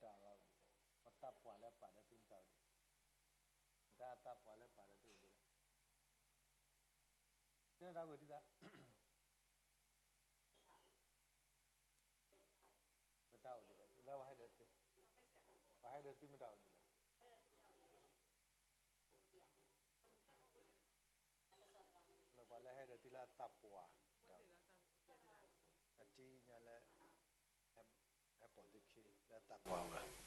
တၢ်လီၤ, ပတၢ်ပှၤလၢအပာ်ဒီးသုမတၤအိၣ်ဒ်လဲၣ်, တၢ်တၢ်ပှၤလၢအပာ်ဒီးသုအိၣ်ဒ်လဲၣ်, တဲတၢ်ဂ့ၢ်ဒ်သး မတၤအိၣ်ဒ်လဲၣ်, လၢပှၤဟဲဒီးသု, ပှၤဟဲဒီးသုမတၤအိၣ်ဒ်လဲၣ်, လၢပှၤလၢဟဲဒီးသုလၢအတၢ်ပှၤ, အတံၤညါလၢ ဟဲပိာ်သုခံလၢတၢ်ပှၤဝဲ, အိၣ်ဒီးန့ၣ်လီၤ, အတံၤလၢ,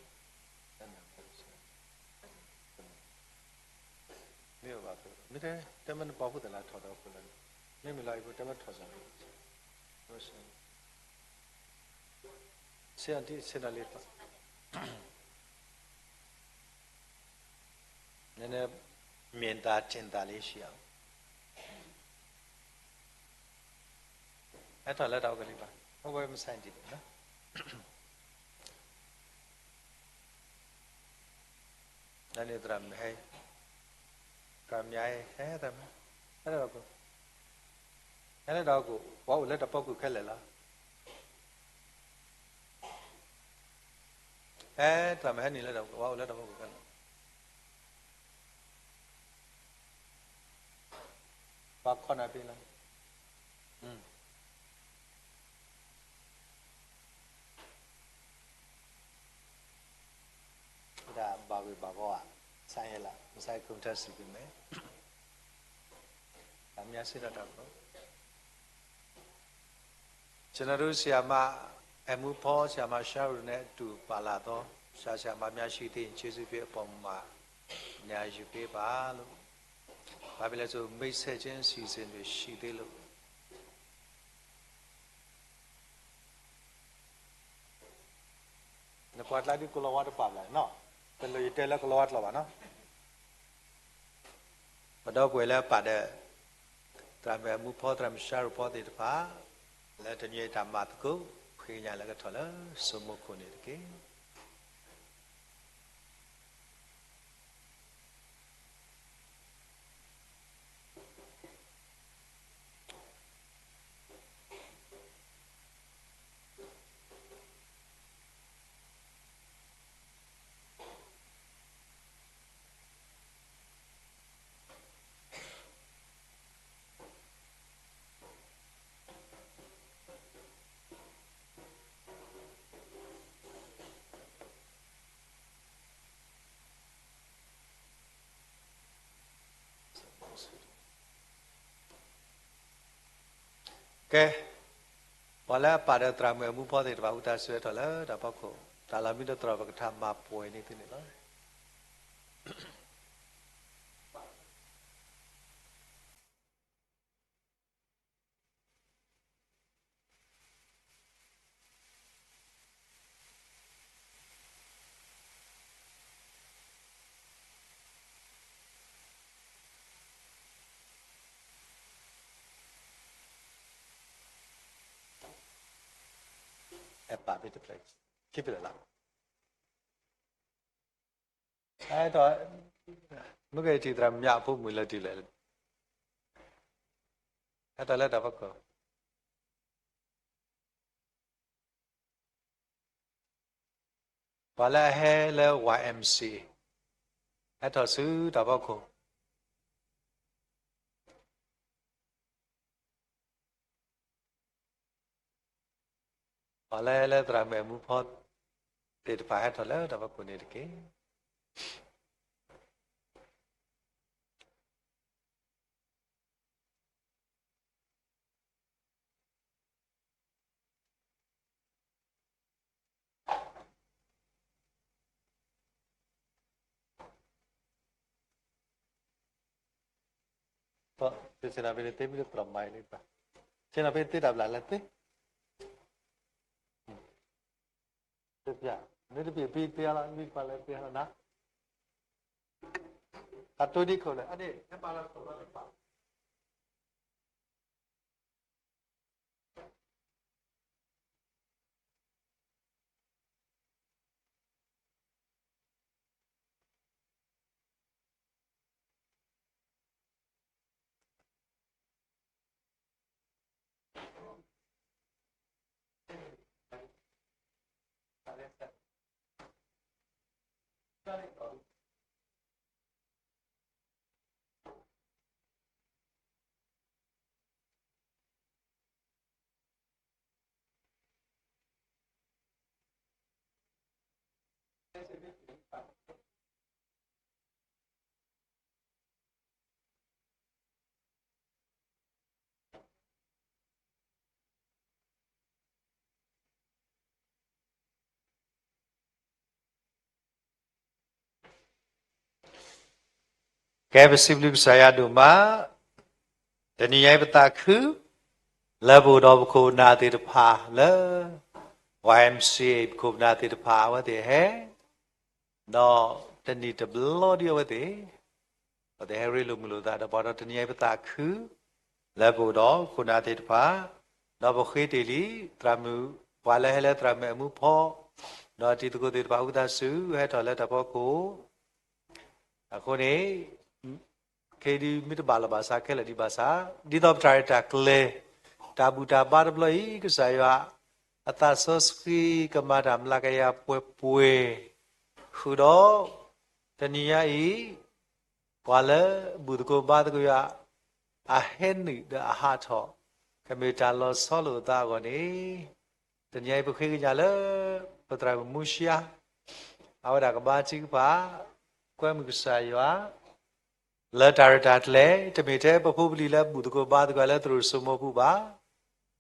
အတံၤညါခံဂၤ, မ့ၢ်ဘၣ်, မ့ၢ်တဲမ့ၢ်နပာ်ဖှိၣ်သးလၢထီၣ်ဒီးဖိလၢ, မ့မ့ၢ်လီၤအံၤဖိတဲမ့ၢ်ထီၣ်စၢ်လီၤ, ဆ့ၣ်နီၤလံ, နမ့ၢ်တၢ်ထံၣ်တၢ်လၢယဆံးအီၤ, ဟဲထီၣ်လၢတၢ်အိၣ်ကလံၤဘၣ်, အိၣ်ဝဲမုၢ်ဆါအံၤဒ်န့ၣ်လီၤ, လၢန့ၣ်သရၣ်မုၣ်ဟဲ, သရၣ်မုၣ်ဟဲ, သရၣ်မုၣ်, ဟဲလၢတၢ်အိၣ်ဖှိၣ်, ဟဲလၢတၢ်အိၣ်ဖှိၣ်, ပှၤအိၣ်လၢတၢ်ဖီခိၣ်ခဲလၢာ်လီၤ. ဟဲ, သရၣ်မုၣ်ဟဲနုာ်လၢတၢ်အိၣ်ဖှိၣ်, ပှၤအိၣ်လၢတၢ်ဖီခိၣ်ခဲလၢာ်, ပှၤခီနၤဖဲလီၤ. တၢ်ဘၣ်ဂ့ၢ်ဘၣ်ဂီၤဧါ, စးယဲလး, မုၢ်ဆါအံၤ ကမထၢၣ်စံးကမဲာ်, တၢ်မၤစ့ၢ်ကီးတၢ်ကီ, ကျွန်တော်တို့ ဆရာမ အမူဖီ ဆရာမ Sharon နဲ့အတူ ပါလာသော ဆရာ ဆရာမများ ရှိသေးရင် ကျေးဇူးပြုအပေါ်မှာ အများကြီးပေးပါလို့, ဘာဖြစ်လဲဆို မိတ်ဆက်ခြင်းအစီအစဉ်တွေ ရှိသေးလို့. နကွၢ်ကျါဒ်ကလီၤဝါတပာ်ဘၣ်နီၤ, တလိၣ်ယတဲလၢကလီၤဝါကျိာ်ဘၣ်နီၤ. ပဒီပုၢ်ဝဲၢ်လၢအပာ်ဒီး သရၣ်မုၣ်အမူဖီ သရၣ်မုၣ် Sharon ဖီသ့ၣ်တဖၣ် လၢတနံၤအံၤတၢ်မၤသကိး ဃ့ကညးလၢကထီၣ်လၢစိမိၣ်ခိၣ်န့ၣ်တက့ၢ်. ကဲ, ပှၤလၢအပာ်ဒီးသရၣ်မုၣ်အမူဖီသ့ၣ်တဖၣ် အုၣ်သးဆူဟဲထီၣ်လၢတၢ်ဖီခိၣ်, တၢ်လီၢ်မံဒီးသရိာ်ပကထါမၤပှဲၤန့ၢ်သုန့ၣ်လီၤ. အဲၣ်ပာ်ဖဲတဖျၢၣ်, ခံဖျၢၣ်လီၤ. အဲၣ်ဒိး, မ့ၢ်ကထံၣ်သရၣ်မုၣ်အဖိမုၣ်လၢတုၤလဲၣ်, ဟဲထီၣ်လၢတၢ်ဖီခိၣ်. ပှၤလၢအဟဲလၢ Y M C A, ဟဲထီၣ်ဆူတၢ်ဖီခိၣ်. ပှၤလၢအဟဲလၢသရၣ်မုၣ်အမူဖီသ့ၣ်တဖၣ် ဟဲထီၣ်လၢတၢ်ဖီခိၣ်န့ၣ်တက့ၢ်. ဆ့ၣ်နီၤဖဲန့ၣ်သ့မ့ၢ်တသရၣ်မုၣ်လၢ, ဆ့ၣ်နီၤဖဲသ့တၢ်ဘျၣ်လၢသ့, သ့ပျၢ်, မ့ၢ်တပျၢ်ပံသ့လီၤ, မ့ၢ်တပျၢ်လၢသ့လီၤနၤ, အတိဒ်ခိၣ်လၢအန့ၣ် ဟဲပာ်လီၤခိၣ်လီၤတပာ်. ကဲ ပစံးဘျုးကစၢ်ယွၤဒိၣ်မး, တနံၤညါအံၤပသးခု လၢပအိၣ်ဒီးပခိၣ်ပနၢ်သ့ၣ်တဖၣ်လၢ ဝါ M C A ပခိၣ်ပနၢ်သ့ၣ်တဖၣ် အဝဲသ့ၣ်ဟဲ ဒီးတနံၣ်တဘျီဒံးအဝဲသ့ၣ် အဝဲသ့ၣ်ဟဲရ့လိာ်မုာ်လိာ်သးဒီးပှၤဒီး တနံၤညါအံၤပသးခု လၢပအိၣ်ဒီးခိၣ်နၢ်သ့ၣ်တဖၣ် ဒီးပဃ့တ့ၢ်လံ သရၣ်မုၣ် ပှၤလၢဟဲလၢသရၣ်မုၣ်အမူဖီ ဒီးတံၤသကိးသ့ၣ်တဖၣ် ဝံသးစူၤ ဟဲထီၣ်လၢတၢ်ဖီခိၣ် အဃိန့ၣ် ခဲအံၤဒုးမ့ၢ်တဘၣ်လီၤဘၣ်ဆၣ် ခဲလၢာ်ဒံးဘၣ်ဆၣ် ဒ်သိးပတၢ်ရဲၣ်တၢ်ကျဲၤ တၢ်ဘူၣ်တၢ်ဘါတဘျီအံၤ ကစၢ်ယွၤ အသးစီဆှံ ကမၤတၢ်မျးကယၤပှဲၤပှဲၤ ဃုာ်ဒီး တနံၤညါအံၤ ပှၤလၢဘူၣ်သကိးဘါသကိးယွၤ အဟဲနုာ်ဒီးအဟးထီၣ် ကမ့ၢ်တၢ်လီၤဆီလိာ်အသးအဂီၢ်န့ၣ် တနံၤညါအံၤပဃ့ကညးလၢ ပသရၣ်မုၣ်မူရှါ အဝဲဒၣ်ကဘါထုကဖၣ် ကွဲမုာ်ကစၢ်ယွၤ လၢတၢ်ရဲၣ်တၢ်ကျဲၤ တမ့ၢ်ထဲပဖိပလံၤလၢဘူၣ်သကိးဘါသကိးယွၤလၢသရိာ်စိမိၤပူၤဘၣ်,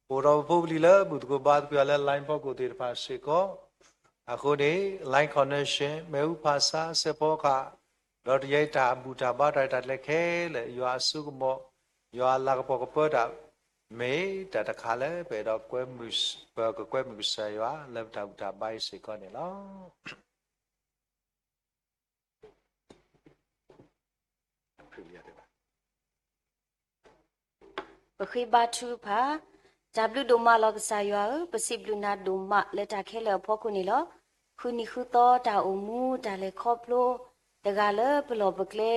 အိၣ်ဒီးပဖိပလံၤလၢဘူၣ်သကိးဘါသကိးယွၤလၢ line ဖီခိၣ်သ့ၣ်တဖၣ်စ့ၢ်ကီး, အဃိန့ၣ် line connection မ့ၣ်အူဖးဆါ စဲးဖီကဟၣ် ဒီးတနံၤညါအံၤတၢ်ဘူၣ်တၢ်ဘါတၢ်ရဲၣ်တၢ်ကျဲၤခဲလၢာ် ယွၤအစိကမီၤ ယွၤအလၤကပီၤကပၢတၢ် မ့ၢ်တၢ်တခါလၢပအဲၣ်ဒိး ပကကွဲမုာ်ကစၢ်ယွၤလၢပတၢ်ဘူၣ်တၢ်ဘါအံၤစ့ၢ်ကီးန့ၣ်လီၤ. ပဃ့ဘါထုကဖၣ်, တၢ်ဘျုးဒိၣ်မးလီၤကစၢ်ယွၤဧၢ, ပစံးဘျုးနၤဒိၣ်မးလၢတၢ်ခဲလၢာ်အဖီခိၣ်န့ၣ်လီၤ. ဃုနံၤဃုသီတၢ်အိၣ်မူ တၢ်လဲၤခီဖျိ တဂၤလၢပလီၢ်ပကျဲ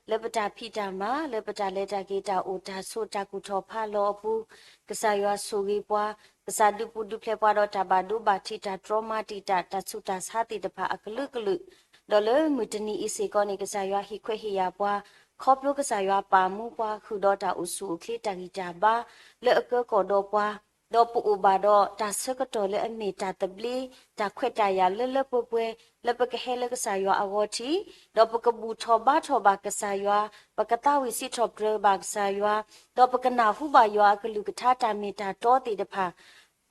လၢပတၢ်ဖံးတၢ်မၤ လၢပတၢ်လဲၤတၢ်က့ၤ တၢ်အိၣ်တၢ်ဆိး တၢ်ကူၣ်ထီၣ်ဖးလီၤအပူၤ, ကစၢ်ယွၤဆိၣ်ဂ့ၤပှၤ, ကစၢ်ဒုးပူၤဒုးဖျဲးပှၤဒီးတၢ်ဘၣ်ဒိဘၣ်ထံး တၢ်တြီမၤတံာ်တာ် တၢ်ဆူးတၢ်ဆါသ့ၣ်တဖၣ်အကလုာ်ကလုာ်, ဒီးလၢမုၢ်တနံၤအံၤစ့ၢ်ကီးန့ၣ် ကစၢ်ယွၤဟ့ၣ်ခွဲးဟ့ၣ်ယာ်ပှၤ, ခီဖျိကစၢ်ယွၤပာ်မူပှၤ ဃုာ်ဒီးတၢ်အိၣ်ဆူၣ်အိၣ်ချ့တၢ်ဂံၢ်တၢ်ဘါ လၢအကၢကီၢ်ဒီးပှၤ, ဒီးပအိၣ်ဘၣ်ဒီးတၢ်ဆၢကတီၢ်လၢအမ့ၢ်တၢ်သဘျ့ တၢ်ခွဲးတၢ်ယာ်လၢလၢပှဲၤပှဲၤ လၢပကဟဲလၢကစၢ်ယွၤအဂီၢ်ထံး, ဒီးပကဘူၣ်ထီၣ်ဘါထီၣ်ဘၣ်ကစၢ်ယွၤ, ပကသးဝံၣ်စံးထီၣ်ပတြၢၤဘၣ်ကစၢ်ယွၤ, ဒီးပကနၢ်ဟူဘၣ်ယွၤအကလုၢ်ကထါတၢ်မ့ၢ်တၢ်တီသ့ၣ်တဖၣ်,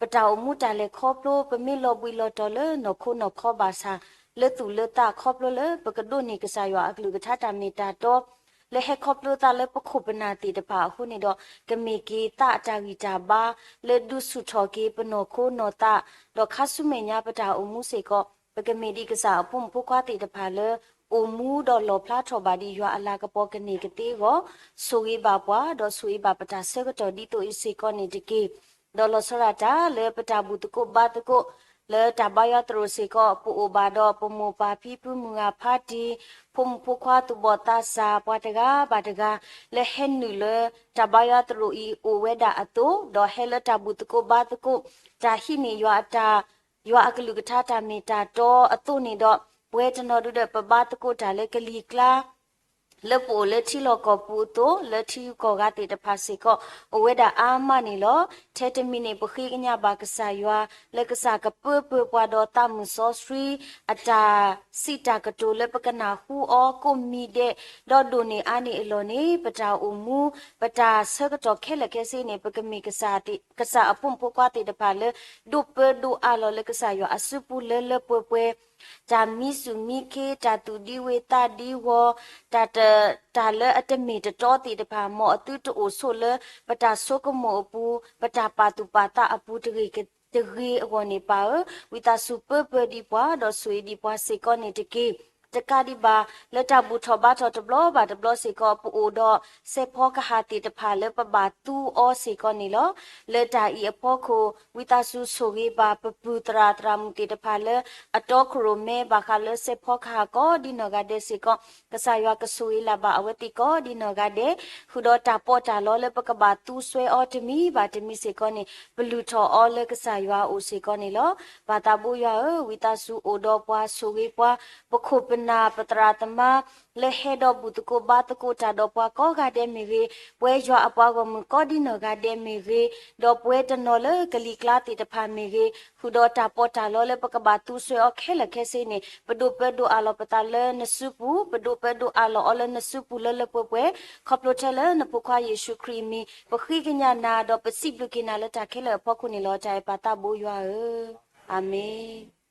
ပတၢ်အိၣ်မူတၢ်လဲၤခီဖျိ ပမ့ၢ်လီၤဘှံးလီၤတီၤလၢနီၢ်ခိနီၢ်ခီဘၣ်ဆၣ်, လၢသူၣ်လၢသးခီဖျိလၢပကဒိးန့ၢ်ကစၢ်ယွၤအကလုၢ်ကထါတၢ်မ့ၢ်တၢ်တီ လၢဟဲခီဖျိသးလၢပခိၣ်ပနၢ်သ့ၣ်တဖၣ်အဃိန့ၣ်ဒီး ကမ့ၢ်က့ၤသးအတၢ်ဂံၢ်တၢ်ဘါ လၢဒုးဆူၣ်ထီၣ်က့ၤပနီၢ်ခိနီၢ်သး, ဒီးခါဆူမဲာ်ညါပတၢ်အိၣ်မူစ့ၢ်ကီး ပကမ့ၢ်ဒ်ကစၢ်အဖိမုၣ်ဖိခွါသ့ၣ်တဖၣ်လၢ အိၣ်မူဒီးလီၣ်ဖျါထီၣ်ဘၣ်ဒ်ယွၤအလၤကပီၤကန့ၢ်ကသ့အဂီၢ်, ဆိၣ်ဂ့ၤဘၣ်ပှၤ ဒီးဆိၣ်ဂ့ၤဘၣ်ပတၢ်ဆၢကတီၢ်ဒ်သိးအံၤစ့ၢ်ကီးန့ၣ်တက့ၢ်. ဒီးလီၤဆီဒၣ်တၢ်လၢပတၢ်ဘူၣ်သကိးဘါသကိး လၢတၢ်ဘါယွၤသရိာ်စ့ၢ်ကီး ပအိၣ်ဘၣ်ဒီးပမိၢ်ပၢ်ဖံဖုမုၢ်ဂၤဖါတံၢ် ဖိမုၣ်ဖိခွါသူၣ်ဘီၣ်သးစၢ် ပှၤတဂၤဘၣ်တဂၤ လၢဟဲနုာ်လၢတၢ်ဘါယွၤသရိာ်အံၤအိၣ်ဝဲဒၣ်အသိး, ဒီးဟဲလၢတၢ်ဘူၣ်သကိးဘါသကိး တၢ်ဟံးန့ၢ်ယွၤအတၢ် ယွၤအကလုၢ်ကထါတၢ်မ့ၢ်တၢ်တီအသိးန့ၣ်ဒီး ပဝဲတနီၤဒုဒီးပဘါသကိးတၢ်လၢကလံၤကျါ လၢပအိၣ်လၢထံလီၢ်ကီၢ်ပူၤအသိး လၢထံဂုၤကီၢ်ဂၤသ့ၣ်တဖၣ်စ့ၢ်ကီး အိၣ်ဝဲဒၣ်အါမးန့ၣ်လီၤ. ထဲတမံၤန့ၣ် ပဃ့ကညးဘၣ်ကစၢ်ယွၤ လၢကစၢ်ကပၢပၢၤပှၤဒီးသးမုၢ်စီဆှံ အတၢ်စံးတၢ်ကတိၤလၢပကနၢ်ဟူအီၤကိးမံၤဒဲး, ဒီးဒိၣ်န့ၢ်အါန့ၢ်အလီၢ်န့ၣ် ပတၢ်အိၣ်မူ ပတၢ်ဆၢကတီၢ်ခဲလၢာ်ခဲဆ့န့ၣ် ပကမ့ၢ်ကစၢ်အဖိမုၣ်ဖိခွါသ့ၣ်တဖၣ်လၢ ဒိးပၢဒိးအးလီၤလၢကစၢ်ယွၤအစုပူၤလၢလၢပှဲၤပှဲၤ တၢ်မံစူၣ်မံခ့ တၢ်သူၣ်ဒံဝ့ၤသးဒံဝီၤ တၢ်တ, တၢ်လၢအတမ့ၢ်တတီသ့ၣ်တဖၣ် မ်အသုတအိၣ်ဆိးလၢပတၢ်ဆိကမိၣ်အပူၤ, ပတၢ်ပာ်သူၣ်ပာ်သးအပူၤတဂ့ၤ, တဂ့ၤအဂီၢ်န့ၣ် ပၢ်ဧၢ, ဝံသးစူၤပၢပၢဒံးပှၤ ဒီးဆိၣ်ဂ့ၤဒံးပှၤစ့ၢ်ကီးန့ၣ်တက့ၢ်. တကးဒံးဘၣ် လၢတၢ်ဘူၣ်ထီၣ်ဘါထီၣ်တဘျီဘၣ်တဘျီစ့ၢ်ကီး ပအိၣ်ဒီးစဲးဖီကဟၣ်သ့ၣ်တဖၣ်လၢပဘၣ်သူအီၤစ့ၢ်ကီးန့ၣ်လီၤ. လၢတၢ်အံၤအဖီခိၣ် ဝံသးစူၤဆိၣ်ဂ့ၤဘၣ်ပပုၢ်သရၣ်သရၣ်မုၣ်သ့ၣ်တဖၣ်လၢ အတီခိၣ်ရိၣ်မဲဘၣ်ဃးလၢစဲးဖီကဟၣ်ကိးဒ်နီၢ်ဂၤဒဲးစ့ၢ်ကီး, ကစၢ်ယွၤကဆိၣ်ဂ့ၤလၢ်ဘၣ်အဝဲသ့ၣ်ကိးဒ်နီၢ်ဂၤဒဲး, ဃုာ်ဒီးတၢ်ပီးတၢ်လီလၢပကဘၣ်သူစွဲအီၤတမံၤဘၣ်တမံၤစ့ၢ်ကီးန့ၣ် ပလုၢ်ထီၣ်အီၤလၢကစၢ်ယွၤအအိၣ်စ့ၢ်ကီးန့ၣ်လီၤ. ပၢ်သးဘိယွၤဧၢ, ဝံသးစူၤအိၣ်ဒီးပှၤဆိၣ်ဂ့ၤပှၤ, ပခိၣ်ပနၢ်ပသရၣ်သမါ လၢဟဲဒီးဘူၣ်သကိးဘါသကိးတၢ်ဒီးပှၤကိးဂၤဒဲးမ့ၢ်ဂ့ၤ, ပဝဲယွၤအပှၤဂီၢ်မုၢ်ကိးဒ်နီၢ်ဂၤဒဲးမ့ၢ်ဂ့ၤ, ဒီးပဝဲတနီၤလၢကလံၤကျါသ့ၣ်တဖၣ်မ့ၢ်ဂ့ၤ, ဃုာ်ဒီးတၢ်ပီးတၢ်လီလၢပကဘၣ်သူစွဲအီၤခဲလၢာ်ခဲဆ့န့ၣ် ပဒိးပၢဒိးအးလီၤပသးလၢနစုပူၤ, ပဒိးပၢဒိးအးလီၤအီၤလၢနစုပူၤလၢလၢပှဲၤပှဲၤ, ခီဖျိထဲလၢနဖိခွါယ့ၣ်ၡူးခရံာ်အမံၤ, ပဃ့ကညးနၤဒီးပစံးဘျုးက့ၤနၤလၢတၢ်ခဲလၢာ်အဖီခိၣ်န့ၣ်လီၤ. တၢ်အဲၣ်ပၢ်သးဘိယွၤဧၢ, အၤမ့ၣ်.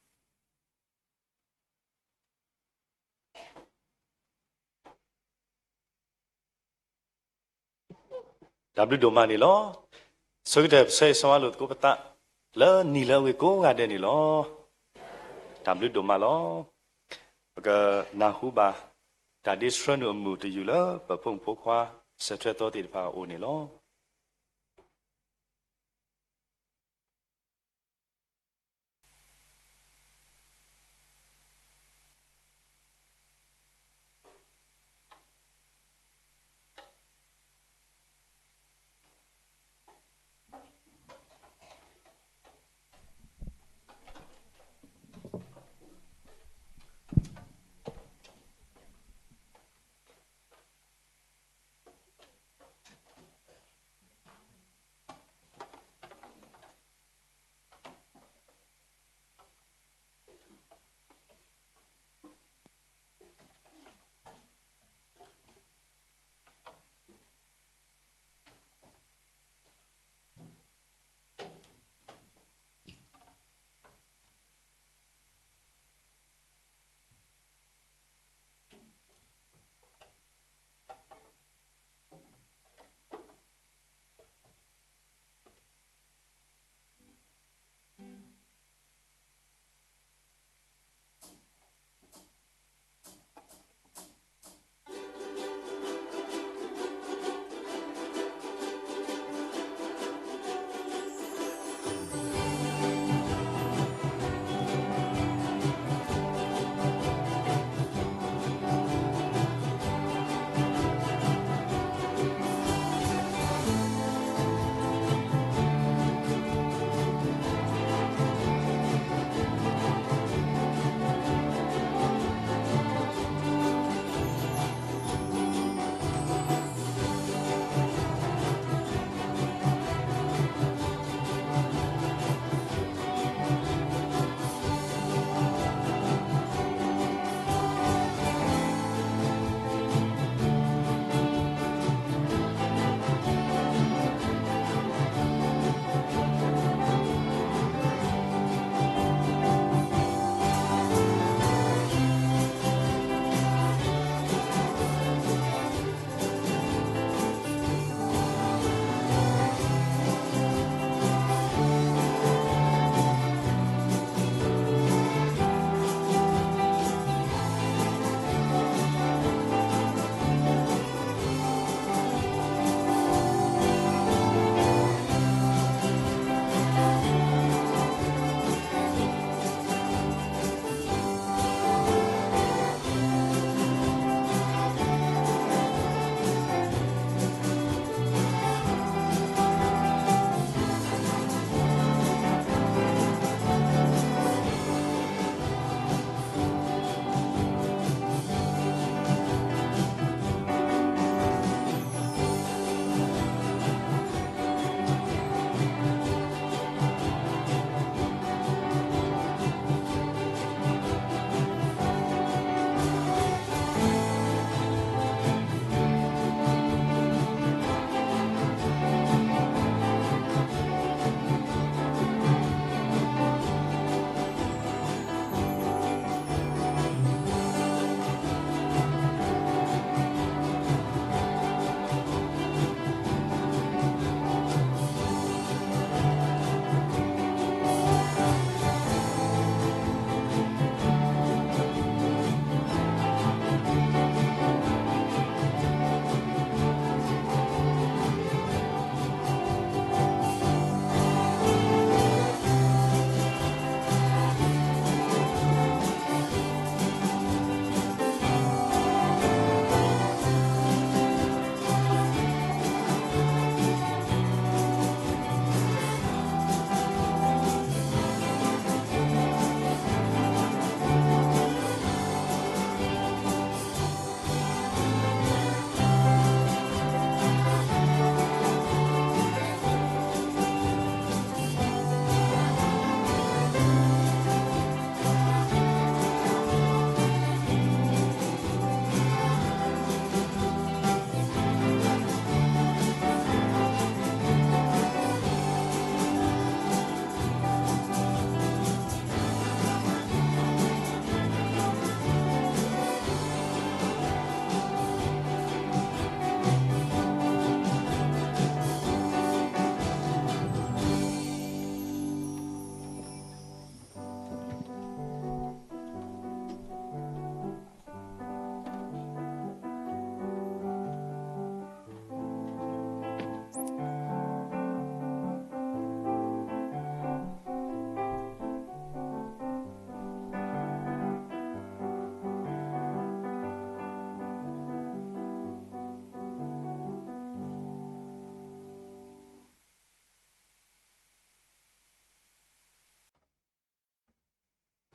တၢ်ဘျုးဒိၣ်မးန့ၣ်လီၤ. ဆၢကတီၢ်ပဆၢဂ့ၤဆၢဝါလိာ်သကိးပသး လၢနံၤလၢအဂ့ၤကိးဂၤဒဲးန့ၣ်လီၤ. တၢ်ဘျုးဒိၣ်မးလီၤ. ပကနၢ်ဟူဘၣ် တၢ်ဒ့ဆှၢနုာ်အမုာ်တယုၢ်လၢပဖိမုၣ်ဖိခွါ စၢၤထွဲသီသ့ၣ်တဖၣ်အအိၣ်န့ၣ်လီၤ.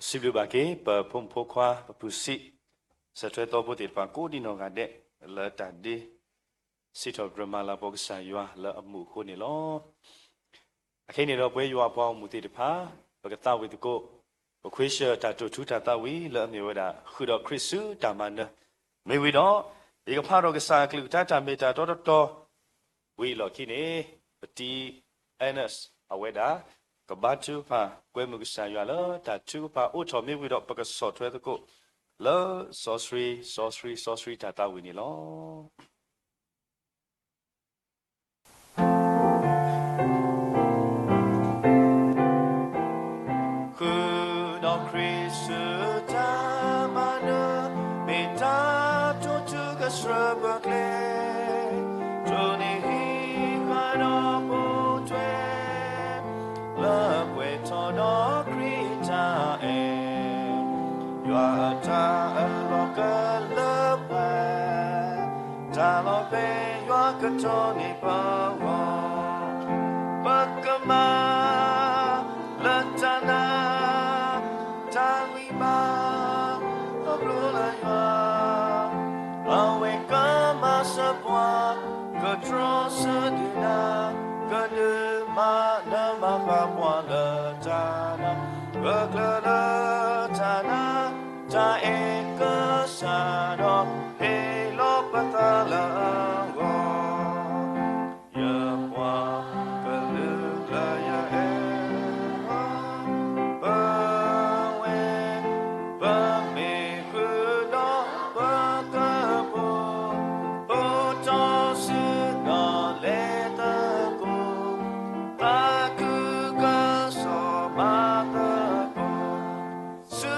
စံးဘျုးဘၣ်က့ၤ ပဖိမုၣ်ဖိခွါ ပဖုစံး, စၢၤထွဲသီဖိသ့ၣ်တဖၣ် ကိးဒံနီၢ်ဂၤဒဲး လၢတၢ်ဒ့ စံးထီၣ်ပတြၢၤမၤလၤကပီၤကစၢ်ယွၤလၢအမူးအဃိန့ၣ်လီၤ. အခဲအံၤန့ၣ်ဒီး ပဝဲယွၤအပှၤဂီၢ်မုၢ်သ့ၣ်တဖၣ် ပကသးဝံၣ်သကိး ပခွ့ဆၢၣ်တၢ်တိာ်ထူတၢ်သးဝံၣ်လၢအမ့ၢ်ဝဲဒၣ် ဃုာ်ဒီးခရံာ်ဆူတၢ်မၤနၢၤ, မ့ၢ်ဝံၤဒီး ယကဖးဒီးကစၢ်အကလုၢ်ကထါတၢ်မ့ၢ်တၢ်တီတီတီ ဝံၤအလီၢ်ခံန့ၣ် ပတံၤ Ernest အဝဲဒၣ် ကဘါထုကဖၣ် ကွဲမုာ်ကစၢ်ယွၤလၢတၢ်ထုကဖၣ်အိးထီၣ်မ့ၢ်ဝံၤဒီး ပကဆီၣ်ထွဲသကိး လၢစီဆှံ စီဆှံ စီဆှံတၢ်သးဝံၣ်န့ၣ်လီၤ. ဃုာ်ဒီးခရံာ်ဆူတၢ်မၤနၢၤ, မ့ၢ်တၢ်တိာ်ထူကဆှၢပှၤကျဲ, တိၢ်နီၣ်ဟံးဃာ်ဒီးပိာ်ထွဲ, လၢပှဲၤထီၣ်ဒီးခရံာ်တၢ်အဲၣ်, ယွၤအတၢ်အၢၣ်လီၤကလၢပှဲၤ, တၢ်လီၤဖဲယွၤကတိၤန့ၢ်ပဂီၢ်, ပကမၤ လၢတၢ်နာ်, တၢ်ဂံၢ်ဘါ, ခီဖျိလၢယွၤ, အဝဲကမၤစၢၤပှၤ, ကတြီဆၢဒုးနၤ, ကဒုးမၤနၢၤမၤဃၣ်ပှၤလၢတၢ်နာ်, ပကျၢၤလၢတၢ်နာ်, တၢ်အဲၣ်ကစၢ်ဒီး ဟ့ၣ်လီၤပသးလၢအဂီၢ် ယပှၤကလုာ်လၢယအဲၣ်, ပဝဲ, ပမ့ၢ်ဃုာ်ဒီးပကပၤ, အိၣ်တီဆူဒီးလဲၤသကိး, သးခုကစီၣ်မၤသကိး ဆူ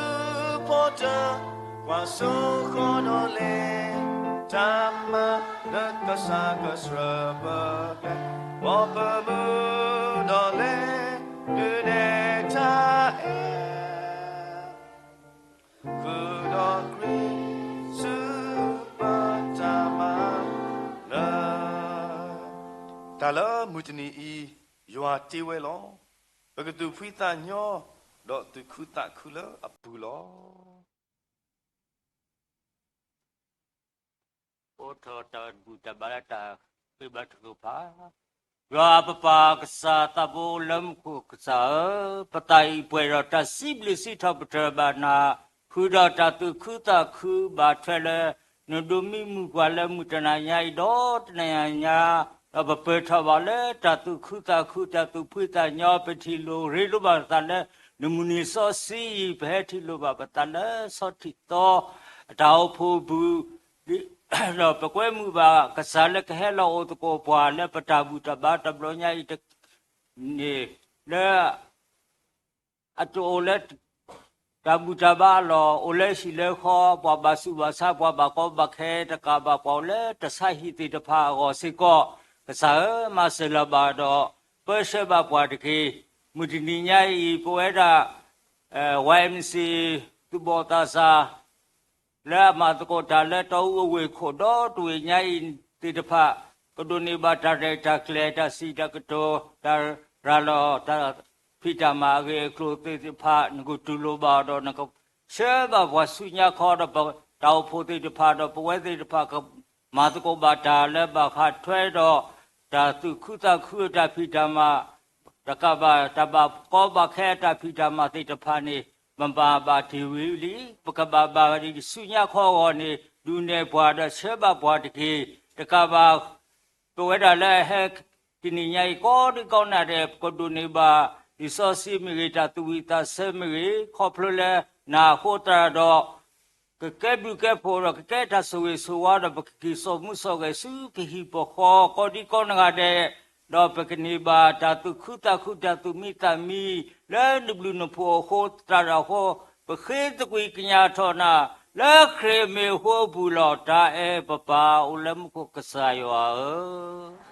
ဖိတၢ်ကွၢ်စိဃီဒီးလဲၤ, တၢ်မၤလၢကစၢ်ကဆှၢပကျဲ, ဘီပမုၢ်ဒီးလဲၤဒုးနဲၣ်တၢ်အဲၣ်, ဃုာ်ဒီးခရံာ်ဆူပတၢ်မၤနၢၤ, တၢ်လၢမုၢ်တနံၤအံၤ ယွၤတ့ဝဲလီၤ. ပကသူၣ်ဖှံသးညီ ဒီးသူၣ်ခုသးခုလၢအပူၤလီၤ. အိးထီၣ်တၢ်ဘူၣ်တၢ်ဘါလၢတၢ်ဃ့ဘါထုကဖၣ်, ယွၤအပၢ်ပၢ်ကစၢ်သးဘိလၢမူခိၣ်ကစၢ်ဧၢ, ပသးအံၤပှဲၤဒီးတၢ်စံးဘျုးစံးထီၣ်ပတြၢၤဘၣ်နၤ, ဃုာ်ဒီးတၢ်သူၣ်ခုသးခုဘၣ်ထွဲလၢ နဒိးမံမုၢ်ကွၢ်လၢမုၢ်တနၤညါအံၤဒီးတနၤညါ, ဒီးပပၢၤထီၣ်ဘၣ်လၢတၢ်သူၣ်ခုသးခု တၢ်သူၣ်ဖှံသးညီ, ပထံၣ်လိာ်ရ့လိာ်ဘၣ်ပသးလၢ နမုၢ်နံၤစီဆှံအံၤ ပဟဲထံၣ်လိာ်ဘၣ်ပသးလၢဆီထံးသီ အတၢ်အိၣ်ဖှိၣ်ပူၤ, ဒီးပကွဲမုာ်ဘၣ်ကစၢ်လၢကဟဲလီၤအိၣ်သကိးပှၤလၢပတၢ်ဘူၣ်တၢ်ဘါတဘျီညါအံၤန့ၣ်, လၢ အတအိၣ်လၢ တၢ်ဘူၣ်တၢ်ဘါအလီၢ်, အိၣ်လၢဟံၣ်လၢဃီ, ပှၤဘၣ်ဆူးဘၣ်ဆါ, ပှၤဘၣ်ကီဘၣ်ခဲ, တကးဘၣ်ပှၤအိၣ်လၢတၢ်ဆါဟံၣ်သ့ၣ်တဖၣ်အဂီၢ်စ့ၢ်ကီး, ကစၢ်ဧၢ, မၤစၢၤလၢၤဘၣ်ဒီး ပၢဆှၢဘၣ်ပှၤတက့ၢ်. မုၢ်တနံၤညါအံၤ ပဝဲဒၣ် ဝါအ့ၣ်မစ့ၣ် သူၣ်ဘီၣ်သးစၢ် လၢအမၤသကိးတၢ်လၢတီအူအဝ့ၢ်ခိၣ်ဒီတဝ့ၢ်ညါအံၤသ့ၣ်တဖၣ်, ကဒိးန့ၢ်ဘၣ်တၢ်ရဲၣ်တၢ်ကျဲၤ တၢ်စံးတၢ်ကတိၤ တၢ်ရၤလီၤ တၢ်ဖံးတၢ်မၤအဂ့ၢ်အကျိၤသ့ၣ်တဖၣ် နကတူၢ်လိာ်ဘၣ်ဒီး နကဆှၢဘၣ်ပှၤဆူညါခီဒီး တၢ်အိၣ်ဖှိၣ်သ့ၣ်တဖၣ်ဒီး ပဝဲသ့ၣ်တဖၣ်ကမၤသကိးဘၣ်တၢ်လၢဘၣ်ဃးထွဲဒီး တၢ်သူၣ်ခုသးခုအတၢ်ဖံးတၢ်မၤ တကးဘၣ် တၢ်ဘၣ်ကီဘၣ်ခဲအတၢ်ဖံးတၢ်မၤသ့ၣ်တဖၣ်န့ၣ် ပမၤဘၣ်တ့ၢ်ဝံၤလံ, ပကဘၣ်ဘၣ်ဒံးဆူညါခီအဂီၢ်န့ၣ် ဒုးနဲၣ်ပှၤဒီးဆှၢဘၣ်ပှၤတက့ၢ်. တကးဘၣ် ပဝဲဒၣ်လၢအဟဲတနံၤညါအံၤ ကိးဒံကိးနၤဒဲး ပကဒိးန့ၢ်ဘၣ် လံာ်စီဆှံမ့ၢ်ဂ့ၤ တၢ်သူၣ်ဝံၣ်သးဆၢမ့ၢ်ဂ့ၤ ခီဖျိလၢနၤအဃိသတးဒီး ကကဲဘျုးကဲဖှိၣ်ဒီး ကကဲတၢ်ဆိၣ်ဂ့ၤဆိၣ်ဝါဒီး ပကက့ၤစိာ်မူစိာ်ဂဲၤဆူပဟံၣ်ပဃီ ကိးဒံကိးနၤဒဲး, ဒီးပကန့ၢ်ဘၣ်တၢ်သူၣ်ခုသးခု တၢ်သူၣ်မံသးမံ လၢနဘျုးနဖှိၣ်အဃိသတးဒီးအဃိ, ပဃ့သကွံၢ်ကညးထီၣ်နၤ လၢခရံာ်အမံၤအဃိအပူၤလီၤ. တၢ်အဲၣ်ပပၢ်အိၣ်လၢမူခိၣ်ကစၢ်ယွၤဧၢ.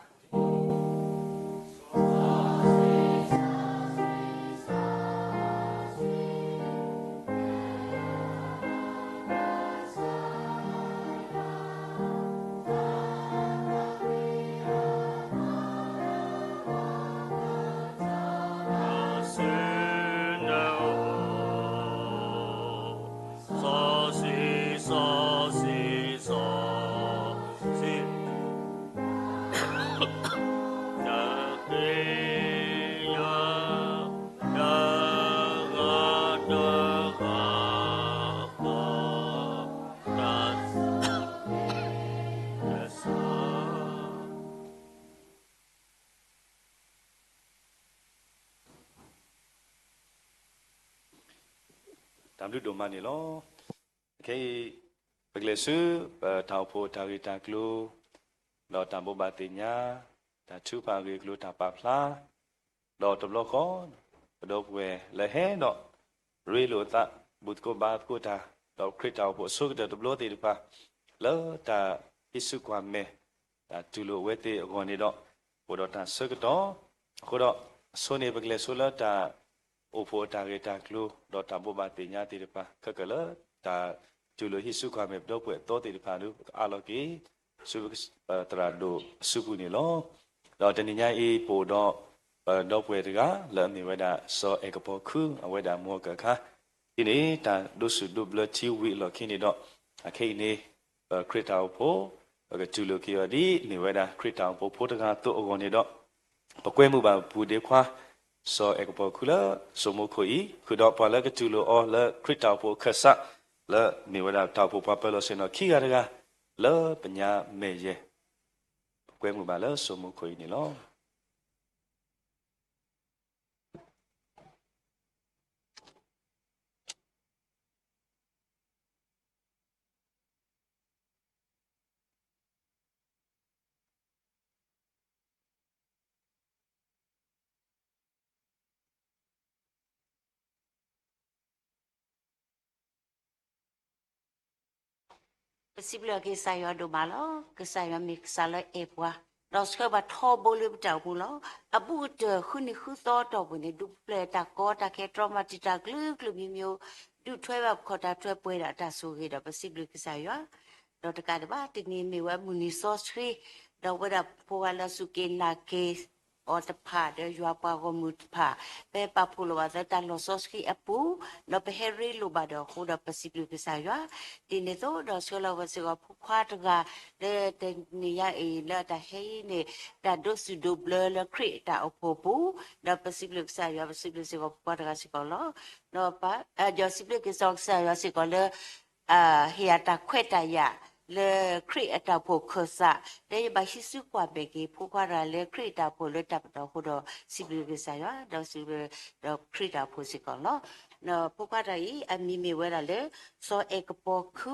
တၢ်ဃ့ယွၤ တဂၤတဂၤဃီ တၢ်သး တၢ်ဘျုးဒိၣ်မးန့ၣ်လီၤ. ခဲအံၤ ပကလဲၤဆူ ပတၢ်အိၣ်ဖှိၣ်တၢ်ဂ့ၢ်တၢ်ကျိၤ ဒီးတၢ်ဘိးဘၣ်သ့ၣ်ညါ တၢ်ထုကဖၣ်အဂ့ၢ်အကျိၤ တၢ်ပာ်ဖျါ ဒီးတဘျီဃီ ပဒီပုၢ်ဝဲၢ်လၢဟဲဒီး ရ့လိာ်အသး ဘူၣ်သကိးဘါသကိးတၢ် ဒီးခရံာ်တၢ်အိၣ်ဖှိၣ်အဆိကတၢၢ်တဘျီသ့ၣ်တဖၣ် လၢတၢ်ဟံးစုကွၢ်မဲာ် တၢ်တူၢ်လိာ်အဝဲသ့ၣ်အဂီၢ်န့ၣ်ဒီး အိၣ်ဒီးတၢ်ဆၢကတီၢ် အဃိဒီး အဆိန့ၣ် ပကလဲၤဆိလၢတၢ် အိၣ်ဖှိၣ်အတၢ်ဂ့ၢ်တၢ်ကျိၤ ဒီးတၢ်ဘိးဘၣ်သ့ၣ်ညါသ့ၣ်တဖၣ် ခဲကၢၣ်လၢ တၢ်တူၢ်လိာ်ဟံးစုကွၢ်မဲာ်ပဒီပုၢ်ဝဲၢ်အသီသ့ၣ်တဖၣ်ဒီး ပကအးလီၤက့ၤ ဆူ သရၣ်ဒိၣ်အစုပူၤန့ၣ်လီၤ. ဒီးတနံၤညါအံၤ ပအိၣ်ဒီး ပဒီပုၢ်ဝဲၢ်တဂၤ လၢအမ့ၢ်ဝဲဒၣ် စီၤအဲၣ်ကပီၤခု အဝဲဒၣ်မ်ကၢၢ်ခါ ဒ်န့ၣ် တၢ်ဒိးဆူၣ်ဒိးဘျၢထံဝံၤအလီၢ်ခံန့ၣ်ဒီး အခဲအံၤန့ၣ် ပခရံာ်တၢ်အိၣ်ဖှိၣ် ပကတူၢ်လိာ်က့ၤအီၤဒ် မ့ၢ်ဝဲဒၣ်ခရံာ်တၢ်အိၣ်ဖှိၣ်ဖိတဂၤအသိးအဂီၢ်န့ၣ်ဒီး ပကွဲမုာ်ဘၣ်ပပုၢ်ဒ့ခွါ စီၤအဲၣ်ကပီၤခုလၢ စိမိခိၣ်အံၤ ဃုာ်ဒီးပှၤလၢကတူၢ်လိာ်အီၤလၢခရံာ်တၢ်အိၣ်ဖှိၣ်အခၢၣ်စး လၢမ့ၢ်ဝဲဒၣ်တၢ်အိၣ်ဖှိၣ်ပှၤပၢၤလီၢ်ဆ့ၣ်နီၤခံဂၤတဂၤ လၢပညါမဲာ်ယဲၢ် ပကွဲမုာ်ဘၣ်လၢစိမိခိၣ်အံၤန့ၣ်လီၤ. ပစံးဘျုးက့ၤကစၢ်ယွၤဒိၣ်မးလီၤ. ကစၢ်ယွၤမ့ၢ်ကစၢ်လၢအဲၣ်ပှၤ, ဒီးဆှၢဘၣ်ထီဘိလၢပတၢ်အိၣ်မူလီၤ. အဘူးကတၢၢ်ဃုနံၤဃုသီအတီၢ်ပူၤန့ၣ် ဒုးပျဲၢ်တၢ်ကီတၢ်ခဲ တြီမၤတံာ်တာ်ကလုာ်ကလုာ်မံၤမံၤ, ဒုးထွဲဘၣ်ပခီၣ်တၢ်ထွဲပှဲၤဒီးတၢ်ဆိၣ်ဂ့ၤဒီး ပစံးဘျုးကစၢ်ယွၤ ဒီးတကးဒံးဘၣ် တနံၤမ့ၢ်ဝဲမုၢ်နံၤစီဆှံ, ဒီးဝဲဒၣ်ဖိဝဲလၢစူၢ်က့ၤနာ်က့ၤအီၤတဖၣ် ဒီးယွၤပှၤဂီၢ်မုၢ်တဖၣ် ဖဲပာ်ဖှိၣ်လီၤဘၣ်သၢတၢ်လီၢ်စီဆှံအပူၤ, ဒီးပဟဲရ့လိာ်ဘၣ်ဒီးအဃိဒီး ပစံးဘျုးကစၢ်ယွၤ, ဒ်န့ၣ်အသိး ဒီးဆှၢလီၤဝဲစ့ၢ်ကီးဖိခွါတဂၤ လၢတနံၤညါအံၤလၢတၢ်ဟဲအံၤန့ၣ် တၢ်ဒိးဆူၣ်ဒိးဘျၢလၢခရံာ်အတၢ်အိၣ်ဖှိၣ်ပူၤ, ဒီးပစံးဘျုးကစၢ်ယွၤ ပစံးဘျုးစ့ၢ်ကီးဖိခွါတဂၤစ့ၢ်ကီးလီၤ. ဒီးပ ဒီးစံးဘျုးက့ၤစီၤကစၢ်ယွၤစ့ၢ်ကီးလၢ ဟ့ၣ်ယၤတၢ်ခွဲးတၢ်ယာ် လၢခရံာ်အတၢ်အိၣ်ဖှိၣ်ခၢၣ်စး လၢယဘၣ်ဟံးစုကွၢ်မဲာ်က့ၤ ဖိခွါတဂၤလၢခရံာ်အတၢ်အိၣ်ဖှိၣ်လၢတၢ်ပတီၢ်အဃိဒီး စံးဘျုးကစၢ်ယွၤ ဒီးစံးဘျုးဒီးခရံာ်တၢ်အိၣ်ဖှိၣ်စ့ၢ်ကီးလီၤ. ဒီးဖိခွါတဂၤအံၤ အမံၤမ့ၢ်ဝဲဒၣ်လၢ စီၤအဲၣ်ကပီၤခု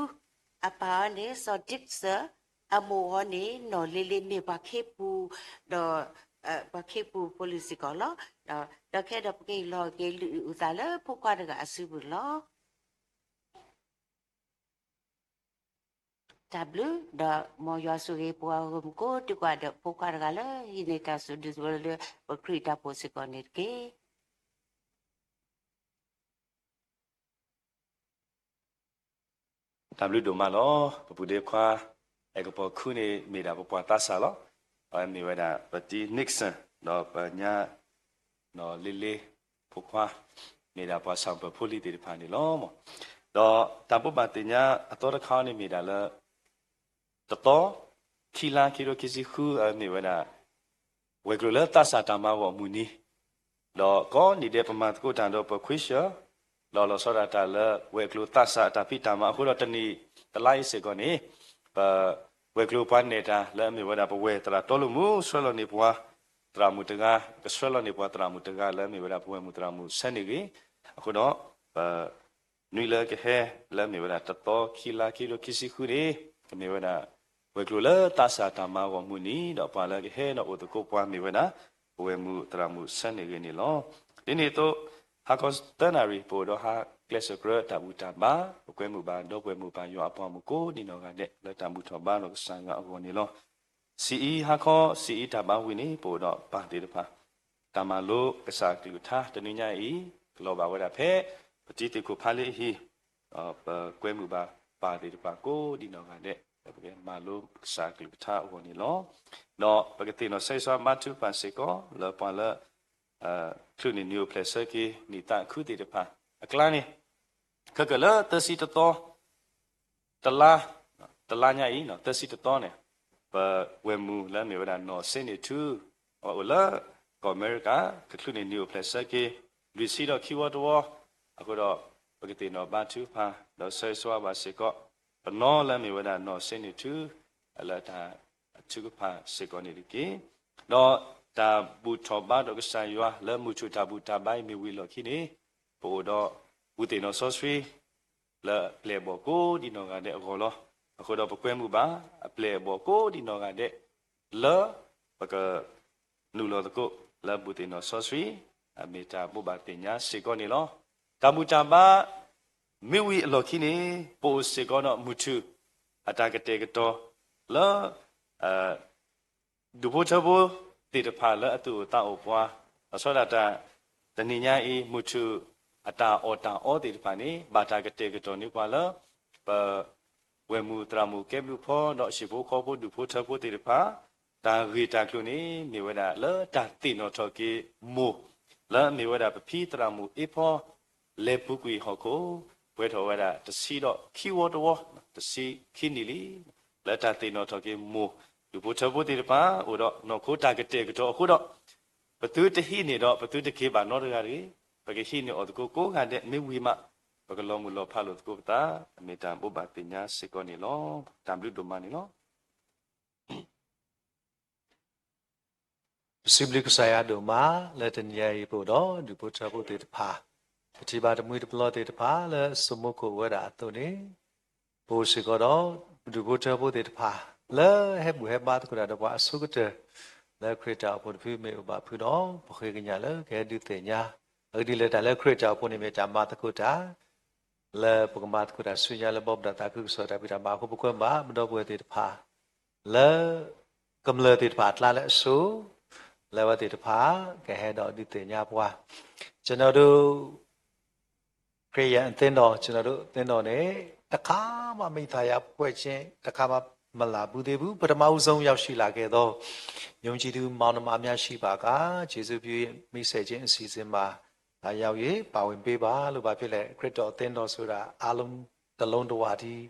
အပၢ်အီၤန့ၣ် စီၤ Dixon, အမိၢ်အီၤန့ၣ် နီၢ်လ့လ့ မ့ၢ်ပှၤခ့ပူၤ ဒီး ပှၤခ့ပူၤဖိလံၤစ့ၢ်ကီးလီၤ. ဒီးခဲဒီးပကဟ့ၣ်လီၤက့ၤလုၢ်အုၣ်အုၣ်သးလၢဖိခွါတဂၤအစုပူၤန့ၣ်လီၤ. တၢ်ဘျုး ဒီးမ်ယွၤဆိၣ်ဂ့ၤပှၤဂီၢ်မုၢ်ကိးဒံကိးဂၤဒီး ဖိခွါတဂၤလၢဟံးန့ၢ်တၢ်စူၢ်ဒုးဝဲလၢ ပခရံာ်တၢ်အိၣ်ဖှိၣ်စ့ၢ်ကီးန့ၣ်တက့ၢ်. တၢ်ဘျုးဒိၣ်မးလီၤ. ပပုၢ်ဒ့ခွါ အဲၣ်ကပီၤခုန့ၣ် မ့ၢ်ဒၣ်ပပှၤသးစၢ်လီၤ. အဝဲမ့ၢ်ဝဲဒၣ် ပတံ Nixon ဒီးပညါ နီၢ်လ့လ့ ဖိခွါ မ့ၢ်ဒၣ်ပှၤဆၣ်ပၢၢ်ဖိလံၤသ့ၣ်တဖၣ်န့ၣ်လီၤ. ဒီးတၢ်ဘိးဘၣ်သ့ၣ်ညါအသီတခါန့ၣ်မ့ၢ်ဒၣ်လၢ တသီ ခံလါ ခံကထိခံဆံဃု အမ့ၢ်ဝဲဒၣ် ဝဲၤကျိၤလၢသးစၢ်တၢ်မၤဂီၢ်မုၢ်နံၤ, ဒီးကိးနံၤဒဲးပမၤသကိးတၢ်ဒီးပခွ့ဆၢ ဒီးလီၤဆီဒၣ်တၢ်လၢဝဲၤကျိၤသးစၢ်အတၢ်ဖံးတၢ်မၤအဃိဒီး တနံၣ်တလါအံၤစ့ၢ်ကီးန့ၣ် ပဝဲၤကျိၤပှၤနဲၣ်တၢ်လၢအမ့ၢ်ဝဲဒၣ်ပဝဲၢ်သရၣ်တီလူမူ ဆှၢလီၤန့ၢ်ပှၤ သရၣ်မုၣ်တဂၤ ကဆှၢလီၤန့ၢ်ပှၤသရၣ်မုၣ်တဂၤလၢအမ့ၢ်ဝဲဒၣ်ပဝဲၢ်မုၣ်သရၣ်မုၣ်ဆၢန့ၣ်ဂ့ၤ, အဃိဒီး ပ နွံလၢကဟဲ လၢအမ့ၢ်ဝဲဒၣ်တသီ ခံလါ ခံကထိခံဆံဃုန့ၣ် ကမ့ၢ်ဝဲဒၣ် ဝဲၤကျိၤလၢသးစၢ်တၢ်မၤဂီၢ်မုၢ်နံၤ ဒီးပှၤလၢကဟဲဒီးအိၣ်သကိးပှၤမ့ၢ်ဝဲဒၣ် ပဝဲၢ်မုၣ်သရၣ်မုၣ်ဆၢန့ၣ်ဂ့ၤန့ၣ်လီၤ. ဒ်န့ၣ်အသိး ဟါခီသၢနၣ်ရံၣ် ပအိၣ်ဒီးဟါကျဲးစၢးကြၢးတၢ်ဘူၣ်တၢ်ဘါ ပကွဲမုာ်ဘၣ်ဒီပုၢ်ဝဲၢ်မုၣ်ပၢ်ယွၤအပှၤမုၣ်ကိးဒံနီၢ်ဂၤဒဲး လၢတၢ်ဘူၣ်ထီၣ်ဘါဒီးကစၢ်ယွၤအဂီၢ်န့ၣ်လီၤ. ဆံးအံၤ ဟါခီဆံးအံၤတၢ်ဘါဝံၤန့ၣ် ပအိၣ်ဒီးပၢ်သ့ၣ်တဖၣ် တၢ်မၤလိကစၢ်အကလုၢ်ကထါ တနွံညါအံၤ ကလီၤဘၣ်ဝဲဒၣ်ဖဲ ပတံၤသကိးဖးလံအဟံၣ်, ဒီးပကွဲမုာ်ဘၣ်ပၢ်သ့ၣ်တဖၣ်ကိးဒံနီၢ်ဂၤဒဲး လၢပကမၤလိကစၢ်အကလုၢ်ကထါအဂီၢ်န့ၣ်လီၤ. ဒီးပကသ့ၣ်နီၣ်ဆၢဂ့ၤဆၢဝါဘါထုကဖၣ်စ့ၢ်ကီး လၢပှၤလၢ ချုးန့ၢ်နံၣ်အိၣ်ဖျဲၣ်ဆၢက့ၤ နံၣ်သးခုသ့ၣ်တဖၣ်အကျါန့ၣ် ခဲကၢၣ်လၢသၢဆံတသီ တလါ, တလါညါအံၤ သၢဆံတသီန့ၣ် ပဝဲၢ်မုၣ်လၢအမ့ၢ်ဝဲဒၣ်နီၢ်စ့န့ၣ်ထူ အဝဲအိၣ်လၢကီၢ်အမဲရကၤ, ကချုးန့ၣ် နံၣ်အိၣ်ဖျဲၣ်ဆၢက့ၤ လွံၢ်ဆံဒီးခံဝီတဝီ, အဃိဒီး ပကသ့ၣ်နီၣ်ဘါထုကဖၣ် ဒီးဆၢဂ့ၤဆၢဝါဘၣ်စ့ၢ်ကီး ပနီၢ်လၢအမ့ၢ်ဝဲဒၣ်နီၢ်စ့န့ၣ်ထူ လၢတၢ်ထုကဖၣ်စ့ၢ်ကီးန့ၣ်တက့ၢ်. ဒီးတၢ်ဘူၣ်ထီၣ်ဘါဒီးကစၢ်ယွၤလၢမုၢ်ထူၣ်တၢ်ဘူၣ်တၢ်ဘါအံၤမ့ၢ်ဝံၤအလီၢ်ခံန့ၣ်, ပအိၣ်ဒီးဘူၣ်သ့ၣ်နီၣ်စီဆှံ လၢအပျဲၢ်အဘီၣ်ကိးဒံးနီၢ်ဂၤဒဲးအဂီၢ်လီၤ. အဃိဒီးပကွဲမုာ်ဘၣ် အပျဲၢ်အဘီၣ်ကိးဒံးနီၢ်ဂၤဒဲး လၢပက နုာ်လီၤသကိး လၢဘူၣ်သ့ၣ်နီၣ်စီဆှံ အမ့ၢ်တၢ်ဘိးဘၣ်သ့ၣ်ညါစ့ၢ်ကီးန့ၣ်လီၤ. တၢ်ဘူၣ်တၢ်ဘါ မ့ၢ်ဝံၤအလီၢ်ခံန့ၣ် ပအိၣ်စ့ၢ်ကီးဒီးမုၢ်ထူၣ် အတၢ်ကတဲာ်ကတီၤ လၢ ဒူၣ်ဖိထၢဖိသ့ၣ်တဖၣ်လၢအသူၣ်အိၣ်သးအိၣ်ပှၤ, လီၤဆီဒၣ်တၢ် တနံၤညါအံၤ မုၢ်ထူၣ်အတၢ်အီၣ်တၢ်အီသ့ၣ်တဖၣ်န့ၣ် ဘၣ်တၢ်ကတဲာ်ကတီၤန့ၢ်ပှၤလၢ ပ ဝဲၢ်မုၢ်သရၣ်မုၣ်ကဲဘျုးဖီ ဒီးဟံၣ်ဖိဃီဖိဒူၣ်ဖိထၢဖိသ့ၣ်တဖၣ် တၢ်ဂ့ၢ်တၢ်ကျိၤန့ၣ် မ့ၢ်ဝဲဒၣ်လၢတၢ်သ့ၣ်နီၣ်ထီၣ်က့ၤမိၢ် လၢအမ့ၢ်ဝဲဒၣ်ပဖံသရၣ်မုၣ်အ့ဖီ လဲၤပူၤကွံာ်ဟီၣ်ခိၣ် ပှဲၤထီၣ်ဝဲဒၣ်တဆံဒီးခံဝီတဝီ တဆံခံနံၣ်လံ လၢတၢ်သ့ၣ်နီၣ်ထီၣ်က့ၤမိၢ် ဒူၣ်ဖိထၢဖိသ့ၣ်တဖၣ် အိၣ်ဒီးနီၢ်ခိတၢ်ကတဲာ်ကတီၤအဃိဒီး ပသုတဟံးန့ၢ်ဒီး ပသုတက့ၤဘၣ်နီတဂၤတဂ့ၤ, ပကဟံးန့ၢ်အီၣ်သကိးကိးဂၤဒဲး မ့ၢ်ဝံၤမး ပကလီၤမုၢ်လီၤဖးလိာ်သကိးပသး အမ့ၢ်တၢ်ဘိးဘၣ်သ့ၣ်ညါစ့ၢ်ကီးန့ၣ်လီၤ. တၢ်ဘျုးဒိၣ်မးန့ၣ်လီၤ. ပစံးဘျုးကစၢ်ယွၤဒိၣ်မး လၢတနံၤအံၤပအိၣ်ဒီးဒူၣ်ဖိထၢဖိသ့ၣ်တဖၣ်, ပထံၣ်ဘၣ်တမှံၤတပျီၤသ့ၣ်တဖၣ်လၢစိာ်မိၢ်ခိၣ်ဝဲဒၣ်အသိးန့ၣ်, ပအိၣ်စ့ၢ်ကီးဒီး ဒူၣ်ဖိထၢဖိသ့ၣ်တဖၣ် လၢဟဲဘူၣ်ဟဲဘါသကိးတၢ်ဒီးပှၤအဆိကတၢၢ် လၢခရံာ်တၢ်အိၣ်ဖှိၣ်တဖုမ့ၢ်အိၣ်ဘၣ်ဖုဒီး ပဃ့ကညးလၢကဟဲဒုးသ့ၣ်ညါ အဂ့ၢ်ဒ်လဲၣ်တၢ်လၢခရံာ်တၢ်အိၣ်ဖှိၣ်န့ၣ်မ့ၢ်တၢ်မၤသကိးတၢ် လၢပကမၤသကိးတၢ်ဆူညါလၢဘီပဒၣ်သးခုကစီၣ်တၢ်ဖံးတၢ်မၤအဃိ ပကွဲမုာ်ဘၣ်ပဒီပုၢ်ဝဲၢ်သ့ၣ်တဖၣ် လၢကမျၢၢ်သ့ၣ်တဖၣ်အကျါလၢအဆိ လၢအဝဲသ့ၣ်တဖၣ် ကဟဲဒီးဒုးသ့ၣ်ညါပှၤ ကျွန်တော်တို့ ခရစ်ယာန်အသင်းတော် ကျွန်တော်တို့အသင်းတော်န့ၣ် တစ်ခါမှမိသားစုအဖွဲ့ချင်း တစ်ခါမှမလာဘူးသေးဘူး ပထမဦးဆုံးရောက်ရှိလာခဲ့သော ယုံကြည်သူမောင်နှမများရှိပါက ကျေးဇူးပြု၍ မိတ်ဆက်ခြင်းအစီအစဉ်မှာ လာရောက်၍ ပါဝင်ပေးပါလို့ ဘာဖြစ်လဲ ခရစ်တော်အသင်းတော်ဆိုတာ အားလုံးတစ်လုံးတစ်ဝါတည်း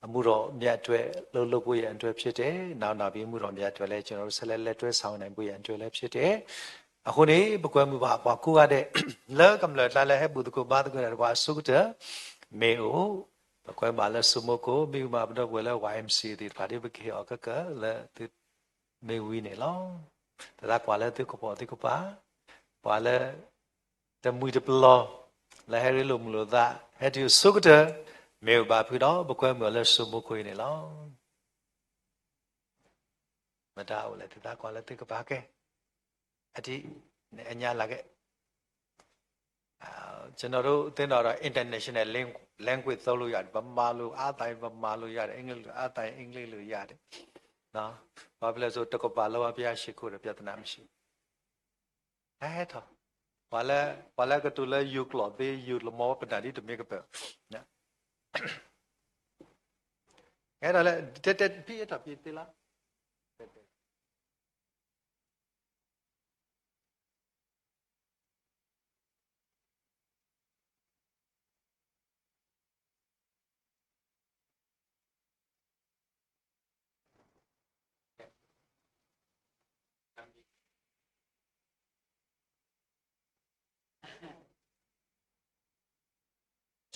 အမှုတော်မြတ်အတွက် လှုပ်လှုပ်ဖို့ရန်အတွက်ဖြစ်တယ်။ နောက်နောက်ပြီး အမှုတော်မြတ်အတွက်လည်း ကျွန်တော်တို့ဆက်လက်လက်တွဲဆောင်ရွက်နိုင်ဖို့ရန်အတွက်လည်းဖြစ်တယ်။ အဃိန့ၣ် ပကွဲမုာ်ဘၣ်ပှၤကိးဂၤဒဲး လၢကမျၢၢ်ကျါလၢဟဲဘူၣ်သကိးဘါသကိးတၢ်ဒီးပှၤအဆိကတၢၢ် မ့ၢ်အိၣ် ပကွဲမုာ်ဘၣ်လၢစိာ်မိၢ်ခိၣ် မ့ၢ်ဝံၤမး ပဒီပုၢ်ဝဲၢ်လၢ ဝါ MC သ့ၣ်တဖၣ် ဒ်ပကဟ့ၣ်အီၤကကၢၢ်လၢသုမ့ၢ်ဝံၤန့ၣ်လီၤ. သရၣ်ကွၢ်လၢသုကပိာ်သုကပၤ ပှၤလၢ တမှံၤတပျီၤ လၢဟဲရ့လိာ်မုာ်လိာ်သး ဟဲတုၤအဆိကတၢၢ် မ့ၢ်အိၣ်ဘၣ်ဖုဒီး ပကွဲမုာ်အီၤလၢစိာ်မိၢ်ခိၣ်အံၤန့ၣ်လီၤ. မတၤအိၣ်လဲၣ် သုသရၣ်ကွၢ်လၢသုကပၤကဲ အတံၤ အညါလၢကဲ ကျွန်တော်တို့အသင်းတော်တော့ international lang- language သုံးလို့ရတယ် ဗမာလိုအားသာရင် ဗမာလိုရတယ် အင်္ဂလိပ်လိုအားသာရင် အင်္ဂလိပ်လိုရတယ်နော် ဘာဖြစ်လဲဆိုတော့ တစ်ကမ္ဘာလုံးက ဘုရားရှိခိုးတယ် ပြဿနာမရှိဘူး ဟဲထီၣ် ပှၤလၢ ပှၤလၢကတိၤလၢ ယိၤကျိာ်သ့ ယိၤကျိာ်မီၤ ပနၢ်ဒ်တမ့ၢ်ကပၢၤ ဟဲထီၣ်လၢ တဲတဲ ဖံးဟဲထီၣ်ဖံးသ့လီၤ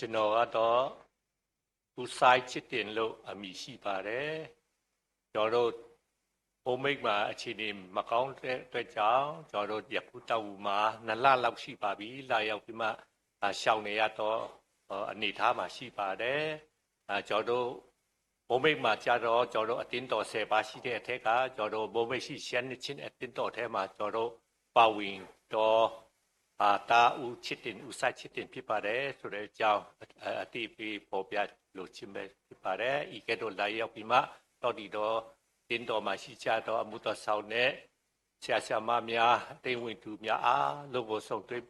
ကျွန်တော်ကတော့ ဦးစိုင်းချစ်တင်လို့ အမည်ရှိပါတယ်။ ကျွန်တော်တို့ မိုးမိတ်မှာ အခြေအနေ မကောင်းတဲ့အတွက်ကြောင့် ကျွန်တော်တို့ ယခုတောင်ငူမှာ နှစ်လလောက်ရှိပါပြီ။ လာရောက်ပြီးမှ အာ ရှောင်နေရတော့ အာ အနေအထားမှာ ရှိပါတယ်။ အာ ကျွန်တော်တို့ မိုးမိတ်မှာကျတော့ ကျွန်တော်တို့ အသင်းတော် ဆယ်ပါးရှိတဲ့အထက်က ကျွန်တော်တို့ မိုးမိတ်ရှိ ရှမ်းနှစ်ချင်းအသင်းတော်ထဲမှာ ကျွန်တော်တို့ ပါဝင်တော့ အာ သားဦးချစ်တင် ဦးစိုင်းချစ်တင် ဖြစ်ပါတယ်ဆိုတဲ့အကြောင်း အ- အ- အသိပေးဖော်ပြလိုခြင်းပဲဖြစ်ပါတယ်။ ဤကဲ့သို့လာရောက်ပြီးမှ တော့ဒီတော့ သင်းတော်မှာရှိကြသော အမှုတော်ဆောင်နဲ့ ဆရာဆရာမများ အသင်းဝင်သူများအားလုံးကို ဆုံတွေ့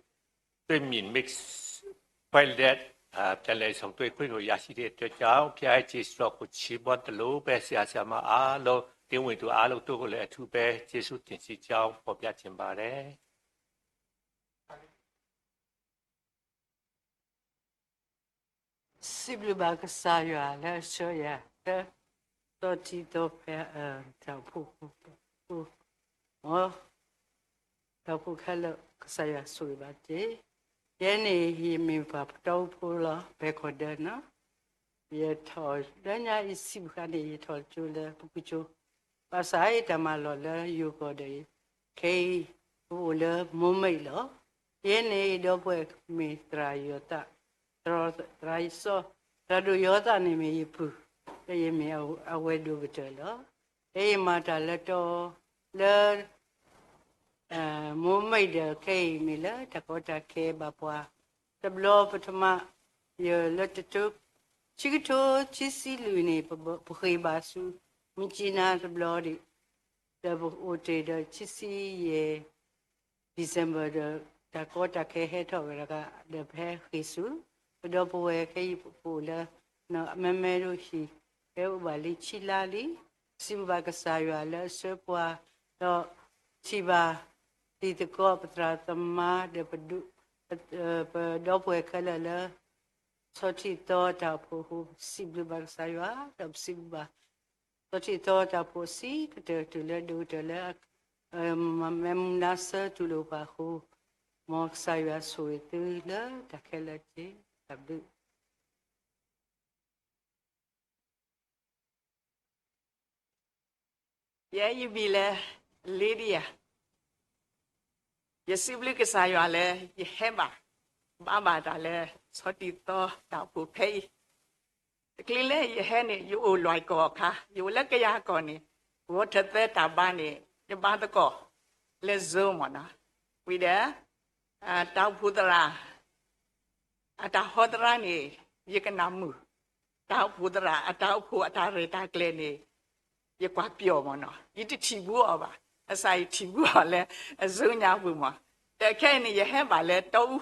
တွေ့မြင်မိတ် ဖွဲ့လက် အာ ပြန်လည်ဆုံတွေ့ခွင့်ကို ရရှိတဲ့အတွက်ကြောင့် ဘုရားရဲ့ကျေးဇူးတော်ကို ချီးမွမ်းသလိုပဲ ဆရာဆရာမအားလုံး သင်းဝင်သူအားလုံးတို့ကိုလည်း အထူးပဲကျေးဇူးတင်ရှိကြောင်း ဖော်ပြချင်ပါတယ်။ စံးဘျုးဘၣ်ကစၢ်ယွၤလၢအဆှၢယၤ လၢ ဒီထံဒီဖဲ တၢ်အိၣ်ဖှိၣ်ဖိ အိၣ် ဒီပုၢ်ဝဲၢ်ခဲလၢာ် ကစၢ်ယွၤဆိၣ်ဂ့ၤဘၣ်တ့ၢ်. ယဲန့ၣ် ယမ့ၢ်ပှၤပတီၢ်ဖိလီၤ ဖဲကီၢ်ဒၢနီၤ. ယထီၣ်လၢညါအံၤ စံးဘၣ်ဃးန့ၣ် ယထီၣ်ကၠိလၢပူၤကွံာ်ကၠိ, ဘၣ်ဆၣ်ယတၢ်မၤလီၢ်လၢယိၤကီၢ်ဒီး ခဲအံၤ ပအိၣ်လၢမိၢ်မ့ၢ်လီၤ. ယဲန့ၣ် ယဒီပုၢ်ဝဲၢ်မ့ၢ်သရၣ်ယီၤသး, သရၣ်စီၤ, သရၣ်ဒိၣ်ယီၤသးန့ၣ်မ့ၢ်ယပုၢ်, ဒီးယမ့ၢ်အဝဲဒိၣ်ကတၢၢ်လီၤ. ယဲယမၤတၢ်လၢတီ လၢ မိၢ်မ့ၢ်ဒီးခဲအံၤမ့ၢ်လၢတၢ်ကီတၢ်ခဲဘၣ်ပှၤ, တဘျီပထမ ယလၢတကထိ ခံကထိခံဆံလွံၢ်န့ၣ် ပဃ့ၢ်ဘၣ်ဆူ မြစ်ကြီးနား တဘျီဒံး, ဒီးပအိၣ်တ့ၢ်ဒီးခံဆံယဲၢ် December ဒီး တၢ်ကီတၢ်ခဲဟဲထီၣ်ဝဲတဂၤ ဒီးပဟဲဃ့ၢ်ဆူ ပဒီပုၢ်ဝဲၢ်ခဲအံၤပအိၣ်လၢ အမဲမဲဒိၣ်ဟံၣ် ဖဲအိၣ်ဘၣ်လံခံလါလံ, စံးဘျုးဘၣ်ကစၢ်ယွၤလၢအဆှၢပှၤ, ဒီးထံၣ်ဘၣ် တံၤသကိး ပသရၣ်သမါ ဒီး ပဒီပုၢ်ဝဲၢ်ခဲလၢာ်လၢ ဆီထံၣ်သီတၢ်အိၣ်ဖှိၣ်အဃိ ပစံးဘျုးဘၣ်ကစၢ်ယွၤ ဒီးပစံးဘျုးဘၣ် ဆီထံၣ်သီတၢ်အိၣ်ဖှိၣ်အဆံးကတၢၢ် တုၤလၢဒိၣ်ကတၢၢ်လၢ မဲမုၢ်နါဆၢတူၢ်လိာ်ပှၤအဃိ, မ်ကစၢ်ယွၤဆိၣ်ဂ့ၤသုလၢတၢ်ခဲလၢာ်တက့ၢ်. တၢ်ဘျုး ယဲယမံၤလၢ Lydia, ယစံးဘျုးကစၢ်ယွၤလၢ ယဟဲဘၣ် ဘၣ်ဘၣ်တၢ်လၢ ဆီထံၣ်သီတၢ်အိၣ်ဖှိၣ်ဖဲအံၤ, တချုးလၢယဟဲန့ၣ် ယအိၣ်လွဲၢ်ကီၢ်အခါ ယအိၣ်လၢကယၤကီၢ်န့ၣ် ဂီၤထၢၣ်သၢတၢ်ဘါန့ၣ် ယဘါသကိး လၢ Zoom မ့ၢ်နီၤ, ဝံၤဒီး တၢ်အိၣ်ဖှိၣ်သရၣ် အတၢ်ဟီသရၣ်န့ၣ် ယကနၣ်မုာ်, တၢ်အိၣ်ဖှိၣ်သရၣ် အတၢ်အိၣ်ဖှိၣ်အတၢ်ရဲၣ်တၢ်ကျဲၤန့ၣ် ယကွၢ်ပျီၣ်မ့ၢ်နီၤ, ယတထံၣ်ဘူးအီၤဘၣ်, ဘၣ်ဆၣ်ယထံၣ်ဘူးအီၤလၢ Zoom ညါပူၤမ့ၢ်, ဒီးခဲအံၤန့ၣ် ယဟဲဘၣ်လၢတီအူ,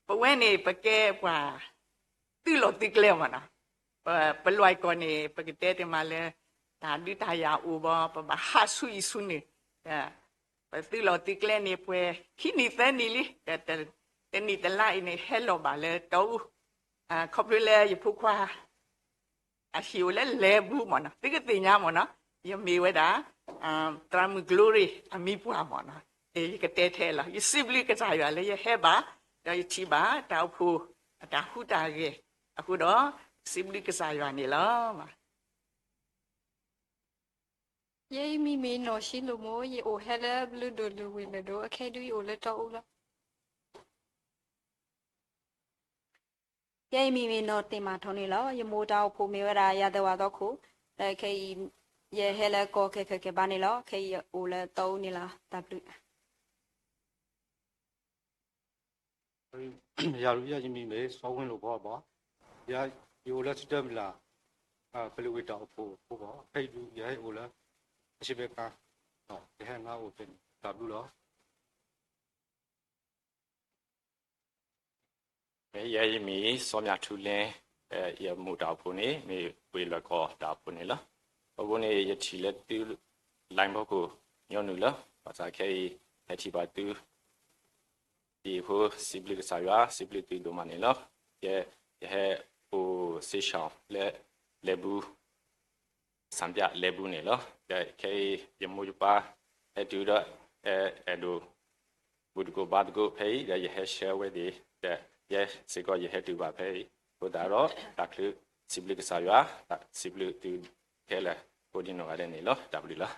ပဝဲန့ၣ် ပကဲပှၤ သုးလီၢ်သုးကျဲမ့ၢ်နီၤ, ပလွဲၢ်ကီၢ်န့ၣ် ပကတဲတမံၤလၢ တၢ်ဒုးတၢ်ယၤအိၣ်ဘၣ် ပဘၣ်ဟးဆူအံၤဆူန့ၣ်, ပသုးလီၢ်သုးကျဲန့ၣ် ပှဲၤခံနံၣ်သၢနံၣ်လံ, တနံၣ်တလါအံၤန့ၣ် ဟဲလီၤဘၣ်လၢတီအူ, ခီဖျိလၢယဖိခွါ အဟံၣ်အိၣ်လၢလဲၤဘူးမ့ၢ်နီၤ, သုကသ့ၣ်ညါမ့ၢ်နီၤ, ယမ့ၢ်ဝဲဒၣ် သရၣ်မုၣ် Glory အမံၤပှၢ်မ့ၢ်နီၤ, ယကတဲထဲလီၤ, ယစံးဘျုးကစၢ်ယွၤလၢယဟဲဘၣ်, ဒီးယထံၣ်ဘၣ်တၢ်အိၣ်ဖှိၣ် အတၢ်ဟူးတၢ်ဂဲၤအဃိဒီး စံးဘျုးကစၢ်ယွၤန့ၣ်လီၤ. ယဲအံၤမံၤမ့ၢ်နီၢ်ၡံလိာ်မိၢ်, ယအိၣ်ဟဲလၢဘျုးဒိၣ်လုၢ်ဝ့ၢ်လၢၢ်ဒိၣ်, အခဲဒုးယအိၣ်လၢတီအူလီၤ. ယဲအံၤမံၤမ့ၢ်နီၢ်တ့ၢ်မၤထီၣ်န့ၣ်လီၤ. ယမိၢ်တၢ်အိၣ်ဖှိၣ်မ့ၢ်ဝဲဒၣ်ယၤသဝၣ်သီခိၣ်, ဒီးခဲအံၤ ယဟဲလၢကီၢ်ခဲခၢၣ်ကဲဘါန့ၣ်လီၤ. ခဲအံၤယအိၣ်လၢတီအူန့ၣ်လီၤ. တၢ်ဘျုး ယၤလူၤယဲ ယမံၤမ့ၢ်စီၤဝ့လိာ်ဖီဘီ, ယအိၣ်လၢထံတၢမုၢ်လၢ် ပလုၢ်ဝ့ၢ်တၢ်အိၣ်ဖှိၣ်အဃိဘီ, ဖဲအံၤဒုးယဟဲအိၣ်လၢ အရှေ့ဘက်ခါ, ယဟဲနါအိၣ်ဖဲန့ၣ် တၢ်ဘျုးလီၤ. ယဲယမံၤ စီၤမြထူလ့, ယမိၢ်တၢ်အိၣ်ဖှိၣ်န့ၣ် မ့ၢ်ဝ့ၢ်လွဲၢ်ကီၢ်တၢ်အိၣ်ဖှိၣ်န့ၣ်လီၤ. အဃိန့ၣ် ယထံၣ်လၢသု line ဖီခိၣ်ညီနုၢ်လီၤ. ဘၣ်ဆၣ်ခဲအံၤ ဟဲထံၣ်ဘၣ်သု ဒ်အံၤအဃိ စံးဘျုးကစၢ်ယွၤ စံးဘျုးသုဒိၣ်မးန့ၣ်လီၤ. ယဲ ယဟဲအိၣ်စ့ၢ်ကီးလၢ လဲၤဘူး စၣ်ပျၢ်လဲၤဘူးန့ၣ်လီၤ. ဒီးခဲအံၤ ယမိၢ်ယပၢ် ဟဲတုၤဒီး အဲၣ်ဒိး ဘူးသကိးဘါသကိးဖဲအံၤ ဒီးယဟဲဆှၢဝဲသ့ၣ် ဒီးယဲစ့ၢ်ကီးယဟဲတုၤဘၣ်ဖဲအံၤ အဃိသတးဒီး တၢ်ချုး စံးဘျုးကစၢ်ယွၤ စံးဘျုးသုခဲလၢာ် ကိးဒံနီၢ်ဂၤဒဲးန့ၣ်လီၤ. တၢ်ဘျုးလီၤ.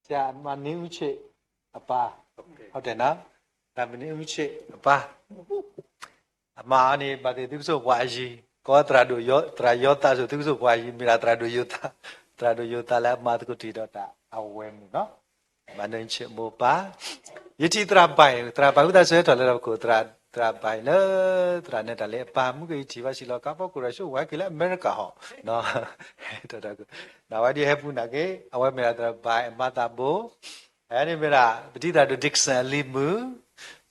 ဆရာမနုချစ်အပါ, ဟုတ်တယ်နော်, ဆရာမနုချစ်အပါ, အမါန့ၣ် ဘၣ်သ့ၣ်သုကစိၢ်ပှၤအယံၤ, ကီသရၣ်ဒိၣ်ယီၤ, သရၣ်ယီၤသးစိၤ သုကစိၢ်ပှၤအယံၤ မ့ၢ်ဒၣ်သရၣ်ဒိၣ်ယိၤသး, သရၣ်ဒိၣ်ယိၤသးလၢအမါသကိးတံၢ်ဒီးတၢ်အဝဲမုၣ်နော်, မနုချစ်မိၢ်ပၢ်, ယထံၣ်သရၣ်ဘၣ်, သရၣ်ဘၣ်ဝံသးစူၤဟဲထီၣ်လၢတၢ်ပကိး သရၣ်ဘၣ်လၢ သရၣ်နဲတၢ်လၢအပၢ်မုၣ်ကယထံၣ်ဘၣ်စံးလီၤ ကါဖီကိၣ်ရၢၢ်ဆိဝဲက့ၤလၢအမဲရကၤဟီ, နဝဲဒ်ဟဲပူၤနာ်က့ အဝဲမ့ၢ်ဒၣ်သရၣ်ဘၣ်အမါသးဘိ, အန့ၣ်မ့ၢ်ဒၣ် ပတံၤသရၣ်ဒိၣ် Dixon အလံၤမုၣ်,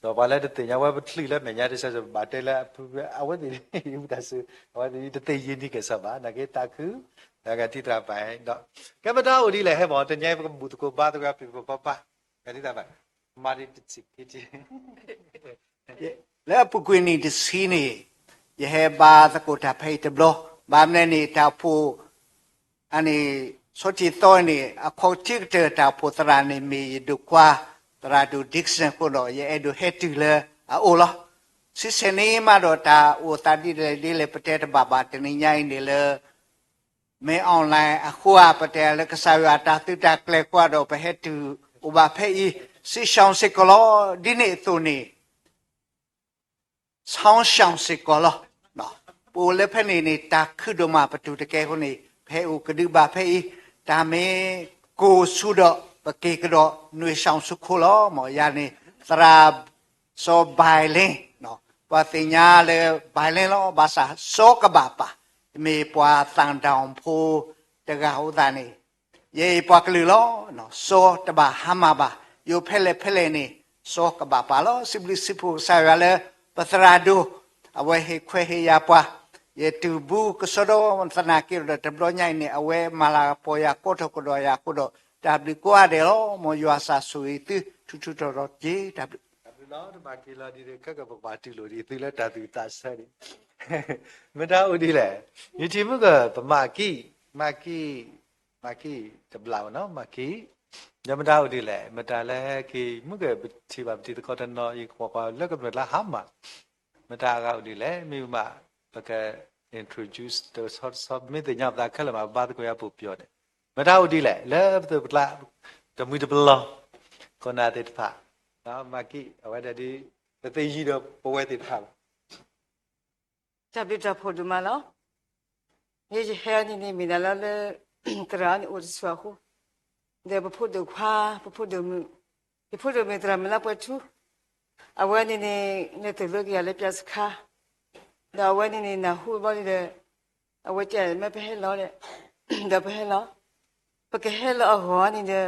ဒီးပှၤလၢတသ့ၣ်ညါဝဲပချုးလၢမဲာ်ညါတဆၢ ဘၣ်တဲလၢအဖု အဝဲသ့ၣ် ဝံသးစူၤ အဝဲသ့ၣ်တသ့ၣ်ယံၤနံၤကဲၣ်ဆိးဘၣ် နာ်က့သးခု ဒီးကထံၣ်သရၣ်ဘၣ်ဒီး ကဲပတၢ်အိၣ်ဒ်လဲၣ်ဟဲမး တနံၤအံၤပကဘူၣ်သကိးဘါသကိးပျံၤပပီပၢ်, ကထံၣ်သရၣ်ဘၣ်, မၤဒ်တဆံးခံထံၣ် လၢအပူၤကွံာ်နံၣ်တဆံန့ၣ် ယဟဲဘါသကိးတၢ်ဖဲအံၤတဘျီ, ဘၣ်မနုၤန့ၣ် တၢ်အိၣ်ဖှိၣ် အန့ၣ် ဆီထံသီန့ၣ် အခီၣ်ထံးကတၢၢ်တၢ်အိၣ်ဖှိၣ်သရၣ်န့ၣ် မ့ၢ်ယဒိၣ်ခွါ သရၣ်ဒိၣ် Dixon အဃိဒီး ယအဲၣ်ဒိးဟဲတုၤလၢအအိၣ်လီၤ. ဆံဆဲၣ်န့ၣ်မးဒီး တၢ်အိၣ်သးဒ်လဲၣ်ဒ်လဲၣ် ပတဲတဘၣ်ဘၣ် တနံၤညါအံၤန့ၣ်လၢ မ့ၢ် online အဃိဧါ ပတဲလၢကစၢ်ယွၤတၢ်သုးတၢ်ကျဲၤဃိဒီး ပဟဲတုၤအိၣ်ဘၣ်ဖဲအံၤ စံးရှောင်စ့ၢ်ကီးလီၤ. ဒ်န့ၣ်အသိးန့ၣ် ဆီၣ်ရှောင်စ့ၢ်ကီးလီၤ. ပအိၣ်လၢဖဲန့ၣ်န့ၣ် တၢ်ခုဒိၣ်မး ပတူၢ်တကဲအဃိန့ၣ် ပဟဲအိၣ်ကဒုဘၣ်ဖဲအံၤ တၢ်မ့ၢ်ကိၢ်ဆူဒီး ပက့ၤကဒီး နွံရှောင်ဆူခိၣ်လီၤ. မ့ၢ်ယၤန့ၣ် သရၣ်စီၤဘၣ်လ့ၣ် ပှၤသ့ၣ်ညါလၢ ဘၣ်လ့ၣ်လီၤ. ဘၣ်ဆၣ် စီၤကဘၣ်ပၢ် မ့ၢ်ပှၤသၣ်ဒၣ်ဖိတဂၤအဃိသတးန့ၣ် ယအံၤပှၤကလုာ်လီၤ. စီၤတဘၣ်ဟါမၢ်ဘၣ်. ယအိၣ်ဖဲလဲၣ်ဖဲလဲၣ်န့ၣ် စီၤကဘၣ်ပၢ်လီၤ. စံးဘျုးစံးဖှိၣ်ကစၢ်ယွၤလၢ ပသရၣ်ဒိၣ် အဝဲဟ့ၣ်ခွဲးဟ့ၣ်ယာ်ပှၤ ယတုၤဘူးကစီဒီသနာ်က့ဒီး တဘျီညါအံၤန့ၣ် အဝဲမၤလၤကပီၤယၤ ကိးထီၣ်ကဒီးယၤအဃိဒီး တၢ်ဘျုးကိးဂၤဒဲးလီၤ. မ်ယွၤသးဆိၣ်ဂ့ၤသု ထူထူတီတီက့ၤ တၢ်ဘျုး တၢ်ဘျုးလီၤ. တဘၣ်က့ၤလီၤဒ်န့ၣ် ခဲကပကဘၣ်တူၢ်လိာ်ဒံးသုလၢတၢ်သူၣ်သးဆၢန့ၣ် မတၤအိၣ်ဒ်လဲၣ်. ယထံၣ်မုၢ်က ပမၤကံၣ် မၤကံၣ် မၤကံၣ်တဘျီနီၤ မၤကံၣ် ဒီးမတၤအိၣ်ဒ်လဲၣ်. မတၤလၢဟဲက့ၤမုၢ်က ပထံၣ်ဘၣ်ပတံၤသကိးတနီၤ ယကွၢ်ကွၢ်လၢကမျၢၢ်လၢဟါမၢ် မတၤအဂၤအိၣ်ဒ်လဲၣ်. မ့ၢ်မး ပက introduce တဆီတဆီ မ့ၢ်သ့ၣ်ညါပသးခဲလၢာ်မး ပဘါသကိးယၤပူၤပျီၣ်န့ၣ် မတၤအိၣ်ဒ်လဲၣ် လၢပသုးပကျါ တမှံၤတပလီၢ် ခိၣ်နၢ်သ့ၣ်တဖၣ် မၤကံၣ် အဝဲဒၣ်ဒ် ပသ့ၣ်ယံၤဒီးပဝဲသ့ၣ်တဖၣ်လီၤ. တၢ်ဘျုးတၢ်ဖှိၣ်ဒိၣ်မးလီၤ. ယဲယဟဲအံၤန့ၣ်န့ၣ် မ့ၢ်ဒၣ်လၢလၢ သရၣ်န့ၣ်အိၣ်တဆူၣ်အဃိ ဒီးပဖိဒိၣ်ခွါ ပဖိဒိၣ်မုၣ် ယဖိဒိၣ်မုၣ်သရၣ်မုၣ်လၢပှဲၤထူ အဝဲန့ၣ်န့ၣ် လဲၤသိၣ်လိက့ၤယၤလၢပၠးစခါ ဒီးအဝဲန့ၣ်န့ၣ် နၢ်ဟူဘျီန့ၣ်ဒီး အဝဲတဲမ့ၢ်ပဟဲလီၤဒီး ဒီးပဟဲလီၤ ပကဟဲလီၤအဂီၢ်န့ၣ်ဒီး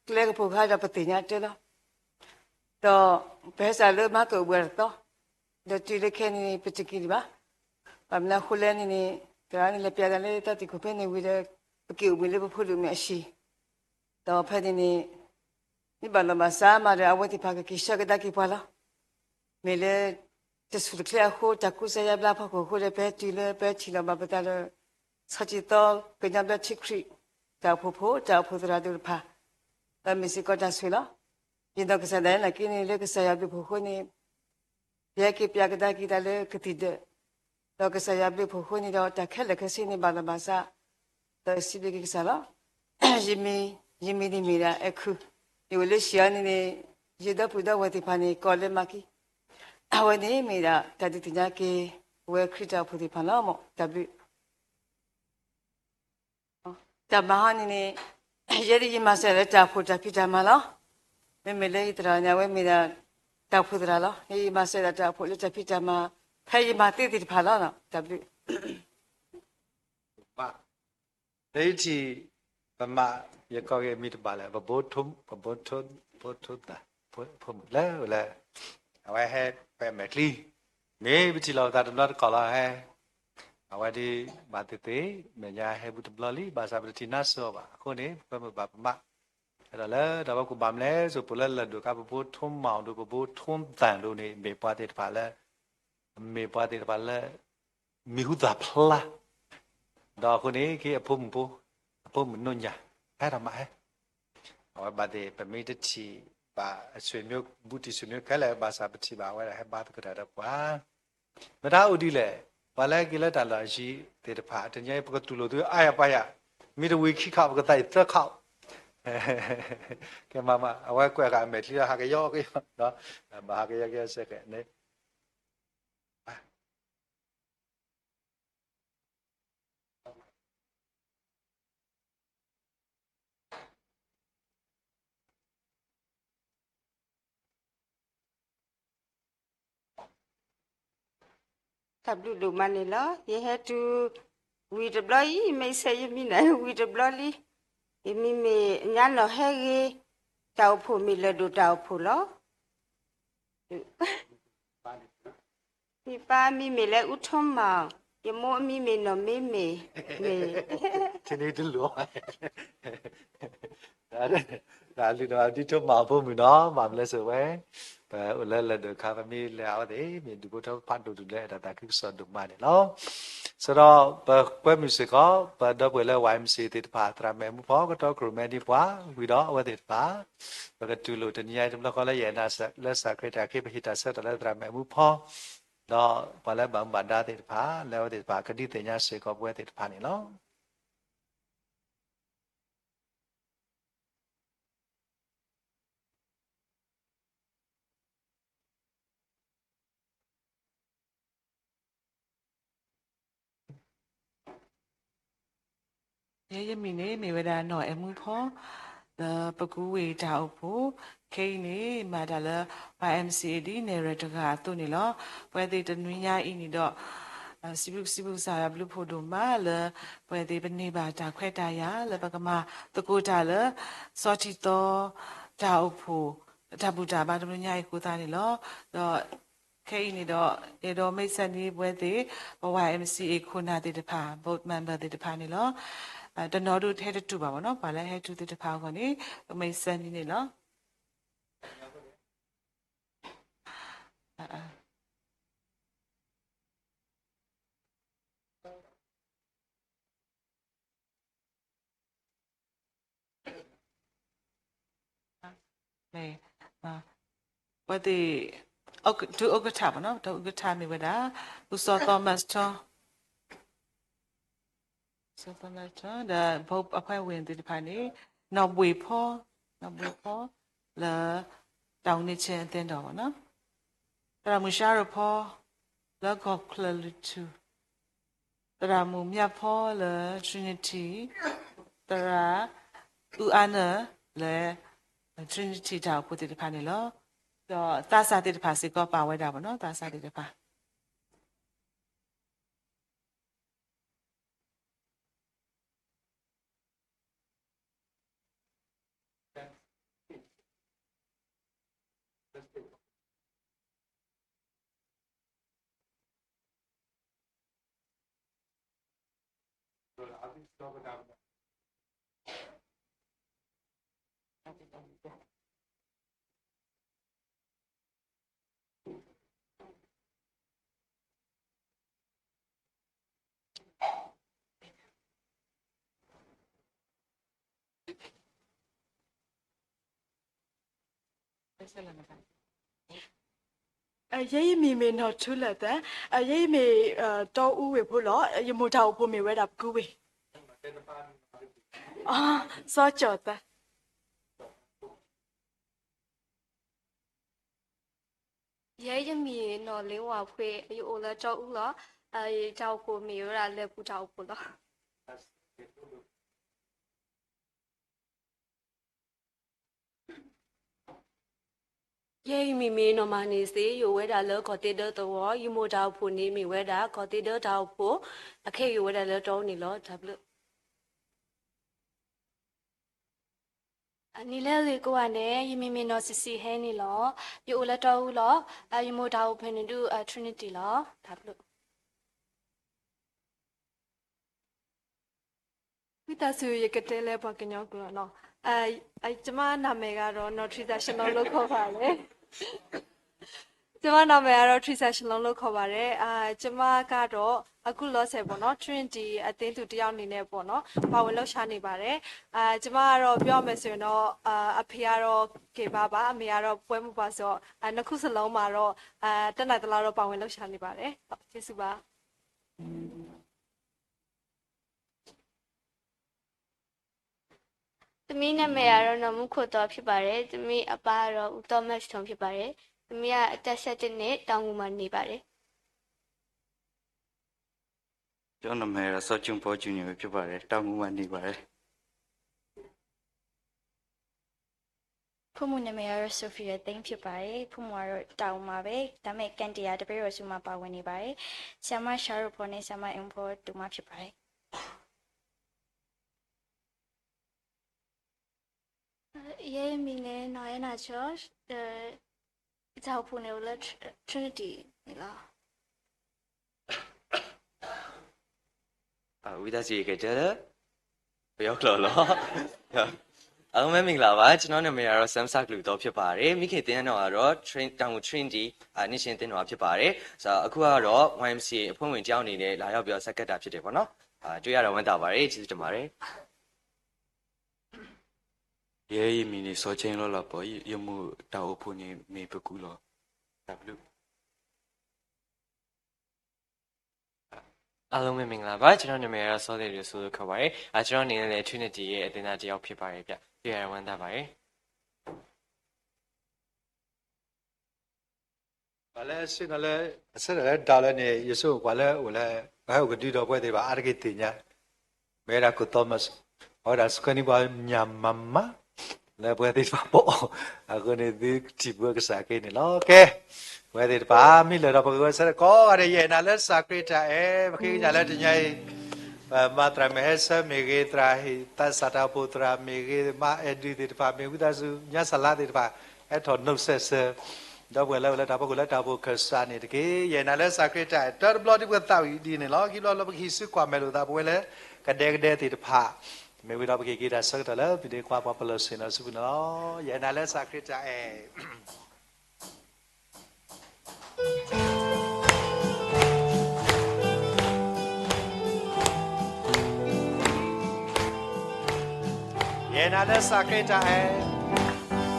ကျဲကပိာ်ခါဒီးပသ့ၣ်ညါတၢ်လီၤ ဒီးပဟဲစးလၢမၤကအိၣ်ဘှံးအသီ ဒီးတုၤလၢခဲအံၤန့ၣ် ပတက့ၤဒံးဘၣ် ဘၣ်မနုၤအဃိလဲၣ်န့ၣ်န့ၣ် သရၣ်န့ၣ်လဲၤပျးတၢ်လၢတၢ်သံၣ်ခိၣ်ဖဲန့ၣ်ဝံၤဒီး ပက့ၤအိၣ်ဘှံးလၢပဖိဒိၣ်မုၣ်အဟံၣ် ဒီးဖဲန့ၣ်န့ၣ် မ့ၢ်ဘၣ်လီၤဘၣ်စးမးဒီး အဝဲသ့ၣ်တဖၣ်ကက့ၤဆှၢကဒါက့ၤပှၤလီၤ. မ့ၢ်လၢ တဆူၣ်တချ့အဃိ တၢ်ကူစါယါဘျါဖီခိၣ်အဃိဒီး ပဟဲတုၤလၢပထံၣ်လီၤဘၣ်ပသးဒီး ဆီၣ်ကံၢ်သီ ကညီဘျၢထံခရံာ် တၢ်အိၣ်ဖှိၣ်ဖိ တၢ်အိၣ်ဖှိၣ်သရၣ်ဒိၣ်တဖၣ် ဒီးမ့ၢ်စ့ၢ်ကီးတၢ်ဆိၣ်ဂ့ၤလီၤ. ယနီၢ်ကစၢ်ဒၣ်ယဲနာ်က့န့ၣ် လၢကစၢ်ယွၤဘျုးဖှိၣ်အဃိန့ၣ် ယဟဲက့ၤပျးကဒါက့ၤတၢ်လၢကသံၣ်ဒၢး ဒီးကစၢ်ယွၤဘျုးဖှိၣ်အဃိန့ၣ်ဒီး တၢ်ခဲလၢာ်ခဲဆ့န့ၣ် ဘၣ်လီၤဘၣ်စး ဒီးစံးဘျုးက့ၤကစၢ်လီၤ. ယမံၤ ယမံၤန့ၣ်မ့ၢ်ဒၣ်အဲၣ်ခူ ယအိၣ်လၢ Shillong န့ၣ်န့ၣ် ယဒီပုၢ်ဒီဝဲၢ်သ့ၣ်တဖၣ်န့ၣ် ကိးလၢမၤကံၣ် အဝဲန့ၣ်မ့ၢ်ဒၣ်တၢ်ဒုးသ့ၣ်ညါက့ၤ အဝဲခရံာ်တၢ်အိၣ်ဖှိၣ်သ့ၣ်တဖၣ်လီၤ. တၢ်ဘျုး တၢ်မၤဟီန့ၣ်န့ၣ် ယဲဒၣ်ယမၤစၢၤလၢတၢ်အိၣ်ဖှိၣ်တၢ်ဖံးတၢ်မၤလီၤ. မ့မ့ၢ်လၢယသရၣ်န့ၣ် အဝဲမ့ၢ်ဒၣ်တၢ်အိၣ်ဖှိၣ်သရၣ်လီၤ. ယမၤစၢၤဒၣ်တၢ်အိၣ်ဖှိၣ်လၢတၢ်ဖံးတၢ်မၤ ဖဲယမၤသ့သ့ၣ်တဖၣ်လီၤ. တၢ်ဘျုး လၢယထံၣ် ပမၤ ယကိးက့ၤမံၤတဘၣ်လဲၣ် ပဘိထိ ပဘိထိ ဘိထိသၣ် ဖိမုၣ်လၢလၢ အဝဲဟဲဖဲမဲာ်ချံ မ့ၢ်ပထံၣ်လီၤပသးတဘျီတကီၢ်လီၤဟဲ အဝဲဒ်မၤသ့သ့ မဲာ်ညါဟဲဘူးတဘျီလံ ဘၣ်ဆၣ်ပတထံၣ်နါစၢၤအီၤဘၣ် အဃိန့ၣ် ပကွဲမုာ်ဘၣ်ပမး အဲၣ်ဒိးလၢတၢ်ဝဲကူၣ်ဘၣ်မလဲၣ် စိၣ်ပိၤလၢလၢၢ်ဒိၣ်ခါ ပဘိထိမၢ်ဒိၣ် ပဘိထိသၣ်ဒိၣ်န့ၣ် မ့ၢ်ပှၤသ့ၣ်တဖၣ်လၢ မ့ၢ်ပှၤသ့ၣ်တဖၣ်လၢ မံၤဟူသၣ်ဖျါ ဒီးအဃိန့ၣ် က့အဖိမုၣ်ဖိ အဖိမုၣ်နိၣ်ညၣ် ဟဲထီၣ်မးဟဲ အဝဲဘၣ်သ့ၣ် ပမ့ၢ်တထံၣ်ဘၣ် အဆွေမျိုး ဘူးတံၢ်ဆွေမျိုးခဲလၢာ် ဘၣ်ဆၣ်ပထံၣ်ဘၣ်အဝဲဒၣ်ဟဲဘါသကိးတၢ်ဒီးပှၤ မတၤအိၣ်ဒ်လဲၣ် ပှၤလၢက့ၤလၢတၢ်လီၢ်အယံၤသ့ၣ်တဖၣ် တနံၤအံၤ ပကတူၢ်လိာ်သုအါယၤပှၤယၤ မ့ၢ်တဝံၤခံခါ ပကသးအံၤသၢခါ ကဲမးမး အဝဲကွဲးဃာ်အမဲာ်ချံလီၤ ဟးကယီကယီ ဘၣ်ဟးကယီကယီစ့ၢ်ကီးန့ၣ် တၢ်ဘျုးဒိၣ်မးန့ၣ်လီၤ. ယဟဲတုၤ ဝံၤတဘျီအံၤ မ့ၢ်ဆဲးယမံၤန့ၣ် ဝံၤတဘျီလံ. ယမံၤမ့ၢ်ညါနီၢ်ဟဲဂ့ၤ, တၢ်အိၣ်ဖှိၣ်မ့ၢ်လၢၢ်ဒိၣ်တၢ်အိၣ်ဖှိၣ်လီၤ. မံၤပၢ်အမံၤမ့ၢ်လၢအူထိမၢ်, ယမိၢ်အမံၤမ့ၢ်နီၢ်မ့မ့ၢ်, မ့ၢ် ထံန့ၣ်တလိၣ် တၢ်လုၢ်ဒိၣ်မး ဒ်ထိမၢ်အဖိမုၣ်နီၤ မၤမလဲၣ်စၢၤဝဲ, ပအိၣ်လၢလၢၢ်ဒိၣ်ခါ ပမ့ၢ်လဲၤအဝဲသ့ၣ် မ့ၢ်ဒုးဖိထၢဖးဒိၣ်ဒုးလၢအဲၣ်တၢ်သးခုကစီၣ်ဒိၣ်မးန့ၣ်လီၤ. ဆၢဒီးပကွဲမုာ်စ့ၢ်ကီး ပဒီပုၢ်ဝဲၢ်လၢ ဝါ အမ် စံး သ့ၣ်တဖၣ် သရၣ်မုၣ်အမူဖီ ကတီကရိၣ်မဲဒ်ပှၤ ဝံၤဒီးအဝဲသ့ၣ်တဖၣ် ပကတူၢ်လိာ်တနံၤညါအံၤတဘျီဃီလၢ ယအဲၣ်နၤ လၢစးခရံာ်တၢ်ခံ ပဟ့ၣ်တၢ်ဆၢကတီၢ်လၢသရၣ်မုၣ်အမူဖီ ဒီးပှၤလၢဘၣ်မူဘၣ်ဒါသ့ၣ်တဖၣ် လၢအဝဲသ့ၣ်တဖၣ်ကဒုးသ့ၣ်ညါစ့ၢ်ကီးပဝဲသ့ၣ်တဖၣ်န့ၣ်လီၤ. ယဲယမံၤန့ၣ် မ့ၢ်ဝဲဒၣ်နီၢ်အဲၣ်မူဖီ လၢပကူဝ့ၢ်တၢ်အိၣ်ဖှိၣ် ခဲအံၤန့ၣ် မၤတၢ်လၢ ဝါ အမ် စံး ဒ်န့ၣ်ရၢၣ်တဂၤအသိးန့ၣ်လီၤ. ပဝဲသ့ၣ်တနွံညါအံၤန့ၣ်ဒီး စံးဘျုးစံးဘျုးကစၢ်ယွၤဘျုးဖှိၣ်ဒိၣ်မးလၢ ပဝဲသ့ၣ်ပန့ၢ်ဘၣ်တၢ်ခွဲးတၢ်ယာ် လၢပကမၤသကိးတၢ်လၢ စီၤထံသီ တၢ်အိၣ်ဖှိၣ် တၢ်ဘူၣ်တၢ်ဘါတဘျီညါအံၤအဃိသတးန့ၣ်လီၤ. ဒီးခဲအံၤန့ၣ်ဒီး အဲၣ်ဒိးမ့ၢ်ဆၢနံၤပဝဲသ့ၣ် ပ ဝါ အမ် စံး ခိၣ်နၢ်သ့ၣ်တဖၣ် board member သ့ၣ်တဖၣ်န့ၣ်လီၤ. တနီၤဒုးဟဲတတုၤဘၣ်ဘၣ်နီၤ ပှၤလၢဟဲတုၤသ့ၣ်တဖၣ်အဂီၢ်န့ၣ် ပမ့ၢ်ဆၢနံၤန့ၣ်လီၤ. ပဝဲသ့ၣ် ဒုဥက္ကဋ္ဌဘၣ်နီၤ ဒုဥက္ကဋ္ဌမ့ၢ်ဝဲဒၣ် ဦးစောသောမတ်ထွန်း ဦးစောသောမတ်ထွန်း ဒီး board အဖွဲ့ဝင်သ့ၣ်တဖၣ်န့ၣ် နီၢ်ဘှ့ၣ်ဖီ နီၢ်ဘှ့ၣ်ဖီ လၢ တောင်ငူနယ်ချဲအသင်းတော် ဘၣ်နီၤ သရၣ်မုၣ်ရှါရဖီ လၢကီၢ်ချၢၣ်လွံၢ်ထူၣ် သရၣ်မုၣ်မြတ်ဖီ လၢ Trinity သရၣ် ဦးအါနု လၢ Trinity တၢ်အိၣ်ဖှိၣ်သ့ၣ်တဖၣ်န့ၣ်လီၤ. ဒီးသးစၢ်သ့ၣ်တဖၣ်စ့ၢ်ကီးပာ်ဝဲဒၣ်ဘၣ်နီၤ သးစၢ်သ့ၣ်တဖၣ် ယဲယမံၤမ့ၢ်နီၢ်ထူလၢာ်သၢ, ယဲယမ့ၢ်တီအူဝ့ၢ်ဖိလီၤ. ယမိၢ်တၢ်အိၣ်ဖှိၣ်မ့ၢ်ဝဲဒၣ်ပကူဝ့ၢ်, စီၤကၠီၣ်သၢ. ယဲယမံၤနီၢ်လ့ဝၤဖှ့, ယအိၣ်လၢတီအူလီၤ. ယတၢ်အိၣ်ဖှိၣ်မ့ၢ်ဝဲဒၣ်လၢပူၤတၢ်အိၣ်ဖှိၣ်လီၤ. ယဲယမံၤမ့ၢ်နီၢ်မၤန့ၢ်သ့, ယအိၣ်ဝဲဒၣ်လၢကီၢ်သ့ဒၢသဝီ, ယမိၢ်တၢ်အိၣ်ဖှိၣ်န့ၣ်မ့ၢ်ဝဲဒၣ်ကီၢ်သ့ဒၢတၢ်အိၣ်ဖှိၣ်, အခဲအံၤယအိၣ်ဝဲဒၣ်လၢတီအူန့ၣ်လီၤ. တၢ်ဘျုး နံၤလၢအဂ့ၤကိးဂၤဒဲး, ယမံၤမ့ၢ်နီၢ်စံးစံးဟဲန့ၣ်လီၤ. ယအိၣ်လၢတီအူလီၤ. ယမိၢ်တၢ်အိၣ်ဖှိၣ်န့ၣ်ဒုး Trinity လီၤ. တၢ်ဘျုး ဝံသးစူၤ ယကတဲလၢပှၤကညီကျိာ်လီၤ. ကျွန်မနာမည်ကတော့ နော်ထရီသၣ် ရှလီလိခိၣ်ပါတယ်. ကျွန်မနာမည်ကတော့ ထရီသၣ် ရှလီလိခိၣ်ပါတယ်. အာ, ကျွန်မကတော့ အခုလောလောဆယ်ပေါ့နော်, Trinity အသင်းသူတစ်ယောက်အနေနဲ့ပေါ့နော်, ပါဝင်လှုပ်ရှားနေပါတယ်. အာ, ကျွန်မကတော့ ပြောရမယ်ဆိုရင်တော့, အာ, အဖေကတော့ ကယ်ပါပါ, အမေကတော့ ပွဲမပါဆိုတော့, အာ, နှစ်ခုစလုံးမှာတော့, အာ, တတ်နိုင်သလောက်တော့ ပါဝင်လှုပ်ရှားနေပါတယ်. ဟုတ်, ကျေးဇူးပါ. သမီးနာမည်ကတော့ နော်မူခိၣ်သီဖြစ်ပါတယ်. သမီးအပါကတော့ ဦးသောမတ်ထွန်းဖြစ်ပါတယ်. သမီးကအသက်ဆယ့်တစ်နှစ်, တောင်ငူမှာနေပါတယ်. ကျွန်တော်နာမည်ကတော့ စောကျူံဖော်ကျူံနေပဲဖြစ်ပါတယ်. တောင်ငူမှာနေပါတယ်. ဖုမူနာမည်ကတော့ ဆိုဖီယာသိန်းဖြစ်ပါတယ်. ဖုမူကတော့ တောင်ငူမှာပဲ, ဒါပေမဲ့ ကန်တီယာတပည့်တော်စုမှာပါဝင်နေပါတယ်. ဆရာမ ရှားရိုးဖော်နဲ့ ဆရာမ အင်းဖော်တူမဖြစ်ပါတယ်. ယဲအမံၤန့ၣ် နီၢ်အဲၣ်နၤချီ, တၢ်အိၣ်ဖှိၣ်န့ၣ်အိၣ်လၢ Trinity န့ၣ်လီၤ. ဝံသးစူၤ ယကတဲလၢ ပယီၤကျိာ်လီၤ. ယဲ အားလုံးပဲမင်္ဂလာပါ။ ကျွန်တော်နာမည်ကတော့ Sam စကလူးသောဖြစ်ပါတယ်။ မိခင်သင်တန်းတော့ကတော့ Trin- တောင်ငူ Trinity အာ နှစ်ခြင်းသင်တော့ဖြစ်ပါတယ်။ ဆိုတော့အခုကတော့ Y M C A အဖွဲ့ဝင်တစ်ယောက်အနေနဲ့လာရောက်ပြီးတော့ဆက်ကပ်တာဖြစ်တယ်ပေါ့နော်။ အာ တွေ့ရတာဝမ်းသာပါတယ်။ ကျေးဇူးတင်ပါတယ်။ ယဲယမံၤန့ၣ် စီၤကၠ့လီၤလီၤပီၤ, ယ- ယမိၢ်တၢ်အိၣ်ဖှိၣ်န့ၣ်မ့ၢ်ပကူလီၤ. တၢ်ဘျုး အားလုံးပဲမင်္ဂလာပါ။ ကျွန်တော်နာမည်ကတော့ စောသေးတယ်ဆိုလို့ခေါ်ပါတယ်။ အာ ကျွန်တော်အနေနဲ့လည်း Trinity ရဲ့အသင်းသားတစ်ယောက်ဖြစ်ပါတယ်ဗျ။ တွေ့ရတာဝမ်းသာပါတယ်။ ပှၤလၢဆ့ၣ်နီၤလၢ အဆၢထၢၣ်လၢဒၣ်လၢန့ၣ် ယဆိကမိၣ်ပှၤလၢအိၣ်လၢ ပှၤဟဲအိၣ်ကဒုဒီးပဝဲသ့ၣ်တဖၣ်အါတက့ၢ်သ့ၣ်ညါ မ့ၢ်ဝဲဒၣ်ခိၣ်သီမး, အဝဲဒၣ်စခွဲနံၣ်ပှၤညၣ်မၤမၤ လၢပဝဲသ့ၣ်တဖၣ်ပအီၣ်, အဃိန့ၣ်သုကထံၣ်ဘၣ်ကစၢ်က့န့ၣ်လီၤ. ကဲ, ပဝဲသ့ၣ်တဖၣ် မ့ၢ်လၢာ်ဒီးပကဂဲၤဆၢထၢၣ်ကိးဂၤဒဲး ယအဲၣ်နၤလၢကစၢ်ခရံာ်တၢ်အဲၣ်, ပဃ့ကညးလၢတနံၤအံၤ ပမၤသရၣ်မုၣ်ဟဲဆၢမ့ၢ်ဂ့ၤ, သရၣ်ဟ့ၣ်သးစၢ်တၢ်အိၣ်ဖှိၣ်သရၣ်မ့ၢ်ဂ့ၤ, မၤအဲၣ်ဒုးသ့ၣ်တဖၣ်မ့ၢ်ဂ့ၤ, ဝံသးစူၤ ညါစၢ်လါသ့ၣ်တဖၣ် ဟဲထီၣ်နီၣ်စဲးစၢး ဒီပုၢ်ဝဲၢ်လၢအိၣ်လၢတၢ်ဖီခိၣ်လၢတၢ်အိၣ်ဖှိၣ်ခၢၣ်စးန့ၣ်တက့ၢ်. ယအဲၣ်နၤလၢကစၢ်ခရံာ်တၢ်အဲၣ်, တၢတဘျီဒ်ပသးဝံၣ်ဒ်န့ၣ်လီၤ. ခံဘျီလၢပကဟံးစုကွၢ်မဲာ်လိာ်သး ပဝဲလၢကဒဲကဒဲသ့ၣ်တဖၣ်, မ့ၢ်ဝံၤဒီးပကဟ့ၣ်က့ၤတၢ်ဆၢကတီၢ်လၢပဒ့ခွါပှၤပလီၢ်ဆ့ၣ်နီၤစုပူၤန့ၣ်လီၤ. ယအဲၣ်နၤလၢကစၢ်ခရံာ်တၢ်အဲၣ်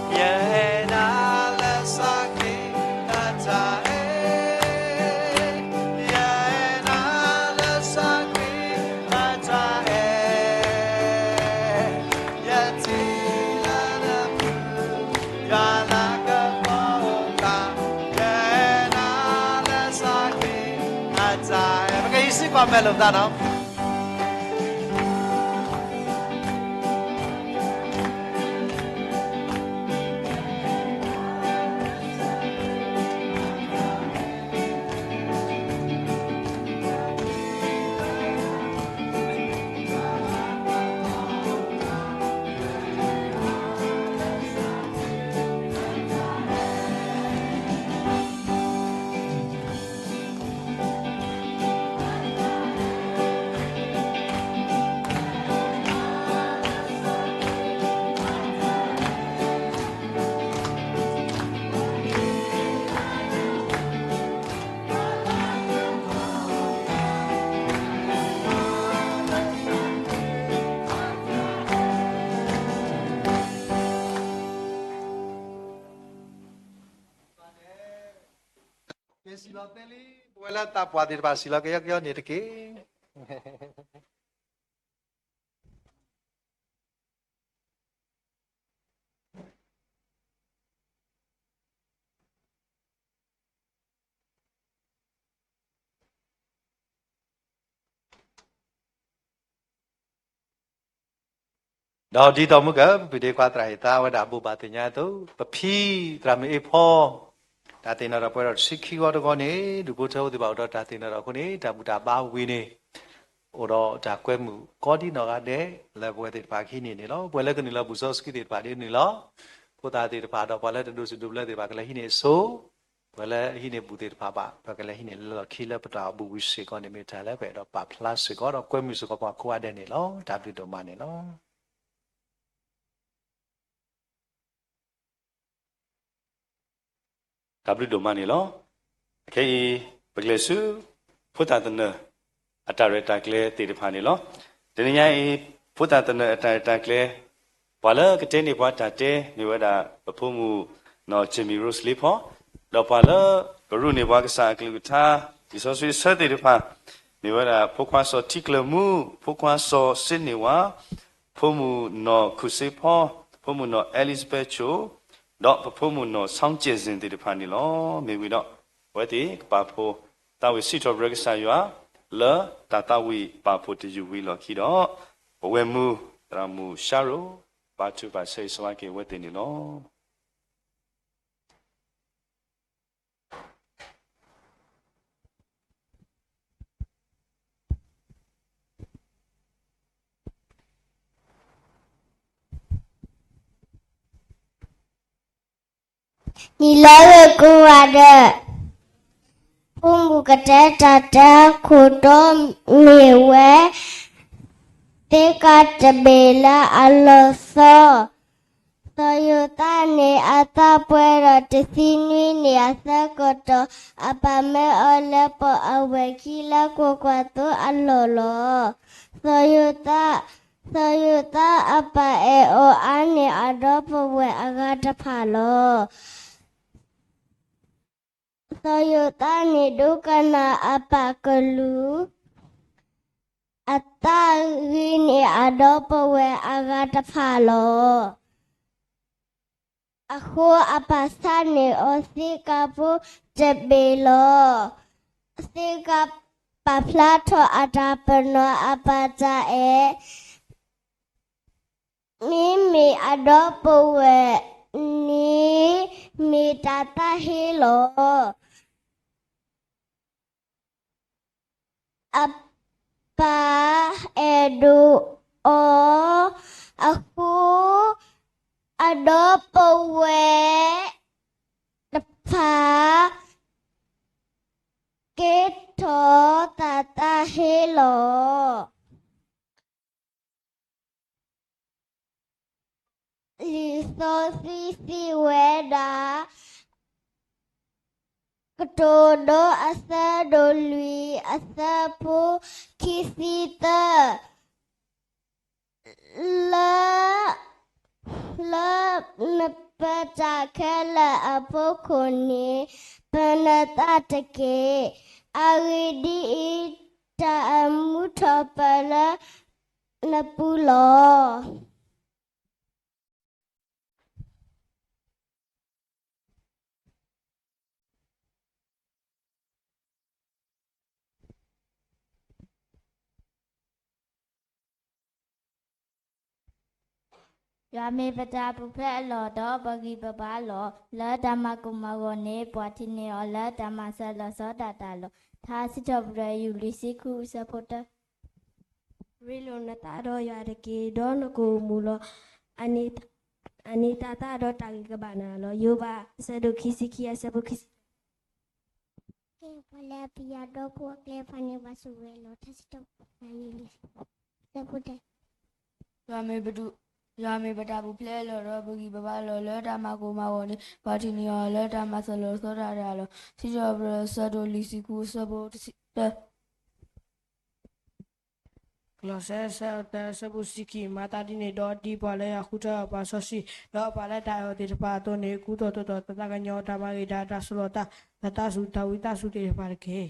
ယအဲၣ်နၤလၢကစၢ်ခရံာ်တၢ်အဲၣ်, ယအဲၣ်နၤလၢကစၢ်ခရံာ်တၢ်အဲၣ်, ယအဲၣ်နၤလၢကစၢ်ခရံာ်တၢ်အဲၣ်, ယထံၣ်လၢနဖု ယွၤလၤကပီၤအိၣ်သး, ယအဲၣ်နၤလၢကစၢ်ခရံာ်တၢ်အဲၣ်. ပကဟံးစုကွၢ်မဲာ်လိာ်သးနီၤ. ကဲ စံၣ်လီၤသ့လံ, ပဝဲလၢသးပှၢ်သ့ၣ်တဖၣ် စံၣ်လီၤကယီကယီန့ၣ်တက့ၢ်. ဒီးဒ်သိးမုၢ်က ပဒ့ခွါသရၣ်ဟ့ၣ်သါဝဲဒၣ်ဘိးဘၣ်သ့ၣ်ညါအသိး ပဖံသရၣ်မုၣ်အ့ဖီ တၢ်သ့ၣ်နီၣ်ထီၣ်ပှဲၤဒီးတဆံခံဝီတဂီၤန့ၣ် ဒူၣ်ဖိထၢဖိသ့ၣ်တဖၣ်အိၣ်ဒီးတၢ်သ့ၣ်နီၣ်ထီၣ်အဃိန့ၣ် တၢ်ဘူၣ်တၢ်ဘါဝံၤန့ၣ် အိၣ်ဒီးတၢ်ကွဲမုာ်ကိးဒံနီၢ်ဂၤဒဲး လၢပဝဲသ့ၣ်တဖၣ်ကဟံးန့ၢ်န့ၣ်လီၤ. ပဝဲလၢကနုာ်လီၤဘူၣ်စီဆှံသ့ၣ်တဖၣ်ဒ်နုာ်လီၤ. ဖိသၣ်သ့ၣ်တဖၣ်ဒီးပှၤလၢတဒိးစူၣ်ဒိးဘျၢသ့ၣ်တဖၣ် ကလဲၤဟံးန့ၢ်အစိ ပှၤလၢဟံးန့ၢ်ဘူၣ်သ့ၣ်တဖၣ်ဘၣ် ပကလဲၤဟံးန့ၢ်လၢလီၢ်ခံလၢပတၢ်အိၣ်ဘူးဝံၤစ့ၢ်ကီးန့ၣ် မ့ၢ်တၢ်လၢပအဲၣ်ဒိးပာ်ဖျါစ့ၢ်ကီးဒီးကွဲမုာ်စ့ၢ်ကီးပှၤကိးဂၤဒဲးန့ၣ်လီၤ. တၢ်ဘျုးဒိၣ်မးန့ၣ်လီၤ. တၢ်ဘျုးဒိၣ်မးန့ၣ်လီၤ. အခဲအံၤ ပကလဲၤဆူ ဖိသၣ်သနၢၣ် အတၢ်ရဲၣ်တၢ်ကျဲၤသ့ၣ်တဖၣ်န့ၣ်လီၤ. တနံၤညါအံၤ ဖိသၣ်သနၢၣ်အတၢ်ရဲၣ်တၢ်ကျဲၤ ပှၤလၢကတဲန့ၢ်ပှၤတၢ်တဲ မ့ၢ်ဝဲဒၣ် ပဖိမုၣ်နီၢ် Jimmy Rose လ့ဖီ, ဒီးပှၤလၢကရူၢ်န့ၢ်ပှၤကစၢ်အကလုၢ်ကထါ လံာ်စီဆှံအဆၢသ့ၣ်တဖၣ် မ့ၢ်ဝဲဒၣ် ဖိခွါစီၤထံကျၢၢ်မူ, ဖိခွါစီၤစ့န့ၢ်ဝါ, ဖိမုၣ်နီၢ်ခူၣ်စ့ဖီ, ဖိမုၣ်နီၢ် Elizabeth ချိၣ်, ဒီးပဖိမုၣ်နီၢ် ဆီကဲးစ့ၣ် သ့ၣ်တဖၣ်န့ၣ်လီၤ. မ့ၢ်ဝံၤဒီး အဝဲသ့ၣ်ကပာ်ဖှိၣ် သးဝံၣ်စံးထီၣ်ပတြၢၤကစၢ်ယွၤ လၢတၢ်သးဝံၣ်ပာ်ဖှိၣ်တယုၢ်ဝံၤလီၢ်ခံဒီး ပဝဲၢ်မုၢ် သရၣ်မုၣ် Cheryl ဘါထုကဖၣ်ဆၢဂ့ၤဆၢဝါက့ၤအဝဲသ့ၣ်န့ၣ်လီၤ. နံၤလၢဂ့ၤကိးဂၤဒဲး, ဖိမုၣ်ကတဲတၢ်တဲခိၣ်တီမ့ၢ်ဝဲ သ့ကၤတဘ့ၣ်လၢအလီၤဆီ စီၤယိၤသးန့ၣ်အသးပှဲၤဒီးတဆံနွံနံၣ်အဆၢကတီၢ်, အပၢ်မၢအီၤလၢပှၤအဝဲၢ်ခံလၢကွၢ်ကွၢ်သိအလီၢ်လီၤ. စီၤယိၤသး, စီၤယိၤသးအပၢ်အဲၣ်အီၤအါန့ၢ်အဒီပုၢ်ဝဲၢ်အဂၤတဖၣ်လီၤ. စီၤယိၤသးန့ၣ်ဒိကနၣ်အပၢ်ကလုၢ်, အသးဂ့ၤန့ၢ်အဒီပုၢ်ဝဲၢ်အဂၤတဖၣ်လီၤ. အဃိအပၢ်ဆါန့ၢ်အီၤသ့ကၤဖိတဘ့ၣ်လီၤ. သ့ကၤပာ်ဖျါထီၣ်အတၢ်ပနီၣ်အပၢ်တၢ်အဲၣ် မ့မ့ၢ်အဒီပုၢ်ဝဲၢ်န့ၣ် မ့ၢ်တၢ်သးဟ့လီၤ. အပၢ်အဲၣ်ဒိၣ်အီၤအဃိ, အဒီပုၢ်ဝဲၢ်တဖၣ် ကဲထီၣ်တၢ်သးဟ့လီၤ. လံာ်စီဆှံစံးဝဲဒၣ်, ကတိၤဒိအဆၢဒိၣ်လွံၢ်အဆၢဖိခံဆံသၢ, လၢ, လၢနပၢတၢ်ခဲလၢာ်အဖီခိၣ်န့ၣ် ပၢနသးတက့ၢ်. အဂ့ၢ်ဒ်အံၤ, တၢ်အမူထီၣ်ပၢၢ်လၢနပူၤလီၤ. ယွၤမ့ၢ်ပတၢ်ပူၤဖျဲးအလီၢ်ဒီးပဂံၢ်ပဘါလီၤ. လၢတၢ်မၤကိၢ်မၤဂီၤန့ၣ် ပှၤထံၣ်န့ၢ်အီၤလၢတၢ်မၤစၢၤလီၤဆီဒၣ်တၢ်လီၤ. ထါစံးထီၣ်ပတြၢၤ ယူၢ်လွံၢ်ဆံဃု အဆၢဖိတၢ ရ့လိာ်နသးဒီးယွၤတက့ၢ်, ဒီးနကအိၣ်မုာ်လီၤ. အန့ၣ်တၢ်သးဒီးတၢ်ဂ့ၤကဘၣ်နၤလီၤ. ယိၤဘး အဆၢဒိၣ်ခံဆံခံ အဆၢဖိခံဆံ ကဲပှၤလၢအပျံၤယွၤဒီးဖိအကျဲတဖၣ်န့ၣ် ဘၣ်ဆိၣ်ဂ့ၤလီၤ. ထါစံးထီၣ်ပတြၢၤ ယူၢ်လွံၢ်ဆံ အဆၢဖိတၢ ယွၤမ့ၢ်ပတၢ်ပူၤဖျဲးအလီၢ်ဒီးပဂံၢ်ပဘါလီၤ. လၢတၢ်မၤကိၢ်မၤဂီၤန့ၣ် ပှၤထံၣ်န့ၢ်အီၤလၢတၢ်မၤစၢၤလီၤဆီဒၣ်တၢ်လီၤ. စံးထီၣ်ပတြၢၤ အဆၢဒိၣ်လွံၢ်ဆံဃု အဆၢဖိတဆံတၢ ကလီးစဲ အဆၢသၢ အဆၢဖိတဆံခံ, မၤသးဒ်န့ၣ်ဒီး ဒ်ပှၤလၢအဃုထၢအပှၤစီဆှံ ဒီးပှၤလၢတၢ်အဲၣ်အီၤသ့ၣ်တဖၣ်အသိးန့ၣ် ကူသိးသိးသိးတၢ်သးကညီၤ တၢ်မၤဂ့ၤဒၣ် တၢ်ဆီၣ်လီၤသး တၢ်သးစူၤ တၢ်ဝံသးစူၤသ့ၣ်တဖၣ်တက့ၢ်.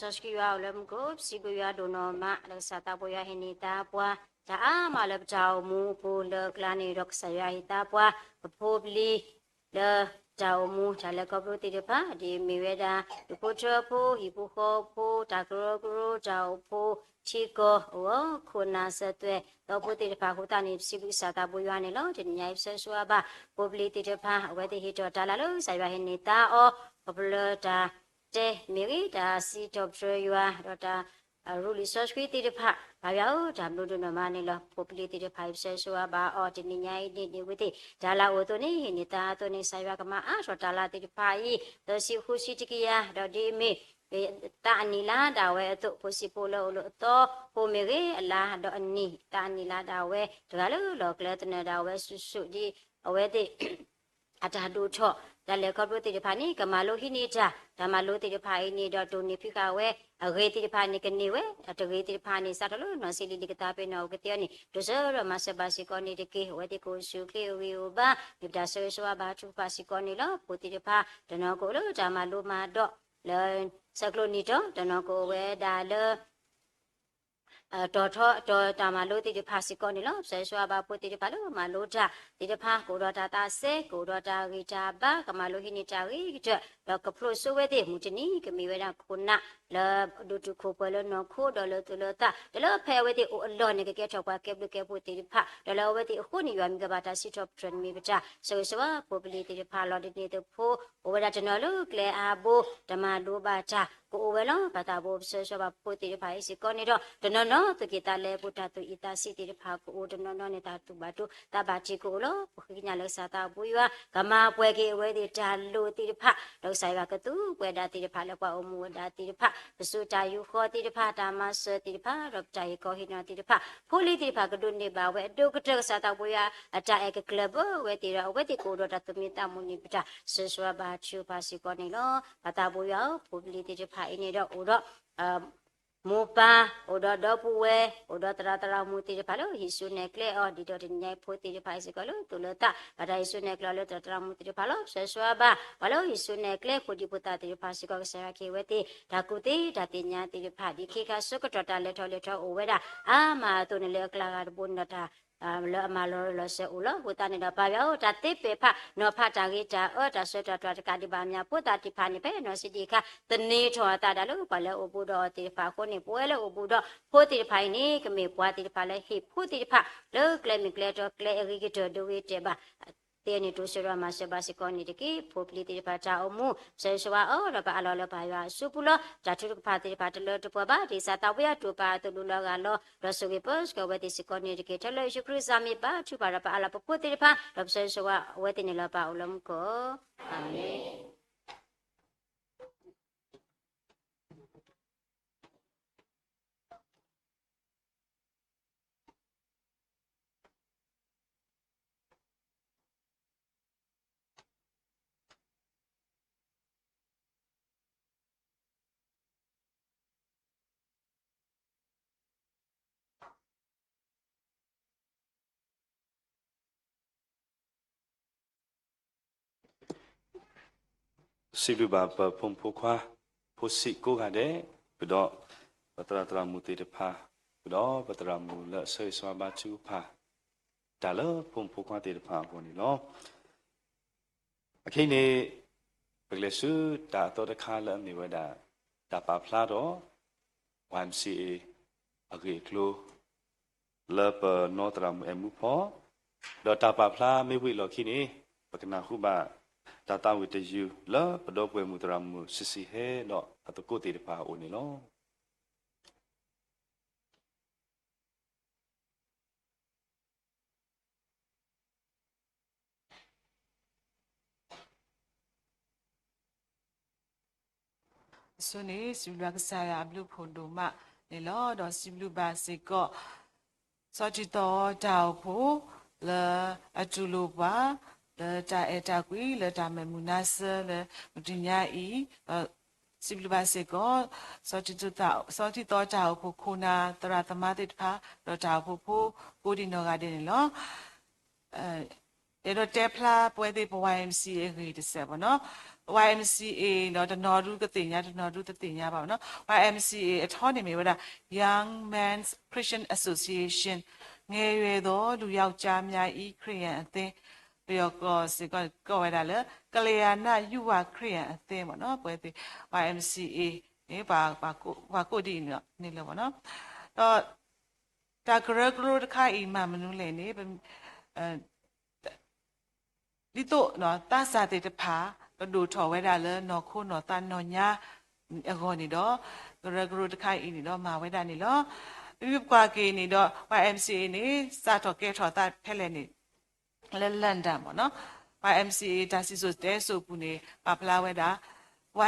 စီဆှံယွၤအိၣ်လၢမူခိၣ် ပစံးဘျုးယွၤဒိၣ်နီၢ်မး လၢကစၢ်သးဘိယွၤဟ့ၣ်န့ၢ်သါပှၤ တၢ်အါမးလၢပတၢ်အိၣ်မူအပူၤ လၢအကျါန့ၣ်ဒီး ကစၢ်ယွၤဟ့ၣ်သါပှၤ ပဖိပလံၤ လၢတၢ်အိၣ်မူတၢ်လဲၤခီဖျိသ့ၣ်တဖၣ် ဒ်အမ့ၢ်ဝဲဒၣ် ဒူၣ်ဖိထၢဖိ ဟံၣ်ဖိဃီဖိ တၢ်ကရၢကရိ တၢ်အိၣ်ဖှိၣ်ထံကီၢ်အဂီၢ် ခိၣ်နၢ်စၢၤသွဲၣ်သီဖိသ့ၣ်တဖၣ်အဃိသတးန့ၣ် ပစံးဘျုးကစၢ်သးဘိယွၤန့ၣ်လီၤ. တနံၤညါအံၤ ပဆၢဂ့ၤဆၢဝါဘၣ် ဖိပလံၤသ့ၣ်တဖၣ် အဝဲသ့ၣ်ဟ့ၣ်ထီၣ်တၢ်လၢ်လၢကစၢ်ယွၤဟ့ၣ်န့ၢ်သါအီၤ ခီဖျိလၢတၢ်တဲမ့ၢ်ဂ့ၤ တၢ်စံးထီၣ်ပတြၢၤယွၤ ဒီးတၢ် ရူလံာ်စီဆှံသ့ၣ်တဖၣ် ပၢ်ယွၤဧၢ တၢ်ဘျုးဒိၣ်နီၢ်မးန့ၣ်လီၤ. ဖိပလံၤသ့ၣ်တဖၣ်အံၤ ပဆၢဂ့ၤဆၢဝါဘၣ်အီၤ တနံၤညါအံၤန့ၣ် ဒ်အဝဲသ့ၣ် တၢ်လၢ်အိၣ်အသိးန့ၣ် ဟ့ၣ်န့ၢ်သါအသိးန့ၣ် ကစၢ်ယွၤကမၤအါထီၣ်တၢ်လၢ်သ့ၣ်တဖၣ်အံၤ သၢဆံဃုဆံတကယၤ ဒီးဒ်အမ့ၢ် သးအနံၣ်လါဒၣ်ဝဲအသိး ဖိဆံးဖိလၢအိၣ်လၢအသီ ဖိမ့ၢ်ဂ့ၤ အလါဒီးအနံၣ် သးအနံၣ်လါဒၣ်ဝဲ တဂၤလၢလီၢ်ကျဲသနၢၣ်ဒၣ်ဝဲစုာ်စုာ်ဒ်အဝဲသ့ၣ် အတၢ်ဒိၣ်ထီၣ် တၢ်လဲၤခီဖျိသ့ၣ်တဖၣ်န့ၣ် ကမၤလိဟံးန့ၢ်တၢ် တၢ်မၤလိသ့ၣ်တဖၣ်အံၤန့ၣ်ဒီး တိၢ်န့ၢ်ဖံးဃာ်ဝဲ အဂ့ၤသ့ၣ်တဖၣ်န့ၣ် ကန့ၢ်ဝဲ အတဂ့ၤသ့ၣ်တဖၣ်န့ၣ် စးထီၣ်လၢနီၢ်ဆံးလံၤလံၤကသးပ့ၤနီၣ်အိၣ်ကသ့အီၤန့ၣ် တိစၢၤဒီးမၤစၢၤဘၣ်စ့ၢ်ကီးန့ၣ်တက့ၢ်. အဝဲသ့ၣ်ကအိၣ်ဆူၣ်အိၣ်ချ့အိၣ်ဂံၢ်အိၣ်ဘါ မ့ၢ်ပတၢ်ဆၢဂ့ၤဆၢဝါဘၣ်ထုကဖၣ်စ့ၢ်ကီးန့ၣ်လီၤ. ဖိသ့ၣ်တဖၣ် တနီၤကအိၣ်လၢတၢ်မၤလိမၤဒိး လၢဆဲးကျိးနံၣ်တီ တနီၤကအိၣ်ဝဲဒၣ်လၢ တီၤထီ တီၤတၢ်မၤလိသ့ၣ်တဖၣ်စ့ၢ်ကီးန့ၣ်လီၤ. ပဆၢဂ့ၤဆၢဝါဘၣ်ဖိသ့ၣ်တဖၣ်လၢမၤလိတၢ်သ့ၣ်တဖၣ် ကအိၣ်ဒီးတၢ်သးစဲ ကအိၣ်ဒီးတၢ်ဂံၢ်တၢ်ဘါ ကမၤလိဟံးန့ၢ်တၢ်ဂ့ၤကတၢၢ် ဒီးကဖျိးစိဝဲသ့ၣ် မုၢ်တနံၤ ကမ့ၢ်ဝဲဒၣ်ခိၣ်နၢ်လၢ ဒိၣ်တုာ်ခိၣ်ပှဲၤလၢနီၢ်ခိ ဒီးလၢသူၣ်လၢသး ဒီးလၢဖဲအဝဲသ့ၣ်အိၣ်အလီၢ်န့ၣ် ကကဲထီၣ်ပှၤကဲဘျုးကဲဖှိၣ်သ့ၣ်တဖၣ် ဒီးလၢအဝဲသ့ၣ်အဃိန့ၣ် ယွၤမ့ၢ်ကဘၣ်တၢ်စံးထီၣ်ပတြၢၤန့ၣ်မ့ၢ်ပတၢ်ဆၢဂ့ၤဆၢဝါ ဖိပလံၤသ့ၣ်တဖၣ်လီၤ. ဒ်န့ၣ်အသိးဖိ အိၣ်ဝဲဒၣ်တနီၤလၢကျဲအါဘိ တမၤလိဘၣ်တၢ် ကအိၣ်ဝဲလီၤ. ပၢ်သးဘိ ပဆၢဂ့ၤဆၢဝါဘၣ်ဖိသ့ၣ်တဖၣ်အံၤစ့ၢ်ကီးန့ၣ်ဒီး တနီၤနီၤ သူၣ်က့ၣ်သးလဲပူၤတၢ်သူၣ်အံၣ်သးဆံးသ့ၣ်တဖၣ်ကအိၣ် တနီၤနီၤန့ၣ် တၢ်သူၣ်ဘၣ်ဒိသးဘၣ်ထံးကအိၣ်လီၤ. ပဃ့ကညးလၢကစၢ်သးဘိယွၤ ကမၤပှဲၤက့ၤအဝဲသ့ၣ်တၢ်လိၣ်သ့ၣ်တဖၣ် ဒီးကစၢ်ယွၤကသူဝဲဒၣ်သ့ၣ်တဖၣ် လၢပှၤအိၣ်မူဝဲဒၣ်သ့ၣ်တဖၣ် ပစိာ်တၢ်ယူးဃီသ့ၣ်တဖၣ် တၢ်မၤစၢၤသ့ၣ်တဖၣ် ဒီးပတၢ်ဟ့ၣ်ခီဟ့ၣ်နီၤသ့ၣ်တဖၣ် ဖိလံၤသ့ၣ်တဖၣ်ကဒိးန့ၢ်ဘၣ်ဝဲအဒိၣ်ကတၢၢ် ကစၢ်သးဘိယွၤ အတၢ်အဲၣ်ကကျၢၢ်ဘၢဝဲသ့ၣ်ဒီး အဝဲသ့ၣ်ကအိၣ်ဒီးတၢ်သူၣ်မံသးမုာ်န့ၣ် ပတၢ်ဆၢဂ့ၤဆၢဝါဘၣ်ထုကဖၣ်စ့ၢ်ကီးန့ၣ်လီၤ. ပၢ်သးဘိယွၤဧၢ ဖိပလံၤသ့ၣ်တဖၣ်အံၤန့ၣ်ဒီးအိၣ်ဒီး မိၢ်ပၢ် အိၣ်ဒီးဒီပုၢ်ဝဲၢ် အိၣ်ဒီးသရၣ်သရၣ်မုၣ်သ့ၣ်တဖၣ်လၢဟံးစုနဲၣ်ကျဲအီၤ ဒ်သိးတနံၤညါအံၤဖိသ့ၣ်တဖၣ်အံၤစ့ၢ်ကီးလၢသူၣ်လၢသး ဘၣ်တၢ်ဟံးစုနဲၣ်ကျဲအီၤလၢသရၣ်သရၣ်မုၣ်သ့ၣ်တဖၣ်လီၤ. ပဆၢဂ့ၤဆၢဝါဘၣ် ပှၤလၢဟံးစုနဲၣ်ကျဲဖိဒံဖိသၣ်သ့ၣ်တဖၣ်စ့ၢ်ကီး ကစၢ်ယွၤကဟ့ၣ်ဝဲသ့ၣ် တၢ်ကူၣ်သ့တၢ်သ့ၣ်ညါသ့ၣ်တဖၣ် ဒ်ခ့ခါဆၢကတီၢ်တၢ်လဲၤထီၣ်လဲၤထီအိၣ်ဝဲဒၣ် အါမးအသိးန့ၣ် လၢအကျါဂၤတဘိန့ၣ်ဒီးတၢ် လၢအမၤလီၤလီၤဆဲးအိၣ်လီၤ. အဃိသတးန့ၣ်ဒီး ပၢ်ယွၤဧၢ တၢ်သ့ပဲာ်ဖးနီၤဖး တၢ်ဂ့ၤတၢ်အၢ တၢ်ဆၢတၢ်တွၤတကးဒံးဘၣ်အမျၢ် ဖိသၣ်သ့ၣ်တဖၣ်န့ၣ် ဖဲနီၢ်ဆံးဒံးအခါ သန့ၤထီၣ်အသးဒၣ်လၢပှၤလၢအအိၣ်ဘူးဒီးအီၤသ့ၣ်တဖၣ်အဃိန့ၣ် ပဝဲလၢအအိၣ်ဘူးဒီးဖိသ့ၣ်တဖၣ်အံၤန့ၣ် ကမ့ၢ်ပှၤသ့ၣ်တဖၣ်လၢဟ့ၣ်ဖိသ့ၣ်တဖၣ် လၢကျဲမ့ၢ်ကျဲတီကျဲအဂ့ၤကတၢၢ်ဒိဂ့ၤတဲာ်ဘၣ် သ့န့ၣ် တိစၢၤဒီးမၤစၢၤဘၣ်စ့ၢ်ကီးန့ၣ်တက့ၢ်. ဖိပလံၤသ့ၣ်တဖၣ်တၢ်အိၣ်မူ ပဆၢဂ့ၤဆၢဝါအီၤဒီးပအးလီၤလၢပၢ်ယွၤအစုပူၤလီၤ. တၢ်ထုကဖၣ်သ့ၣ်တဖၣ်တလၢတပှဲၤဘၣ် ဒ်ကစၢ်သးဘိယွၤတိာ်ပာ်အသိး လူလီၤဂာ်လီၤ ဒီးဆိၣ်ဂ့ၤပၢဆှၢဝဲသ့ၣ်စ့ၢ်ကီးန့ၣ်တက့ၢ်. ထဲလၢယ့ၣ်ၡူးခရံာ်စၢ်မံၤဘါထုကဖၣ်ဒီးပအးလီၤပဖိသ့ၣ်တဖၣ် ဒီးပဆၢဂ့ၤဆၢဝါအဝဲသ့ၣ်န့ၣ်လီၤ. ပၢ်အိၣ်လၢမူခိၣ် အၤမ့ၣ်. စံးဘျုးဘၣ်ပဖိမုၣ်ဖိခွါ ဖိဆံးကိးဂၤဒဲး ဃုာ်ဒီး ပသရၣ်သရၣ်မုၣ်သ့ၣ်တဖၣ် ဃုာ်ဒီးပသရၣ်မုၣ်လၢအဆၢဂ့ၤဆၢဝါဘါထုကဖၣ် တၢ်လၢဖိမုၣ်ဖိခွါသ့ၣ်တဖၣ်အဂီၢ်န့ၣ်လီၤ. အခဲအံၤန့ၣ် ပကလဲၤဆူတၢ်အသီတခါလၢအမ့ၢ်ဝဲဒၣ် တၢ်ပာ်ဖျါထီၣ် ဝါအ့ၣ်အ့ၣ် အဂ့ၢ်အကျိၤ လၢပနီၢ်သရၣ်မုၣ်အဲၣ်မူဖီ ဒီးတၢ်ပာ်ဖျါမ့ၢ်ဝံၤအလီၢ်ခံန့ၣ် ပကနၢ်ဟူဘၣ် တၢ်သးဝံၣ်တယုၢ်လၢပဒီပုၢ်ဝဲၢ်မုၣ်သရၣ်မုၣ် စံးစံးဟဲ ဒီးအသကိးသ့ၣ်တဖၣ်အအိၣ်န့ၣ်လီၤ. အဆိန့ၣ် စံးဘျုးကစၢ်ယွၤအဘျုးဖှိၣ်ဒိၣ်မးန့ၣ်လီၤ. ဒီးစံးဘျုးဘၣ်စ့ၢ်ကီး စီၤတံၤသီၣ်တၢ်အိၣ်ဖှိၣ် လၢအတူၢ်လိာ်ပှၤ လၢတၢ်အဲၣ်တၢ်ကွံ လၢတၢ်မဲာ်မုာ်နါစၢၤလၢမုၢ်တနံၤညါအံၤ ဒီးစံးဘျုးဘၣ်စ့ၢ်ကီး စီၤတံၤသီၣ်တၢ်အိၣ်ဖှိၣ်ခိၣ်နၢ်သရၣ်သမါသ့ၣ်တဖၣ် ဒီးတၢ်အိၣ်ဖှိၣ်ဖိကိးဒံးနီၢ်ဂၤဒဲးန့ၣ်လီၤ. ယအဲၣ်ဒိးတဲဖျါပဝဲသ့ၣ်ပ Y M C A အဂ့ၢ်တစဲးဘၣ်နီၤ. Y M C A ဒီးတနီၤဒုကသ့ၣ်ညါ တနီၤဒုတသ့ၣ်ညါဘၣ်နီၤ. Y M C A အထီန့ၣ်မ့ၢ်ဝဲဒၣ် Young Men's Christian Association ငယ်ရွယ်သော လူယောက်ျားများ၏ ခရစ်ယာန်အသင်း ပယီၤကျိာ်စ့ၢ်ကီးကိးဝဲဒၣ်လၢ ကလျာဏယုဝခရစ်ယာန်အသင်း ဘၣ်နီၤ. ပဝဲသ့ၣ် Y M C A န့ၣ် ပှၤကိးဒ်အံၤန့ၣ်လီၤဘၣ်နီၤ. ဒီးတၢ်ကရၢကရိတခါအံၤမၤမနုၤလဲၣ်န့ၣ် ဒ်သိးသးစၢ်သ့ၣ်တဖၣ် ကဒိၣ်ထီၣ်ဝဲဒၣ်လၢနီၢ်ခိနီၢ်သးနီၢ်ညါအဂီၢ်န့ၣ်ဒီး ကရၢကရိတခါအံၤန့ၣ်ဒီးမၤဝဲဒၣ်န့ၣ်လီၤ. ပမ့ၢ်ကွၢ်က့ၤန့ၣ်ဒီး Y M C A န့ၣ် စးထီၣ်ကဲထီၣ်သးဖဲလဲၣ်န့ၣ် လၢ London ဘၣ်နီၤ. Y M C A တၢ်စံၣ်စိၤတဲစိၤအပူၤန့ၣ် ပာ်ဖျါဝဲဒၣ်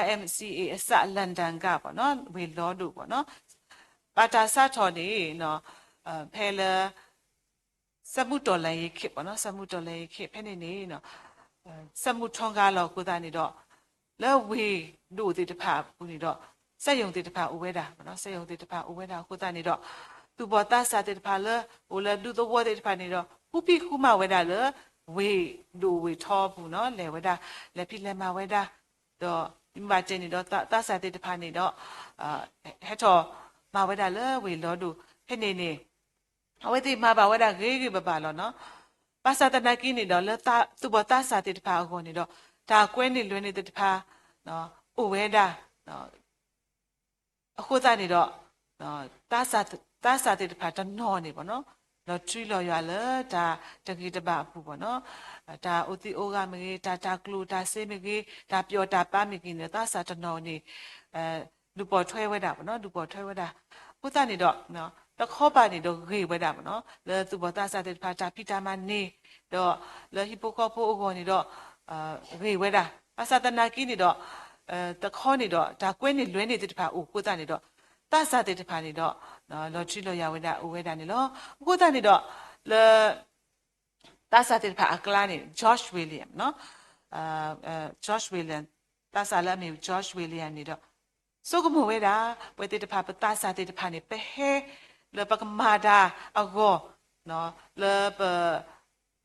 Y M C A အစး London ကဘၣ်နီၤ ဝ့ၢ်လီၤဒိၣ်ဘၣ်နီၤ. ဘၣ်တၢ်စးထီၣ်န့ၣ် ဖဲလၢ စက်မှုတော်လှန်ရေးခေတ်ဘၣ်နီၤ စက်မှုတော်လှန်ရေးခေတ် ဖဲန့ၣ်န့ၣ် စက်မှုထွန်းကားလီၤအဃိသတးန့ၣ်ဒီး လၢဝ့ၢ်ဒိၣ်သ့ၣ်တဖၣ်အပူၤန့ၣ်ဒီး စက်ရုံသ့ၣ်တဖၣ်အိၣ်ဝဲဒၣ် စက်ရုံသ့ၣ်တဖၣ်အိၣ်ဝဲဒၣ်အဃိသတးန့ၣ်ဒီး သူၣ်ဘီၣ်သးစၢ်သ့ၣ်တဖၣ်လၢ အိၣ်လၢဒူသဝီသ့ၣ်တဖၣ်န့ၣ်ဒီး ဃုဖံးဃုမၤဝဲဒၣ်လၢ ဝ့ၢ်ဒိၣ်ဝ့ၢ်ထီအပူၤနီၤ လဲၤဝဲဒၣ် လဲၤဖံးလဲၤမၤဝဲဒၣ် ဒီးမ့ၢ်ဘၣ်တဲန့ၣ်ဒီး သးစၢ်သ့ၣ်တဖၣ်န့ၣ်ဒီး ဟဲထီၣ်မၤဝဲဒၣ်လၢဝ့ၢ်လီၤဒိၣ် ဖဲန့ၣ်န့ၣ် အဝဲသ့ၣ်မၤဘၣ်ဝဲဒၣ်ဂ့ၤဂ့ၤဘၣ်ဘၣ်လီၤနီၤ. ဘၣ်ဆၣ်သနာ်က့န့ၣ်ဒီး လၢသူၣ်ဘီၣ်သးစၢ်သ့ၣ်တဖၣ်အဂီၢ်န့ၣ်ဒီး တၢ်ကွဲန့ၢ်လွဲန့ၢ်သ့ၣ်တဖၣ် အိၣ်ဝဲဒၣ် အဃိသတးန့ၣ်ဒီး သးစၢ်သ့ၣ်တဖၣ်တနီၤန့ၣ်ဘၣ်နီၤ လီၤထူလီၤယွၤလၢတၢ်တဂ့ၤတဘၣ်အပူၤဘၣ်နီၤ တၢ်အိၣ်သံးအိၣ်ဂၢၢ်မ့ၢ်ဂ့ၤ တၢ်တၤကျိၣ်တၢ်စ့မ့ၢ်ဂ့ၤ တၢ်ပျီၣ်တၢ်ပၤမ့ၢ်ဂ့ၤန့ၣ် သးစၢ်တနီၤန့ၣ် ဒုးပိာ်ထွဲဝဲဒၣ်ဘၣ်နီၤ ဒုးပိာ်ထွဲဝဲဒၣ် အဃိသတးန့ၣ်ဒီး တခီပၤန့ၣ်ဒီးဂ့ၤဝဲဒၣ်ဘၣ်နီၤ လၢသူၣ်ဘီၣ်သးစၢ်သ့ၣ်တဖၣ်တၢ်ဖံးတၢ်မၤန့ၣ် ဒီးလၢဟံၣ်ဖိဃီဖိအဂီၢ်န့ၣ်ဒီး ဂ့ၤဝဲဒၣ် ဘၣ်ဆၣ်သနာ်က့န့ၣ်ဒီး တခီန့ၣ်ဒီး တၢ်ကွဲန့ၢ်လွဲန့ၢ်သ့ၣ်တဖၣ်အိၣ်အဃိသတးန့ၣ်ဒီး သးစၢ်သ့ၣ်တဖၣ်န့ၣ်ဒီး လီၤထူလီၤယွၤဝဲဒၣ်အိၣ်ဝဲဒၣ်န့ၣ်လီၤ. အဃိသတးန့ၣ်ဒီး လၢ သးစၢ်သ့ၣ်တဖၣ်အကျါန့ၣ် George William နီၤ George William သးစၢ်လၢအမ့ၢ် George William န့ၣ်ဒီး ဆိကမိၣ်ဝဲဒၣ် ပဝဲသ့ၣ်တဖၣ် ပသးစၢ်သ့ၣ်တဖၣ်န့ၣ် ပဟဲလၢပကမၤတၢ်အဂီၢ် လၢပ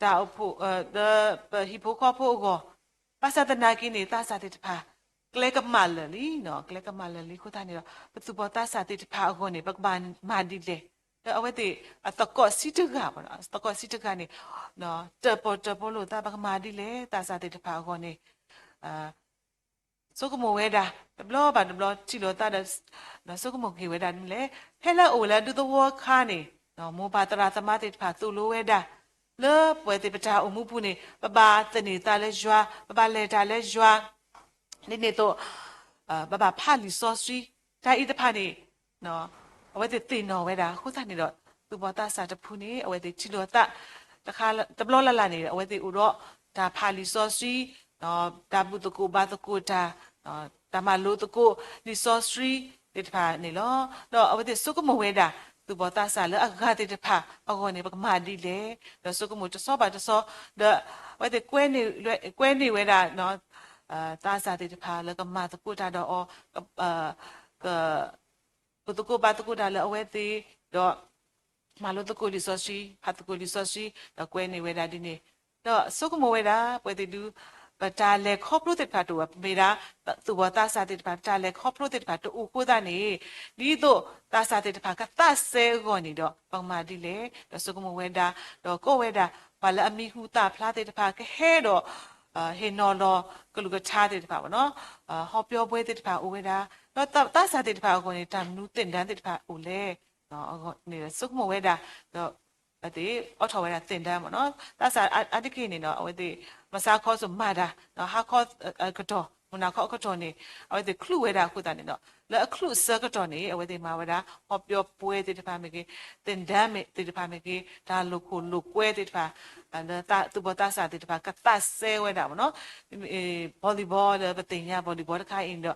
တၢ်အိၣ်ဖှိၣ် လၢပဟံၣ်ဖိဃီဖိအဂီၢ် ဘၣ်ဆၣ်သနာ်က့န့ၣ် သးစၢ်သ့ၣ်တဖၣ် ကျဲကမၣ်လၢာ်လံနီၤ ကျဲကမၣ်လၢာ်လံအဃိသတးန့ၣ်ဒီး ပသူၣ်ဘီၣ်သးစၢ်သ့ၣ်တဖၣ်အဂီၢ်န့ၣ် ပကဘၣ်မၤဒ်လဲၣ် လၢအဝဲသ့ၣ်အသကိးဆံတဂၤဘၣ်နီၤ သကိးဆံတဂၤန့ၣ် တၢၣ်ပီၣ်တၢၣ်ပီလိာ်သး ပကမၤဒ်လဲၣ် သးစၢ်သ့ၣ်တဖၣ်အဂီၢ်န့ၣ် ဆိကမိၣ်ဝဲဒၣ် တဘျီဘၣ်တဘျီထံၣ်လိာ်သးဒီး ဆိကမိၣ်က့ၤဝဲဒၣ်ဒ်လဲၣ် ဖဲလၢအအိၣ်လၢဒူသဝီအခါန့ၣ် မိၢ်ပၢ်သရၣ်သမါသ့ၣ်တဖၣ်သိၣ်လိဝဲဒၣ် လၢပဝဲသ့ၣ်ပတၢ်အိၣ်မူပူၤန့ၣ် ပဘၣ်သန့ၤသးလၢယွၤ ပဘၣ်လဲၤတၢ်လၢယွၤ ဒ်န့ၣ်အသိး ပဘၣ်ဖးလံာ်စီဆှံ တၢ်အံၤတဖၣ်န့ၣ် အဝဲသ့ၣ်သ့ၣ်နီၣ်ဝဲဒၣ် အဃိသတးန့ၣ်ဒီး သူၣ်ဘီၣ်သးစၢ်တဖုန့ၣ် အဝဲသ့ၣ်ထံၣ်လိာ်သး တခါတဘျီလၢ်လၢ်န့ၣ် အဝဲသ့ၣ်အိၣ်ဒီးတၢ်ဖးလံာ်စီဆှံ တၢ်ဘူၣ်သကိးဘါသကိးတၢ် တၢ်မၤလိသကိးလံာ်စီဆှံသ့ၣ်တဖၣ်န့ၣ်လီၤ. ဒီးအဝဲသ့ၣ်ဆိကမိၣ်ဝဲဒၣ် သူၣ်ဘီၣ်သးစၢ်လၢအဂၤသ့ၣ်တဖၣ်အဂီၢ်န့ၣ် ပကမၤဒ်လဲၣ် ဒီးဆိကမိၣ်တဆီဘၣ်တဆီ ဒီးအဝဲသ့ၣ်ကွဲန့ၢ်ဝဲဒၣ် သးစၢ်သ့ၣ်တဖၣ်လၢကမၤသကိးတၢ်ဒီးအီၤ က ဘူၣ်သကိးဘါသကိးတၢ်လၢအဝဲသ့ၣ် ဒီး မၤလိသကိးလံာ်စီဆှံ ဖးသကိးလံာ်စီဆှံ ဒီးကွဲန့ၢ်ဝဲဒၣ်ဒ်န့ၣ် ဒီးဆိကမိၣ်ဝဲဒၣ် ပဝဲသ့ၣ်ဒုး ပတၢ်လဲၤခီဖျိသ့ၣ်တဖၣ်တအိၣ်ဘၣ် မ့ၢ်ဒၣ် သူၣ်ဘီၣ်သးစၢ်သ့ၣ်တဖၣ် ပတၢ်လဲၤခီဖျိသ့ၣ်တဖၣ်တအိၣ်အဃိသတးန့ၣ် ဒ်သိးသးစၢ်သ့ၣ်တဖၣ်ကသးစဲအဂီၢ်န့ၣ်ဒီး ပကမၤဒ်လဲၣ် ဒီးဆိကမိၣ်ဝဲဒၣ် ဒီးကိးဝဲဒၣ် ပှၤလၢအမံၤဟူသၣ်ဖျါသ့ၣ်တဖၣ်ကဟဲဒီး ဟ့ၣ်နီၤလီၤကလုၢ်ကထါသ့ၣ်တဖၣ်ဘၣ်နီၤ ဟီပၠီဘှဲသ့ၣ်တဖၣ်အိၣ်ဝဲဒၣ် ဒီးသးစၢ်သ့ၣ်တဖၣ်အဂီၢ်န့ၣ် တၢ်မနုၤသ့ၣ်တၢ်သ့ၣ်တဖၣ်အိၣ်လဲၣ် ဆိကမိၣ်ဝဲဒၣ် ဒီး အဝဲသ့ၣ်အိးထီၣ်ဝဲဒၣ်သ့ၣ်တၢ်မ့ၢ်နီၤ သးစၢ်အါတက့ၢ်န့ၣ်ဒီး အဝဲသ့ၣ် မုၢ်ဆါခီစိၤမၤတၢ် ဟါခီကတီၢ် မုၢ်နၤခီအကတီၢ်န့ၣ် အဝဲသ့ၣ်ချုးဝဲဒၣ်အဃိသတးန့ၣ်ဒီး လၢအချုးအဆၢကတီၢ်န့ၣ် အဝဲသ့ၣ်မၤဝဲဒၣ် ဟီပၠီဘှဲသ့ၣ်တဖၣ်မ့ၢ်ဂ့ၤ သ့ၣ်တၢ်သ့ၣ်တဖၣ်မ့ၢ်ဂ့ၤ တၢ်လိာ်ခိၣ်လိာ်ကွဲသ့ၣ်တဖၣ် လၢသူၣ်ဘီၣ်သးစၢ်သ့ၣ်တဖၣ် ကသးစဲဝဲဒၣ်မ့ၢ်နီၤ volleyball လၢပသ့ၣ်ညါ volleyball တခါအံၤန့ၣ်ဒီး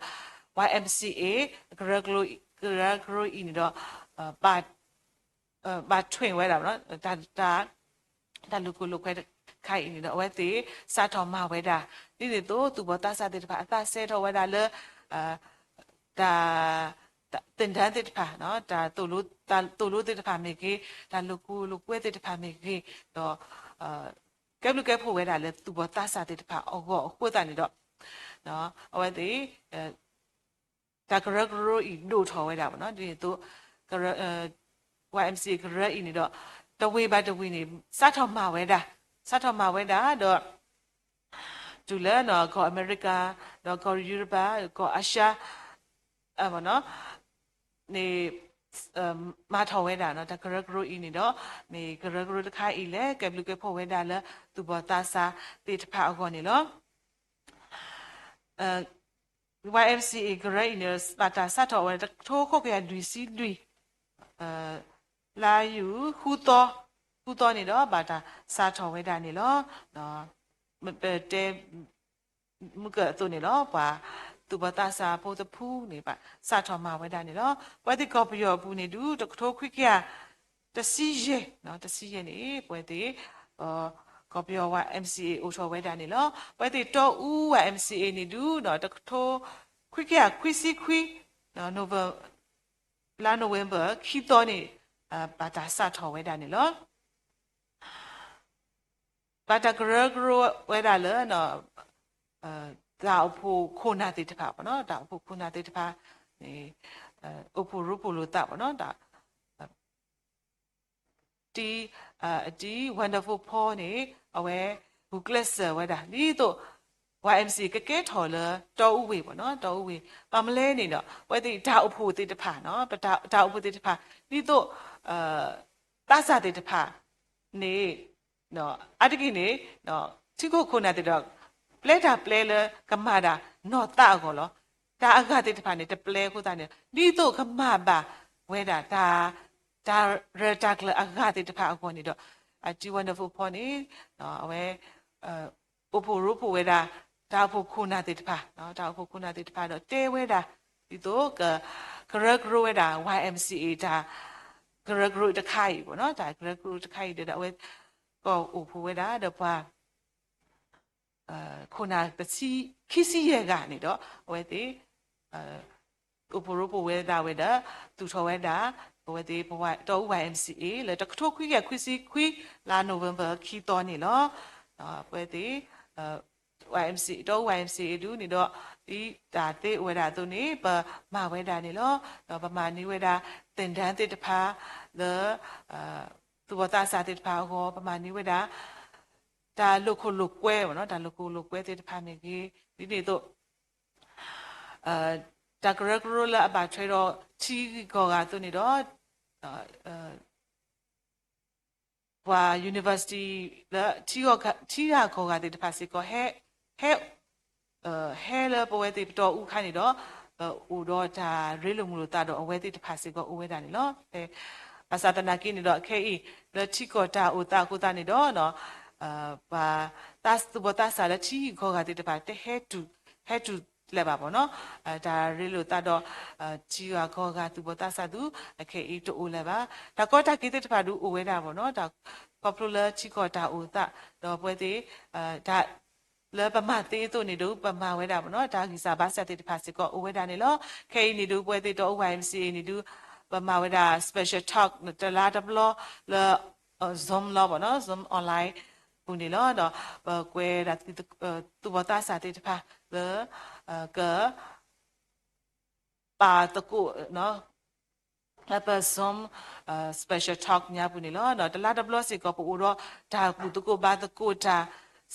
Y M C A ကရၢကရိအံၤန့ၣ်ဒီး ဘၣ်ထွဲဝဲဒၣ် တၢ်လိာ်ခိၣ်လိာ်ကွဲတခါအံၤန့ၣ်ဒီး အဝဲသ့ၣ်စးထီၣ်မၤဝဲဒၣ် ဒ်န့ၣ်အသိး သူၣ်ဘီၣ်သးစၢ်သ့ၣ်တဖၣ် အသးစဲထီၣ်ဝဲဒၣ်လၢ တၢ် သ့ၣ်တၢ်သ့ၣ်တဖၣ် တၢ်သိၣ်လိသ့ၣ်တဖၣ်မ့ၢ်ဂ့ၤ တၢ်လိာ်ခိၣ်လိာ်ကွဲသ့ၣ်တဖၣ်မ့ၢ်ဂ့ၤ ဒီး ကဲဘျုးကဲဖှိၣ်ဝဲဒၣ်လၢသူၣ်ဘီၣ်သးစၢ်သ့ၣ်တဖၣ်အဂီၢ်အဃိသတးန့ၣ်ဒီး အဝဲသ့ၣ် တၢ်ကရၢကရိအံၤဒိၣ်ထီၣ်ဝဲဒၣ်ဘၣ်နီၤ ဒ်သိး YMCA ကရၢအံၤန့ၣ်ဒီး တဝ့ၢ်ဘၣ်တဝ့ၢ်န့ၣ် စးထီၣ်မၤဝဲဒၣ်, စးထီၣ်မၤဝဲဒၣ်ဒီး တုၤလၢကီၢ်အမဲရကၤ ဒီးကီၢ်ယူရပၤ ကီၢ်အၡါ န့ၣ် မၤထီၣ်ဝဲဒၣ်နီၤ တၢ်ကရၢကရိအံၤန့ၣ်ဒီး မ့ၢ်ကရၢကရိတခါအံၤလၢ ကဲဘျုးကဲဖှိၣ်ဝဲဒၣ်လၢသူၣ်ဘီၣ်သးစၢ်သ့ၣ်တဖၣ်အဂီၢ်န့ၣ်လီၤ. YMCA ကရၢအံၤန့ၣ် ဘၣ်တၢ်စးထီၣ်ဝဲတကထိဃိးကယၤလွံၢ်ဆံလွံၢ် လါယူၤ ဃုသီ, ဃုသီန့ၣ်ဒီး ဘၣ်တၢ်စးထီၣ်ဝဲဒၣ်န့ၣ်လီၤ. ပတဲ မုၢ်ကၢၢ်အသိးန့ၣ်လီၤ ပှၤသူၣ်ဘီၣ်သးစၢ်ဖိတဖုန့ၣ် ဘၣ်စးထီၣ်မၤဝဲဒၣ်န့ၣ်လီၤ. ပဝဲသ့ၣ်ကီၢ်ပယီၤအပူၤန့ၣ်ဒုး တကထိခွံကယၤ တဆံယဲၢ်, တဆံယဲၢ်န့ၣ် ပဝဲသ့ၣ် ကီၢ်ပယီၤ YMCA အိၣ်ထီၣ်ဝဲဒၣ်န့ၣ်လီၤ. ပဝဲသ့ၣ်တီအူ YMCA န့ၣ်ဒုး တကထိခွံကယၤခွံဆံခွံ လါ November ခံသီန့ၣ် ဘၣ်တၢ်စးထီၣ်ဝဲဒၣ်န့ၣ်လီၤ. ဘၣ်တၢ်ကရၢကရိဝဲဒၣ်လၢ တၢ်အိၣ်ဖှိၣ်ခိၣ်နၢ်သ့ၣ်တဖၣ်, တၢ်အိၣ်ဖှိၣ်ခိၣ်နၢ်သ့ၣ်တဖၣ်န့ၣ် အိၣ်ဖှိၣ်ရိဖှိၣ်လိာ်သးဘၣ်နီၤ တံ Wonderful Paul န့ၣ် အဝဲ ဂုာ်ကျဲးစၢးဝဲဒၣ် ဒ်သိး YMCA ကကဲထီၣ်လၢတီအူဝ့ၢ်ဘၣ်နီၤ, တီအူဝ့ၢ် ဘၣ်မနုၤလဲၣ်န့ၣ်ဒီး အဝဲသ့ၣ်တၢ်အိၣ်ဖှိၣ်သ့ၣ်တဖၣ်, တၢ်အိၣ်ဖှိၣ်သ့ၣ်တဖၣ် ဒ်သိး သးစၢ်သ့ၣ်တဖၣ်န့ၣ် အါတက့ၢ်န့ၣ် ထံခိၣ်ခိၣ်နၢ်သ့ၣ်ဒီး ပျဲတၢ်ပျဲလၢကမၤတၢ်နီၢ်သးအဂီၢ်လီၤ. တၢ်အဂၤသ့ၣ်တဖၣ်န့ၣ် တပျဲအဃိသတးန့ၣ် ဒ်သိးကမၤဘၣ်ဝဲဒၣ် တၢ်ရဲၣ်တၢ်ကျဲၤအဂၤသ့ၣ်တဖၣ်အဂီၢ်န့ၣ်ဒီး အတံ Wonderful Paul န့ၣ် အဝဲ အိၣ်ဖှိၣ်ရိဖှိၣ်ဝဲဒၣ် တၢ်အိၣ်ဖှိၣ်ခိၣ်နၢ်သ့ၣ်တဖၣ်, တၢ်အိၣ်ဖှိၣ်ခိၣ်နၢ်သ့ၣ်တဖၣ်ဒီးတဲဝဲဒၣ် ဒ်သိးက ကရၢကရိဝဲဒၣ် YMCA တၢ်ကရၢကရိတခါအံၤဘၣ်နီၤ, တၢ်ကရၢကရိတခါအံၤဒီး အဝဲ ကအိၣ်ဖှိၣ်ဝဲဒၣ်ဒီးပှၤ ခိၣ်နၢ် ခံဆံယဲၢ်ဂၤန့ၣ်ဒီး အဝဲသ့ၣ် အိၣ်ဖှိၣ်ရိဖှိၣ်ဝဲဒၣ်ဝဲဒီး သူၣ်ထီၣ်ဝဲဒၣ် အဝဲသ့ၣ် တီအူ YMCA လၢတကထိခွံကယၤခွံဆံခွံ လါ November ခံသီန့ၣ်လီၤ. အဝဲသ့ၣ် YMCA တီအူ YMCA ဒုးန့ၣ်ဒီး ဒ်တၢ်သ့အိၣ်ဝဲဒၣ်အသိးန့ၣ် ပမၤဝဲဒၣ်န့ၣ်လီၤ. ဒီးပမၤန့ၢ်ဝဲဒၣ် သင်တန်းသ့ၣ်တဖၣ် လၢ သူၣ်ဘီၣ်သးစၢ်သ့ၣ်တဖၣ်အဂီၢ် ပမၤန့ၢ်ဝဲဒၣ် တၢ်လိာ်ခိၣ်လိာ်ကွဲ, တၢ်လိာ်ခိၣ်လိာ်ကွဲသ့ၣ်တဖၣ်မ့ၢ်ဂ့ၤ, ဒ်န့ၣ်အသိး တၢ်ကရၢကရိလၢအဘၣ်ထွဲဒီးထံဂုၤကီၢ်ဂၤအသိးန့ၣ်ဒီး ပှၤ university လၢ ထံဂၤကီၢ်ဂၤသ့ၣ်တဖၣ်စ့ၢ်ကီး ဟဲ ဟဲလၢပဝဲသ့ၣ်ပတီၢ်အူခါန့ၣ်ဒီး အိၣ်ဒီးတၢ်ရ့လိာ်မုာ်လိာ်သးဒီးအဝဲသ့ၣ်တဖၣ်စ့ၢ်ကီးအိၣ်ဝဲဒၣ်န့ၣ်လီၤ. ဖဲ ဘၣ်ဆၣ်သနာ်က့န့ၣ်ဒီး ခဲအံၤ လၢထံကီၢ်တၢ်အိၣ်သးအဃိသတးန့ၣ်ဒီး ပှၤ သူၣ်ဘီၣ်သးစၢ်လၢထံဂၤကီၢ်ဂၤသ့ၣ်တဖၣ် တဟဲတုၤ ဟဲတုၤလၢၤဘၣ်ဘၣ်နီၤ. တၢ်ရ့လိာ်သးဒီး ထံဂၤကီၢ်ဂၤသူၣ်ဘီၣ်သးစၢ်သူ အခဲအံၤတအိၣ်လၢၤဘၣ်. တၢ်ကီတၢ်ခဲသ့ၣ်တဖၣ်ဒုးအိၣ်ဝဲဒၣ်ဘၣ်နီၤ. တၢ်ခီဖျိလၢထံကီၢ်တၢ်အိၣ်သး ဒီးပဝဲသ့ၣ် တၢ် လၢပမၤသ့အသိးန့ၣ်ဒုး ပမၤဝဲဒၣ်ဘၣ်နီၤ. တၢ်ဂံၢ်စၢ်ဘါစၢ်သ့ၣ်တဖၣ်စ့ၢ်ကီးအိၣ်ဝဲဒၣ်န့ၣ်လီၤ. ခဲအံၤန့ၣ်ဒုး ပဝဲသ့ၣ်တီအူ YMCA န့ၣ်ဒုး ပမၤဝဲဒၣ် special talk တလါတဘျီလၢ Zoom လီၤဘၣ်နီၤ, Zoom online ပူၤန့ၣ်လီၤ. ဒီးပကွဲးဒၣ် သူၣ်ဘီၣ်သးစၢ်သ့ၣ်တဖၣ်လၢ က ပာ်သကိး လၢပ Zoom special talk ညါပူၤန့ၣ်လီၤ. ဒီးတလါတဘျီစ့ၢ်ကီး ပအိၣ်ဒီးတၢ်ဘူၣ်သကိးဘါသကိးတၢ်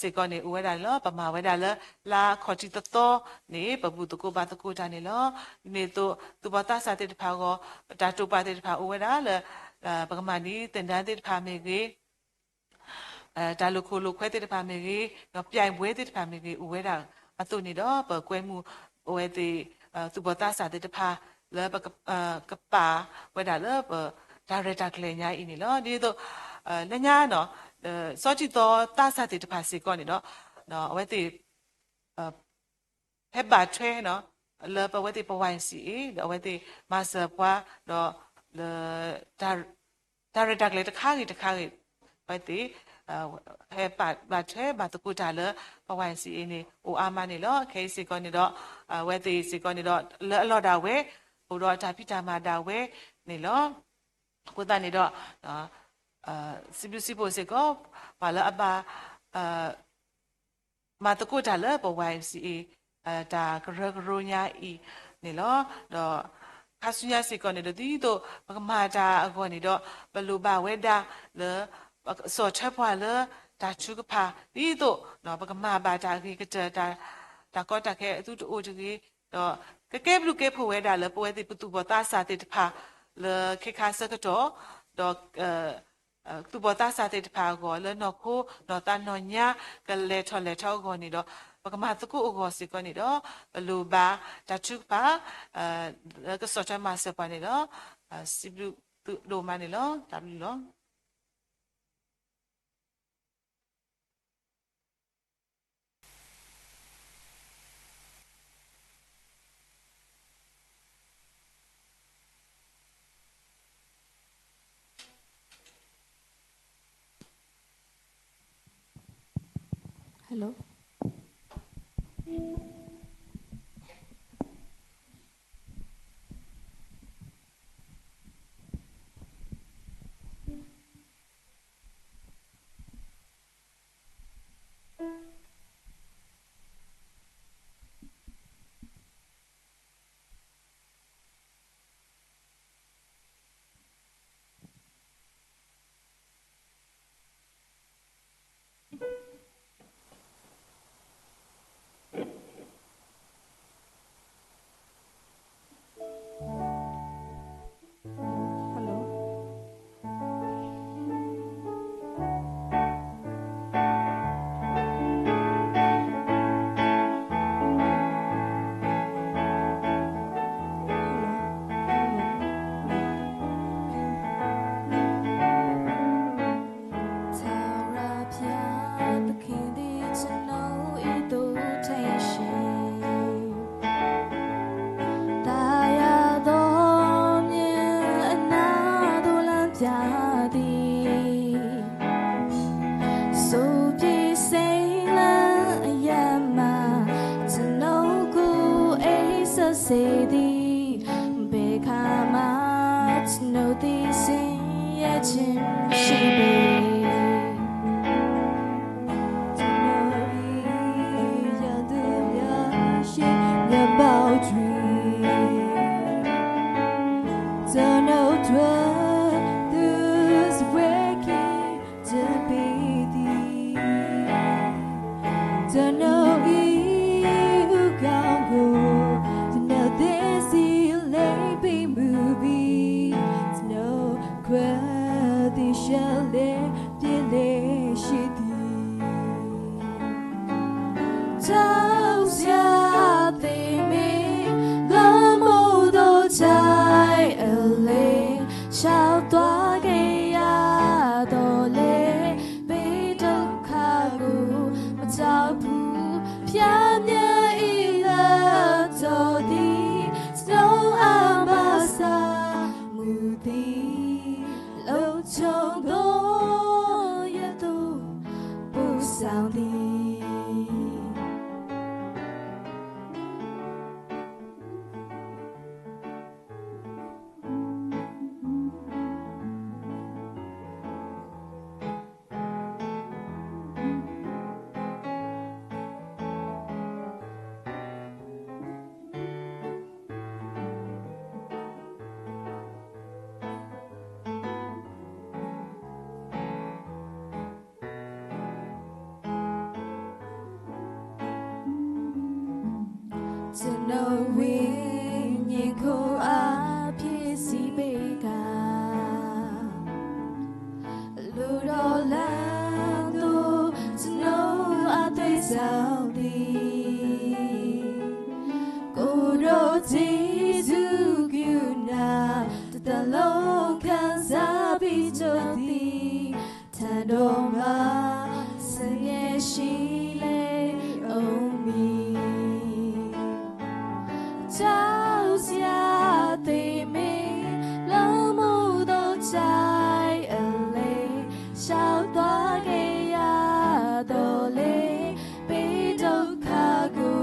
စ့ၢ်ကီးန့ၣ် အိၣ်ဝဲဒၣ်န့ၣ်လီၤ. ပမၤဝဲဒၣ်လၢ လါခီၣ်ထံးသီသီန့ၣ် ပဘူၣ်သကိးဘါသကိးတၢ်န့ၣ်လီၤ. ဒ်န့ၣ်အသိး သူၣ်ဘီၣ်သးစၢ်သ့ၣ်တဖၣ်အဂီၢ် တၢ်တိာ်ပာ်သ့ၣ်တဖၣ်အိၣ်ဝဲဒၣ်လၢ ပကမၤန့ၢ်သင်တန်းသ့ၣ်တဖၣ်မ့ၢ်ဂ့ၤ တၢ်လိာ်ခိၣ်လိာ်ကွဲသ့ၣ်တဖၣ်မ့ၢ်ဂ့ၤ ဒီးပြိုင်ပွဲသ့ၣ်တဖၣ်မ့ၢ်ဂ့ၤ အိၣ်ဝဲဒၣ်အသိးန့ၣ်ဒီး ပကွဲမုာ်အဝဲသ့ၣ် သူၣ်ဘီၣ်သးစၢ်သ့ၣ်တဖၣ်လၢ ကပာ်ဝဲဒၣ်လၢပတၢ်ရဲၣ်တၢ်ကျဲၤညါအံၤန့ၣ်လီၤ. ဒ်သိး လၢညါနီၤ စီၤထံသီသးစၢ်သ့ၣ်တဖၣ်စ့ၢ်ကီးန့ၣ်ဒီး အဝဲသ့ၣ် ဟဲဘၣ်ထွဲ လၢပဝဲသ့ၣ်ပ YMCA ဒီးအဝဲသ့ၣ်မၤစၢၤပှၤ ဒီး လၢ တၢ်ရဲၣ်တၢ်ကျဲၤတခါဂ့ၤတခါဂ့ၤ အဝဲသ့ၣ် ဟဲဘၣ်ထွဲဘၣ်သကိးတၢ်လၢပ YMCA န့ၣ် အိၣ်အါမးန့ၣ်လီၤ. ခဲအံၤစ့ၢ်ကီးန့ၣ်ဒီး အဝဲသ့ၣ်စ့ၢ်ကီးန့ၣ်ဒီး လၢအလီၢ်ဒၣ်ဝဲ အိၣ်ဒီးတၢ်ဖံးတၢ်မၤဒၣ်ဝဲန့ၣ်လီၤ. အဃိသတးန့ၣ်ဒီး စံးဘျုးစံးဖှိၣ်စ့ၢ်ကီး ပှၤလၢအဘၣ် မၤသကိးတၢ်လၢပ ဝါအ့ၣ်စံၣ်အ့ၣ် တၢ်ကရၢကရိညါအံၤန့ၣ်လီၤ. ဒီးခါဆူညါစ့ၢ်ကီးန့ၣ်ဒီး ဒ်သိးပကမၤတၢ်အဂီၢ်န့ၣ်ဒီး ပလိၣ်ဘၣ်ဝဲဒၣ်လၢ ပကဆီၣ်ထွဲပှၤလၢတၢ်ထုကဖၣ် ဒ်သိးပကမၤဘၣ်တၢ်အဂ့ၤကတၢၢ် တၢ်ကီတၢ်ခဲအသူတအိၣ်တဂ့ၤ, ဒီးကကဲဘျုးကဲဖှိၣ်ဝဲဒၣ်လၢပဝဲသ့ၣ်ပသူၣ်ဘီၣ်သးစၢ်သ့ၣ်တဖၣ် လၢခဲခါဆၢကတီၢ်, ဒီး သူၣ်ဘီၣ်သးစၢ်သ့ၣ်တဖၣ်အဂီၢ် လၢနီၢ်ခိနီၢ်သးနီၢ်ညါ ကလဲၤထီၣ်လဲၤထီအဂီၢ်န့ၣ်ဒီး ပကမၤသကိးအဂီၢ်စ့ၢ်ကီးန့ၣ်ဒီး ပလိၣ်ဘၣ်တၢ်ထုကဖၣ် လၢကဆီၣ်ထွဲမၤစၢၤပှၤန့ၣ်လီၤ. စံးဘျုးသုဒိၣ်မးန့ၣ်လီၤ. တၢ်ဘျုးလီၤ. Hello. Hello. သရၣ်ဘုရားသခင်သည် ကျွန်တော်၏သို့ ထိုင်၍ သာယာသောမျဉ်းအနားသို့ လမ်းပြသည်။ စူးပစ်စေလမ်းအရပ်မှာ ကျွန်တော်ကို အိပ်စက်စေသည်။ ဘယ်အခါမှ ကျွန်တော်သည် ဆင်းရဲခြင်းမရှိပေ။ ကျွန်တော်၏ရန်သူများရှေ့ မျက်မှောက်တွင် ကျွန်တော်အတွက် သူစွဲကင်း တပေးသည်။ ကျွန်တော်၏ဦးခေါင်းကို ကျွန်တော်သင့်ဆီ လိမ်းပေးမူပြီး၊ ကျွန်တော်ခွဲသည် ရှက်လျက်ပြေးလျက်ရှိသည်။ ကြောက်စရာသင်မင်း လွှမ်းမိုးသော တိုင်းအလယ် ရှောင်သွားခဲ့ရသော်လည်း၊ ပေဒုက္ခကို မကြောက်ဘူး။ ဘုရားမျက်ရည် လက်တော်သည် ကျွန်တော်အမစာ မူသည် လုံခြုံသော ရန်သူ ပို့ဆောင်သည်။ ကျွန်တော်ဝိညာဉ်ကိုယ်အား ဖြည့်ဆည်းပေးကာ လူတော်လမ်းသို့ ကျွန်တော်အသွေးဆောင်သည်။ ကိုယ်တော်ကျေးဇူးကရုဏာ တစ်သက်လုံးခံစားပြီး ကျွန်တော်သည် ထံတော်မှာ ဆင်းရဲရှိလေအောင်မည်။ ကြောက်စရာသင်မင်း လွှမ်းမိုးသော တိုင်းအလယ် ရှောင်သွားခဲ့ရသော်လည်း၊ ပေဒုက္ခကို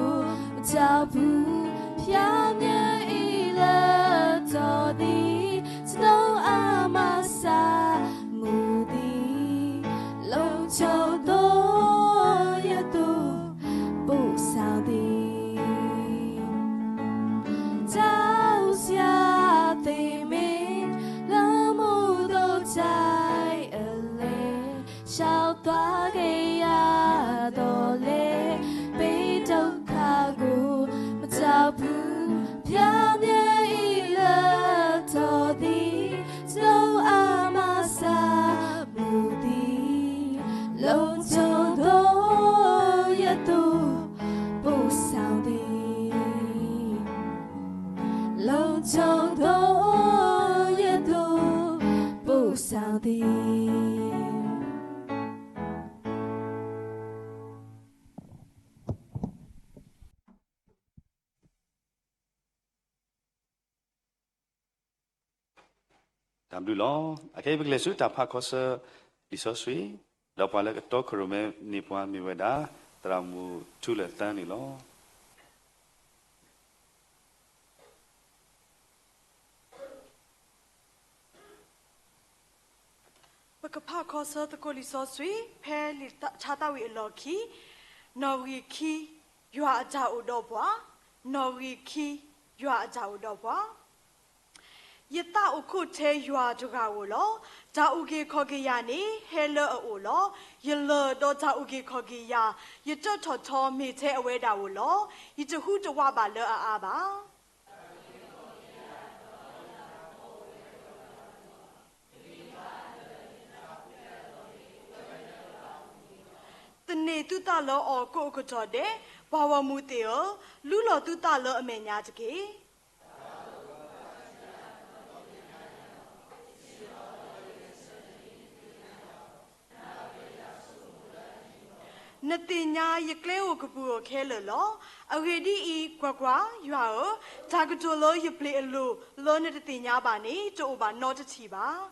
မကြောက်ဘူး။ ဘုရားမျက်ရည် လက်တော်သည် ကျွန်တော်အမစာ မူသည် လုံခြုံသော ဒ်သိးလဲၤပ့ၤဒိၣ်ခါကိၣ် မတၤဖုးဖၠါမ့ၢ်အံၤလၢထီၣ်သံ တအိၣ်အါမးစၢ်မုၢ်သံ လုံခြုံသော ရန်သူ ပိုင့်ဆောင်သည် လုံခြုံသော ရန်သူ ပိုင့်ဆောင်သည် တၢ်ဘျုးလီၤ. အခဲအံၤပကလဲၤဆူတၢ်ဖးခီဆၢလံာ်စီဆှံ, ဒီးပှၤလၢကတီခိၣ်ရိၣ်မဲန့ၢ်ပှၤမ့ၢ်ဝဲဒၣ် သရၣ်မုၣ်ထူလၢၢ်သၢန့ၣ်လီၤ. ပကဖးခီဆၢသကိးလံာ်စီဆှံ ဖဲလံာ်ဆၣ်သးဝံၣ်အလီၢ်ခံ, နီၣ်ဂံၢ်ခံ, ယွၤအတၢ်အိၣ်ဒီးပှၤ, နီၣ်ဂံၢ်ခံ, ယွၤအတၢ်အိၣ်ဒီးပှၤ ယသးအိၣ်ခိးထဲယွၤတဂၤဧိၤလီၤ. တၢ်အုၣ်က့ၤခီၣ်က့ၤယၤန့ၣ် ဟဲလၢအအိၣ်လီၤ. ယလၢၢ်ဒီးတၢ်အုၣ်က့ၤခီၣ်က့ၤယၤ, ယတၢထီၣ်ထီမ့ၢ်ထဲအဝဲဒၣ်ဧိၤလီၤ. ယတဟူးတဝးဘၣ်လၢအအါဘၣ်. သန့ၤသုသးလၢအီၤကိးကတီၢ်ဒဲး, ပှၤဂီၢ်မုၢ်သ့ၣ်ဧၢ, လူလီၤသုသးလၢအမဲာ်ညါတက့ၢ်. နသ့ၣ်ညါယကျဲဧိၤကပုာ်ဧိၤခဲလၢာ်လီၤ. အဂ့ၢ်ဒ်အံၤ, ကွၢ်ကွၢ်, ယွၤဧၢ, တၢ်ကတိၤလၢယပျ့ၤအလိၤလၢနတသ့ၣ်ညါဘၣ်န့ၣ် တအိၣ်ဘၣ်နီတထံၣ်ဘၣ်.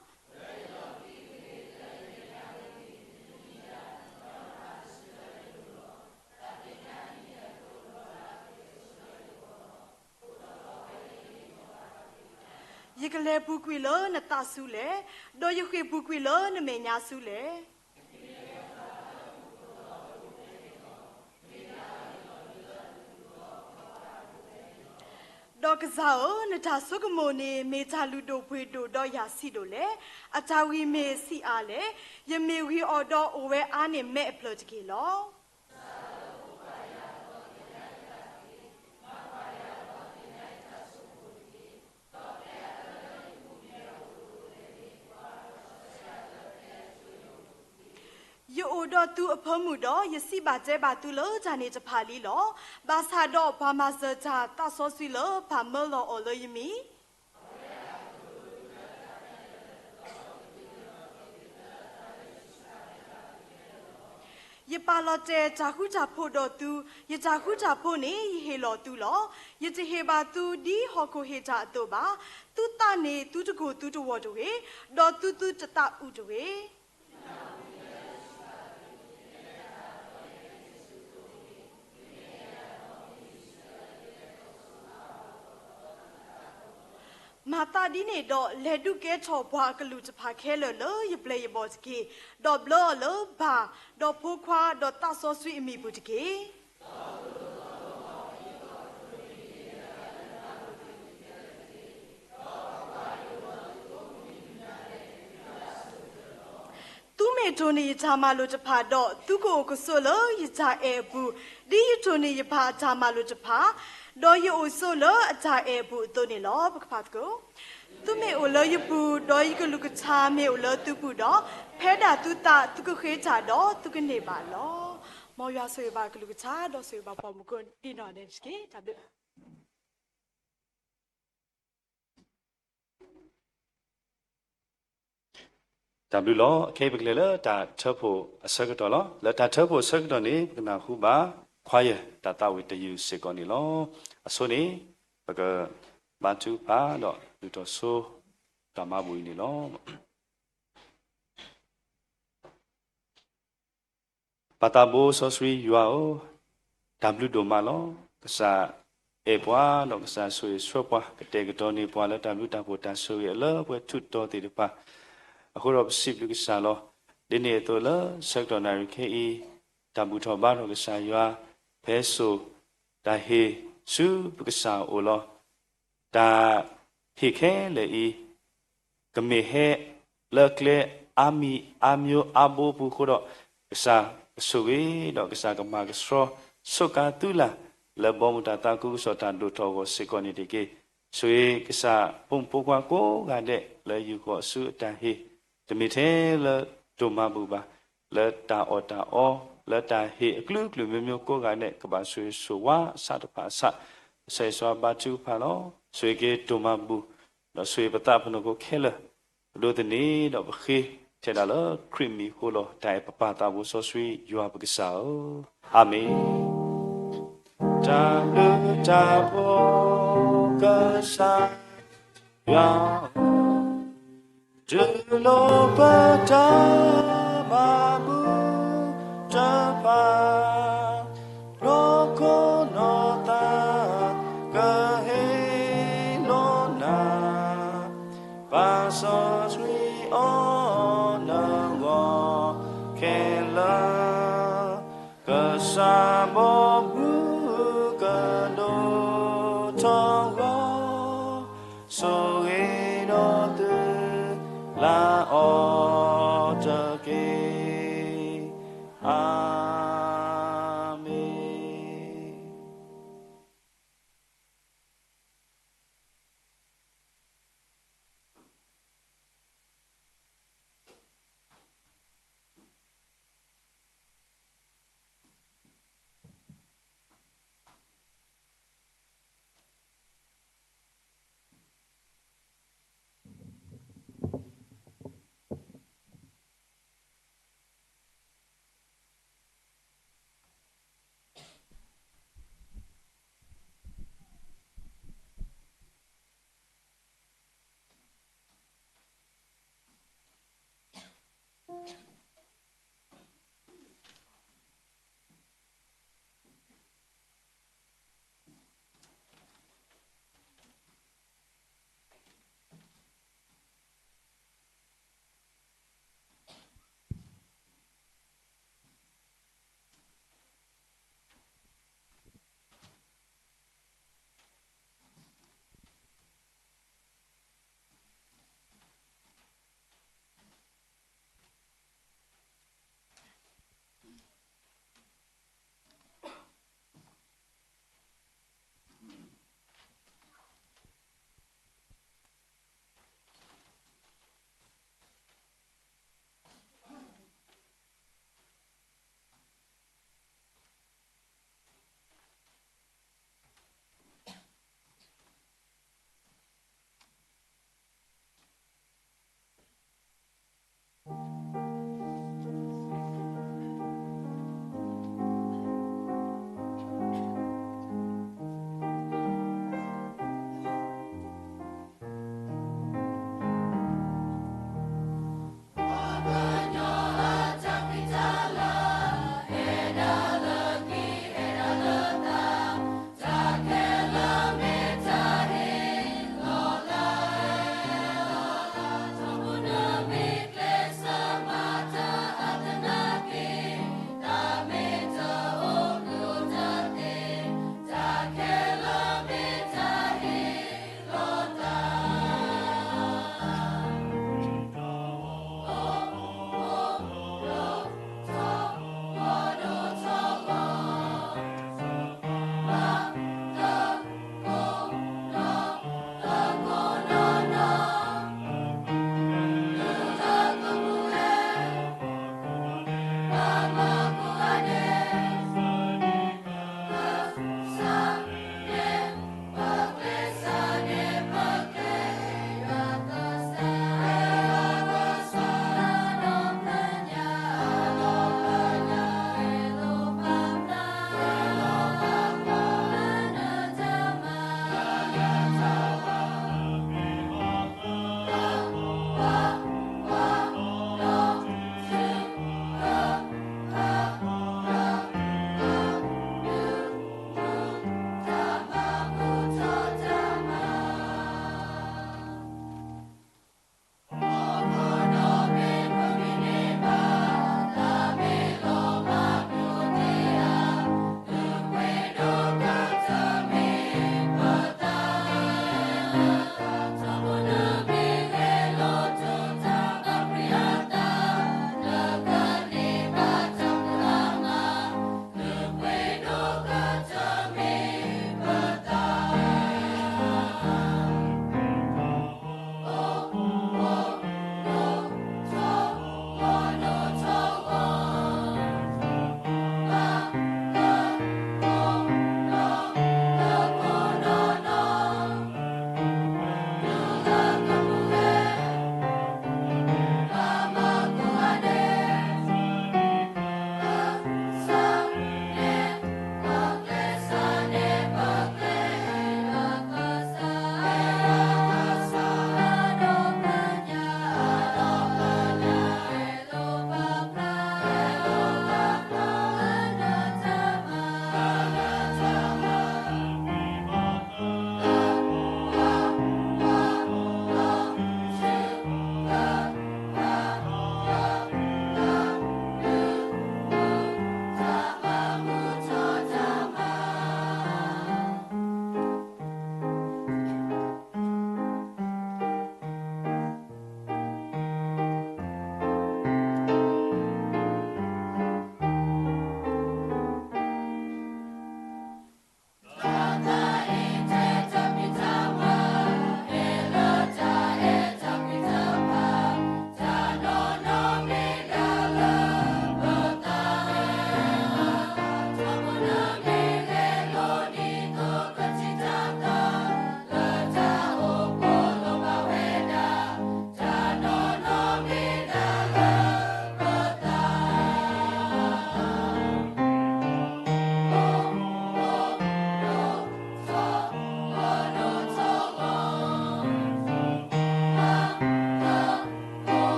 ယကလဲၤပူၤကွံာ်လၢနသးဆူလဲၣ်, ဒီးယဃ့ၢ်ပူၤကွံာ်လၢနမဲာ်ညါဆူလဲၣ်. ဒီးကစၢ်ဧၢ, နတၢ်ဆိကမိၣ်န့ၣ် မ့ၢ်တၢ်လုၢ်ဒိၣ်ပှ့ၤဒိၣ်ဒီးယၤဆံးဒိၣ်လဲၣ်. အတၢ်ဂံၢ်မ့ၢ်ဆံးအါလဲၣ်. ယမ့ၢ်ဂံၢ်အီၤဒီးအိၣ်ဝဲအါန့ၢ်မဲးအဖျၢၣ်တက့ၢ်လီၤ. ယအိၣ်ဒီးသုအဖၢမုၢ်ဒီး ယစံးဘၣ်တဲဘၣ်သုလၢတၢ်န့ၣ်တဖၣ်လံလီၤ. ဘၣ်ဆၣ်ဒီးပှၤမၤစၢၤတၢ်သးစီဆှံလၢပၢ်မၢလီၤအီၤလၢယမံၤ ယပာ်လီၤတဲာ်တၢ်ဃူတၢ်ဖိးဒီးသု, ယတၢ်ဃူတၢ်ဖိးန့ၣ် ယဟ့ၣ်လီၤသုလီၤ. ယတဟ့ၣ်ဘၣ်သုဒ်ဟီၣ်ခိၣ်ဟ့ၣ်တၢ်အသိးဘၣ်. သုသးန့ၣ်သုတကိၢ်သုတဂီၤတဂ့ၤ, ဒီးသုသုတသးအုးတဂ့ၤ. မၤသးဒ်န့ၣ်ဒီး လဲၤဒုးကဲထီၣ်ပှၤအကလုာ်တဖၣ်ခဲလၢာ်လၢယပျဲၢ်ယဘီၣ်တက့ၢ်. ဒီးဘျၢအီၤလၢဘၣ်, ဒီးဖိခွါ, ဒီးသးစီဆှံအမံၤပူၤတက့ၢ်. သုမ့ၢ်တိၢ်န့ၢ်ယတၢ်မၤလိာ်တဖၣ်ဒီး, သုကအိၣ်ကဆိးလၢယတၢ်အဲၣ်အပူၤ, ဒ်ယတိၢ်န့ၢ်ယပၢ်အတၢ်မၤလိာ်တဖၣ်, ဒီးယအိၣ်ဆိးလၢအတၢ်အဲၣ်အပူၤအသိးန့ၣ်လီၤ. ပကဖးသကိး. သုမ့ၢ်အိၣ်လၢယပူၤ, ဒီးယကလုၢ်ကထါမ့ၢ်အိၣ်လၢသုပူၤဒီး, ဖဲဒၣ်သုသးသုကဃ့တၢ်ဒီးသုကန့ၢ်ဘၣ်လီၤ. မ်ယွၤဆိၣ်ဂ့ၤဘၣ်ကလုၢ်ကထါ, ဒီးဆိၣ်ဂ့ၤဘၣ်ပှၤမူခိၣ်ဒံးနီၢ်ဒဲးတက့ၢ်. တၢ်ဘျုး တၢ်ဘျုးလီၤ. အခဲအံၤပကလဲၤလၢတၢ်ထၢဖှိၣ်အဆၢကတီၢ်လီၤ. လၢတၢ်ထၢဖှိၣ်အဆၢကတီၢ်န့ၣ် ပကနၢ်ဟူဘၣ် choir တၢ်သးဝံၣ်တယုၢ်စ့ၢ်ကီးန့ၣ်လီၤ. အဆိန့ၣ် ပကဘါထုကဖၣ်ဒီးဒုးထီၣ်ဆိ တၢ်မၤဘူၣ်အံၤန့ၣ်လီၤ. ပၢ်သးဘိစီဆှံယွၤဧၢ, တၢ်ဘျုးဒိၣ်မးလီၤ. ကစၢ်အဲၣ်ပှၤ ဒီးကစၢ်ဆိၣ်ဂ့ၤဆှၢပှၤ ကတဲာ်ကတီၤန့ၢ်ပှၤလၢတၢ်ဘျုးတၢ်ဖှိၣ်တၢ်ဆိၣ်ဂ့ၤအလၢပှဲၤထူးတီၤသ့ၣ်တဖၣ် အဃိဒီးပစံးဘျုးကစၢ်လီၤ. ဒ်န့ၣ်အသိးလၢဆၢကတီၢ်နၣ်ရံၣ်ခဲအံၤ တၢ်ဘူၣ်ထီၣ်ဘါထီၣ်ကစၢ်ယွၤ ဖဲစိၤ တၢ်ဟ့ၣ်ဆူပကစၢ်အအိၣ်လီၤ. တၢ်ဟ့ၣ်ခဲလၢာ်အံၤ ကမ့ၢ်ဟဲလၢကျဲအါမံၤအါမျိုးအါဘိအပူၤအဃိဒီး ကစၢ် ကဆိၣ်ဂ့ၤဒီးကစၢ်ကမၤကဆှီ ဆိးကါသုလၢ် လၢဘီမုၢ်တၢ်သးခုကစီၣ်တၢ်ဒိၣ်ထီၣ်အဂီၢ်စ့ၢ်ကီးန့ၣ်တက့ၢ်. ဆိၣ်ဂ့ၤကစၢ်ဖိမုၣ်ဖိခွါကိးဂၤဒဲး လၢယုၢ်ဃီၤဆူအတၢ်ဟ့ၣ် တမ့ၢ်ထဲလၢတိၢ်မၤဘူၣ်ဘၣ် လၢတၢ်အီၣ်တၢ်အီ လၢတၢ်ဟ့ၣ်အကလုာ်ကလုာ်မျိုးမျိုးကိးဂၤဒဲး ကဘၣ်ဆိၣ်ဂ့ၤဆိၣ်ဝါအဆးတဖၣ်အဆး ကစၢ်ယွၤဘါထုကဖၣ်လီၤ. ဆိၣ်ဂ့ၤက့ၤတိၢ်မၤဘူၣ် ဒီးဆိၣ်ဂ့ၤပသးပနီၢ်ခိခဲလၢာ် ပဒိးသန့ၤဒီးပဃ့ထဲဒၣ်လၢခရံာ်မံၤအဃိလီၤ. တၢ်အဲၣ်ပပၢ်သးဘိစီဆှံယွၤပကစၢ်ဧၢ, အၤမ့ၣ်. တၢ်ဘျုးတၢ်ဖှိၣ်ကစၢ်ယွၤ တုၤလိာ်ပတၢ်မၤဘူၣ်တဖၣ်, နီၢ်ခိနီၢ်သးကဟ့ၣ်လိာ်နၤ, ပာ်စီဆှံအီၤနဂီၢ်ခဲလၢာ်, ကစၢ်ဘီမုၢ်ကဒိၣ်ထီၣ်ဂီၢ် ဆိၣ်ဂ့ၤဒီးသုလၢအီၤတက့ၢ်. အၤမ့ၣ်.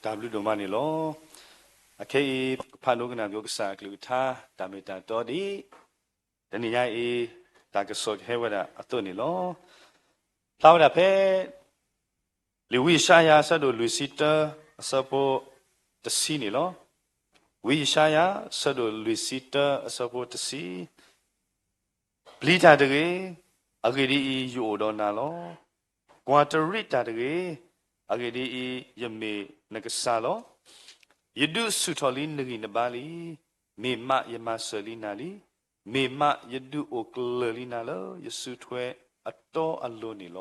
တၢ်ဘျုးဒိၣ်မးန့ၣ်လီၤ. အခဲအံၤ ပကဖးဒိကနၣ်က့ၤကစၢ်အကလုၢ်ကထါ တၢ်မ့ၢ်တၢ်တီဒ် တနံၤညါအံၤ တၢ်ကစီၣ်ကဟဲဝဲဒၣ်အသိးန့ၣ်လီၤ. ဖျါဝဲဒၣ်ဖဲ လံာ်ဝံယၡါယၤ အဆၢဒိၣ်လွံၢ်ဆံတၢ အဆၢဖိတဆံန့ၣ်လီၤ. ဝံယၡါယၤ အဆၢဒိၣ်လွံၢ်ဆံတၢ အဆၢဖိတဆံ ပျံၤတၢ်တဂ့ၤ, အဂ့ၢ်ဒ်အံၤ, ယအိၣ်ဒီးနၤလီၤ. ကွၢ်တရံးတၢ်တဂ့ၤ, အဂ့ၢ်ဒ်အံၤ, ယမ့ၢ်နကစၢ်လီၤ. ယဒုးဆူၣ်ထီၣ်လံနဂံၢ်နဘါလံ. မ့ၢ်မးယမၤစၢၤလံနၤလံ. မ့ၢ်မးယဒုးအိၣ်ကလၢၢ်လံနၤလၢ ယစုထွဲအတီအလိၤန့ၣ်လီၤ.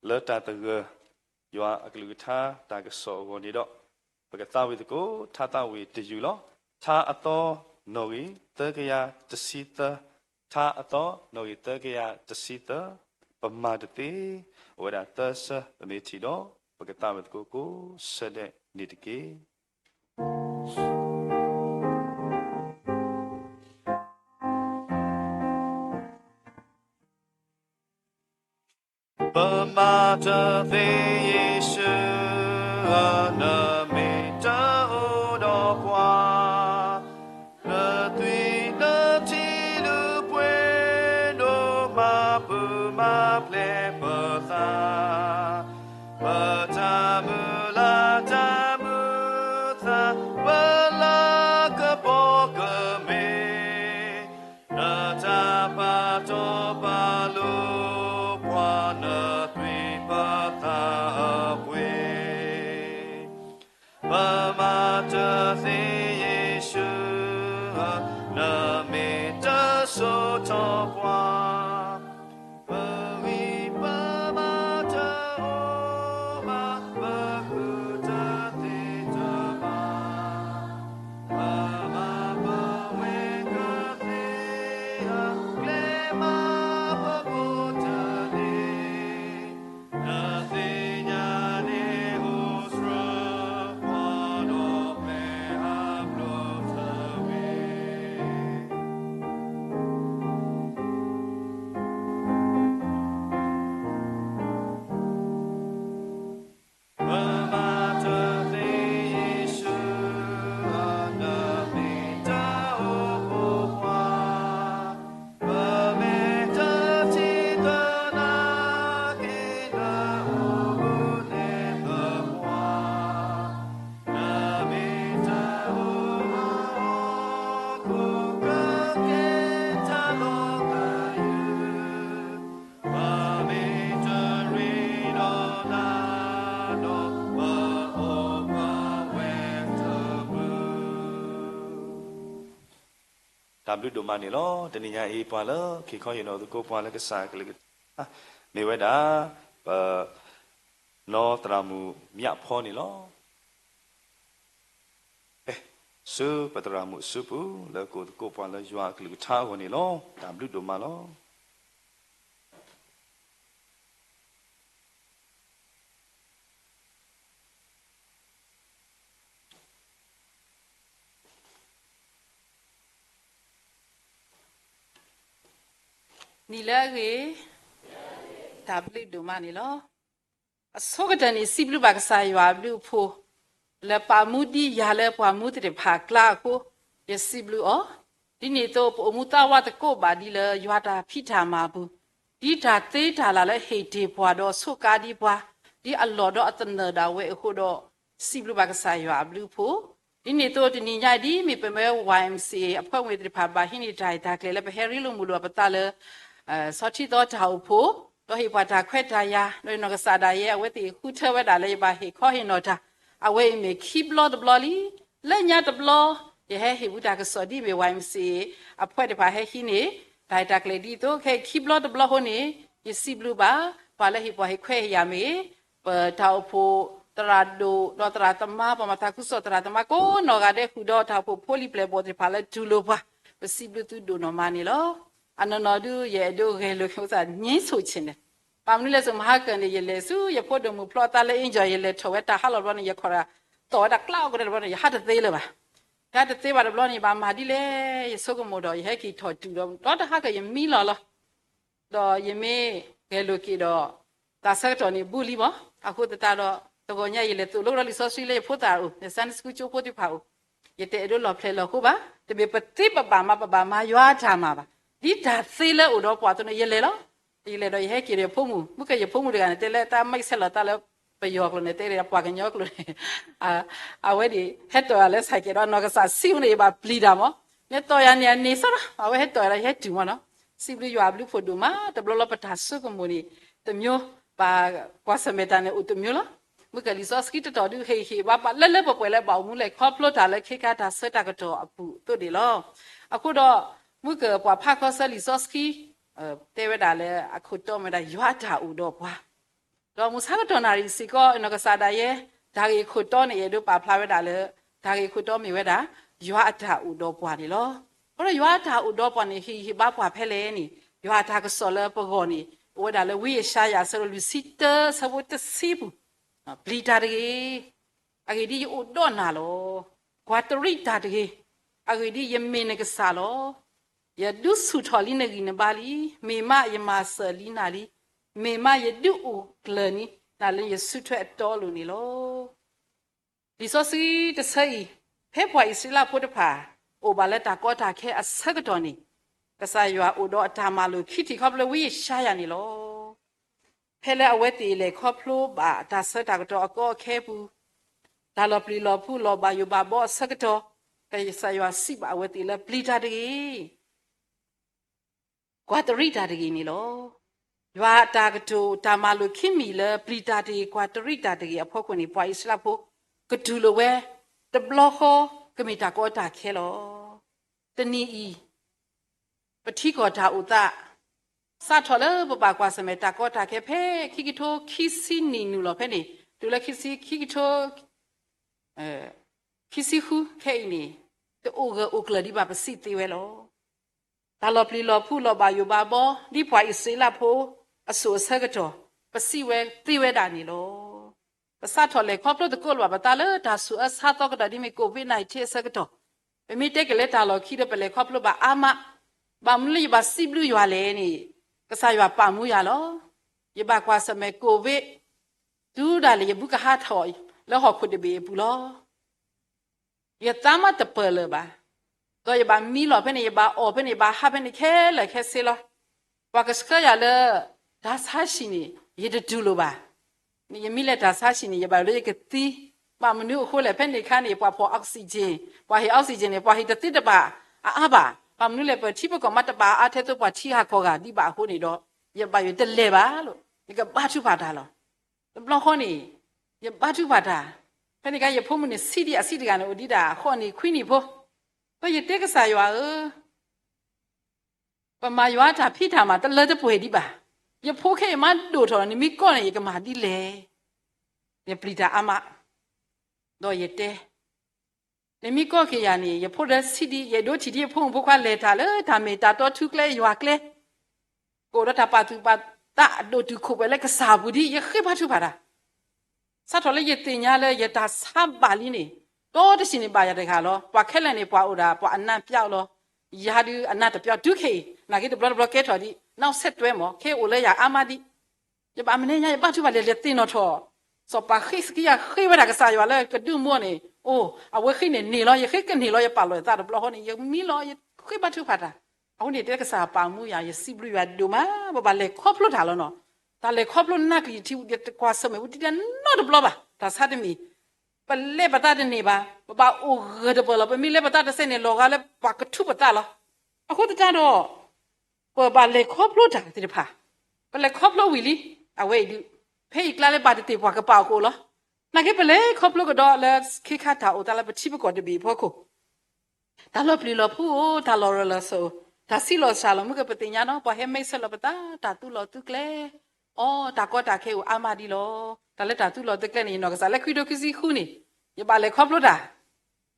လၢတၢ်သဂၢၢ် ယွၤအကလုၢ်ကထါတၢ်ကစီၣ်အဂီၢ်န့ၣ်ဒီး ပကသးဝံၣ်သကိး ထါသးဝံၣ်တယုၢ်လီၤ. ထါအသီနီၣ်ဂံၢ်သၢကယၤတဆံသၢ, ထါအသီနီၣ်ဂံၢ်သၢကယၤတဆံသၢ, ပမၤတသ့, အဝဲဒၣ်သၢဆၢ ပမ့ၢ်ထံၣ်ဒီး ပကသးဝံၣ်သကိးကိးဆၢဒဲးန့ၣ်တက့ၢ်. ပမၤတသ့ယ့ၣ်ၡူးဧၢ, နမ့ၢ်တအိၣ်ဒီးပှၤ, နသွံၣ်နထံလူၤပှ့ၤဒိၣ်မး ပုၢ်မၤပျဲၢ်ပသး, ပတၢ်မုၢ်လၢ်တၢ်မုာ်သး ပလၤကပီၤကမ့ၢ် နတၢ်ပာ်တီပာ်လိၤပှၤ နသွံၣ်ပသးအပှ့ၤ, ပမၤတသ့ယ့ၣ်ၡူးဧၢ, နမ့ၢ်တစိာ်ထီၣ်ပှၤ, ပဂံၢ်ပဘါတအိၣ်ဘၣ်, ပဃုတၢ်သ့တဘၣ် ပမၤပဝဲကသ့ဧါ, ကျဲမးပဘိးတၢ်န့ၣ်, နသ့ၣ်ညါန့ၣ်အိၣ်စှၤ ပှၤဒီးပှၤအဘျုးတဝ့ ပမၤတသ့ယ့ၣ်ၡူးဧၢ, နမ့ၢ်တအိၣ်ဘၣ်ပှၤ, ပမ့ၢ်တထံၣ်သနာ်က့ နအိၣ်ဘူးနဲၣ်ပပှၤ, နမ့ၢ်တအိၣ်အီၤအီၤ ခိၣ်ကကဲထီၣ်လီၤကယုၢ် ပမ့ၢ်တရ့ဒီးနၤဒီး ပအိၣ်ပှၤဝဲတဘျုး. တၢ်ဘျုးဒိၣ်မးန့ၣ်လီၤ. တနံၤညါအံၤ ပှၤလၢက့ၤခီဟ့ၣ်နီၤသကိးပှၤလၢ ကစၢ်အကလုၢ်ကထါ မ့ၢ်ဝဲဒၣ် ပ နီၢ်သရၣ်မုၣ်မၠးဖီန့ၣ်လီၤ. ဆူပသရၣ်မုၣ်အစုပူၤ လၢကအိၣ်သကိးပှၤလၢယွၤအကလုၢ်ကထါအဂီၢ်န့ၣ်လီၤ. တၢ်ဘျုးဒိၣ်မးလီၤ. နံၤလၢအဂ့ၤ, တၢ်ဘျုးဒိၣ်မးန့ၣ်လီၤ. အဆိကတၢၢ်န့ၣ် စံးဘျုးဘၣ်ကစၢ်ယွၤအဘျုးအဖှိၣ် လၢပာ်မူဒံးယၤလၢပှၤမူသ့ၣ်တဖၣ်အကျါအဃိ ယစံးဘျုးအီၤ. ဒ်န့ၣ်အသိး ပအိၣ်မူသးဝးသကိးဘၣ်ဒ်လၢယွၤတၢ်ဖံးတၢ်မၤအပူၤ, ဒ်တၢ်သ့တၢ်လၢ်လၢဟ့ၣ်တ့ၢ်ပှၤဒီးဆိးကါဒံးပှၤ, ဒ်အလီၢ်ဒီးအသနၢၣ်ဒၣ်ဝဲအဃိဒီး စံးဘျုးဘၣ်ကစၢ်ယွၤအဘျုးအဖှိၣ်. ဒ်န့ၣ်အသိး တနံၤညါအံၤ ဒ်မ့ၢ်ပမ့ၢ် ဝါအ့ၣ်အ့ အဖွဲ့ဝင်သ့ၣ်တဖၣ် ဘၣ်ဟံးန့ၢ်တၢ်ရဲၣ်တၢ်ကျဲၤလၢပဟဲရ့လိာ်မုာ်လိာ်ပသးလၢ ဆီထံသီတၢ်အိၣ်ဖှိၣ်, ဒီးဟ့ၣ်ပှၤတၢ်ခွဲးတၢ်ယာ်, ဒီးယနီၢ်ကစၢ်ဒၣ်ယဲ အဝဲသ့ၣ်ဃုထၢဝဲဒၣ်လၢယဘၣ်ဟ့ၣ်ခီဟ့ၣ်နီၤတၢ်, အဝဲအံၤမ့ၢ်ခံဘျီတဘျီလံ. လၢညါတဘျီ ယဟဲဟ့ၣ်ဘူးတၢ်ကစီၣ်ဒ်မ့ၢ် ဝါအ့ၣ်အ့ အဖွဲ့တဖၣ်ဟဲဟံးန့ၢ် တၢ်ရဲၣ်တၢ်ကျဲၤဒ်သိး ခဲအံၤခံဘျီတဘျီအဃိန့ၣ် ယစံးဘျုးဘၣ် ပှၤလၢဟ့ၣ်ပှၤဟ့ၣ်ခွဲးဟ့ၣ်ယာ်မ့ၢ်ဂ့ၤ, ပတၢ်အိၣ်ဖှိၣ် သရၣ်ဒိၣ် ဒီးသရၣ်သမါ ပှၤမၤသးခုကစီၣ်သရၣ်သမါကိးနီၢ်ဂၤဒဲးဃုာ်ဒီး တၢ်အိၣ်ဖှိၣ်ဖိလံၤပျဲၢ်ဘီၣ်သ့ၣ်တဖၣ်လၢတူၢ်လိာ်ပှၤ, ပစံးဘျုးသုဒိၣ်နီၢ်မးန့ၣ်လီၤ. အနီၢ်နီၢ်ဒုး ယအဲၣ်ဒိးဂဲၤလိာ်က့ၤအသး ငြိမ်းဆိတ်ခြင်းန့ၣ်, ဘၣ်မနုၤလဲၣ် စမဟါကၢၢ်န့ၣ် ယလဲၤဆူယဖိဒိၣ်မုၣ်ဖျီအသးလၢအ့ၣ်ကၠီၣ် ယလဲၤထီၣ်ဝဲတၢ်ဟးလီၢ်တဘျီန့ၣ် ယခီၣ်ဒီး သီၣ်ဝဲဒၣ်ကျါအီၣ်ကဒီးတဘျီန့ၣ် ယဟးတသ့လၢၤဘၣ်. ယဟးတသ့ဘၣ်တဘျီန့ၣ် ယဘၣ်မၤဒ်လဲၣ် ယဆိကမိၣ်ဒီး ယဟဲက့ၤထီၣ်တုၤဒီး ဒီတဟါကၢၢ်ယမံလီၤလီၤ. ဒီးယမ့ၢ်ဂဲၤလိာ်က့ၤဒီး တၢ်ဆၢကတီၢ်န့ၣ်ဘူးလံမး, အဃိသတးဒီး တဂီၤညါအံၤ ယလဲၤသိၣ်လိဒီးလံာ်စီဆှံလၢယဖိသၣ်အအိၣ်, လၢ Sunday School ကၠိဖိသ့ၣ်တဖၣ်အအိၣ်, ယတအဲၣ်ဒိးလီၢ်ဖျဲၣ်လီၢ်ဃိဘၣ်. တမ့ၢ်ပသ့ပဘၣ်မၤ ပဘၣ်မၤယွၤအတၢ်မၤဘၣ်. ဒ်တၢ်သ့လၢအအိၣ်ဒီးပှၤအသိးန့ၣ် ယလဲၤလီၤ. ယလဲၤဒီးယဟဲက့ၤဒီးယဖိမုၣ်, မုၢ်ကယဖိမုၣ်တဂၤန့ၣ် တဲလၢတၢ်မံဆဲးလီၤတၢ်လၢပယီၤကျိာ်န့ၣ် တဲဒီးပှၤကညီကျိာ်န့ၣ် အဝဲန့ၣ် ဟဲတီၢ်ယၤလၢ ဆိုင်ကယ် ဒီးနီၢ်ကစၢ်စံးဝဲန့ၣ် ယဘၣ်ပျံၤတၢ်မး, မ့ၢ်တီၢ်ယၤန့ၣ် အန့ၣ်စ့ၢ်လီၤ. အဝဲဟဲတီၢ်ယၤဒီး ယဟဲတုၤမးနီၤ. စံးဘျုးယွၤအဘျုးဖှိၣ်ဒိၣ်မး, တဘျီလီၤပတၢ်ဆိကမိၣ်န့ၣ် တမျိုး, ပကွၢ်ဆၢၣ်မဲာ်တၢ်န့ၣ်အိၣ်တမျိုးလီၤ. မုၢ်ကလံာ်စီဆှံတတီၤဒုး ဟ့ၣ်ဟ့ၣ်ဘၣ်ပှၤလၢလၢပှဲၤပှဲၤလၢဘၣ်အိၣ်မူလဲၤခီဖျိတၢ်လၢခ့ခါတၢ်ဆၢတၢ်ကတီၢ်အပူၤအသိးန့ၣ်လီၤ. အဃိဒီး မုၢ်ကပှၤဖးခီဆၢလံာ်စီဆှံ တဲဝဲဒၣ်လၢအခိၣ်တီမ့ၢ်ဝဲဒၣ် ယွၤအတၢ်အိၣ်ဒီးပှၤ ဒီးမုၢ်ဆါကတီၢ်နၣ်ရံၣ်စ့ၢ်ကီး နီၢ်ကစၢ်ဒၣ်ယဲ တၢ်ဂ့ၢ်ခိၣ်တီန့ၣ် အဲၣ်ဒိးပာ်ဖျါဝဲဒၣ်လၢ တၢ်ဂ့ၢ်ခိၣ်တီမ့ၢ်ဝဲဒၣ် ယွၤအတၢ်အိၣ်ဒီးပှၤန့ၣ်လီၤ. အဃိဒီးယွၤအတၢ်အိၣ်ဒီးပှၤန့ၣ် ဟ့ၣ်ဂံၢ်ဟ့ၣ်ဘါပှၤဖဲလဲၣ်န့ၣ် ယွၤအတၢ်ကစီၣ်လၢပဂီၢ်န့ၣ် အိၣ်ဝဲဒၣ်လၢဝံယၡါယၤ အဆၢဒိၣ်လွံၢ်ဆံတၢ အဆၢဖိတဆံပူၤ, ပျံၤတၢ်တဂ့ၤ အဂ့ၢ်ဒ်အံၤ ယအိၣ်ဒီးနၤလီၤ. ကွၢ်တရံးတၢ်တဂ့ၤ, အဂ့ၢ်ဒ်အံၤ ယမ့ၢ်နကစၢ်လီၤ. ယဒုးဆူၣ်ထီၣ်လံနဂံၢ်နဘါလံ, မ့ၢ်မးယမၤစၢၤလံနၤလံ, မ့ၢ်မးယဒုးအိၣ်ကျၢၤန့ၢ်နၤလၢယစုထွဲအတီအလိၤန့ၣ်လီၤ. လံာ်စီဆှံတဆၢအံၤ ဖဲပှၤအံၣ်စရ့လးဖိတဖၣ် အိၣ်ဘၣ်လၢတၢ်ကီတၢ်ခဲအဆၢကတီၢ်န့ၣ် ကစၢ်ယွၤအိၣ်ဒီးအတၢ်မၤလိာ်ခံထံၣ်ခီဖျိဝံယၡါယၤန့ၣ်လီၤ. ဖဲလၢအဝဲသ့ၣ်လဲၤခီဖျိဘၣ်တၢ်ဆၢတၢ်ကတီၢ်အကီအခဲအပူၤ, တၢ်လီၤပျံၤလီၤဖုးလီၤဘၣ်ယိၣ်ဘၣ်ဘီအဆၢကတီၢ်, ကစၢ်ယွၤစံးဘၣ်အဝဲသ့ၣ်လၢပျံၤတၢ်တဂ့ၤ ကွၢ်တရံးတၢ်တဂ့ၤန့ၣ်လီၤ. ယွၤအတၢ်ကတိၤတၢ်မၤလိာ်ခံမံၤလၢပျံၤတၢ်တဂ့ၤ ကွၢ်တရံးတၢ်တဂ့ၤအဖီခိၣ်န့ၣ် ပှၤအံၣ်စရ့လးဖိ ကတူၢ်လိာ်ဝဲ တဘျီဃီ ကမ့ၢ်တၢ်ကီတၢ်ခဲလီၤ. တနံၤအံၤ ပထံကီၢ်တၢ်အိၣ်သး စးထီၣ်လၢပဘၣ်ကွၢ်ဆၢၣ်မဲာ်တၢ်ကီတၢ်ခဲဖဲခံကထိခံဆံနံၣ်နုာ်လီၤဖဲန့ၣ် တုၤလၢခံဆံ ခံကထိ ခံဆံဃုခဲအံၤန့ၣ် တအိၣ်ဂၢၢ်အိၣ်ကျၢၤဒံးဘၣ် ပစံးသ့ဝဲလီၤ. တၢ်လီၤပျံၤလီၤဖုးလီၤဘၣ်ယိၣ်ဘၣ်ဘီ ဒ်ပှၤအံၣ်စရ့လးဖိအစိၤအဆၢကတီၢ် ပစံးဝဲသ့ဝဲဒၣ်န့ၣ်လီၤ. ပစးထီၣ်လဲၤခီဖျိသကိးလၢၤဘၣ်ပသးလၢတၢ်ဆူးအါဆါသီကတီၢ်ဒ်မ့ၢ် COVID nineteen အဆၢကတီၢ်, ပမ့ၢ်တဲက့ၤလၢတၢ်လီၢ်ခံဒီး ပလဲၤခီဖျိဘၣ်အါမး, ဘၣ်မနုၤလၢယဘၣ်စံးဘျုးယွၤလဲၣ်န့ၣ် ကစၢ်ယွၤပာ်မူယၤလီၤ. ယဘၣ်ကွၢ်ဆၢၣ်မဲာ် COVID တုၤဒၣ်လဲာ်ယဘူးကဟးထီၣ်လၢဟီၣ်ခိၣ်တဘ့ၣ်အပူၤလီၤ. ယသးမ့ၢ်တပၢၢ်လၢၤဘၣ်, ဒီးယဘၣ်မံလီၤဖဲန့ၣ် ယဘၣ်အီၣ်ဖဲန့ၣ် ယဘၣ်ဟးဖဲန့ၣ်ခဲလၢာ်ခဲဆ့လီၤ. ပှၤကဆှၢယၤလၢ တၢ်ဆါဟံၣ်န့ၣ် ယတတူၢ်လိာ်ဘၣ်. ယမံလၢတၢ်ဆါဟံၣ်န့ၣ် ယဘၣ်လၢယကသံ, ဘၣ်မနုၤအဃိလဲၣ် ဖဲန့ၣ်အခါန့ၣ် ပှၤဖီၣ် oxygen, ပှၤဟ့ၣ် oxygen န့ၣ် ပှၤဟ့ၣ်တသ့တဘၣ်အါအါဘၣ်. ဘၣ်မနုၤလဲၣ် ပထံပကီၢ်မးတဘၣ်အါထဲသိးပှၤထံဂၤကီၢ်ဂၤဒံးဘၣ်အဃိန့ၣ်ဒီး ယဘၣ်ယတလဲၤဘၣ်လီၤ. ယကဘါထုကဖၣ်တၢ်လီၤ. တဘျီဃီန့ၣ် ယဘါထုကဖၣ်တၢ်, ဖဲန့ၣ်အခါ ယဖိမုၣ်န့ၣ် ဆံးဒံးအဆံးတဂၤန့ၣ် အိၣ်ဒံးဒၣ်ဃိးနံၣ်ခွံနံၣ်ဖိ, ဒီးယတဲကစၢ်ယွၤဧၢ, ပမၤယွၤအတၢ်ဖံးတၢ်မၤတလၢတပှဲၤဒံးဘၣ်. ယဖိခဲအံၤမးဒိၣ်ထီၣ်လီၤ, နမ့ၢ်ကီၢ်န့ၣ် ယကမၤဒ်လဲၣ်. ယပျံၤတၢ်အါမး, ဒီးယတဲ နမ့ၢ်ကီၢ်က့ၤယၤန့ၣ် ယဖိဒီးဆံးဒံး ယအဲၣ်ဒိးထံၣ်ဒံးယဖိမုၣ်ဖိခွါလဲၤတၢ်လၢတၢ်မ့ၢ်တၢ်တီထူကျဲယွၤကျဲ, ကအိၣ်ဒီးတၢ်ပာ်သူၣ်ပာ်သးအဒိၣ်တုာ်ခိၣ်ပှဲၤလၢကစၢ်အပူၤဒ် ယဃ့ဘါထုကဖၣ်တၢ်. စးထီၣ်လၢယသ့ၣ်ညါလၢယတၢ်ဆါဘၣ်လံန့ၣ်, ဒီတဆံးန့ၣ်ဘၣ်ယၤတဂၤလီၤ. ပှၤခဲလၢာ်န့ၣ် ပှၤအိၣ်ဒၣ် ပှၤအနၢ်ပျီလီၤ. ယၤဒုးအနၢ်တပျီတုၤခဲအံၤ, နာ်က့တဘျီတဘျီကဲထီၣ်ဒံး နောက်ဆက်တွဲ မ့ၢ်ခဲအံၤအိၣ်လၢယၤအါမးဒံး ယဘၣ်မနုၤညါ ယဘါထုကဖၣ်လဲၤလဲၤသ့ၣ်နီၣ်ထီၣ်, စီၤပၤဃ့စကံယၤဃ့ဝဲဒၣ်ကစၢ်ယွၤလၢကဒုးမူန့ၣ်, အိၣ် အဝဲဃ့န့ၣ်န့ၢ်လီၤ, ယဃ့ကန့ၢ်လီၤ, ယပာ်လီၤယသးတဘျီဃီန့ၣ် ယမံလီၤ, ယဃ့ဘါထုကဖၣ်တၢ်. အဃိန့ၣ် တဲကစၢ်ပာ်မူယၤ, ယစံးဘျုးယွၤဒိၣ်မး, ပဘၣ်လဲၤခီဖျိတၢ်လီၤနီၤ. တၢ်လဲၤခီဖျိနာ်က့ၤယထံ ယတကွၢ်ဆၢၣ်မဲာ်ဝဲဒ်တၢ်နီတဘျီဘၣ်. တၢ်ဆါတမံၤ ပလဲၤပသးတန့ၢ်ဘၣ်, ပဘၣ်အိၣ်ဂၢၢ်တပၢၢ်လီၤ. ပမ့ၢ်လဲၤပသးတစဲးန့ၣ် လီၤဂာ်လၢပှၤကထူးပသးလီၤ. အဃိသတးဒီး ပဘၣ်လဲၤခီဖျိတၢ်သ့ၣ်တဖၣ်, ပလဲၤခီဖျိဝံၤလံ, အဝဲအံၤဒုး ဖဲအံၤကျါလၢဘၣ်တသ့ၣ်ပှၤကပာ်အီၤကအိၣ်လီၤ. နာ်က့ပလဲၤခီဖျိကဒီးလၢခ့ခါတၢ်အိၣ်သးလၢပထံပကီၢ်တဘ့ၣ်အဖီခိၣ်, တၢ်လီၤပျံၤလီၤဖုးအိၣ်, တၢ်လီၤရၢၢ်လီၤစၢၤအိၣ်, တၢ်ဆံးလီၤစှၤလီၤ, မုၢ်ကပသ့ၣ်ညါနီၤ, ပှၤဟဲမဲးဆဲးလီၤပသး, တၢ်သူလီၤသူကျဲ, အိ တၢ်ကီတၢ်ခဲအိၣ်အါမးဒ်လီၤ. တၢ်လၢတၢ်သူလီၤသူကျဲန့ၣ် ယနီၢ်ကစၢ်လၢခွံဒိခံဆံဃုန့ၣ် ယဘၣ်လဲၤခီဖျိတၢ်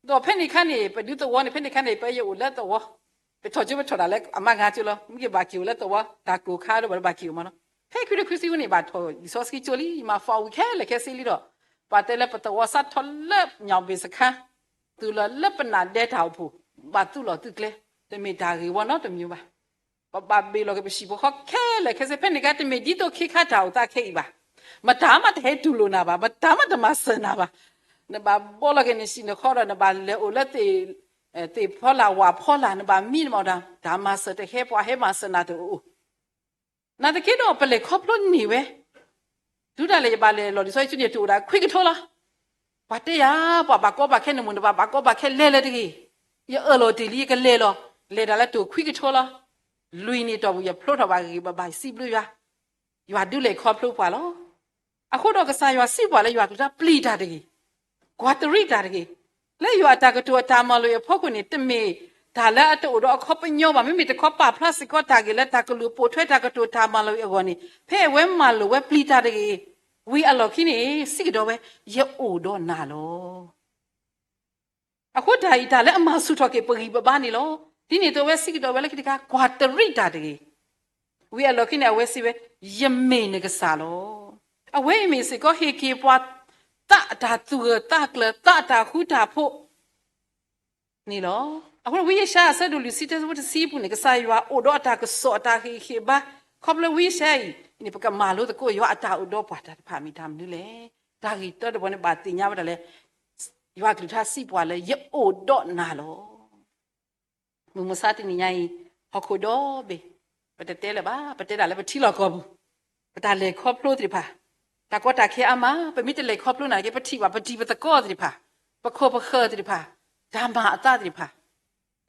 ဒီးဖဲန့ၣ်အခါန့ၣ် ပဒုးသဝီန့ၣ် ဖဲန့ၣ်အခါန့ၣ် ပယအိၣ်လၢသဝီ, ပထီၣ်ကၠိပထီၣ်တၢ်လၢအမါဂၤကၠိလီၤ. မ့ၢ်ကဘၣ်က့ၤအိၣ်လၢသဝီ တၢ်ကိၢ်ခါဒီး ပဘၣ်က့ၤအိၣ်မးနီၤ. ဖဲခွံဒိခံဆံဃုန့ၣ် ဘၣ်ထီၣ်လံာ်စီဆှံကၠိလံ, ယမၤ form ဝံၤခဲလၢာ်ခဲဆ့လံဒီး ပှၤတဲလၢပသဝီစးထီၣ်လၢညၣ်ဘ့ၣ်စခါ တုၤလီၤလၢပနၢ်ဒဲတၢ်အိၣ်ဖှိၣ် ဘၣ်သူလီၤသူကျဲ, တမ့ၢ်တၢ်ဂ့ၢ်ဝီနီတမံၤဘၣ်. ပဘၣ်ဘ့ၣ်လီၤက့ၤပဟံၣ်ဖိဃီခဲလၢာ်ခဲဆ့. ဖဲန့ၣ်အခါ တမ့ၢ်ဒ်သိးခ့ခါတၢ်အိၣ်သးခဲအံၤဘၣ်. မတၤမးတဟဲတူၢ်လိာ်နၤဘၣ်, မတၤမးတမၤစၢၤနၤဘၣ်. နဘၣ်ဘီလီၤက့ၤနစံၣ်နခီဒီး နဘၣ်လဲၤအိၣ်လၢသ့ၣ်ဖီလာ်ဝၣ်ဖီလာ်, နဘၣ်မံနမီၢ်တၢ်, တၢ်မၤစၢၤတဟဲ, ပှၤဟဲမၤစၢၤနၤတအိၣ်. နာ်သက့ဒီး ပလဲၤခီဖျိန့ၢ်ဝဲ, တုၤဒၣ်လဲာ်ယဘၣ်လဲၤလီၤလံာ်စီဆှံအံၤ တအိၣ်ဒၣ်ခွံကထိလီၤ. ပှၤတဲယၤ, ပှၤဘၣ်ကီဘၣ်ခဲနမုၢ် နဘၣ်ဘၣ်ကီဘၣ်ခဲလဲၤလၢၤတဂ့ၤ. ယအၢၣ်လီၤတ့ၢ်လံ ယကလဲၤလီၤ. လဲၤဒၣ်လၢတအိၣ်ခွံကထိလီၤ. လွံၢ်နံၣ်တီၢ်ပူၤ ယဖျိထီၣ်ဘၣ်ဂ့ၤဂ့ၤဘၣ်ဘၣ် ယစံးဘျုးယွၤ, ယွၤဒုးလဲၤခီဖျိပှၤလီၤ. အဃိဒီးကစၢ်ယွၤစံးပှၤလၢ ယွၤကလုၢ်ကထါပျံၤတၢ်တဂ့ၤ, ကွၢ်တရံးတၢ်တဂ့ၤ. လၢယွၤအတၢ်ကတိၤအတၢ်မၤလိာ်အံၤအဖီခိၣ်န့ၣ် တမ့ၢ်တၢ်လၢအတအိၣ်ဒီးအခီပညီဘၣ်. မ့မ့ၢ်တခီပာ်ဖျါစ့ၢ်ကီးတၢ်ဂ့ၢ်လၢတၢ်ကလုၢ်ပိာ်ထွဲတၢ်ကတိၤတၢ်မၤလိာ်အံၤအဂီၢ်န့ၣ် ဖဲအဝဲမၤလိာ်ဝဲပျံၤတၢ်တဂ့ၤ, ဝံၤအလီၢ်ခံန့ၣ် စံးကဒီးဝဲ, ယအိၣ်ဒီးနၤလီၤ. အဃိတၢ်အံၤ တၢ်လၢအမၤဆူၣ်ထီၣ်က့ၤပဂံၢ်ပဘါန့ၣ်လီၤ. ဒ်န့ၣ်အသိးအဝဲစံးကဒီးဝဲလၢခံတခါ, ကွၢ်တရံးတၢ်တဂ့ၤ. ဝံၤအလီၢ်ခံန့ၣ် အဝဲစံးဝဲ, ယမ့ၢ်နကစၢ်လီၤ. အဝဲအံၤမ့ၢ်စ့ၢ်ကီးဟ့ၣ်က့ၤပှၤ သးအတၢ်သူၣ်ဂၢၢ်သးကျၢၤ, သးအတၢ်ဃူတၢ်ဖိး န့ၣ်လီၤ. အဃိဝံယၡါယၤ အဆၢဒိၣ်လွံၢ်ဆံ တၢဆၢဖိတဆံအပူၤန့ၣ် ကစၢ်ယွၤအိၣ်ဒီးအတၢ်ကစီၣ်အတၢ်ဟ့ၣ်ဂံၢ်ဟ့ၣ်ဘါ, ခီဖျိဝံယၡါယၤအံၤန့ၣ် ပကမၤလိသကိး ယွၤအတၢ်အိၣ်ဒီးပှၤတၢ်တဖၣ်မ့ၢ်တၢ်မနုၤလဲၣ်. တၢ်ဂ့ၢ်တၢတဘီန့ၣ် ဘၣ်သ့ၣ်ညါဝဲဒၣ်လၢ ယွၤကလုၢ်ကထါစံးပှၤလၢ ယအိၣ်ဒီးနၤလီၤ. မုၢ်မဆါတနံၤညါအံၤ ဟီၣ်ခိၣ်ဒီဘ့ၣ် ပတတဲလၢၤဘၣ်, ပတဲဒၣ်လၢပထံလီၢ်ကီၢ်ပူၤ, ပတၢ်လဲၤခီဖျိသ့ၣ်တဖၣ်, တၢ်ကီတၢ်ခဲအါမး, ပမ့ၢ်တလဲၤခီဖျိနာ်က့ ပထံၣ်ဘၣ်ပတံၤပသကိးသ့ၣ်တဖၣ်, ပခိၣ်ပဃၢၤသ့ၣ်တဖၣ်, တၢ်မၤအသးသ့ၣ်တဖၣ်,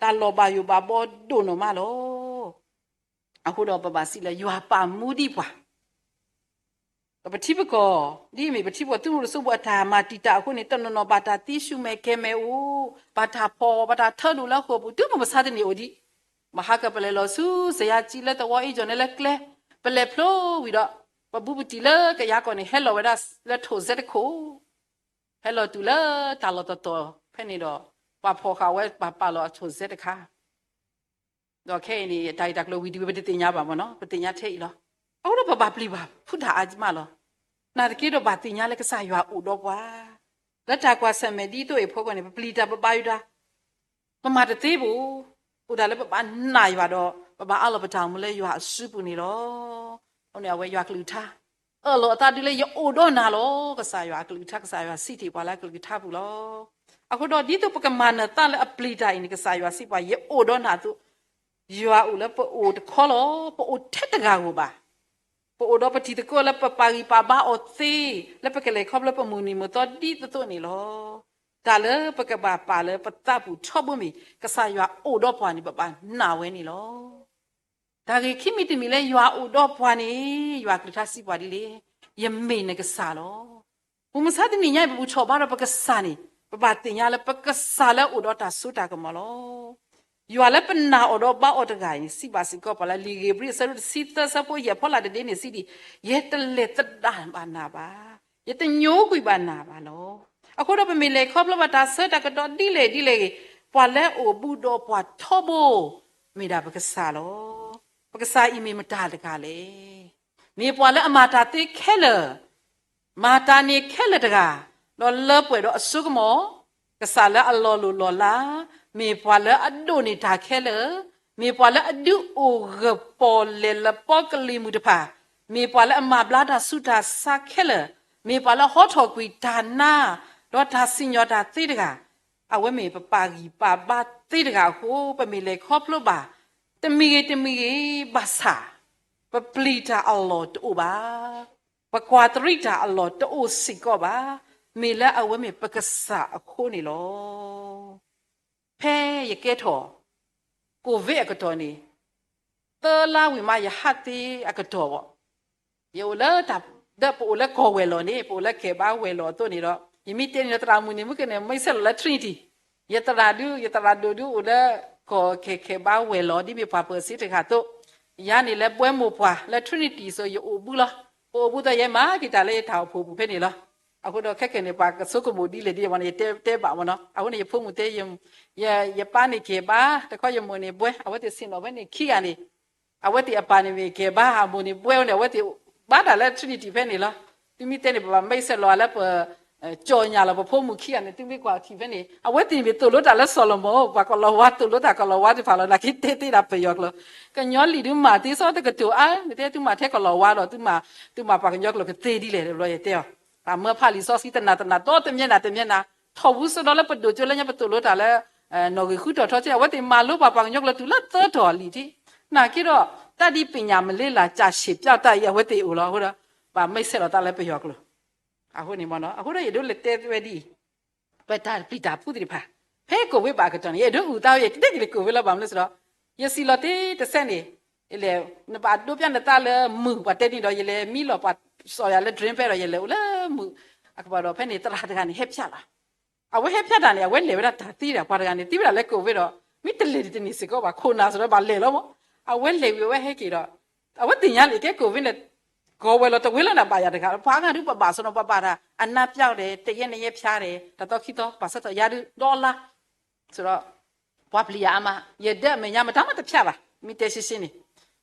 တၢ်လီၤဘၣ်ယိၣ်ဘၣ်ဘီဒိၣ်နီၢ်မးလီၤ. အဃိဒီးပဘၣ်စံးလၢယွၤပာ်မူဒံးပှၤ ပထံပကီၢ်, ဒ်အမ့ၢ်ပထံပကီၢ်သုးမုၢ်ဒိၣ်စိဘိအတၢ်မၤတံာ်တာ်အဃိန့ၣ် တနီၤနီၤဘၣ်တၢ်သံဆူၣ်မဲာ်ကဲၤမဲာ်အိၣ်, ဘၣ်တၢ်ဖီၣ်, ဘၣ်တၢ်ထၢဒိၣ်လၢဃိာ်ပူၤ, တုၤမုၢ်မဆါတနံၤအိၣ်ဒံး, ဘၣ်ဟးကပလဲၤလီၤဆူ စယါကံလၢသဝီအ့ၣ်ကၠီန့ၣ်လၢကျဲ, ပလဲၤဖျိဝံၤဒီး ပဘူးပတံၢ်လၢကယၤကီၢ်န့ၣ် ဟဲလီၤဝဲဒၣ်လၢထိၣ်စဲတခိၣ်, ဟဲလီၤတုၤလၢတၢ်လီၢ်တတီၤဖဲန့ၣ်ဒီး ပှၤဖီၣ်ဃာ်ဝဲ ပှၤပာ်လီၤအထိၣ်စဲတခါ ဒီးခဲအံၤန့ၣ် တၢ်ဂ့ၢ်တၢ်ကျိၤဝံၤဒံးဝဲ ပတသ့ၣ်ညါဘၣ်မ့ၢ်နီၤ, ပသ့ၣ်ညါထဲအံၤလီၤ. အဃိဒီးပဘၣ်ပျံၤဘၣ်ဖုးတၢ်အါမးလီၤ. နာ်သက့ဒီးဘၣ်သ့ၣ်ညါလၢကစၢ်ယွၤအိၣ်ဒီးပှၤ, လၢတၢ်ကွၢ်ဆၢၣ်မဲာ်ဒ်သိးအံၤအဖီခိၣ်န့ၣ် ပပျံၤတၢ်ပဘါယွၤတၢ် ပမၤတသ့ဘၣ်, အိၣ်ဒၣ်လၢပဘၣ်နာ်ယွၤဒီး ပဘၣ်အးလီၤပတၢ်အိၣ်မူလၢယွၤအစုပူၤန့ၣ်လီၤ. အဃိန့ၣ် အဝဲယွၤကလုၢ်ကထါ အၢၣ်လီၤအသးဒုးလၢယအိၣ်ဒီးနၤလီၤ. ကစၢ်ယွၤအကလုၢ်ကထါ ကစၢ်ယွၤစံးတ့ၢ်ပှၤလၢအကလုၢ်ကထါပူၤလီၤ. အဃိဒီးဒ်သိးပကမၤနၢၤသးလၢအပျံၤတၢ်အံၤန့ၣ် ကစၢ်ယွၤစံးပှၤ ယအိၣ်ဒီးနၤအသိး ယွၤအိၣ်လၢပအိၣ်တခီလီၤ. ပအိၣ်ထဲတဂၤဧိၤဘၣ်. ပအိၣ်ဒီးပတံၤသကိးလၢပပာ်ဂံၢ်ပာ်ဘါအီၤသ့, လၢပကလဲၤခီဖျိပမုၢ်နံၤမုၢ်သီဒ်သိးသိးန့ၣ်လီၤ. တၢ်လၢပကဘၣ်ပာ်လၢပသးပူၤထီဘိမ့ၢ် ကစၢ်ယွၤအိၣ်ဒီးပှၤန့ၣ် ပဘၣ်နာ်ဝဲန့ၣ်လီၤ. တၢ်ဂ့ၢ်ခံမံၤတမံၤလၢယွၤအိၣ်ဒီးပှၤန့ၣ် ယွၤကလုၢ်ကထါစံးပှၤဒ်လဲၣ်, ယမ့ၢ်နကစၢ်လီၤ. မုၢ်မဆါတနံၤညါအံၤ ပဘူၣ်ထီၣ်ဘါထီၣ်ပကစၢ်န့ၣ် ပဘၣ်သ့ၣ်ညါလၢပကစၢ်လၢအအိၣ်ဒီးတၢ်စိတၢ်ကမီၤလီၤ. ယွၤလၢပနာ်အီၤဒီးဘါအီၤတဂၤအံၤန့ၣ် စံးဘၣ်စ့ၢ်ကီးပှၤလၢလံာ်ဧ့ၤဘြံၤအဆၢဒိၣ်တဆံသၢဆၢဖိယဲၢ်ဖီလာ်တဒ့န့ၣ်စံးဒ်အံၤ, ယတလဲၤသဒၣ်ဘၣ်နၤဘၣ်, ယတညိကွံာ်ဘၣ်နၤဘၣ်လီၤ. အဃိဒီးပမ့ၢ်လဲၤခီဖျိဘၣ်တၢ်ဆၢတၢ်ကတီၢ်ဒ်လဲၣ်ဒ်လဲၣ်ဂ့ၤ, ပှၤလၢအအိၣ်ဘူးဒီးပှၤထီဘိ မ့ၢ်ဒၣ်ပကစၢ်လီၤ. ပကစၢ်အံၤမ့ၢ်မတၤတဂၤလဲၣ်. မ့ၢ်ပှၤလၢအမၤတၢ်သ့ခဲလၢာ်, မၤတၢ်န့ၢ်ခဲလၢာ်တဂၤ, ဒီးလၢပှဲၤဒီးအစိကမီၤ, ကစၢ်လၢအလီၤလိၢ်လီၤလး, မ့ၢ်ပှၤလၢအဒိးန့ၢ်တၢ်ခဲလၢာ်, မ့ၢ်ပှၤလၢအဒုးအိၣ်ဂၢၢ်ပီၣ်လဲၣ်လပီကလံၤမုၢ်တဖၣ်, မ့ၢ်ပှၤလၢအမၤဘျါတၢ်ဆူးတၢ်ဆါခဲလၢာ်, မ့ၢ်ပှၤလၢအဟီထီၣ်ကွံာ်တၢ်နါ, ဒီးတၢ်စံၣ်ညီၣ်တၢ်သ့တဂၤ, အဝဲမ့ၢ်ပပာ်ဂံၢ်ပာ်ဘါသ့တဂၤအဃိ ပမ့ၢ်လဲၤခီဖျိဘၣ် တမံၤဂ့ၤတမံၤဂ့ၤ ဘၣ်ဆၣ် ပပျံၤတၢ်အလီၢ်တအိၣ်ဘၣ်, ပကွၢ်တရံးတၢ်အလီၢ်တအိၣ်စ့ၢ်ကီးဘၣ်, မ့ၢ်လၢအဝဲမ့ၢ်ပကစၢ်အဃိန့ၣ်လီၤ. ဖဲယကဲထီၣ် ကိၣ်ဝ့ၣ်အကတီၢ်န့ၣ် သၢလါဝံၤမး ယဟးသ့အကတီၢ်ဘၣ်, ယအိၣ်လၢတၢ်, ဒီးပအိၣ်လၢကီၢ်ဝဲၢ်လီၤန့ၣ် ပအိၣ်လၢကဲဘါဝဲၢ်လီၤအသိးန့ၣ်ဒီး ယမ့ၢ်တဲန့ၣ်ဒီး သရၣ်မုၣ်န့ၣ် မုၢ်ကန့ၣ် မ့ၢ်ဆဲးလီၤလၢ Trinity, ယသရၣ်ဒုး ယသရၣ်ဒိၣ်ဒုးအိၣ်လၢ ကီၢ်ခဲခဲဘါဝဲၢ်လီၤ ဒ်မ့ၢ်ပှၤပၢၤစ့တဂၤအသိး, ယၤန့ၣ်လၢဘှဲမိၢ်ပှၢ်လၢ Trinity အသိး ယအိၣ်ဘူးလီၤ. ပအိၣ်ဘူးသိးယဲမၤက့ၤတၢ်လၢယတၢ်အိၣ်ဖှိၣ်ပူၤဖဲန့ၣ်လီၤ. အဃိဒီးခဲခဲန့ၣ် ပှၤကဆိကမိၣ်ဒ်လဲၣ်ဒ်လဲၣ်မ့ၢ်န့ၣ် ယတဲတဲဘၣ်မ့ၢ်နီၤ. အဃိန့ၣ် ယဖိမုၣ်တဲ ယပၢ်န့ၣ်ကဲဘါ, တခီယမိၢ်န့ၣ်ဘှဲ, အဝဲသ့ၣ်ဆ့ၣ်နီၤဖဲန့ၣ်ခံဂၤန့ၣ် အဝဲသ့ၣ်အပၢ်န့ၣ်မ့ၢ်ကဲဘါ အမိၢ်န့ၣ်ဘှဲဝဲန့ၣ် အဝဲသ့ၣ်ဘါတၢ်လၢ Trinity ဖဲန့ၣ်လီၤ. သုမ့ၢ်တဲန့ၣ် ပဘၣ်မ့ၢ်ဆဲးလီၤလၢပ ကၠီညါလီၤ ပဖိမုၣ်ခံဂၤန့ၣ် သုမ့ၢ်ကွၢ်ထံၣ်ဖဲန့ၣ် အဝဲသ့ၣ်န့ၣ်မ့ၢ်သိၣ်လိတၢ်လၢစီၤလမူၤ ပှၤကလီၤဝါသိၣ်လိတၢ်ကလီၤဝါတဖၣ်လီၤ နာ်က့တဲသ့ဒၣ်ပယီၤကျိာ် ကညီလံာ်ဒုးမၤသ့စီတကတိၤအါ မ့ၢ်တဲသုမၤထဲကလီၤဝါဒီး သုမၤပှၤကညီကျိာ်ကသ့ဒ်လဲၣ် တဘျီယတဲအီၤ ပမၢဖးလံာ်စီဆှံတနၤတနၤ ဒီတမံၤနၤတမံၤနၤ ထီၣ်ဝူစဒီလၢပဒိၣ်ကၠိလၢညါပသိၣ်လိတၢ်လၢ နီၣ်ဂံၢ်ဃုတီၤထီၣ်ထံ အဝဲသ့ၣ်မၤလိပှၤပှၤကညီကျိာ်တုၤလၢသၢတီၤလံၤထံ နာ်က့ဒီး တၢ်ဒ်ပညာမ့ၢ်လ့လး ကြာရှည်ပြောက်တတ် အံၤ အဝဲသ့ၣ်အိၣ်လီၤ အဃိဒီး ပမ့ၢ်ဆဲးလီၤတၢ်လၢပယီၤကျိာ် အဃိန့ၣ်မ့ၢ်နီၤ အဃိဒီးယဒိးလဲၤတဲဝဲဒ်အံၤ ပတၢ်ပျံၤတၢ်ဖုးသ့ၣ်တဖၣ် ဖဲကိၣ်ဝ့ဘၣ်အကတီၢ်န့ၣ် ယအဲၣ်ဒိးအုၣ်သးဝဲ ယကတဲက့ၤလၢကိၣ်ဝ့လီၤ ဘၣ်မနုၤလဲၣ်ဒီး ယစံးလီၤတ့ၢ်တစဲးန့ၣ် လဲၣ် နဘၣ်ဒိးပျၢ်နသးလၢမုၢ် ပှၤတဲန့ၣ်ဒီး ယလဲၤမံလီၤပှၤစီၤယၤလၢ drain ဖဲဒီး ယလဲၤအိၣ်လၢမုၢ် အကပၤဒီး ဖဲန့ၣ်သရၣ်တဂၤန့ၣ် ဟဲဖၠၣ်လီၤ အဝဲဟဲဖၠၣ်တၢ်န့ၣ် အဝဲလဲၤဝဲဒၣ်တၢ်သံတၢ် ပှၤတဂၤန့ၣ်သံဝဲဒၣ်လၢကိၣ်ဝ့ဒီး မ့ၢ်တလဲၤတန့ၢ်စ့ၢ်ကီးဘၣ် ခိၣ်နၢ်စ့ၢ်ဒီးဘၣ်လဲၤလီၤမး အဝဲလဲၤဝံၤအဝဲဟဲက့ၤဒီး အဝဲသ့ၣ်ညါလံ ကဲကိၣ်ဝ့န့ၣ် ကီဝဲလီၤ တဝ့လီၤန့ၣ် ဘၣ်ယၤတဂၤ ပှၤအါဂၤဒုးပဘၣ်စီၤနီၤ ပဘၣ်တၢ် အနါပျီဒီး တယဲၢ်နယဲၢ်ဖၠါဒီး တၢ်သီခံသီ ပှၤဆၢထၢၣ်ယၤဒုး ဒီလါ စ့ၢ်ဒီး ပှၤပျံၤယၤအါမး ယဒၢးအမဲာ်ညါမတၤမးတဖၠၣ်ဘၣ် မ့ၢ်တဲရှဲရှဲန့ၣ်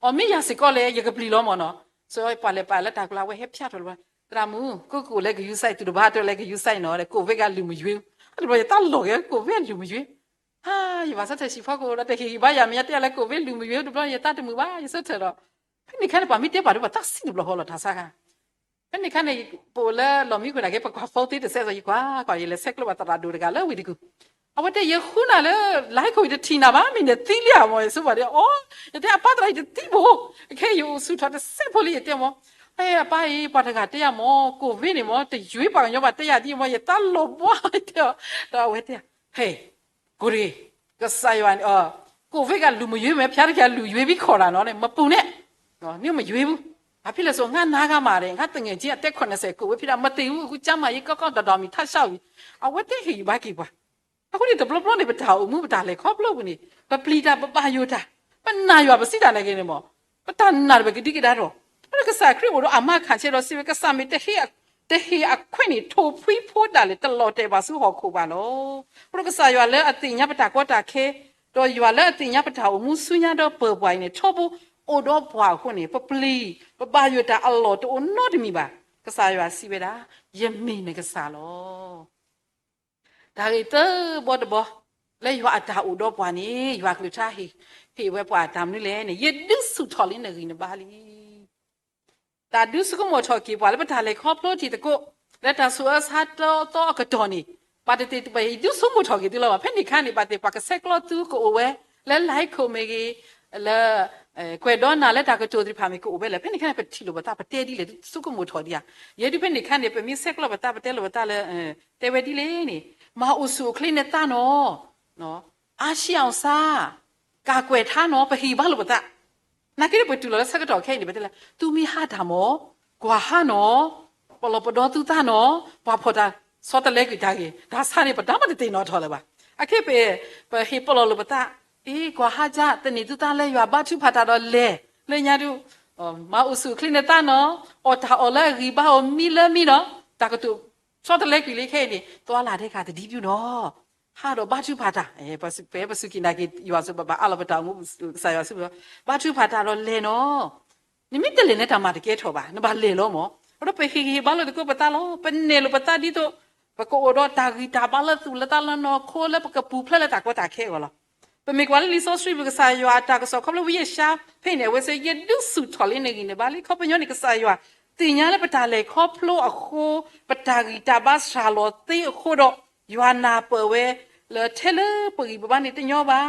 အီၤမ့ၢ်ယၤစ့ၢ်ကီးလဲၣ် ယကပျံၤလီၤမ့ၢ်နီၤ စ့ၢ်ဒီးပှၤလဲၤပာ်လၢတၢ်ကျါ အဝဲဟဲဖၠၣ်ထီၣ်လၢၤဘၣ် သရၣ်မုၣ် ကအိၣ်လၢကယူၤစဲး သူတဘၣ်တၢၢ်လၢကယူၤစဲးနီၤ ကိၣ်ဝ့ကလူၤမယွ့ တဘျီယသးလီၤက့ၤ ကိၣ်ဝ့အလူၤမယွ့ ယဘၣ်ဆၢထၢၣ်ဆံးဖီခိၣ်ဒီး တဟ့ၣ်ဂံၢ်ဘါယၤ မ့ၢ်ယတဲလၢကိၣ်ဝ့လူၤမယွ့ တဘျီယသးတမုာ်ဘၣ် ယဆၢထၢၣ်ဒီး ဖဲန့ၣ်ခါန့ၣ် ပှၤမ့ၢ်တဲပှၤဒုး ပှၤသးဆံးတဘျီဃီလီၤ တၢ်ဆါခါ ဖဲန့ၣ်ခါန့ၣ် ပအိၣ်လၢလီၢ်မံခိၣ်နာ်က့ ပကွၢ် phone သ့တစဲးစီၤ ယကွၢ်ကွၢ် ယလဲၤဆဲးကျိးဘၣ်သရၣ်ဒိၣ်တဂၤလၢဝ့ၢ်တကူၣ် အဝဲတဲ ယဃုနၤလၢ လါဟဲခိၣ် ယတထံၣ်နၤဘၣ် မ့ၢ်နသံလံဧါမး ယဆိကမိၣ်ဒီး အိ ယတဲအပၢ်သရၣ် ယတသံဘၣ် ခဲအံၤယအိၣ်ဆူၣ်ထီၣ်တစဲးဖိလံ ယတဲမး အပၢ်အံၤ ပှၤတဂၤတဲယၤမး ကိၣ်ဝ့န့ၣ်မး တယွ့ပှၤကညီဘၣ် တဲယၤဒ်မး ယသးလီၤဘှါ ယတဲအီၤ ဒီးအဝဲတဲ ဟဲ ကိၣ်တဂ့ၤ ကစၢ်ယွၤန့ၣ် ကိၣ်ဝ့ကလူၤမယွ့ မ့ၢ်ဖၠါတက့ၢ် အလူၤယွ့ဘံခီၣ်တၢ်နီၤ မပူၤန့ၣ် နမ့ၢ်ယွ့ဘူး အဖဲလဲၣ်စိၤ ငါနၤဂၤမးဒီး ငါသငယ်ချင်းအသက်ခုနှစ်ဆယ် ကိၣ်ဝ့ဖဲဒၣ် မသေဘူး အခုကျန်းမာရေးကောင်းကောင်း ဒီးဒီးမံၤထါရှောက်ပြီ အဝဲသ့ၣ်ဟ့ၣ်ဂံၢ်ဘါက့ၤပှၤ အဃိန့ၣ် တဘျီဘျီန့ၣ် ပတၢ်အိၣ်မူ ပတၢ်လဲၤခီဖျိပူၤန့ၣ် ပပျံၤတၢ် ပဘၣ်ယိၣ်တၢ် ပနာ်ယွၤ ပစံးတၢ်နာ်က့န့ၣ်မး ပတၢ်နာ်တဘၣ်ကဒံကဒါဒီး အဃိဒီးကစၢ်ခရံာ်အိၣ်ဒီးအမါခၣ်ဆဲးဒီးစံးဝဲ ကစၢ်မ့ၢ်တဟ့ၣ်အခွဲးန့ၣ် ထိၣ်ဖှံဖိဒၣ်လဲာ် တလီၤတဲာ်ဘၣ်ဆူဟီၣ်ခိၣ်ဘၣ်လီၤ. အဃိဒီးကစၢ်ယွၤလၢအသ့ၣ်ညါပတၢ်ကီတၢ်ခဲ ဒီးယွၤလၢအသ့ၣ်ညါပတၢ်အိၣ်မူဆူညါဒီးပၢၤပှၤအံၤန့ၣ် ထီဘိအိၣ်ဒီးပှၤအဃိန့ၣ် ပပျံၤ ပဘၣ်ယိၣ်တၢ်အလီၢ်တအိၣ်နီတမံၤဘၣ်. ကစၢ်ယွၤစံးဝဲဒၣ် ယမ့ၢ်နကစၢ်လီၤ. တၢ်ဂ့ၢ်သၢဘီတဘီ လၢယွၤအတၢ်အိၣ်ဒီးပှၤန့ၣ် ယွၤကလုၢ်ကထါဟ့ၣ် ဟ့ၣ်ဝဲပှၤတၢ်မနုၤလဲၣ်န့ၣ် ယဒုးဆူၣ်ထီၣ်လံနဂံၢ်နဘါလံ. တၢ်ဒုးဆိကမိၣ်ထီၣ်က့ၤပှၤလၢပတၢ်လဲၤခီဖျိတံၤသကိး လၢတၢ်ဆူးအၢဆါတီသီအကတီၢ်န့ၣ် ပှၤတသ့ၣ်တဖၣ် ယဒုးဆိကမိၣ်ထီၣ်က့ၤသုလီၤဘၣ်. ဖဲန့ၣ်ခါန့ၣ် ဘၣ်သ့ၣ်ပှၤကဆဲးကျိးသုကအိၣ်ဝဲ လၢလါဟဲခိၣ်မ့ၢ်ဂ့ၤ လၢ ကွဲးဒီးနၤလၢတၢ်ကတိၤသ့ၣ်တဖၣ်မ့ၢ်ကအိၣ်ဝဲလၢ ဖဲန့ၣ်ခါန့ၣ် ပထံၣ်လိာ်ပသး ပတဲဒ်လဲၣ် ဒုးဆိကမိၣ်ထီၣ်ဒံးဧါ. ယဲဒုးဖဲန့ၣ်ခါန့ၣ် ပမ့ၢ်ဆဲးကျိးပသး ပတဲလိာ်ပသးလၢ တဲဝဲဒ်လဲၣ်န့ၣ် မၤအိၣ်ဆူၣ်အိၣ်ချ့နသးနီၤ အါဆံအီၣ်စါ ကၢ်ကွဲးထါနီၤ ပဟ့ၣ်ဘါလိာ်ပသး နာ်က့န့ၣ် ပတုၤလီၤလၢဆၢကတီၢ်ခဲအံၤန့ၣ် ပတဲလၢ သုမ့ၢ်ဟးတၢ်မး ကွၢ်ဟါနီၤ ပလီၢ်ပဒီသုသးနီၤ ပှၤဖီၣ်တၢ်ဆီတလဲကွံာ်တၢ်ဂ့ၢ် တၢ်ဆါန့ၣ် ပတၢ်မၤတသ့ၣ်နီၣ်ထီၣ်လၢၤဘၣ်. အခဲပ ပဟ့ၣ်ပလီၢ်လိာ်ပသး အ့ ကွၢ်ဟါကၢ် သန့ၤသုသးလၢယွၤ ဘါထုကဖၣ်တၢ်ဒီးလဲၤ လၢညါဒုး မၤအိၣ်ဆူၣ်အိၣ်ချ့နသးနီၤ အီၣ်တၢ်အီၣ်လၢအဂံၢ်ဘါအိၣ် မံလၢမံနီၤ တၢ်ကတိၤ ဆီတလဲကွံာ်လံခဲအံၤန့ၣ် သွားလာတဲ့အခါသတိပြုနီၤ ဟးဒီးဘါထုကဖၣ်တၢ် ပ ပစူၢ်က့ၤနာ်က့ၤ ယွၤစံးဘၣ် ဘၣ်အးလီၤပတၢ်အိၣ်မူ ကစၢ်ယွၤစံးဘၣ် ဘါထုကဖၣ်တၢ်ဒီးလဲၤနီၤ နမ့ၢ်တလဲၤန့ၣ် တၢ်မၤတကဲထီၣ်ဘၣ် နဘၣ်လဲၤလီၤမး. အဃိဒီးပဟ့ၣ်ဂံၢ်ဟ့ၣ်ဘါလိာ်သကိးပသးလီၤ ပနဲၣ်လိာ်ပသးဒ်သိး ပကအိၣ်ဒီးတၢ်ဂံၢ်တၢ်ဘါလၢသူၣ်လၢသးလၢနီၢ်ခိလၢပကပူၤဖျဲးလၢတၢ်ကီတၢ်ခဲအဂီၢ်လီၤ. ပမ့ၢ်ကွၢ်လၢလံာ်စီဆှံပူၤ ကစၢ်ယွၤအတၢ်ကစီၣ်ခီဖျိဝံယၡါယၤဖဲန့ၣ် အဝဲစံး ယဒုးဆူၣ်ထီၣ်လံနဂံၢ်နဘါလံ ခီပညီန့ၣ် ကစၢ်ယွၤသ့ၣ်ညါလၢပတၢ်လဲၤခီဖျိအဃိ ပတၢ်ဂံၢ်တၢ်ဘါစှၤလီၤသ့အဃိဒီး ယွၤနၢ်ပၢၢ်ဝဲလၢထဲလၢပဂံၢ်ပဘါန့ၣ်တညီဘၣ်.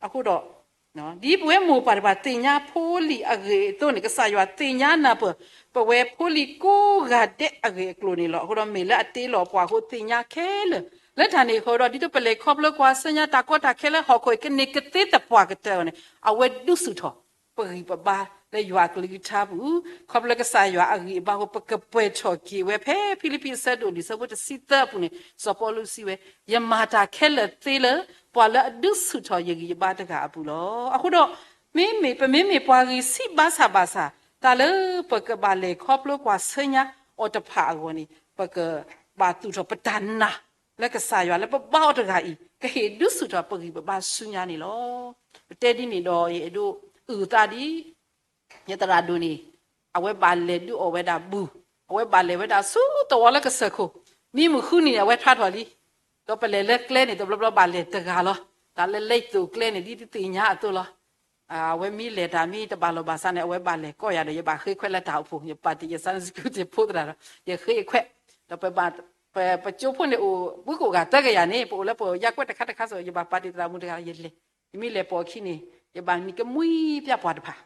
အဃိဒီး ဒ်ပဝဲမိၢ်ပၢ်တဖၣ်သ့ၣ်ညါဖိလံၤအဂ့ၢ်အသိးန့ၣ် ကစၢ်ယွၤသ့ၣ်ညါနၢ်ပၢၢ် ပဝဲဖိလံၤကိးဂၤဒဲးအဂ့ၢ်အကျိၤန့ၣ်လီၤ. အဃိဒီးမ့ၢ်လၢအတ့လီၤပှၤအဃိသ့ၣ်ညါခဲလၢာ် လၢတၢ်န့ၣ်အဃိဒီး ဒ်သိးပလဲၤခီဖျိကွၢ်ဆၢညါတၢ်ကီတၢ်ခဲလၢဟီၣ်ခိၣ်ကန့ၢ်ကသ့သပှၢ်ကတၢၢ်အဂီၢ်န့ၣ် အဝဲဒုးဆူၣ်ထီၣ် ပဂံၢ်ပဘါလၢယွၤအကလုၢ်ကထါပူၤ ခီဖျိကစၢ်ယွၤအဂံၢ်အဘါအဃိ ပကပှဲၤထီၣ်က့ၤဝဲဖဲဖံလံးပံးအဆၢဒိၣ် လွံၢ်ဆၢဖိတဆံသၢအပူၤန့ၣ် စီၤပီလူးစံးဝဲ ယမၤတၢ်ခဲလၢာ်သ့လၢ ပှၤလၢအဒုးဆူၣ်ထီၣ်ယဂံၢ်ယဘါတဂၤအပူၤလီၤ. အဃိဒီး မ့မ့ၢ် ပမ့မ့ၢ်ပှၤဂံၢ်ဆံးဘါဆၣ်ဘၣ်ဆၣ် တၢ်လၢပကဘၣ်လဲၤခီဖျိကွၢ်ဆၢညါအီၤတဖၣ်အဂီၢ်န့ၣ် ပကဘၣ်သူၣ်ထီၣ်ပတၢ်နာ်လၢကစၢ်ယွၤလၢပဘါအီၤတဂၤအံၤ ကဟ့ၣ်ဒုးဆူၣ်ထီၣ်ပဂံၢ်ပဘါဆူညါန့ၣ်လီၤ. ပတဲဒ်န့ၣ်ဒီး ယအဲၣ်ဒိးအုၣ်သးဒ် ယသရၣ်ဒိၣ်န့ၣ် အဝဲဘၣ်လဲၤဒုးအီၣ်ဝဲဒၣ်ဘူၣ်, အဝဲဘၣ်လဲၤဝဲဒၣ်ဆူသဝီလၢကစၢၢ်ခိၣ် မ့ၢ်မုၢ်ဃုနံၤန့ၣ် အဝဲထွါထီၣ်လံ. ဒီးပလဲၤလၢကျဲန့ၣ် တဘျီဘျီဘၣ်လဲၤတဂၤလီၤ. တၢ်လၢလဲၤသိးကျဲန့ၣ် ဒ်တသ့ၣ်ညါအသိးလီၤ. အဝဲမ့ၢ်လဲၤတၢ်မ့ၢ်တဘၣ်လိာ်ဘၣ်စးန့ၣ် အဝဲဘၣ်လဲၤကိးယၤဒီး ယဘၣ်ဃ့ခွဲးလၢတၢ်အိၣ်ဖှိၣ်, ယပာ်တ့ၢ်ယ Sunday school တ့ၢ်ဖိသရၣ်ဒီး ယဃ့ခွဲး, ဒီးပ ပကၠိဖိန့ၣ်အိၣ် ပှၤကိးဂၤသၢကယၤန့ၣ် ပအိၣ်လၢပယၢ်ကွဲးတခါတခါစ့ၢ် ယဘၣ်ပာ်တ့ၢ်သရၣ်မုၣ်တဂၤ ယလဲၤ, ယမ့ၢ်လဲၤပိာ်အခံန့ၣ် ယဘၣ်နံၤကမှံပျၢ်ပှၤတဖၣ်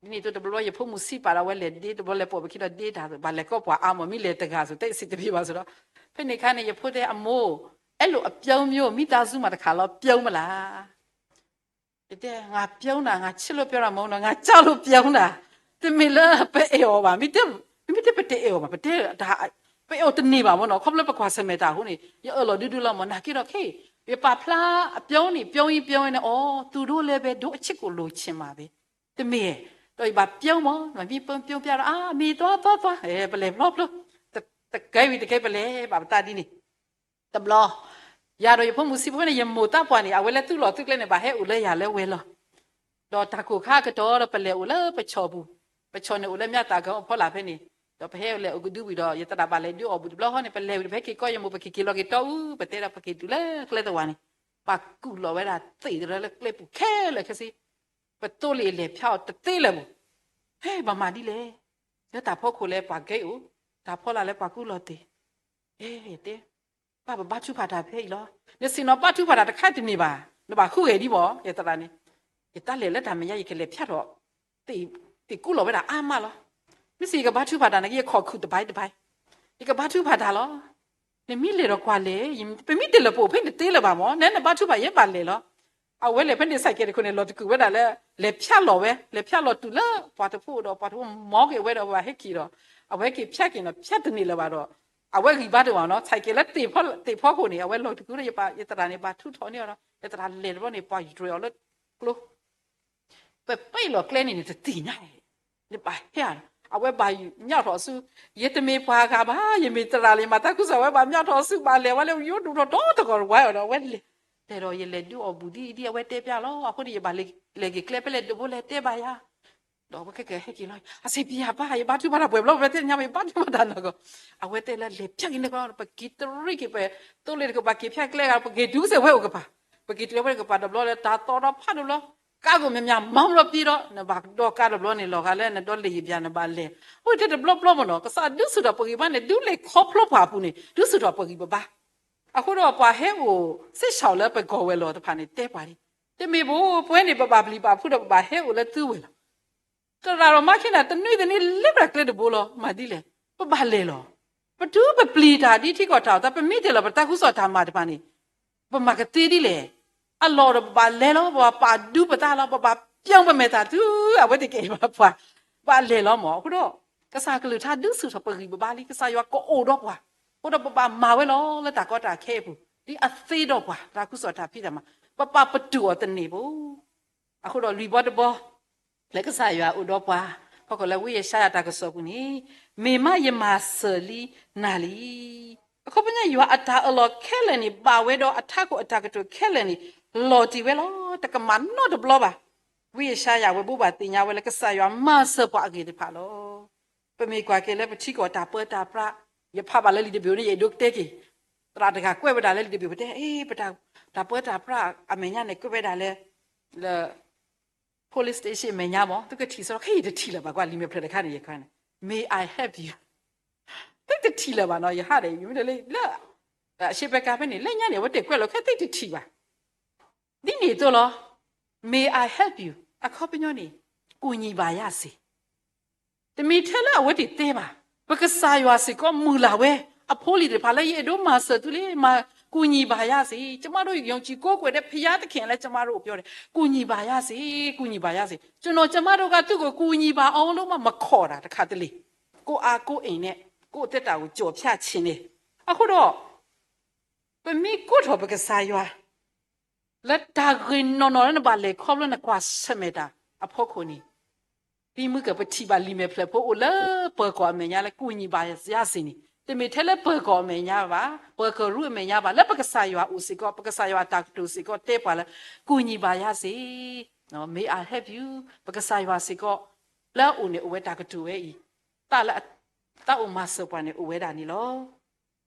ဒ်န့ၣ်အသိးတဘျီဘျီယဖိမုၣ်ဆံးပာ်ဒီး အဝဲလဲၤဒ့တဘျီ လဲၤပိာ်ပခံဒီးဒ့တၢ် ဘၣ်လဲၤကိးပှၤအါမး မ့ၢ်လဲၤတဂၤစ့ၢ် တစံးတဘ့ၣ်ဘၣ်စ့ၢ်ဒီး ဖဲန့ၣ်အခါန့ၣ် ယဖိတဲအမိၢ် အဲလိုအပြုံးမျိုး မိသားစုမှာတခါလီၤ ပြုံးမလား ယတဲ ငါပြုံးတာ ငါချစ်လို့ပြောတာမဟုတ်ဘူးနော် ငါကြောက်လို့ပြုံးတာ တမ့ၢ်လၢပအဲၣ်အီၤဘၣ်, မ့မ့ၢ်တဲပတအဲၣ်အီၤဘၣ် ပတဲ ပအဲၣ်အီၤတန့ၢ်ဘၣ်မ့ၢ်နီၤ ခီဖျိလၢပကွၢ်ဆၢၣ်မဲာ်တၢ်အဃိန့ၣ် ယအၢၣ်လီၤဒုဒုလီၤမ့ၢ် နာ်က့ဒီးခဲအံၤ ယပာ်ဖျါ အပြုံးန့ၣ် ပြုံးအံၤပြုံးအံၤန့ၣ် အိ သူတို့လည်းပဲ ဒိၣ်အချစ်ကိုလိုချင်မှာပဲ တမ့ၢ် ဒီးယဘၣ်ပြုံးမ့ၢ် မ့ၢ်ပြုံးပြုံးပြတော့ အါ မ့ၢ်သွားသွားသွား အဲ ပလဲၤဖျီဖျိ တကဲဝံၤတကဲပလဲၤဘၣ်ပသးဒ်န့ၣ် တဘျီ ယၤဒီးယဖိမုၣ်ဆံးဖိန့ၣ် ယမိၢ်သးပှၢ်န့ၣ် အဝဲလၢသူၣ်လီၢ်သူၣ်ကျဲန့ၣ် ဘၣ်ဟဲအိၣ်လၢယၤလၢဝဲလီၤ. ဒီးတၢ်ကိၢ်ခါကတီၤဒီးပလဲၤအိၣ်လၢပဆီၣ်ပူၤ, ပဆီၣ်န့ၣ်အိၣ်လၢမၠၣ်သၣ်ကီအဖီလာ်ဖဲန့ၣ်, ဒီးပဟဲလဲၤအိၣ်ကဒုဝံၤဒီး ယသရၣ်ဘၣ်လဲၤဒုးအီၣ်ဘူးတဘျီဃီန့ၣ် ပလဲၤဝံၤဒီး ပဟဲက့ၤကိးယမိၢ် ပက့ၤက့ၤလီၤက့ၤတီအူ ပတဲဒီးပက့ၤတုၤလၢကျဲသဝီန့ၣ်, ပှၤကူၣ်လီၤဝဲဒၣ်သ့ၣ်တရၢလၢကျဲပူၤခဲလၢာ်ခဲဆ့, ပသိလ့ၣ်လဲၤဖၠါအီၤတသ့လၢၤဘၣ်, ဟဲဘၣ်မၤဒ်လဲၣ်, လၢတၢ်ဖီခိၣ်လဲၤပှၤကဲအိၣ်, တၢ်ဖီလာ်လၢပှၤကူၣ်လီၤသ့ၣ်, အဲ တဲ ဘၣ်ပဘါထုကဖၣ်တၢ်ဖဲအံၤလီၤ. နဆ့ၣ်နီၤဘါထုကဖၣ်တၢ်တခါတန့ၢ်ဘၣ်, နဘၣ်ဃုဂဲၤဒံးမ့ၢ် ယသရၣ်န့ၣ်, ယတၢ်လဲၤလၢတၢ်မဲာ်ညါ ယကလဲၤဖၠါထီၣ် သ့ၣ်ကူၣ်လီၤဝဲဒၣ်အါမးလီၤ. မ့ၢ်စ့ၢ်ယကဘါထုကဖၣ်တၢ်န့ၣ် ယခီၣ်ခုၣ်တဘၣ်တဘၣ်, ယကဘါထုကဖၣ်တၢ်လီၤ. နမ့ၢ်လဲၤဒီးကွၢ်လဲၣ်, ပမ့ၢ်တ့ၢ်လၢပအိၣ်ဖဲန့ၣ်တသ့လၢၤဘၣ်မ့ၢ်, နနဘါထုကဖၣ်ယဲဘၣ်လဲၤလီၤ. အဝဲလဲၤဖဲန့ၣ် ဆိုင်ကယ်တခိၣ်န့ၣ် လီၤတကူၣ်ဝဲဒၣ်လၢ လဲၤဖၠါလီၤဝဲ, လဲၤဖၠါလီၤတုၤလၢပှၤတဖိအိၣ်ဒီး ပှၤတဖိမီက့ၤဝဲဒီး ပှၤဟဲက့ၤဒီး အဝဲက့ၤဖၠါက့ၤနီၤ ဖၠါတန့ၢ်လၢၤဘၣ်ဒီး အဝဲဂံၢ်ဘါတအိၣ်ဘၣ်နီၤ, ဆိုင်ကယ်လၢသ့ၣ်ဖီခိၣ်န့ၣ် အဝဲလီၤတကူၣ်ဒီး ယသရၣ်န့ၣ် ဘၣ်ထုးထီၣ်န့ၢ်အီၤဒီး ယသရၣ်လဲၤတဘျီန့ၣ် ပှၤယွဲအီၤလၢကျိ ပပ့ၢ်လီၤကျဲန့ၣ်န့ၣ် တသ့ၣ်ညါ, ယဘၣ်ဟဲဧါ, အဝဲဘၣ်မၠၣ်ထီၣ်ဆူ, ယတမ့ၢ်ပှၤဂၤဘၣ်, ယမ့ၢ်သရၣ်လၢယမၤတၢ်ခုကစီၣ် အဝဲဘၣ်မၠၣ်ထီၣ်ဆူ ဘၣ်လဲၤဝဲလၢယိဒူၣ်ထီၣ်ဒီတဂီၤဝဲအီၤဒီး အဝဲလဲၤ, လဲၤဒီးယလဲၤဒုးအီၣ်ဘူးဒ်အံၤဒ်အဝဲတဲပျၢ်လီၤ, အဃိန့ၣ် ယဘၣ်လဲၤက့ၤကျဲဖဲလဲၣ်တဘိလဲၤတဲဘၣ်ယၤ ဒီးအဝဲခဲကဲဟဲက့ၤလီၤ, အစ့ပယၤပၢ် ယဘါထုကဖၣ်တၢ်ပှဲၤဘျီ ပတဲညါ ယဘါထုကဖၣ်တၢ်နီၢ်ကီၢ်, အဝဲတဲလၢလဲၤဖၠါက့ၤန့ၣ်ကီး ပက့ၤတရံးက့ၤ ပသိလ့ၣ်တကပၤ က့ၤဖၠါကျဲဂၤ ပက့ၤတုၤစ့ၢ်ဝဲအိၣ်ကပၤ, ပက့ၤတုၤဝဲကပၤတဘျီလၢ တၢ်သီဒီဖးဒိၣ်ဘျီ, ကါကိၢ်မ့ၢ်မ့ၢ်မၤဘျီပ့ၤဒီး နဘၣ်ဒီးကါတဘျီန့ၣ် လီၤဂာ်လၢနဒီလ့ၣ်ယပျၢ် နဘၣ်လဲၤ, အိၣ်ထဲတဘျီဘျီမ့ၢ်နီၤ ကစၢ်ဒုးဆူၣ်ထီၣ်ပဂံၢ်ဘါန့ၣ် ဒုးလဲၤခီဖျိပှၤအပူၤန့ၣ် ဒုးဆူၣ်ထီၣ်ပဂံၢ်ပဘါ အဃိဒီးပှၤဟဲအိၣ် စ့ၢ်ဆၣ်လၢပဂီၢ်ဝဲၤလီၢ်တဖၣ်န့ၣ် တဲပှၤဒ်, တမ့ၢ်ဘၣ် ပဝဲန့ၣ် ပဘၣ်ပျံၤဘၣ်ဖုးဒီး ပဘၣ်ဟဲအိၣ်လၢသုဝဲၤလီၢ်, သရၣ်ဒီးမါခ့နၤ တနွံတနွံလဲၤဝဲဒၣ်ကျဲတဘိလီၤ မၤဒ်လဲၣ်, ပဘၣ်လဲၤလီၤ, ပတုၤပပျံၤတၢ်ဒ်ထံကီၢ်တၢ်အိၣ်သး ပမ့ၢ်တ့ၢ်လီၤပတၢ်ကူစီၣ်တၢ်မၤတဖၣ်န့ၣ် ပမၤကသ့ဒ်လဲၣ်, အလီၢ်ဒီးပဘၣ်လဲၤလီၤ ပဘၣ်ပာ်ဒူပသးလီၤ ပဘၣ်ပျီပမဲာ်သးသု အဝဲသ့ၣ်ကအဲၣ်ဘၣ်ပှၤ, ဘၣ်လဲၤလီၤမ့ၢ် အဃိဒီး ကစၢ်ကလုၢ်ကထါဒုးဆူၣ်ထီၣ်ပဂံၢ်ပဘါလံ ကစၢ်ယွၤကအိၣ်ဒီးပှၤ, အဃိဒီးပဘၣ်မၤဝဲလီၤ လၢတၢ်ကီတၢ်ခဲအပူၤ ဒ်အသ့ဒီးပှၤ တၢ်ကူစီၣ်တၢ်ဖံးတၢ်မၤ, ပပာ်ပတုာ်အီၤတန့ၢ်ဘၣ် အဃိဒီးလွံၢ်ဘီတဘီ လၢကစၢ်ယွၤအိၣ်ဒီးပှၤ, ဖီခိၣ်လၢဝံယၡါယၤတၢ်ကစီၣ်ပူၤန့ၣ်, မ့ၢ်မးယမၤစၢၤလံနၤလံ. အခီပညီယွၤအတၢ်အၢၣ်လီၤခဲလၢာ်န့ၣ် ဘၣ်ဝဲဒီးအထးခိၣ်အတၢ်ကတိၤခဲလၢာ်န့ၣ် လီၤတံၢ်ဝဲလီၤ. တကမၣ်နီတဘျီဘၣ်. ဝံယၡါယၤဝဲဘိးဘၣ်သ့ၣ်ညါဝဲလၢ ကစၢ်ယွၤမၤစၢၤပှၤအဂ့ၢ်တဖၣ်လီၤ. ပမ့ၢ်ကွၢ်က့ၤလၢပထံကီၢ်တၢ်ပၢတၢ်ပြး, ယဖးဘၣ်လၢလံာ်တဘ့ၣ်န့ၣ် ယအဲၣ်ဒိးတဲက့ၤ, သရၣ်တဂၤကွဲးဝဲဒၣ်လၢလံာ်တဘ့ၣ် ပတဲ အ့ ပတၢ်, တၢ်ပၢတၢ်ပြးအမဲာ်ညါန့ၣ် ကွဲးဝဲဒၣ်လၢ လၢ police station အမဲာ်ညါမ့ၢ် သုကထံၣ်စ့ၢ်ကီး ခဲအံၤယတထံၣ်လၢၤဘၣ် ကွၢ်လံာ်မဲာ်ဖျၢၣ်တခါန့ၣ် ယခါန့ၣ် May I help you သုတထံၣ်လၢၤဘၣ်နီၤ ယဟးဒီး ယမ့ၢ်လၢ လၢ အရှေ့ဘက်ကမ်းဖဲန့ၣ် လၢညါန့ၣ် အဝဲတကွဲးလီၤခဲ သုတထံၣ်ဘၣ် ဒ်န့ၣ်အသိးလီၤ. May I help you အခီပညီန့ၣ် ကူညီပါရစေ တမ့ၢ်ထဲလၢအဝဲသ့ၣ်တဲဘၣ်, ပကစၢ်ယွၤစ့ၢ်ကီးမုၢ်လၢ်ဝဲ အဖိလံၤသ့ၣ်တဖၣ်လၢယအဲၣ်ဒိးမၤစၢၤသုလံ, ကူညီပါရစေ, ကျွန်မတို့ယုံကြည်ကိုးကွယ်တဲ့ဘုရားသခင်လည်း ကျွန်မတို့ကိုပြောတယ်, ကူညီပါရစေ, ကူညီပါရစေ, ကျွန်တော် ကျွန်မတို့က သူ့ကိုကူညီပါအောင်လို့မှ မခေါ်တာ တခါတလေ, ကိုယ့်အားကိုးအိမ်နဲ့ ကိုယ့်အသက်တာကို ကျော်ဖြတ်ချင်တယ်. အဃိဒီး ပမ့ၢ်ကိးထီၣ်ပကစၢ်ယွၤ လၢတၢ်ဂ့ၢ်နီၢ်နီၢ်လၢနဘၣ်လဲၤခီဖျိနကွၢ်ဆၢၣ်မဲာ်တၢ်အဖီခိၣ်န့ၣ်, ဒ်မုၢ်ကပထံၣ်ဘၣ်လံာ်မဲာ်ဖျၢၣ်ဖိအိၣ်လၢပၢၤကီၢ်အမဲာ်ညါလၢ ကူညီပါရစေ န့ၣ်, တမ့ၢ်ထဲလၢပၢၤကီၢ်အမဲာ်ညါဘၣ်, ပၢၤကရူၢ်အမဲာ်ညါဘၣ်, လၢပကစၢ်ယွၤအိၣ်စ့ၢ်ကီး, ပကစၢ်ယွၤအတၢ်ကတိၤစ့ၢ်ကီးတဲပှၤလၢ ကူညီပါရစေ, May I help you, ပကစၢ်ယွၤစ့ၢ်ကီး လၢအအိၣ်န့ၣ်အိၣ်ဝဲတၢ်ကတိၤဝဲအံၤ, တၢ်လၢ တၢ်အိၣ်မၤစၢၤပှၤန့ၣ်အိၣ်ဝဲဒၣ်န့ၣ်လီၤ.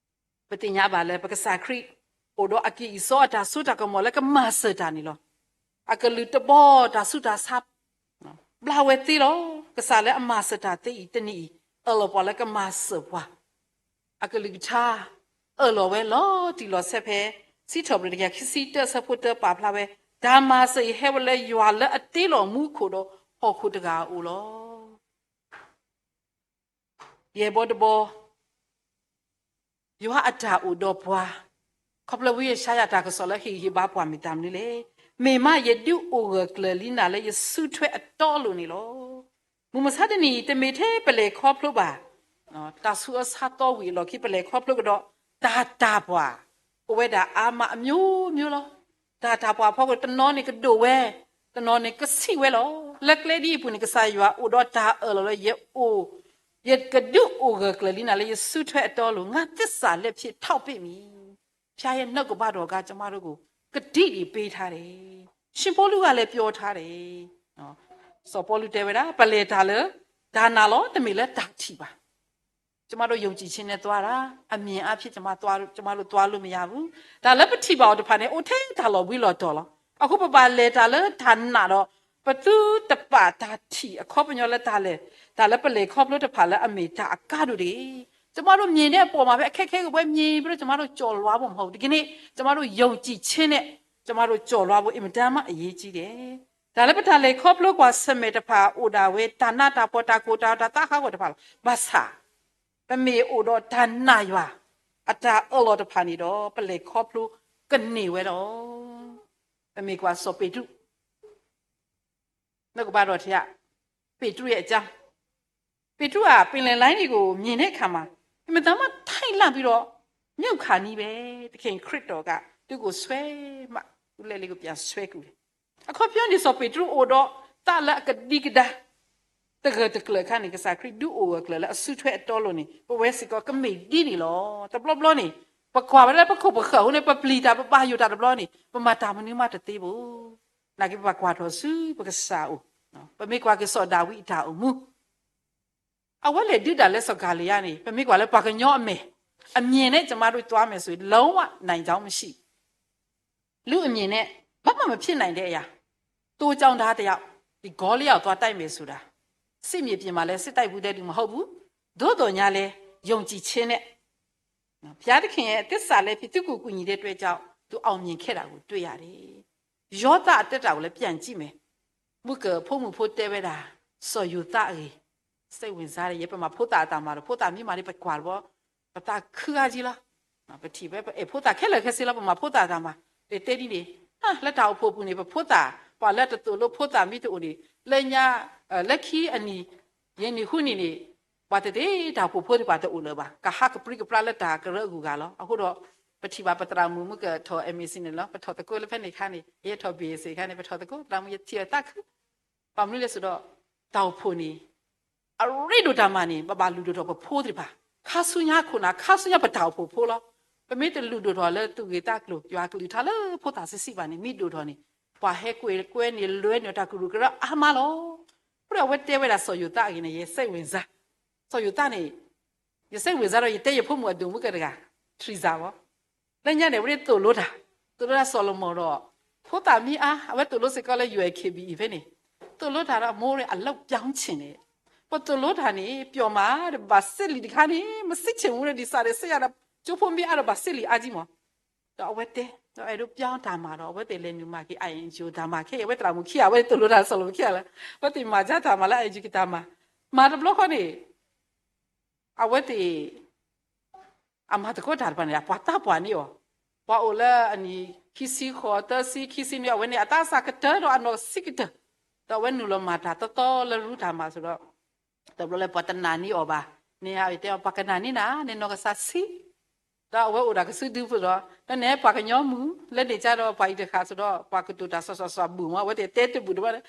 ပသ့ၣ်ညါဘၣ်လၢပကစၢ်ခရံာ် အိၣ်ဒီးအက့ၢ်အံၤစီအတၢ်စိတၢ်ကမီၤလၢကမၤစၢၤတၢ်န့ၣ်လီၤ. အကလုၢ်တဘီတၢ်ဆူးတၢ်ဆါ ဘျါဝဲသ့လီၤ. ကစၢ်လၢအမၤစၢၤတၢ်သ့အံၤတနံၤအံၤ အၢၣ်လီၤပှၤလၢကမၤစၢၤပှၤ အကလုၢ်ကထါ အၢၣ်လီၤဝဲလီၤတံၢ်လီၤဆဲးဖဲ စံးထီၣ်ပတြၢၤတကယၤခံဆံတၢ အဆၢဖိတၢပာ်ဖျါဝဲ, တၢ်မၤစၢၤအံၤဟဲဝဲလၢယွၤလၢအတ့လီၤမူခိၣ်ဒီးဟီၣ်ခိၣ်တဂၤအအိၣ်လီၤ. ယဲၢ်ဘီတဘီ, ယွၤအတၢ်အိၣ်ဒီးပှၤ, ခီဖျိဝံယၡါယၤတၢ်ကစီၣ်လၢဟ့ၣ်ဂံၢ်ဟ့ၣ်ဘါပှၤမ့ၢ်တၢ်မနုၤလဲၣ်. မ့ၢ်မးယဒုးအိၣ်ဂၢၢ်ကျၢၤလံနၤလၢယစုထွဲအတီအလိၤန့ၣ်လီၤ. မုၢ်မဆါတနံၤအံၤ တမ့ၢ်ထဲပလဲၤခီဖျိဘၣ်, တၢ်ဆူးအၢဆါသီဝံၤအလီၢ်ခံ ပလဲၤခီဖျိကဒီး တၢ်တၢ်ပှၢ် အိၣ်ဝဲဒၣ်အါမးအမျိုးမျိုးလီၤ. တၢ်တၢ်ပှၢ်ဖီခိၣ် တနီၤန့ၣ်ကဒိၣ်ဝဲ, တနီၤန့ၣ်ကဆံးဝဲလီၤ. လၢကျဲဒ်အံၤအပူၤန့ၣ် ကစၢ်ယွၤအိၣ်ဒီးတၢ်အၢၣ်လီၤလၢ ယအိၣ်, ယကဒုးအိၣ်ဂၢၢ်ကျၢၤလံနၤလၢယစုထွဲအတီအလိၤ, ငါသစ္စာလက်ဖြင့်ထောက်ပင့်မည်. ဖျားယဲၢ်နှုတ်ကပတ်တော်က ကျမတို့ကို ကတိတွေပေးထားတယ်. ရှင်ပေါလုကလည်းပြောထားတယ်. စီၤပီလူးတဲဝဲဒၣ် ပလဲၤတၢ်လၢ တၢ်နာ်လီၤ, တမ့ၢ်လၢတၢ်ထံၣ်ဘၣ်. ကျမတို့ယုံကြည်ခြင်းနဲ့သွားတာ, အမြင်အားဖြင့် ကျမသွား, ကျမတို့သွားလို့မရဘူး. တၢ်လၢပထံၣ်ဘၣ်အီၤတဖၣ်န့ၣ် အိၣ်ထဲတၢ်လီၤဘှံးလီၤတီၤလီၤ. အဃိပဘၣ်လဲၤတၢ်လၢတၢ်နာ်ဒီး ပသုတပာ်တၢ်ထံၣ်အခီပညီလၢတၢ်လဲၤ, တၢ်လၢပလဲၤခီဖျိတဖၣ်လၢအမ့ၢ်တၢ်အကါဒိၣ်တဂ့ၤ. ကျမတို့မြင်တဲ့အပေါ်မှာပဲ အခက်အခဲကိုပဲမြင်ပြီးတော့ ကျမတို့ကျော်လွှားဖို့မဟုတ်ဘူး. ဒီကနေ့ ကျမတို့ယုံကြည်ခြင်းနဲ့ ကျမတို့ကျော်လွှားဖို့ အင်မတန်မှအရေးကြီးတယ်. တၢ်လၢပတၢ်လဲၤခီဖျိကွၢ်ဆၢၣ်မဲာ်တဖၣ်အိၣ်ဒၣ်ဝဲ တၢ်နးတၢ်ဖှီၣ်တၢ်ကိၢ်တၢ်ဂီၤတၢ်သးဟးဂီၤတဖၣ်လီၤ. ဘၣ်ဆၣ် ပမ့ၢ်အိၣ်ဒီးတၢ်နာ်ယွၤ အတၢ်အၢၣ်လီၤတဖၣ်န့ၣ်ဒီး ပလဲၤခီဖျိကန့ၢ်ဝဲလီၤ. ပမ့ၢ်ကွၢ်စီၤပ့းတရူး နကဘၣ်ဒီးထံၣ်ဧါ, ပေတရုရဲ့အကြောင်း, ပေတရုဟာ ပင်လယ်လှိုင်းတွေကို မြင်တဲ့အခါမှာ အင်မတန်မှ ထိတ်လန့်ပြီးတော့ မြုပ်ခါနီးပဲ, သခင်ခရစ်တော်က သူ့ကိုဆွဲမှ သူ့လက်လေးကို ပြန်ဆွဲကူတယ်. အခီပညီန့ၣ် စီၤပ့းတရူးအိၣ်ဒီးသးလၢအကဒံကဒါ တဂၢၢ်တကျၢၤအခါန့ၣ် ကစၢ်ခရံာ်ဒုးအိၣ်ဂၢၢ်ကျၢၤလၢအစုထွဲအတီအလိၤန့ၣ် ပဝဲစ့ၢ်ကီးကမ့ၢ်ဒ်န့ၣ်လီၤ. တဘျီဘျီန့ၣ် ပကွၢ်ဝဲလၢပခိၣ်ပဃၢၤအဃိန့ၣ် ပပျံၤတၢ်ပဘၣ်ယိၣ်တၢ်တဘျီန့ၣ် ပမၤတၢ်မနုၤမးတသ့ဘၣ်. နာ်က့ ပဘၣ်ကွၢ်ထီၣ်ဆူပကစၢ်အအိၣ်, ပမ့ၢ်ကွၢ်က့ၤစီၤဒၤဝံးအတၢ်အိၣ်မူ အဝဲလဲၤဒုးတၢ်လၢစီၤကၤလံယါန့ၣ် ပမ့ၢ်ကွၢ်လၢပှၤကညီအမဲာ်, အမြင်နဲ့ ကျမတို့သွားမယ်ဆိုရင် လုံးဝနိုင်ကြောင်းမရှိဘူး. လူအမြင်နဲ့ ဘာမှမဖြစ်နိုင်တဲ့အရာ, သိုးကျောင်းသားတစ်ယောက် ဒီဂေါလိယက်ကို သွားတိုက်မယ်ဆိုတာ စစ်မြေပြင်မှာလည်း စစ်တိုက်ဖူးတဲ့လူမဟုတ်ဘူး. သို့သော်ငြားလည်း ယုံကြည်ခြင်းနဲ့ ဘုရားသခင်ရဲ့သစ္စာလည်းဖြစ် သူ့ကိုကူညီတဲ့အတွက်ကြောင့် သူအောင်မြင်ခဲ့တာကိုတွေ့ရတယ်. ယောသပ်အသက်တာကိုလည်းပြန်ကြည့်မယ်. မုၢ်ကဖိမုၣ်ဖိတဲဝဲဒၣ် စီၤယိၤသးအဂ့ၢ် စိတ်ဝင်စားတယ်. ယဲပမၤဖိသၣ်အတၢ်မၤဒီး ဖိသၣ်မံမၤဒီး ပကွၢ်တဘျီ ပသးခုအါကံလီၤ. ပထံၣ်ဝဲ ပအဲၣ်ဖိသၣ်ခဲလၢာ်ခဲဆ့လီၤ. ပမၤဖိသၣ်တၢ်မၤ တဲဒ်န့ၣ် လၢတၢ်အိၣ်ဖှိၣ်ပူၤန့ၣ် ပဖိသၣ် ပှၤလၢတသိၣ်လိဖိသၣ်မံတအိၣ်န့ၣ် လၢညါ လၢခံအနံၣ် ယဲၢ်နံၣ်ဃုနံၣ်န့ၣ် ပှၤတသ့တၢ်အိၣ်ဖှိၣ်ဖိသ့ၣ်တဖၣ်တအိၣ်လၢၤဘၣ်. ကဟးကပြုၢ်ကပြီလၢတၢ်ကရၢအဂုၤအဂၤလီၤ. အဃိဒီး ပထံၣ်ဘၣ်ပသရၣ်မုၣ်မုၢ်ကထီၣ် MAC န့ၣ်လီၤ. ပထီၣ်သကိးလၢဖဲန့ၣ်အခါန့ၣ် ယဲထီၣ် BSA အခါန့ၣ် ပထီၣ်သကိး သရၣ်မုၣ်ယထံၣ်အသးခု ဘၣ်မနုၤလဲၣ်ဆိုတော့ တၢ်အိၣ်ဖှိၣ်န့ၣ် အရ့ဒိၣ်တၢ်မၤန့ၣ် ပဘၣ်လုၢ်ဒိၣ်ထီၣ်ပဖိသ့ၣ်တဖၣ် ခါဆူညါခိၣ်နၢ် ခါဆူညါပတၢ်အိၣ်ဖှိၣ်ဖိလီၤ. ပမ့ၢ်တလုၢ်ဒိၣ်ထီၣ်လၢသူၣ်ဂ့ၤသးကျိၤ ယွၤကလုၢ်ကထါလၢဖိသၣ်ဆံးဆံးဘၣ်န့ၣ် မ့ၢ်ဒိၣ်ထီၣ်န့ၣ် ပှၤဟဲကွဲန့ၣ် လွဲန့ၣ် တၢ်ကရူၢ်ကရၢအါမးလီၤ. အဃိဒီးအဝဲတဲဝဲဒၣ်စီၤယိၤသးအဂ့ၢ်န့ၣ် ယဲစိတ်ဝင်စား, စီၤယိၤသးန့ၣ် ယစိတ်ဝင်စားဒီး ယတဲယဖိမုၣ်အဒိၣ်မုၣ်ကတဂၤ ထရံစၣ်ဘီ လၢညါန့ၣ် အဝဲသ့ၣ်သိၣ်လိတၢ်, သိၣ်လိတၢ်စီၤၡလိၤမိၣ်ဒီး ဖိသၣ်မံအါ အဝဲသိၣ်လိစ့ၢ်ကီးလၢ UAKB ဖဲန့ၣ် သိၣ်လိတၢ်ဒီး အမိၢ်န့ၣ် အလုပ်ပြောင်းချင်တယ်. ပသိၣ်လိတၢ်န့ၣ် ပျော်မးဒီး ဘၣ်စ့လံာ်တခါန့ၣ် မစစ်ချင်ဘူးဒီး ဒီးစးဒီးစ့ယၤဒီး ကၠိဖိမ့ၢ်အါဒီး ဘၣ်စ့လံာ်အါကံမး ဒီးအဝဲတဲ ဒီးအဲၣ်ဒိးပြောင်းတၢ်မၤဒီး အဝဲသ့ၣ်လဲၤနုာ်မၤက့ၤ INGO တၢ်မၤခဲအံၤ အဝဲသရၣ်မုၣ်ခံဂၤ အဝဲသ့ၣ်သိၣ်လိတၢ်စီၤၡလိၤမိၣ်ခံဂၤလၢ အဝဲသ့ၣ်မၤကၠါတၢ်မၤလၢ INGO တၢ်မၤ, မၤတဘျီဃီန့ၣ် အဝဲသ့ၣ် အမၤသကိးတၢ်တဖၣ်န့ၣ် ပှၤသးပှၢ်န့ၢ်အီၤ, ပှၤအိၣ်လၢအနံၣ်ခံဆံဃိး သၢဆံ ခံဆံနွံ အဝဲန့ၣ် အသးစၢ်ကတၢၢ်ဒီးအနီၢ်ဆံးကတၢၢ်, ဒီးအဝဲနုာ်လီၤမၤတၢ်သီသီလၢရူတၢ်မၤစ့ၢ်ကီးဒီး တဘျီလၢပှၤတနာ်န့ၢ်အီၤဘၣ်, န့ၣ်ယတဲအီၤ ပှၤကနာ်န့ၢ်နၤ နနီၢ်ကစၢ်ဆံး ဒီးအဝဲအိၣ်ဒီးကစုဒုဖိဒီး လၢန့ၣ်ပှၤကညီမုၣ် လၢန့ၣ်ကဒီးပှၤအံၤတဃၣ်စ့ၢ်ကီးဒီး ပှၤကတိၤတၢ်စီၤစီၤစီၤဘူၣ်မး အဝဲသ့ၣ်တဲတဘူၣ်တဘၣ်,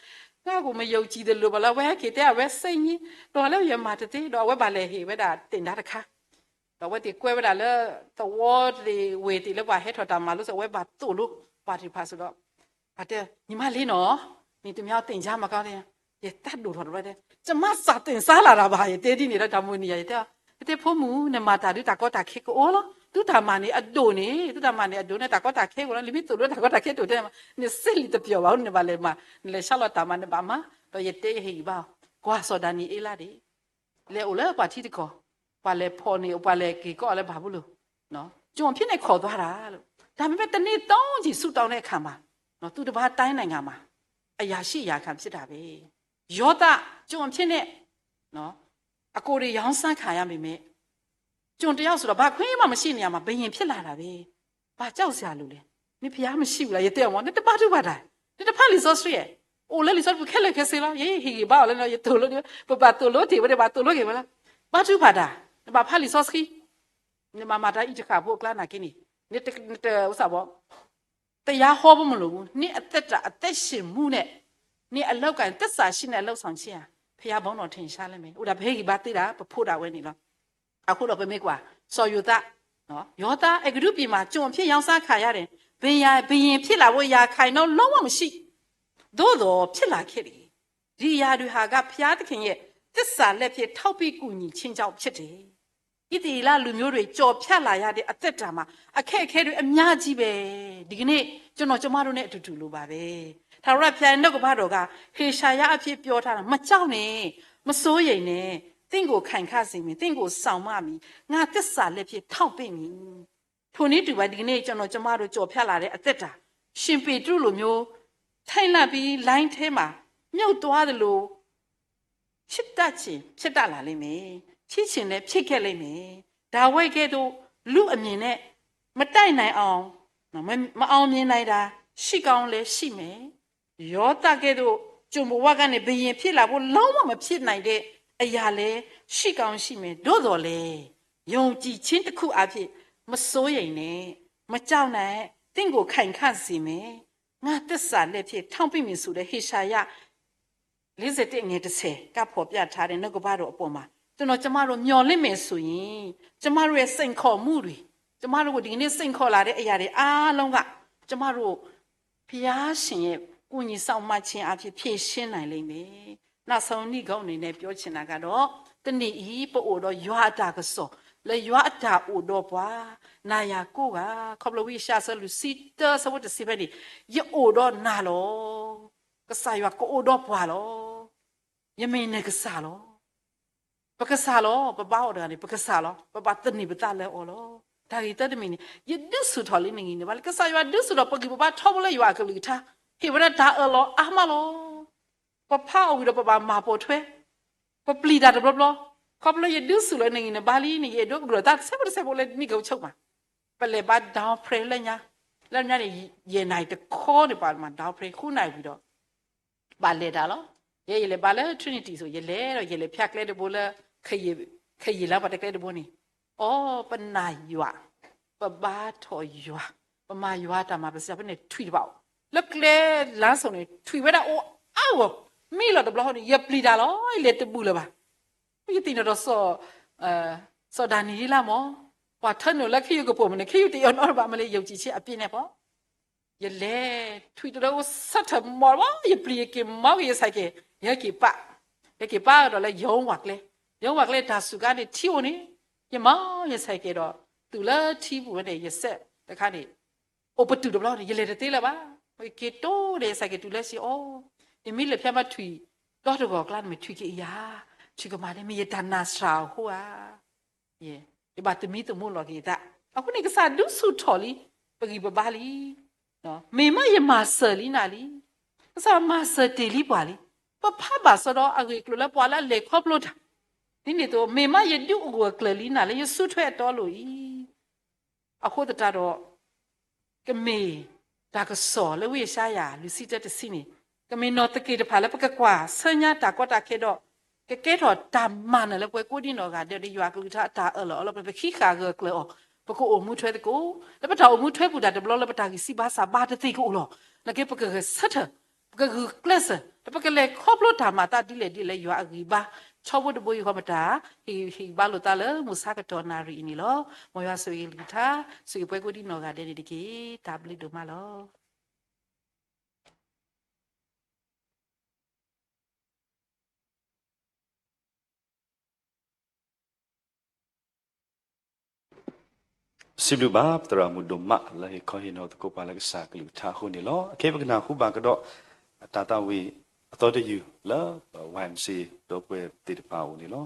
ငါကိုမယုံကြည်သလိုပါလၢ အဝဲဟဲက့ၤတဲအဝဲစ့ၢ်ကီး ဒီးလၢယမၤတသ့ ဒီးအဝဲဘၣ်လဲၤဟ့ၣ်ဝဲဒၣ်သ့ၣ်ဒါတခါ ဒီးအဝဲသ့ၣ်ကွဲဝဲဒၣ်လၢ သဝီသ့ၣ်ဝ့ၢ်သ့ၣ်လၢပှၤဟဲထီၣ်တၢ်မၤလိစ့ၢ် အဝဲဘၣ်သိၣ်လိပှၤသ့ၣ်တဖၣ်စ့ၢ်ကီးဒီး အတဲ ညီမလေးနော်, နင်တမံၤသ့ၣ်ညါမးကီး ယတၢ်ဒိၣ်ထီၣ်တဘျီတဲ ကျမစာသင်စားလာတာပါ ယတဲဒ်န့ၣ်ဒီး တၢ်မိၣ်န့ၢ်ယၤ ယတဲ ယတဲဖိမုၣ် နမၤတၢ်ဒုးတၢ်ကီတၢ်ခဲကအိၣ်လီၤ, သုတၢ်မၤန့ၣ်အဒိၣ်န့ၣ်, သုတၢ်မၤန့ၣ်အဒိၣ်န့ၣ် တၢ်ကီတၢ်ခဲအိၣ်လီၤ, နမ့ၢ်သိၣ်လိတၢ်ကီတၢ်ခဲတအိၣ်တဲ, နစ့လံာ်တပျီၤဘၣ်, နဘၣ်လဲၤမၤ, နလဲၤဆါလီၤတၢ်မၤ နဘၣ်မၤ, ဒီးယတဲယဟ့ၣ်ဂံၢ်ဘါအီၤ, ကွၢ်စီၤဒၤနံးအ့လးဒၣ် လဲၤအိၣ်လၢပှၤထံတကီၢ်, ပှၤလဲၤဖီၣ်န့ၢ်, ပှၤလဲၤက့ၤကီၢ်အီၤလၢဘၤဘူလိၣ်, ကျွန်ဖြစ်နဲ့ခေါ်သွားတာလို့, ဒါပေမဲ့ တစ်နှစ်သုံးကြိမ်ဆုတောင်းတဲ့အခါမှာ, သူတစ်ပါးတိုင်းနိုင်ငံမှာ အရာရှိအရာခံဖြစ်တာပဲ. ယောသပ် ကျွန်ဖြစ်နဲ့ အကိုယ်တွေရောင်းစားခံရပေမဲ့ ကျွန်တစ်ယောက်ဆိုတော့ ဘာခွင့်မှမရှိနေရာမှာ ဘုရင်ဖြစ်လာတာပဲ. ဘာကြောက်စရာလိုလဲ. နဘုရားမရှိဘူးလား. ယတဲအီၤမ့ၢ် နတဘါထုကဖၣ်တၢ်, နတဖးလံာ်စီဆှံဧါ. အိၣ်လၢလံာ်စီဆှံပူၤခဲလၢာ်ခဲဆ့လီၤ. ယဟ့ၣ်ဂံၢ်ဘါအီၤလၢ ယသိၣ်လိ, ပဘၣ်သိၣ်လိတ့ၢ်ဝဲန့ၣ် ဘၣ်သိၣ်လိက့ၤဝဲလီၤ. ဘါထုကဖၣ်တၢ်, နဘၣ်ဖးလံာ်စီဆှံ, နဘၣ်မၤတၢ်အံၤတဃၣ်ဖိအကျါနာ်က့န့ၣ်, နတ, နတ, စးဘီ တရားဟောဖို့မလိုဘူး. နအသက်တာ, အသက်ရှင်မှုနဲ့ နအလုပ်အကိုင်, သစ္စာရှိနဲ့ အလုပ်ဆောင်ခြင်းဟာ ဘုရားဘုန်းတော်ထင်ရှားလိမ့်မယ်. အိၣ်ဒၣ်ပဟ့ၣ်ဂံၢ်ဘါသ့ဒၣ် ပဖိဒၣ်ဝဲန့ၣ်လီၤ. အဃိဒီးပမ့ၢ်ကွၢ် စီၤယိၤသး, ယောသပ် အဲဂုတ္တုပြည်မှာ ကျွန်အဖြစ်ရောင်းစားခံရတယ်. ဘုရင်, ဘုရင်ဖြစ်လာဖို့ ရာခိုင်နှုန်းလုံးဝမရှိ. သို့သော်ဖြစ်လာခဲ့တယ်. ဒီအရာတွေဟာက ဘုရားသခင်ရဲ့ သစ္စာလက်ဖြင့် ထောက်ပံ့ကူညီခြင်းကြောင့်ဖြစ်တယ်. ဣသရေလလူမျိုးတွေ ကျော်ဖြတ်လာရတဲ့ အသက်တာမှာ အခက်အခဲတွေ အများကြီးပဲ. ဒီကနေ့ ကျွန်တော်ကျမတို့နဲ့ အတူတူလိုပါပဲ. ထာဝရဘုရားရဲ့ နှုတ်ကပတ်တော်က ဟေရှာယအဖြစ်ပြောထားတာ, မကြောက်နဲ့, မစိုးရိမ်နဲ့, သင့်ကို ခိုင်ခံ့စေမည်, သင့်ကို စောင့်မမည်, ငါသစ္စာလက်ဖြင့် ထောက်ပံ့မည်. ထိုနည်းတူပါ, ဒီကနေ့ ကျွန်တော်ကျမတို့ ကျော်ဖြတ်လာတဲ့ အသက်တာ, ရှင်ပေတရုလိုမျိုး ထိတ်လန့်ပြီး လိုင်းထဲမှာ မြုပ်သွားသလို ဖြစ်တတ်ချင် ဖြစ်တတ်လာလိမ့်မယ်. ဖြစ်ချင်လည်း ဖြစ်ခဲ့လိမ့်မယ်. ဒါဝိဒ်ကဲ့သို့ လူအမြင်နဲ့ မတိုက်နိုင်အောင်, မ, မအောင်မြင်နိုင်တာ ရှိကောင်းလည်းရှိမယ်. ယောသပ်ကဲ့သို့ ကျွန်ဘဝကနေ ဘုရင်ဖြစ်လာဖို့ လုံးဝမဖြစ်နိုင်တဲ့ အရာလည်း ရှိကောင်းရှိမယ်. သို့သော်လည်း ယုံကြည်ခြင်းတစ်ခုအားဖြင့် မစိုးရိမ်နဲ့, မကြောက်နဲ့, သင့်ကို ခိုင်ခံ့စေမယ်. ငါသစ္စာလက်ဖြင့် ထောက်ပံ့မည်ဆိုတဲ့ ဟေရှာယ လေးဆယ့်တစ် အငယ်တစ်ဆယ်က ဖော်ပြထားတဲ့ နှုတ်ကပတ်တော်အပေါ်မှာ ကျွန်တော်ကျမတို့ မျှော်လင့်မယ်ဆိုရင်, ကျမတို့ရဲ့ စိန်ခေါ်မှုတွေ, ကျမတို့ကို ဒီကနေ့ စိန်ခေါ်လာတဲ့ အရာတွေအားလုံးက ကျမတို့ ဘုရားရှင်ရဲ့ ကူညီစောင့်မခြင်းအားဖြင့် ဖြေရှင်းနိုင်လိမ့်မယ်. နောက်ဆုံး နိဂုံးအနေနဲ့ ပြောချင်တာကတော့ တနံၤအံၤ ပအိၣ်ဒီး ယွၤအတၢ်ကစီၣ်, လၢယွၤအတၢ်အိၣ်ဒီးပှၤ, နၤယၤကိးဂၤ, ခီဖျိ ဝံယၡါယၤ အဆၢဒိၣ်လွံၢ်ဆံတၢ အဆၢဖိတဆံဖဲန့ၣ်, ယအိၣ်ဒီးနၤလီၤ. ကစၢ်ယွၤကအိၣ်ဒီးပှၤလီၤ. ယမ့ၢ်နကစၢ်လီၤ. ပကစၢ်လီၤ. ပဘါအီၤတဂၤန့ၣ် ပကစၢ်လီၤ. ပဘၣ်သန့ၤပသးလၢအီၤလီၤ. တၢ်ဂ့ၢ်သၢတမံၤန့ၣ်, ယဒုးဆူၣ်ထီၣ်လံနဂံၢ်နဘါလံ. ကစၢ်ယွၤဒုးဆူၣ်ထီၣ်ပဂံၢ်ပဘါထီဘိလၢယွၤအကလုၢ်ကထါ, ဟ့ၣ်ဝဲဒၣ်တၢ်အၢၣ်လီၤအါမးလီၤ. ပဖးအီၤဝံၤဒီး ပဘၣ်မၤပိာ်ထွဲ, ပပျံၤတၢ်တဘျီဘျီ, ခီဖျိယဒုးဆူၣ်လၢနဂံၢ်နဘါလံန့ၣ်, ယအဲၣ်ဒိးကဒိၣ်တၢ်တစဲးဖိတစဲးဖိလၢ နံၣ်ကဆိးမး, ပလဲၤဘါ down prayer လၢညါ, လၢညါန့ၣ် ယဲၢ်နၣ်ရံၣ်တခီန့ၣ် ပှၤမၤ down prayer ဃုနၣ်ရံၣ်ဝံၤဒီး ဘၣ်လဲၤတၢ်လီၤ. ယဲယလဲၤဘါလၢ Trinity ဆိ, ယလဲၤဒီး ယလဲၤဖၠါကျဲတဘိလၢ ခယံာ်လၢပှၤတကျဲတဘိန့ၣ်, အိ, ပနာ်ယွၤ, ပဘါထီၣ်ယွၤ, ပမၤယွၤတၢ်မၤပစၢၤဖဲန့ၣ် ထွံၣ်တဘၣ်အိၣ်, လၢကျဲလါစိၤန့ၣ် ထွံၣ်ဝဲဒၣ်အိၣ်အါဂီၢ်, မံလီၤတဘျီဃီန့ၣ် ယပျံၤတၢ်လီၤ, ယလဲၤတဘူၣ်လၢၤဘၣ်. ယသ့ၣ်နီၣ်ဒီး စီၤဒၤနံးယ့လးမး, ပှၤထၢနုာ်လၢခ့ယုၢ်ကပိာ်မုၣ်န့ၣ် ခ့ယုၢ်တယီၤနီတဘၣ်မ့ၢ်လၢ ယုံကြည်ခြင်းအပြည့်န့ၣ်ဖီ ယလဲၤထွံၣ်တရၢအိၣ်ဆၢထၢၣ်မီၢ်ဘၣ်, ယပျံၤယက့ၤမၤက့ၤယဆဲးကဲး, ယဟဲက့ၤပာ်, ယဟဲက့ၤပာ်ဒီးလၢယိၤဝၤကျဲ, ယိၤဝၤကျဲတၢ်စူၤကါန့ၣ် ထံအိၣ်န့ၣ်, ယမၤယဆဲးကဲးဒီး တုၤလၢထံပူၤဝဲန့ၣ် ယစဲးတခါန့ၣ် အိၣ်ပတုာ်တဘျီန့ၣ် ယလဲၤတသ့လၢၤဘၣ်. ယက့ၤတိၢ်ဒီးယဆဲးကဲးတုၤလၢစံးအီၤ, ယမ့ၢ်လဲၤဖၠါဘၣ်ထွံၣ်ဒီတဂီၤကျါန့ၣ် မ့ၢ်ထွံၣ်က့ၤယၤ, ထွံၣ်ကမၤန့ၣ် မ့ၢ်ယတၢ်နာ်စှၤအဃိဧါ. ယဘၣ်သမံသမိးလီၤက့ၤယသး. အဃိန့ၣ် ကစၢ်ဒုးဆူၣ်ထီၣ်လံ ပဂံၢ်ပဘါလံ. မ့ၢ်မးယမၤစၢၤလံနၤလံ. ကစၢ်မၤစၢၤတ့ၢ်လံပှၤလံ. ပဖးဘၣ်စီဒီးအဂ့ၢ်အကျိၤလၢပှၤလၢအလဲၤခီဖျိတၢ်, ဒ်န့ၣ်အသိး မ့ၢ်မးယဒုးအိၣ်ဂၢၢ်ကျၢၤလံနၤလၢယစုထွဲအတီအလိၤအံၤ. အဃိသတးဒီး ကမ့ၢ်တၢ်ကစီၣ်လၢဝံယၡါယၤ လွံၢ်ဆံတၢ တဆံန့ၣ်, ကမ့ၢ်နီၢ်သက့ၢ်တဖၣ်လၢပကကွၢ်ဆၢညါတၢ်ကီတၢ်ခဲဒီး ကကဲထီၣ်တၢ်မၤနၢၤလၢပဝဲကိးဒံနီၢ်ဂၤဒဲးဒီး ယွၤအကလုၢ်ကထါအတၢ်အၢၣ်လီၤအီလီၤ ပဟံးဃာ်ဂၢၢ်ကျၢၤအီၤ, ပကအိၣ်မူထွဲသကိး, လၢပတၢ်အိၣ်မူထွဲပူၤတၢ်တဘျီလၢပတၢ်ဂံၢ်စၢ်ဘါစၢ်ဘါတသ့ကအိၣ်လီၤ. နာ်က့ပကဂဲၤဆၢထၢၣ်, ပကဂုာ်ကျဲးစၢး, ဒီးပကလဲၤခီဖျိတၢ်မၤသးဒ်လဲၣ်ဒ်လဲၣ် ယွၤအဂံၢ်ဘါ ဆီဖိတဘိယူၢ်ဃီ မတၤဟ့ၣ်ဂံၢ်ဘါလိာ်သးလၢမုၢ်ဆါကတီၢ်နၣ်ရံၣ်အံၤန့ၣ်လီၤ. မ်ယွၤဆိၣ်ဂ့ၤကလုၢ်ကထါ, ဆိၣ်ဂ့ၤပဝဲကိးဒံနီၢ်ဂၤဒဲးန့ၣ်တက့ၢ်. တၢ်ဘျုးဒိၣ်မးလီၤ. စံးဘျုးဘၣ်ပသရၣ်မုၣ်ဒိၣ်မးလၢဟ့ၣ်ခီဟ့ၣ်နီၤသကိးပှၤလၢကစၢ်ကလုၢ်ကထါအဃိန့ၣ်လီၤ. အခဲအံၤပကနၢ်ဟူဘၣ်ကဒီး အတၢ်သးဝံၣ်အသီတယုၢ်လၢ ဝါၢ်မစ့ ဒီပုၢ်ဝဲၢ်သ့ၣ်တဖၣ်အအိၣ်န့ၣ်လီၤ.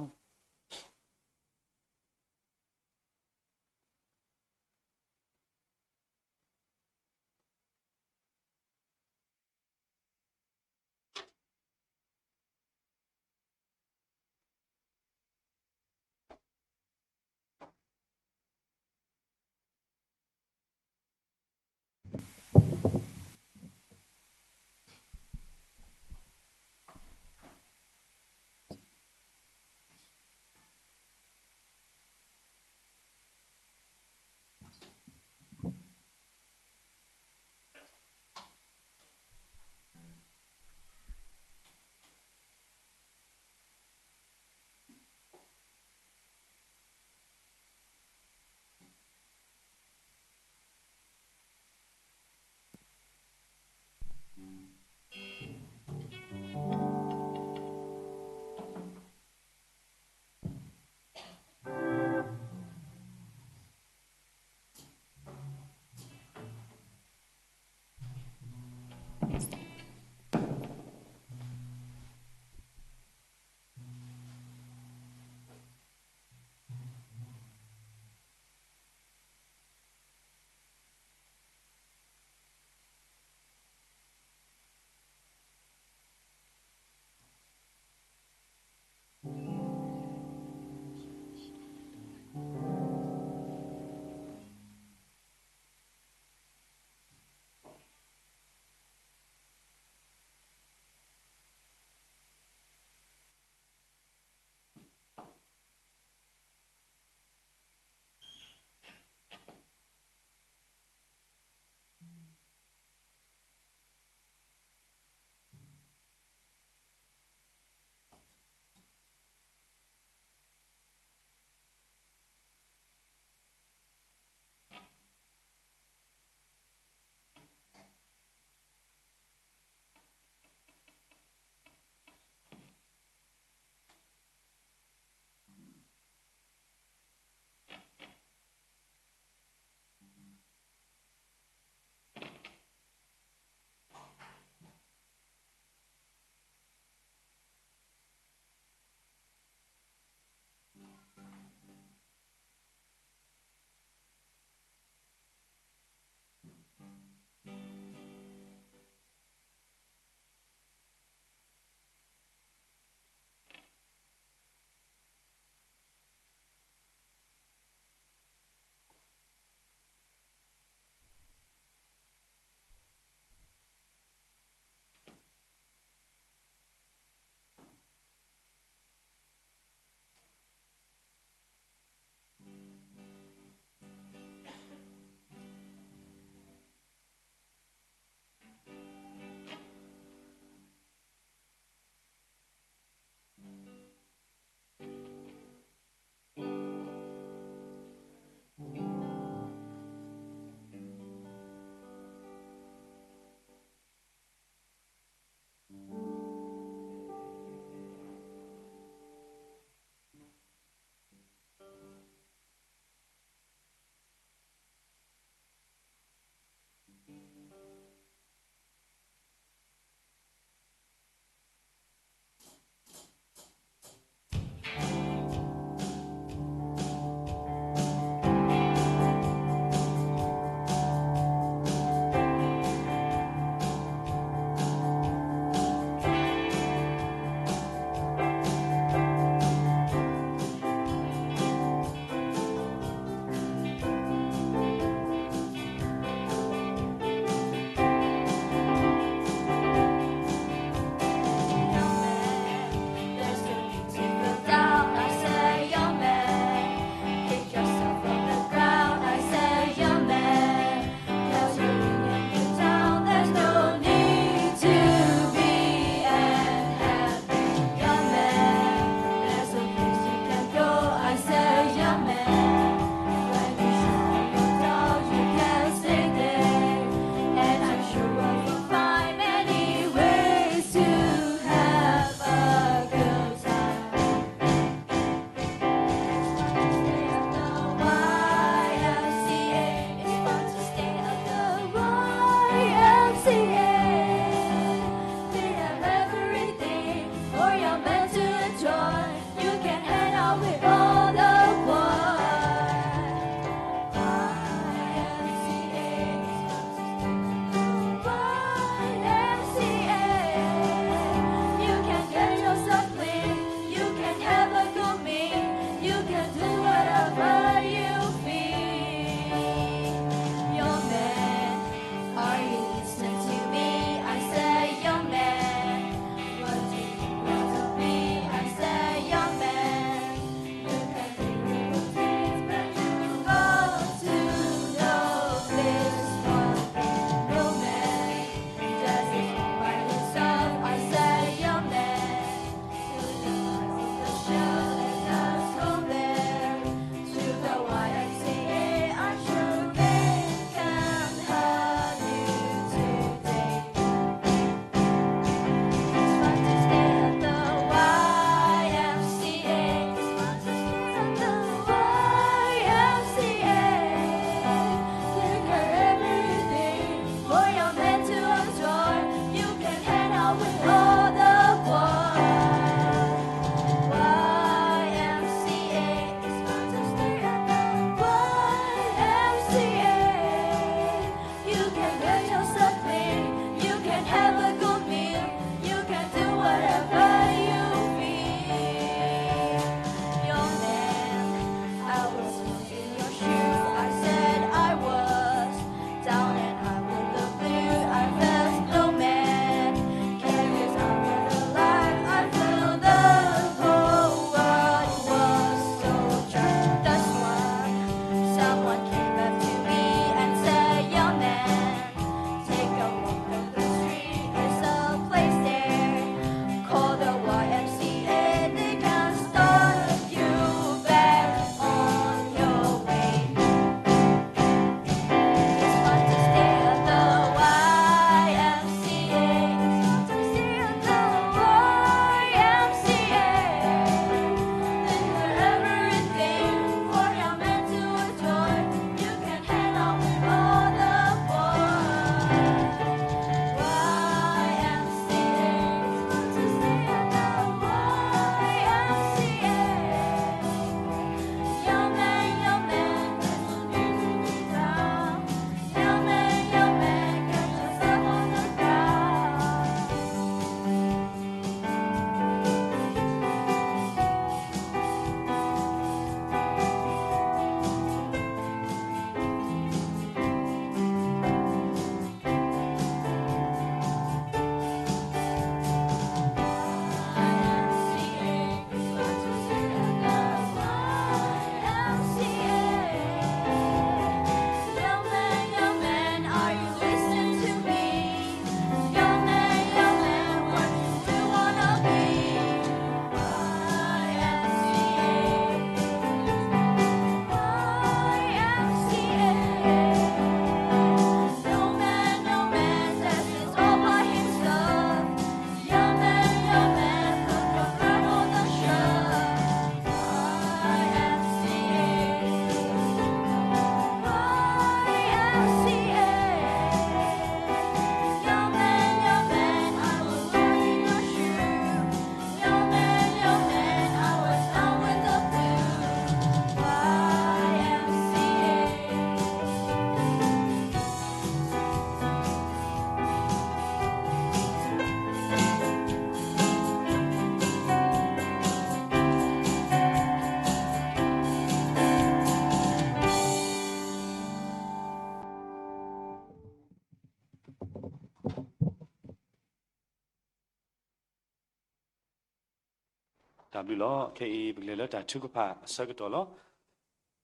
တၢ်ဘျုးလီၤ. ခဲအံၤပကလဲၤလၢတၢ်ထုကဖၣ်အဆၢကတီၢ်လီၤ.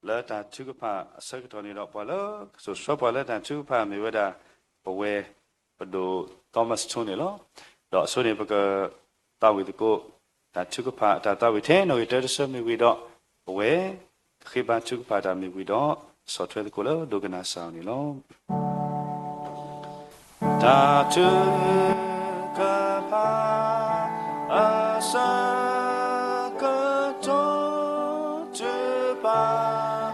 လၢတၢ်ထုကဖၣ်အဆၢကတီၢ်န့ၣ်ဒီး ပှၤလၢကစိာ်ဆှၢပှၤလၢတၢ်ထုကဖၣ်မ့ၢ်ဝဲဒၣ် ပဝဲ ပဒိၣ် Thomas ဆိန့ၣ်လီၤ. ဒီးအဆိန့ၣ် ပကသးဝံၣ်သကိး တၢ်ထုကဖၣ်အတၢ်သးဝံၣ်ထဲနီၣ်ဂံၢ်တၢတဆၢမ့ၢ်ဝံၤဒီး ပဝဲ ကဃ့ဘါထုကဖၣ်တၢ်မ့ၢ်ဝံၤဒီး ဆီၣ်ထွဲသကိးလၢဒိကနၣ်စၢ်အအိၣ်န့ၣ်လီၤ. တၢ်ထုကဖၣ်အဆၢကတီၢ် ထုကဖၣ်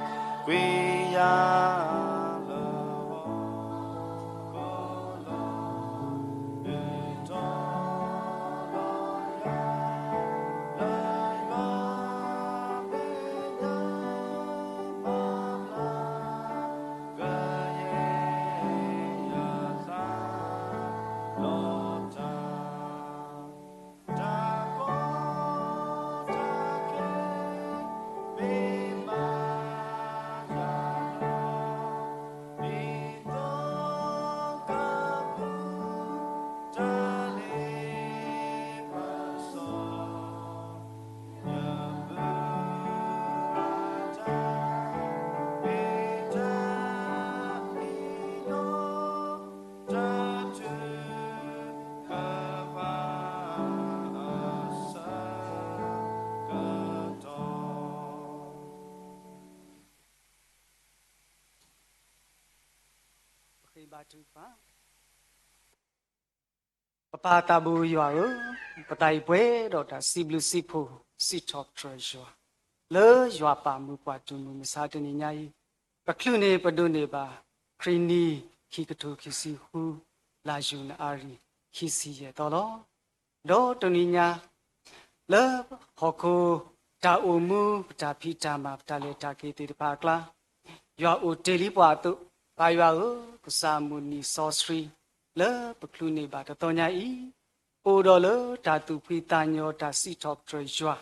ကွံာ်ယၤလၢ ပပၢ်သးဘိယွၤဧၢ, ပသးအံၤပှဲၤဒီးတၢ်စံးဘျုးစံးဖှိၣ် စံးထီၣ်ပတြၢၤယွၤ, လၢယွၤပာ်မူပှၤတုၤမုၢ်မဆါတနံၤညါအံၤ, ပချုးန့ၢ်ပဒိးန့ၢ်ဘၣ် ခရံာ်နံၣ်ခံကထိခံဆံဃု လါယူၤနအါရံၤ ခံဆံယဲၢ်သီလီၤ. ဒီးတနံၤညါ လၢဟီၣ်ခိၣ်တၢ်အိၣ်မူ ပတၢ်ဖံးတၢ်မၤ ပတၢ်လဲၤတၢ်က့ၤသ့ၣ်တဖၣ်အကျါ ယွၤအိၣ်တ့ၢ်လံပှၤအသိး, ပၢ်ယွၤဧၢ, ကစၢ်အမုၢ်နံၤစီဆှံ လၢပချုးန့ၢ်ဘၣ်တသီညါအံၤ, အိၣ်ဒီးလၢတၢ်သူၣ်ဖှံသးညီ တၢ်စံးထီၣ်ပတြၢၤယွၤ,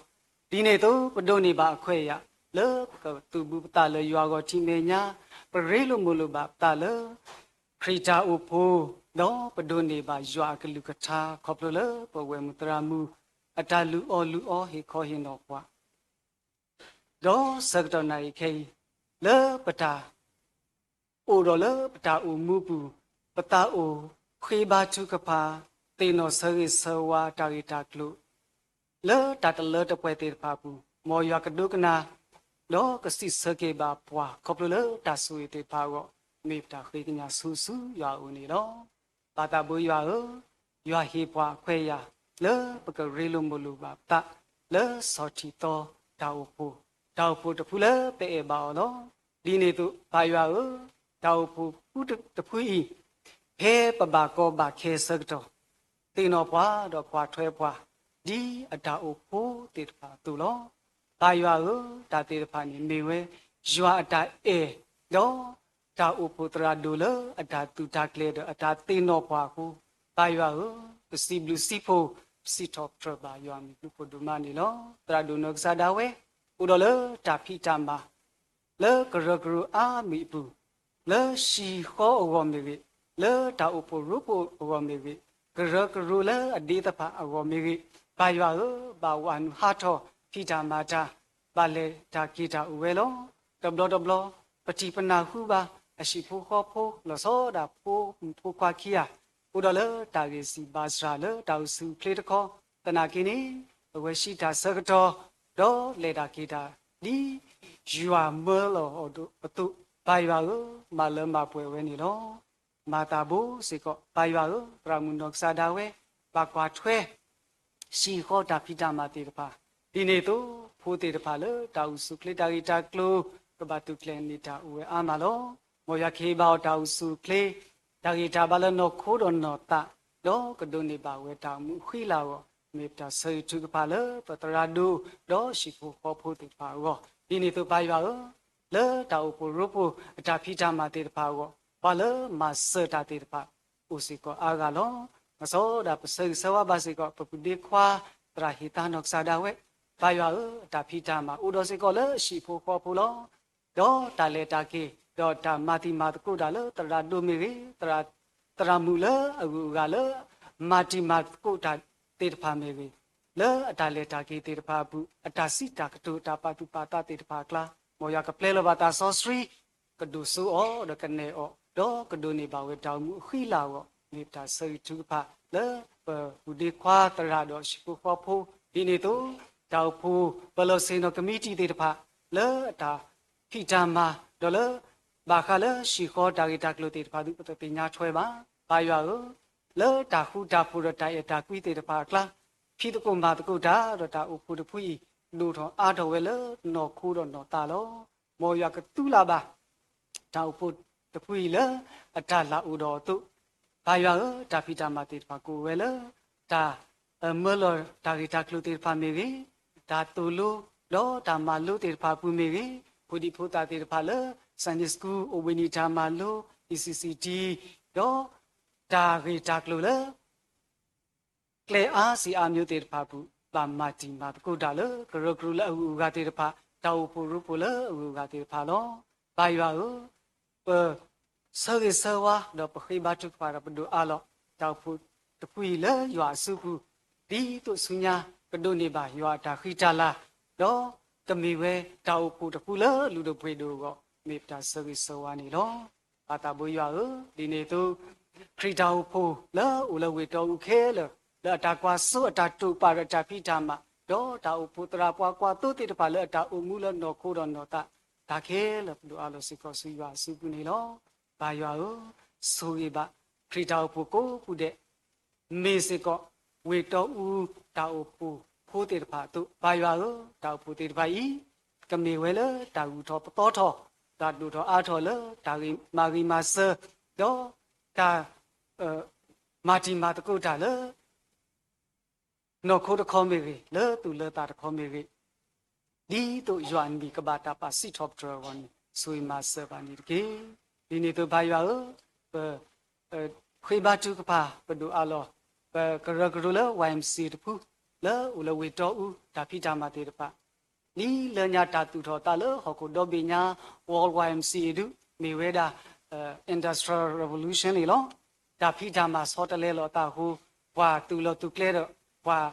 ဒ်န့ၣ်အသိး ပဒိးန့ၢ်ဘၣ်အခွဲးအယာ် လၢပကသူၣ်ဘံၣ်ပသးလၢယွၤအဂီၢ်ထံးမဲာ်ညါ, ပရ့လိာ်မုာ်လိာ်ဘၣ်ပသးလၢ ခရံာ်တၢ်အိၣ်ဖှိၣ်, ဒီးပဒိးန့ၢ်ဘၣ်ယွၤအကလုၢ်ကထါ ခီဖျိလၢပဝဲၢ်မုၢ်သရၣ်မုၣ် အတၢ်လုၢ်အီၣ်လုၢ်အီဟ့ၣ်ခီဟ့ၣ်နီၤပှၤ, ဒီးဆၢကတီၢ်နၣ်ရံၣ်ခဲအံၤ လၢပတၢ် အိၣ်ဒီးလၢပတၢ်အိၣ်မူပူၤ, ပသးအိၣ်ဃ့ဘါထုကဖၣ်, သ့ၣ်နီၣ်ဆၢဂ့ၤဆၢဝါတၢ်ဂ့ၢ်တၢ်ကျိၤ လၢတၢ်တလၢတပှဲၤသ့ၣ်တဖၣ်အပူၤ, မ်ယွၤကဒိကနၣ်, ဒီးကစံးဆၢက့ၤဘၣ်ပှၤ ခီဖျိလၢတၢ်ဆိၣ်ဂ့ၤသ့ၣ်တဖၣ်အဂီၢ်, မ့ၢ်ပတၢ်ဃ့ကညးဆူဆူယွၤအအိၣ်န့ၣ်လီၤ. ပၢ်သးဘိယွၤဧၢ, ယွၤဟ့ၣ်ပှၤအခွဲးအယာ် လၢပကရ့လိာ်မုာ်လိာ်ဘၣ်ပသး လၢဆီၣ်ထံးသီတၢ်အိၣ်ဖှိၣ်, တၢ်အိၣ်ဖှိၣ်တဖုလၢပအဲၣ်ဘၣ်အီၤလီၤ. ဒ်န့ၣ်အသိး ပၢ်ယွၤဧၢ, တၢ်အိၣ်ဖှိၣ်ဖုတဖုအံၤ, ဖဲပဘၣ်ကီဘၣ်ခဲဆၢကတီၢ် သ့ၣ်နီၣ်ပှၤဒီးကွၢ်ထွဲပှၤ ဒ်အတၢ်အိၣ်ဖှိၣ်သ့ၣ်တဖၣ်အသိးလီၤ. ပၢ်ယွၤဧၢ, တၢ်သ့ၣ်တဖၣ်န့ၣ်မ့ၢ်ဝဲ ယွၤအတၢ်အဲၣ်, ဒီးတၢ်အိၣ်ဖှိၣ်သရၣ်ဒိၣ်လၢအတၢ်သူၣ်တၢ်ကျဲၤဒီးအတၢ်သ့ၣ်နီၣ်ပှၤအဃိ, ပၢ်ယွၤဧၢ, ပစံးဘျုးစံးဖှိၣ် ပစံးထီၣ်ပတြၢၤဘၣ်ယွၤအမံၤဒူၣ်ဖိဒိၣ်မးန့ၣ်လီၤ. သရၣ်ဒိၣ်နီၢ်ကစၢ်ဒၣ်ဝဲ အိၣ်ဒီးလၢတၢ်ဖံးတၢ်မၤ လၢကရၢကရိအါမံၤအပူၤ, လၢဟံၣ်ဃီအဂီၢ်မ့ၢ်ဂ့ၤ, လၢတၢ်အိၣ်ဖှိၣ်ရိဖှိၣ်အဂီၢ်မ့ၢ်ဂ့ၤ, ကရၢကရိလၢအဒ့တဖၣ်အဂီၢ်မ့ၢ်ဂ့ၤ, ပၢ်ယွၤဧၢ, ဘၣ်ဝးနုာ်ဟးထီၣ်ဖံးတၢ်မၤတၢ်, ဘၣ်လဲၤတၢ်က့ၤတၢ်အိၣ်ဝဲလီၤ. တဘျီတဘျီ ပထံၣ်ပနၢ်ဟူဘၣ် အဟံၣ်ဖိဃီဖိ လီၤဆီဒၣ်ဖိမုၣ်ဖိခွါခံဂၤ အိၣ်ဒီးလၢတၢ်ဂံၢ်စၢ်ဘါစၢ်လၢတၢ်အိၣ်ဆူၣ်အိၣ်ချ့တခီ, သနာ်က့န့ၣ် အဝဲဟံးတၢ်ဆၢကတီၢ် ဒီးလဲၤတၢ်က့ၤတၢ် ဒ်ယွၤမၢလီၤအီၤအသိး, ပၢ်ယွၤဧၢ, မၤလၢမၤပှဲၤဝဲန့ၣ်လီၤ. မၤသးဘိစ့ၢ်ကီး ပၢ်ယွၤဧၢ, သရၣ်မုၣ်နီၢ်ကစၢ်ဒၣ်ဝဲ ဘၣ်ကွၢ်ထွဲ ဟံၣ်ဃီတၢ်ဖံးတၢ်မၤသ့ၣ်တဖၣ်, ဒ်န့ၣ်အသိး ဖိသ့ၣ်တဖၣ်လၢတၢ်အိၣ်ဆူၣ်အိၣ်ချ့တၢ်ဂ့ၢ်တၢ်ကျိၤ ကဘၣ်သူၣ်ကျဲၤန့ၢ်တၢ်အိၣ်ဝဲအါမးလီၤ. မ်ယွၤကဟ့ၣ်ဘၣ်အီၤတၢ်အိၣ်ဆူၣ်အိၣ်ချ့ တၢ်ဂ့ၤတၢ်ဘၣ်လၢနီၢ်ခိဒီးနီၢ်သး, ဒီးကဒိးန့ၢ်ဘၣ်ဝဲတၢ်အိၣ်မူအဃံလၤအဂီၢ်, မ့ၢ်ပတၢ်ဆၢဂ့ၤထုကဖၣ်လၢပသရၣ်ဒိၣ် ဒီးဟံၣ်ဖိဃီဖိသ့ၣ်တဖၣ်အဂီၢ်, ဒ်န့ၣ်အသိးပၢ်ယွၤဧၢ, လၢတၢ်အိၣ်ဖှိၣ်ရိဖှိၣ်အတၢ်ဖံးတၢ်မၤသ့ၣ်တဖၣ်အဂီၢ်, ပှၤလၢမၤစၢၤတၢ်သ့ၣ်တဖၣ် အိၣ်စ့ၢ်ကီးအါဂၤလီၤ. မၤစီဒၣ်ပဆၢဂ့ၤဆၢဝါဘၣ်စ့ၢ်ကီး ပပုၢ်ဒ့ခွါ သရၣ်ဟ့ၣ်သါနီၢ်ကစၢ်ဒၣ်ဝဲ, ပၢ်ယွၤဧၢ, အတၢ်ဖံးတၢ်မၤအိၣ်ဒီးစ့ၢ်ကီးလၢဟံၣ်ဖိဃီဖိလီၤ. ဒီးတၢ်လဲၤတၢ်က့ၤ, ဒီးတၢ်မၤတံၤမၤသကိးတၢ်လၢသရၣ်ဒိၣ်မ့ၢ်ဂ့ၤ, သရၣ်မုၣ်လၢအဂုၤအဂၤလၢ မၤတံၤမၤသကိးတၢ်သ့ၣ်တဖၣ်မ့ၢ်ဂ့ၤ, လၢအတၢ်လဲၤတၢ်က့ၤသ့ၣ်တဖၣ်အပူၤ အတၢ်စံးတၢ်ကတိၤ တၢ်ပာ်သူၣ်ပာ်သးသ့ၣ်တဖၣ်အကျါ, မ်ယွၤကပျဲလီၤဘၣ်သးစီဆှံ, ကဒိၣ်စိအီၤ ဒီးကနဲၣ်အီၤ, ဒီးကဒိးန့ၢ်ဘၣ်ဝဲတၢ်အိၣ်မူအဃံလၤအဂီၢ် မ့ၢ်ပတၢ်ဆၢဂ့ၤထုကဖၣ်လၢ ပပုၢ်ဒ့ခွါသရၣ်ဒီးဟံၣ်ဖိဃီဖိ, ဒ်န့ၣ်အသိး တၢ်အိၣ်ဖှိၣ်ပလီၢ်ဆ့ၣ်နီၤကမံးတံာ်သ့ၣ်တဖၣ် လၢအတၢ်ဖံးတၢ်မၤ ဒီးလၢ ဘၣ်ဃးလၢဟံၣ်ဃီတၢ်ဂ့ၢ်တၢ်ကျိၤသ့ၣ်တဖၣ်ဒုး ပတသ့ၣ်ညါထွဲဘၣ်. ပၢ်ယွၤဧၢ, လၢတၢ်ဃူတၢ်ဖိးဒီးတၢ်အဲၣ်တၢ်ကွံသ့ၣ်တဖၣ်အကျါ, ဖံးသကိးမၤသကိးတၢ် ဒီးတၢ်အိၣ်ဖှိၣ်တဖုအံၤ ဒိၣ်ထီၣ်အါထီၣ်ဝဲလၢနီၢ်ခိဒီးနီၢ်သးလီၤ. မ်ယွၤကသူလၢ်ဘၣ် တၢ်အိၣ်ဖှိၣ်တဖုအံၤလၢ အတၢ်လၢအိၣ်ဒီးအသိး, ပၢ်ယွၤဧၢ, တၢ်ဖံးတၢ်မၤသ့ၣ်တဖၣ်ကအိၣ်ဝဲလၢ တၢ် မၢလီၤတၢ်ဂ့ၢ်တၢ်ကျိၤသ့ၣ်တဖၣ်မ့ၢ်ဂ့ၤ, တၢ်သိၣ်လိ ဒီးတၢ်မၤလိသ့ၣ်တဖၣ်အပူၤမ့ၢ်ဂ့ၤ, ဖိဒံဖိသၣ်သ့ၣ်တဖၣ်လၢ Sunday School အိၣ်ဘှံးနံၤတၢ်မၤလိ, E C C D, ဒီး တၢ်ဂ့ၢ်တၢ်ကျိၤလၢ ကျဲအါစံာ်အါမျိုးသ့ၣ်တဖၣ်အပူၤ ဘၣ်မၤတံၢ်မၤသကိးတၢ်လၢ ကရၢကရိလၢအဂုၤအဂၤသ့ၣ်တဖၣ်, တၢ်အိၣ်ဖှိၣ်ရိဖှိၣ်လၢအဂုၤအဂၤသ့ၣ်တဖၣ်လီၤ. ပၢ်ယွၤဧၢ, ပ ဆၢဂ့ၤဆၢဝါ ဒီးပဃ့ဘါထုကဖၣ်ဒီးပဒိၣ်အးလီၤ တၢ်အိၣ်ဖှိၣ်တဖုအံၤလၢယွၤအစုပူၤ, ဒ်သိးဆူညါ ကဒိးန့ၢ်ဘၣ်ယွၤအတၢ်ဃံတၢ်လၤ, ဒီးကမ့ၢ်ဝဲတၢ်အိၣ်ဖှိၣ်တဖုလၢအလုၢ်ဒိၣ်ပှ့ၤဒိၣ်အဂီၢ် မ့ၢ်ပတၢ်ဆၢဂ့ၤဆၢဝါန့ၣ်လီၤ. ပၢ်သးဘိယွၤဧၢ, ဒ်န့ၣ်အသိး ခရံာ်တၢ်အိၣ်ဖှိၣ်လၢအိၣ်လၢဝ့ၢ်တီအူခဲလၢာ် လၢအတၢ်ကွၢ်စိအတၢ်တိာ်ပာ်ဒီးတၢ်ဖံးတၢ်မၤ, ဒီးတၢ်အိၣ်ဖှိၣ်သရၣ်ပှၤကွၢ်သိသ့ၣ်တဖၣ်လၢအတၢ်အိၣ်မူလၢနီၢ်ခိဒီးနီၢ်သး တၢ်ခဲလၢာ်ပဒိၣ်အးလီၤစ့ၢ်ကီးဆူယွၤအစုပူၤန့ၣ်လီၤ. ပၢ်ယွၤဧၢ, ဆိၣ်ဂ့ၤဘၣ် ခရံာ်တၢ်အိၣ်ဖှိၣ်ကိးပူၤဒဲး မ့ၢ်စ့ၢ်ကီး ဝ့ၢ်တီအူတၢ်အိၣ်ဖှိၣ်ဖိသ့ၣ်တဖၣ်အသိး, ပၢ်ယွၤဧၢ, တၢ်အိၣ်ဖှိၣ်သ့ၣ်တဖၣ်အံၤ ကမ့ၢ်ဝဲလၢတၢ်ဂုၤထီၣ်ပသီထီၣ်, တၢ်ဒိၣ်ထီၣ်အါထီၣ်လၢ တၢ်ဂ့ၤမၤဂ့ၤမၤစၢၤ, ဒီးတၢ် မၤတံၢ်မၤသကိးတၢ်လၢ နီၢ်ခိတခီမ့ၢ်ဂ့ၤ, လၢသူၣ်လၢသးတခီမ့ၢ်ဂ့ၤ, ဒ်သိးယွၤအမံၤကဘၣ်တၢ်ပာ်စံးထီၣ်ပတြၢၤအဂီၢ်န့ၣ် ဆိၣ်ဂ့ၤမၤစၢၤဘၣ်န့ၣ်တက့ၢ်. ဒ်န့ၣ်အသိးပၢ်ယွၤဧၢ, ပ ဃ့ဘါထုကဖၣ်ပဒိၣ်အးလီၤ ပကရၢကရိလၢ Y M C A တဖု လၢအိၣ်လၢဝ့ၢ်တီအူ တၢ်ဖံးတၢ်မၤသ့ၣ်တဖၣ် ဒ်လၢညါတၢ်သူၣ်ထီၣ်သးလၢဟီၣ်ခိၣ်ဒီဘ့ၣ်ညါ World Y M C A ဒုး မ့ၢ်ဝဲဒၣ် Industrial Revolution န့ၣ်လီၤ. တၢ်ဖံးတၢ်မၤဆီတလဲလီၤအသးအဃိ, ပှၤသူၣ်လီၤသူၣ်ကျဲဒီး ပှၤ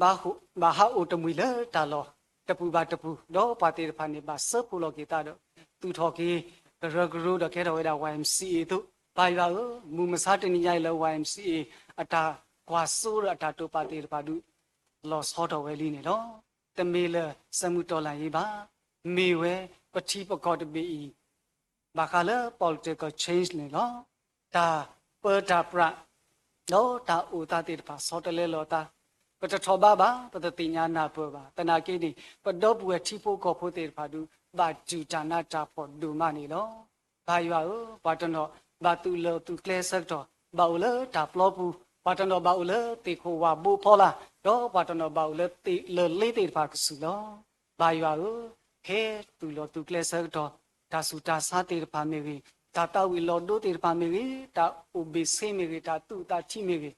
ဘၣ်ဟးအိၣ်တမှံၤလၢတၢ်လီၢ်တပူၤဘၣ်တပူၤ, ဒီးပှၤသ့ၣ်တဖၣ်န့ၣ် ဘၣ်စၢဖှိၣ်လီၤက့ၤသးဒီး သူၣ်ထီၣ်က့ၤကရၢကရိဒီးကဲထီၣ်ဝဲဒၣ် Y M C A အသိး, ပၢ်ယွၤဧၢ, မုၢ်မဆါတနံၤညါအံၤလၢ Y M C A အတၢ်ကွၢ်စိဒီးအတၢ်တိာ်ပာ်သ့ၣ်တဖၣ်ဒုး လီၤဆီထီၣ်ဝဲလံန့ၣ်လီၤ. တမ့ၢ်လၢ စက်မှုတော်လှန်ရေး ဘၣ်, မ့ၢ်ဝဲပထံပကီၢ်တဘ့ၣ်အံၤ ဘၣ်ဃးလၢ political change န့ၣ်လီၤ. တၢ်ပၢတၢ်ပြး ဒီးတၢ်အိၣ်သးသ့ၣ်တဖၣ် ဆီတလဲလီၤအသး, ပတထီၣ်ဘးဘၣ်, ပတသ့ၣ်ညါနၢ်ပၢၢ်ဘၣ်. သနာ်က့န့ၣ် ပဒီပုၢ်ဝဲၢ်ထံဖိကီၢ်ဖိသ့ၣ်တဖၣ်ဒုး ဘၣ်တူၢ်တၢ်နးတၢ်ဖှီၣ်ဒိၣ်မးန့ၣ်လီၤ. ပၢ်ယွၤဧၢ, ပှၤတနီၤဘၣ်သူၣ်လီၤသူၣ်ကျဲဆၢကတီၢ် ဘၣ်အိၣ်လၢတၢ်ပျီပူၤ, ပှၤတနီၤဘၣ်အိၣ်လၢသ့ၣ်ခိၣ်ဝၣ်ဘိဖီလာ်, ဒီးပှၤတနီၤဘၣ်အိၣ်လၢသ့ၣ်လၢလ့သ့ၣ်တဖၣ်ကစုာ်လီၤ. ပၢ်ယွၤဧၢ, ဖဲသူၣ်လီၤသူၣ်ကျဲဆၢကတီၢ် တၢ်ဆူးတၢ်ဆါသ့ၣ်တဖၣ်မ့ၢ်ဂ့ၤ, တၢ်သးဝံၣ်လီၤဒိသ့ၣ်တဖၣ်မ့ၢ်ဂ့ၤ, တၢ်အိၣ်ဘ့ၣ်ဆ့မ့ၢ်ဂ့ၤ, တၢ်သူၣ်အုးသးထီမ့ၢ်ဂ့ၤ,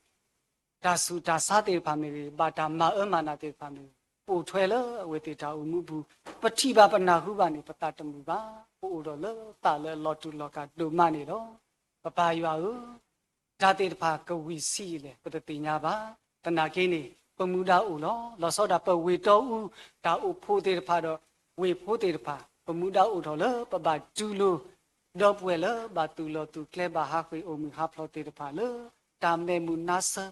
တၢ်ဆူးတၢ်ဆါသ့ၣ်တဖၣ်မ့ၢ်ဂ့ၤ, ဘၣ်တၢ်မၤအၢမၤနးသ့ၣ်တဖၣ်မ့ၢ်ဂ့ၤ, ပိာ်ထွဲလၢအဝဲသ့ၣ်တၢ်အိၣ်မူပူၤ, ပထံၣ်ဘၣ်ပနၢ်ဟူဘၣ်န့ၣ် ပသးတမုာ်ဘၣ်. ပအိၣ်ဒီးလၢသးလၢအလီၤတူာ်လီၤကာ်ဒိၣ်မးန့ၣ်လီၤ. ပပၢ်ယွၤဧၢ, တၢ်သ့ၣ်တဖၣ်ကဝံၤဆံးအံၤလဲၣ် ပတသ့ၣ်ညါဘၣ်. သနာ်က့န့ၣ် ပမူဒါအိၣ်လီၤ. လီၤဆီဒၣ်ပဝ့ၢ်တီအူ တၢ်အိၣ်ဖှိၣ်သ့ၣ်တဖၣ်ဒီး ဝ့ၢ်ဖိသ့ၣ်တဖၣ် ပမူဒါအိၣ်ထီၣ်လၢပဘၣ်တူၢ်လိာ် ဒီပုၢ်ဝဲၢ်လၢဘၣ်သူၣ်လီၤသူၣ်ကျဲ ဘၣ်ဟးဃ့ၢ်အိၣ်မုာ်ဟးဖျိးသ့ၣ်တဖၣ်လၢ တၢ်မဲာ်မုာ်နါဆၢ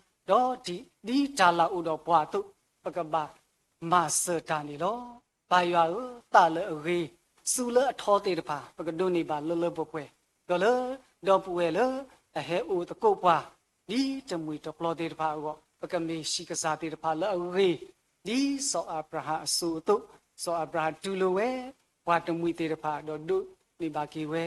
ဒီးဒ်တၢ်လၢအိၣ်ဒီးပှၤအသိး ပကဘၣ်မၤစၢၤတၢ်န့ၣ်လီၤ. ပၢ်ယွၤဧၢ, သးလၢအဂ့ၤ စုလၢအထီသ့ၣ်တဖၣ် ပကဒိးန့ၢ်ဘၣ်လၢလၢပှဲၤပှဲၤ, ဒီးလၢဒီပုၢ်ဝဲၢ်လၢအဟဲအိၣ်သကိးပှၤ ဒ်တမှံၤတပျီၤသ့ၣ်တဖၣ်အဂီၢ် ပကမ့ၢ်ဆံးကစၢ်သ့ၣ်တဖၣ်လၢအဂ့ၤ ဒ်စီၤအၤဘြၤဟၣ်အစိၤအသိး, စီၤအၤဘြၤဟၣ်တူၢ်လိာ်ဝဲ ပှၤတမှံၤသ့ၣ်တဖၣ် ဒီးဒိးန့ၢ်ဘၣ်က့ၤဝဲ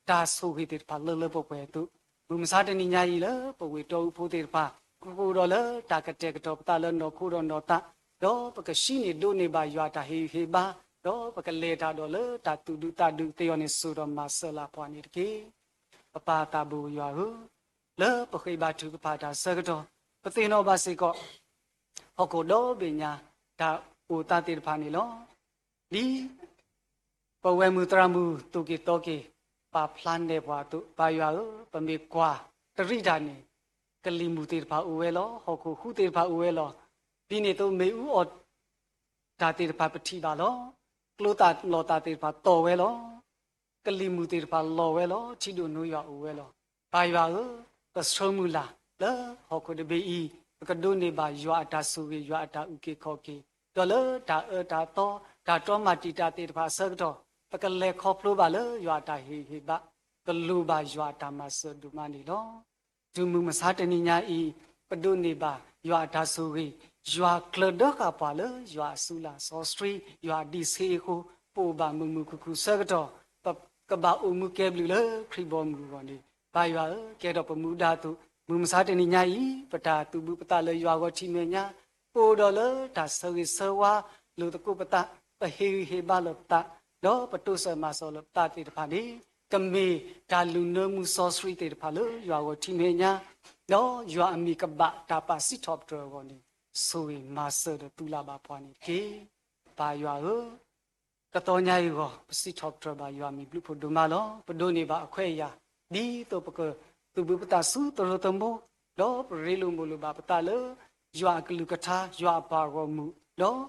တၢ်ဆိၣ်ဂ့ၤသ့ၣ်တဖၣ်လၢလၢပှဲၤပှဲၤအသိး, မုၢ်မဆါတနံၤညါအံၤလၢ ပဝ့ၢ်တီအူဖိသ့ၣ်တဖၣ် ကအိၣ်ဒီးလၢတၢ်ကတဲာ်ကတီၤပသးလၢနီၢ်ခိဒီးနီၢ်သး, ဒီးပကဆှံန့ၢ်ဒိးန့ၢ်ဘၣ်ယွၤတၢ်ဟ့ၣ်ဂံၢ်ဟ့ၣ်ဘါ, ဒီးပကလဲၤတၢ်ဒီးလၢတၢ်သူၣ်ဒူသးဒူသ့အီၤန့ၣ် စိၤဒီးမၤစၢၤလၢပှၤန့ၣ်တက့ၢ်. ပပၢ်သးဘိယွၤဧၢ, လၢပဃ့ဘါထုကဖၣ်တၢ်ဆၢကတီၢ် ပသ့ၣ်နီၣ်ဘၣ်စ့ၢ်ကီး ဟီၣ်ခိၣ်ဒီဘ့ၣ်ညါ တၢ်အိၣ်သးသ့ၣ်တဖၣ်န့ၣ်လီၤ. ဒ်ပဝဲၢ်မုၢ်သရၣ်မုၣ် သိၣ်က့ၤသီက့ၤ ပာ်ဖျါနဲၣ်ပှၤအသိး, ပၢ်ယွၤဧၢ, ပမ့ၢ်ကွၢ်တရံးတၢ်န့ၣ် ကလံၤမုၢ်သ့ၣ်တဖၣ်အိၣ်ဝဲလီၤ. ဟီၣ်ခိၣ်ဃုသ့ၣ်တဖၣ်အိၣ်ဝဲလီၤ. ဒ်န့ၣ်အသိးမ့ၣ်အူအီၣ်တၢ်သ့ၣ်တဖၣ်ပထံၣ်ဘၣ်လီၤ. ကျိသၣ်လီၤသၣ်သ့ၣ်တဖၣ်သီၣ်ဝဲလီၤ. ကလံၤမုၢ်သ့ၣ်တဖၣ်လီၤဝဲလီၤ. ထံဒိၣ်နိယွၤအိၣ်ဝဲလီၤ. ပၢ်ယွၤဧၢ, ပဆၢမုၢ်လၢ်လၢဟီၣ်ခိၣ်တဘ့ၣ်အံၤ ပကဒိးန့ၢ်ဘၣ်ယွၤအတၢ်ဆိၣ်ဂ့ၤ ယွၤအတၢ်အုၣ်က့ၤခီၣ်က့ၤ, ဒီးလၢတၢ်အၢတၢ်သီ တၢ်တြီမၤတံာ်တာ်သ့ၣ်တဖၣ်အဆၢကတီၢ် ပကလဲၤခီဖျိဘၣ်လၢယွၤအတၢ်ဟ့ၣ်ဂံၢ်ဟ့ၣ်ဘါ, ကလိၣ်ဘၣ်ယွၤအတၢ်မၤစၢၤဒိၣ်မးန့ၣ်လီၤ. တုၤမုၢ်မဆါတနံၤညါအံၤ ပဒိးန့ၢ်ဘၣ်ယွၤအတၢ်ဆိၣ်ဂ့ၤ, ယွၤကျၢၤဒၢဃာ်ပှၤလၢယွၤအစုလၢ်စီဆှံ, ယွၤအဒံးဆှံအဃိ, ပအိၣ်ဘၣ်မုာ်မုာ်ခုၣ်ခုၣ်ဆၢကတီၢ် ပကဘၣ်အိၣ်မူကဲဘျုးလၢခရံာ်ဘီမုၢ်အဂီၢ်န့ၣ်, ပၢ်ယွၤဧၢ, ကဲထီၣ်ပမူဒါအသိး, မုၢ်မဆါတနံၤညါအံၤ ပတၢ်သူၣ်ဘုပသးလၢယွၤအဂီၢ်ထံမဲာ်ညါ, ပအိၣ်ဒီးလၢတၢ်ဆၢဂ့ၤဆၢဝါလိာ်သကိးပသး, ပဟ့ၣ်ဂံၢ်ဟ့ၣ်ဘါလိာ်ပသး, ဒီးပတိစၢၤမၤစၢၤလိာ်ပသးသ့ၣ်တဖၣ်န့ၣ်, ကမ့ၢ်တၢ်လူၢ်နၢမူစီဆှံသ့ၣ်တဖၣ်လၢယွၤအဂီၢ်ထံမဲာ်ညါ, ဒီးယွၤအမံၤကဘၣ်တၢ်ပာ်စံးထီၣ်ပတြၢၤအဂီၢ်န့ၣ်, ဆိၣ်ဂ့ၤမၤစၢၤဒီးသူၣ်လၢ်ဘၣ်ပှၤန့ၣ်တက့ၢ်. ပၢ်ယွၤဧၢ, ကတီၢ်ညါအံၤအဂီၢ် ပစံးထီၣ်ပတြၢၤဘၣ်ယွၤအမံၤဘျုးဖှိၣ်ဒိၣ်မးလီၤ. ပဒိးန့ၢ်ဘၣ်အခွဲးအယာ် ဒ်သိးပကသူၣ်ဘုပသးဆူသရိာ်သမူ, ဒီးပရ့လိာ်မိၢ်လိာ်ဘၣ်ပသးလၢ ယွၤအကလုၢ်ကထါ, ယွၤအပှၤဂီၢ်မုၢ်, ဒီး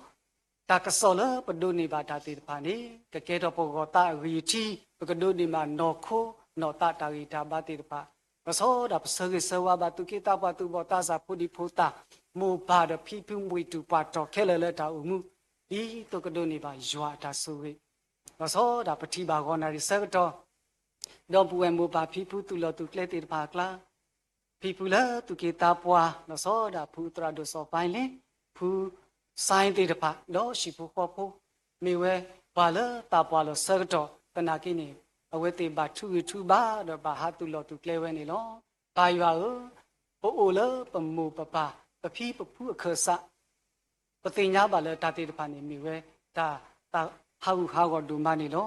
တၢ်ကစီၣ်လၢပဒိးန့ၢ်ဘၣ်တၢ်သ့ၣ်တဖၣ်န့ၣ်, ကကဲထီၣ်ပဂီၢ်သးအဂံၢ်အထံး, ပကဒိးန့ၢ်ဘၣ်နီၢ်ခိနီၢ်သးတၢ်ဂံၢ်တၢ်ဘါသ့ၣ်တဖၣ်, လီၤဆီဒၣ်ပဆၢဂ့ၤဆၢဝါဘၣ်သူၣ်က့သးပှၢ်သူၣ်ဘီၣ်သးစၢ်ဖိဒံဖိသၣ်, မိၢ်ပၢ်ဒီးဖံဖုမုၢ်တူၢ်ပှၢ်ထီၣ်ခဲလၢာ်လၢတၢ်အိၣ်မူ, ဒ်သိးကဒိးန့ၢ်ဘၣ်ယွၤအတၢ်ဆိၣ်ဂ့ၤ, လီၤဆီဒၣ်ပထံၣ်ဘၣ်ဂီၤနၣ်ရံၣ်ဆၢကတီၢ် ဒီပုၢ်ဝဲၢ်မိၢ်ပၢ်ဖံဖုသူၣ်လီၤသူၣ်ကျဲသ့ၣ်တဖၣ်အကျါ, ဖံဖုလၢသူၣ်က့သးပှၢ်, လီၤဆီဒၣ်ဖုသရၣ်ဒိၣ်စီၤပၢ်လ့, ဖုစဲသ့ၣ်တဖၣ်, ဒီးဟံၣ်ဖိဃီဖိ, မ့ၢ်ဝဲပှၤလၢသးပှၢ်လီၤဆၢကတီၢ်သနာ်က့န့ၣ်, အဝဲသ့ၣ်ဘၣ်ထုဂံၢ်ထုဘါဒီးဘၣ်ဟးသူၣ်လီၤသူၣ်ကျဲဝဲန့ၣ်လီၤ. ပၢ်ယွၤဧၢ, ပအိၣ်လၢပမိၢ်ပပၢ်, ပဖံပဖုအခၢၣ်စး ပသ့ၣ်ညါဘၣ်လၢတၢ်သ့ၣ်တဖၣ်န့ၣ်မ့ၢ်ဝဲ တၢ် တၢ်ဟးဂူာ်ဟးဂီၤဒိၣ်မးန့ၣ်လီၤ.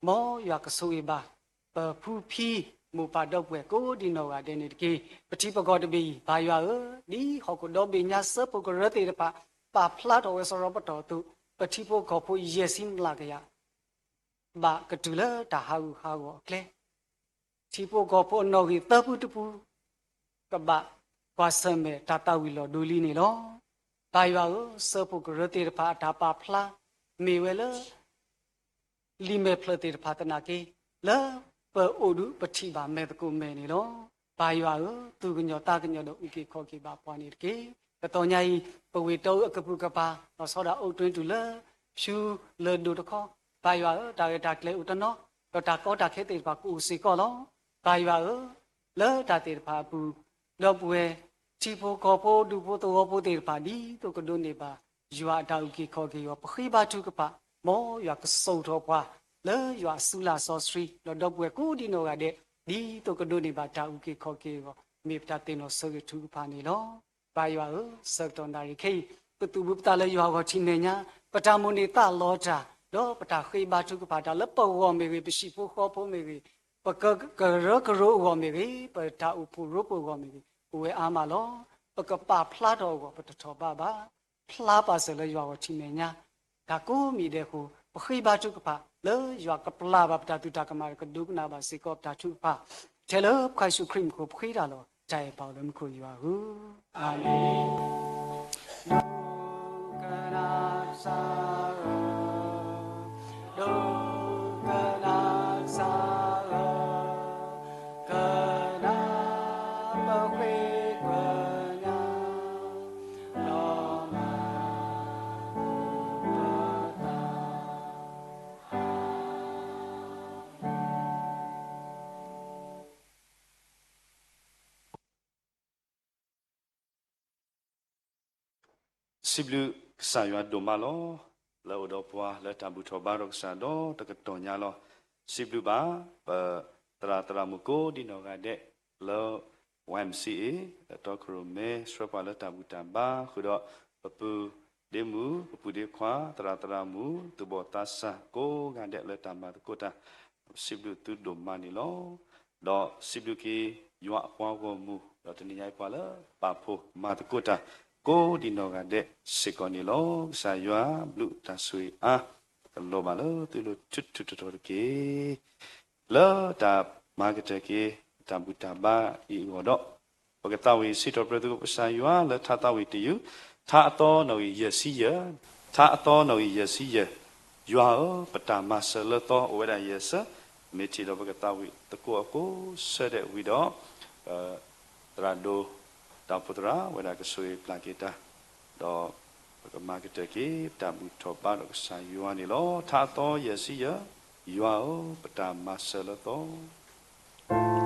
မ်ယွၤကဆိၣ်ဂ့ၤဘၣ် ပဖုဖံမိၢ်ပၢ်ဒီပုၢ်ဝဲၢ်ကိးဒံနီၢ်ဂၤဒဲးန့ၣ်တက့ၢ်. ပထံပကီၢ်တဘ့ၣ်အံၤ ပၢ်ယွၤဧၢ, ဒ်ဟီၣ်ခိၣ်ဒီဘ့ၣ်ညါစၢဖှိၣ်ကရၢသ့ၣ်တဖၣ် ပာ်ဖျါထီၣ်ဝဲစရီပတီၢ်အသိး, ပထံဖိကီၢ်ဖိယဲၢ်ဆံမျးကယၤ ဘၣ်ကတုၤလၢတၢ်ဟးဂူာ်ဟးဂီၤအကျဲ ထံဖိကီၢ်ဖိအနီၣ်ဂံၢ်သၢဖုတဖု ကဘၣ်ကွၢ်ဆၢၣ်မဲာ်တၢ်သးဝံၣ်လီၤဒိလံန့ၣ်လီၤ. ပၢ်ယွၤဧၢ, စၢဖှိၣ်ကရၢသ့ၣ်တဖၣ်အတၢ်ပာ်ဖျါ မ့ၢ်ဝဲလၢ လံာ်မဲာ်ဖျၢၣ်သ့ၣ်တဖၣ်သနာ်က့ လၢပအိၣ်ဒုးပထံၣ်ဘၣ်မဲာ်သကိးမဲာ်န့ၣ်လီၤ. ပၢ်ယွၤဧၢ, သူၣ်ကညီၤသးကညီၤဒီးအုၣ်က့ၤခီၣ်က့ၤဘၣ်ပှၤန့ၣ်တက့ၢ်. ကတီၢ်ညါအံၤ ပဝ့ၢ်တီအကပုာ်ကပၤ လီၤဆီဒၣ်အိၣ်တွင်းတုၤလၢ ဖၠူလၢၢ်ဒိၣ်တခီ, ပၢ်ယွၤဧၢ, တၢ်ရဲၣ်တၢ်ကျဲၤအိၣ်တနီၤ, ဒီးတၢ်ကီတၢ်ခဲသ့ၣ်တဖၣ်ကအိၣ်စ့ၢ်ကီးလီၤ. ပၢ်ယွၤဧၢ, လၢတၢ်သ့ၣ်တဖၣ်အပူၤ ဒီပုၢ်ဝဲၢ် ထံဖိကီၢ်ဖိဒူဖိသဝီဖိသ့ၣ်တဖၣ် ဒ်သိးကဒိးန့ၢ်ဘၣ် ယွၤအတၢ်အုၣ်က့ၤခီၣ်က့ၤအဂီၢ် ပဃ့ဘါထုကဖၣ် မ်ယွၤကစိာ်ထီၣ်ပှၤ လၢယွၤအစုလၢ်စီဆှံ ဒီးဒီပုၢ်ဝဲၢ်ကိးဒံနီၢ်ဂၤဒဲး ဒ်သိးကဒိးန့ၢ်ဘၣ်တၢ်အုၣ်က့ၤခီၣ်က့ၤအဂီၢ် မ့ၢ်ပတၢ်သ့ၣ်နီၣ်ဆၢဂ့ၤထုကဖၣ်န့ၣ်လီၤ. ပၢ်ယွၤဧၢ, ဆၢကတီၢ်နၣ်ရံၣ်ခဲအံၤ ပသူၣ်ဘုပသးလၢယွၤအဂီၢ်ထံမဲာ်ညါ, ပတၢ်မိၣ်န့ၢ်သးလီၤတၢ် ဒီးပတၢ်ဃ့ဘါထုကဖၣ်တၢ်လၢပဂီၢ်မ့ၢ်ဂ့ၤ, ပဟံၣ်ဖိဃီဖိမ့ၢ်ဂ့ၤ, ပကကရၢကရိအဂီၢ်မ့ၢ်ဂ့ၤ, ပတၢ်အိၣ်ဖှိၣ်ရိဖှိၣ်အဂီၢ်မ့ၢ်ဂ့ၤ, အိၣ်ဝဲအါမးလီၤ. ပကပာ်ဖျါထီၣ်အဂီၢ် ပတထီၣ်ဘးဘၣ်. ဖျါပာ်စၢၤလၢယွၤအဂီၢ်ထံမဲာ်ညါ တၢ်ကိးမံၤဒဲးအဃိ ပဃ့ဘါထုကဖၣ် လၢယွၤကပျၢ်ဘၣ်ပတၢ်သုးတၢ်ကမၣ်ဒီး ကဒိကနၣ်ဘၣ်စ့ၢ်ကီးပတၢ်ထုကဖၣ် ထဲလၢပကစၢ်ယ့ၣ်ၡူးခရံာ်မံၤအဃိ ပဃ့တၢ်လီၤ. တၢ်အဲၣ်ပာ်လၢမူခိၣ်ယွၤဧၢ, အၤမ့ၣ်. ဒိကနၣ်စၢ်ဧၢ, ဒိကနၣ်စၢ်ဧၢ, ကနၣ်ပဃ့ပညါ လီၤမၢ်ပသး. စံးဘျုးကစၢ်ယွၤဒိၣ်မးလီၤ. လၢအိၣ်ဒီးပှၤလၢတၢ်ဘူၣ်ထီၣ်ဘါထီၣ်ကစၢ်ဒီတကတီၢ်ညါလီၤ. စံးဘျုးဘၣ် ပသရၣ်သရၣ်မုၣ်ကိးဒံနီၢ်ဂၤဒဲးလၢ ဝဲၢ်မစံအ့ၣ် လၢတီခိၣ်ရိၣ်မဲ ဆှၢပှၤလၢတၢ်ဘူၣ်တၢ်ဘါဃုာ်ဒီး ပပုၢ်ဒ့မုၣ် ပပုၢ်ဒ့ခွါ သရၣ်သရၣ်မုၣ် သူၣ်ဘီၣ်သးစၢ်ကိးဂၤဒဲးလၢတၢ်မၤသကိးတၢ် စံးဘျုးသုဒိၣ်မးန့ၣ်လီၤ. ဒီးစံးဘျုးက့ၤ ယွၤအပှၤဂီၢ်မုၢ် ဒီးတနံၤညါအံၤပှၤလၢပာ်ဖှိၣ်မၤသကိးတၢ် ကိးဒံနီၢ်ဂၤဒဲးစ့ၢ်ကီးန့ၣ်လီၤ. ကစၢ်ယွၤဘျုးတၢ်ဆိၣ်ဂ့ၤအါ ကလီၤဘၣ်လၢသုလိၤထူးထူးတီၤတီၤတက့ၢ်. လၢတၢ်မၤကတၢၢ်က့ၤ တၢ်ဘူၣ်တၢ်ဘါအံၤအဂီၢ်ဒီး ပကသးဝံၣ်စံးထီၣ်ပတြၢၤသုကစၢ်ယွၤလၢထါသးဝံၣ်တယုၢ် ထါအသီနီၣ်ဂံၢ်ယဲၢ်ဆံယဲၢ်, ထါအသီနီၣ်ဂံၢ်ယဲၢ်ဆံယဲၢ်, ယွၤဧၢ, ပတၢ်မၤစၢၤလၢသီ အိၣ်ဝဲဒၣ်ယဲၢ်ဆၢ, မ့ၢ်ထံၣ်ဒီးပကသးဝံၣ်သကိးအကိးဆၢဒဲးဝံၤဒီး သရၣ်ဒိၣ်တၢ်အိၣ်ဖှိၣ်သရၣ်ဝဲဒၣ်ကဆိၣ်ဂ့ၤပျၢ်က့ၤတၢ်, ဒီးပကမၤကတၢၢ်က့ၤ ပတၢ်ဘူၣ်ထီၣ်ဘါဒီးကစၢ်ယွၤန့ၣ်လီၤ. ထါအသီယဲၢ်ဆံယဲၢ်, ယွၤဧၢ, ပတၢ်မၤစၢၤလၢသီ.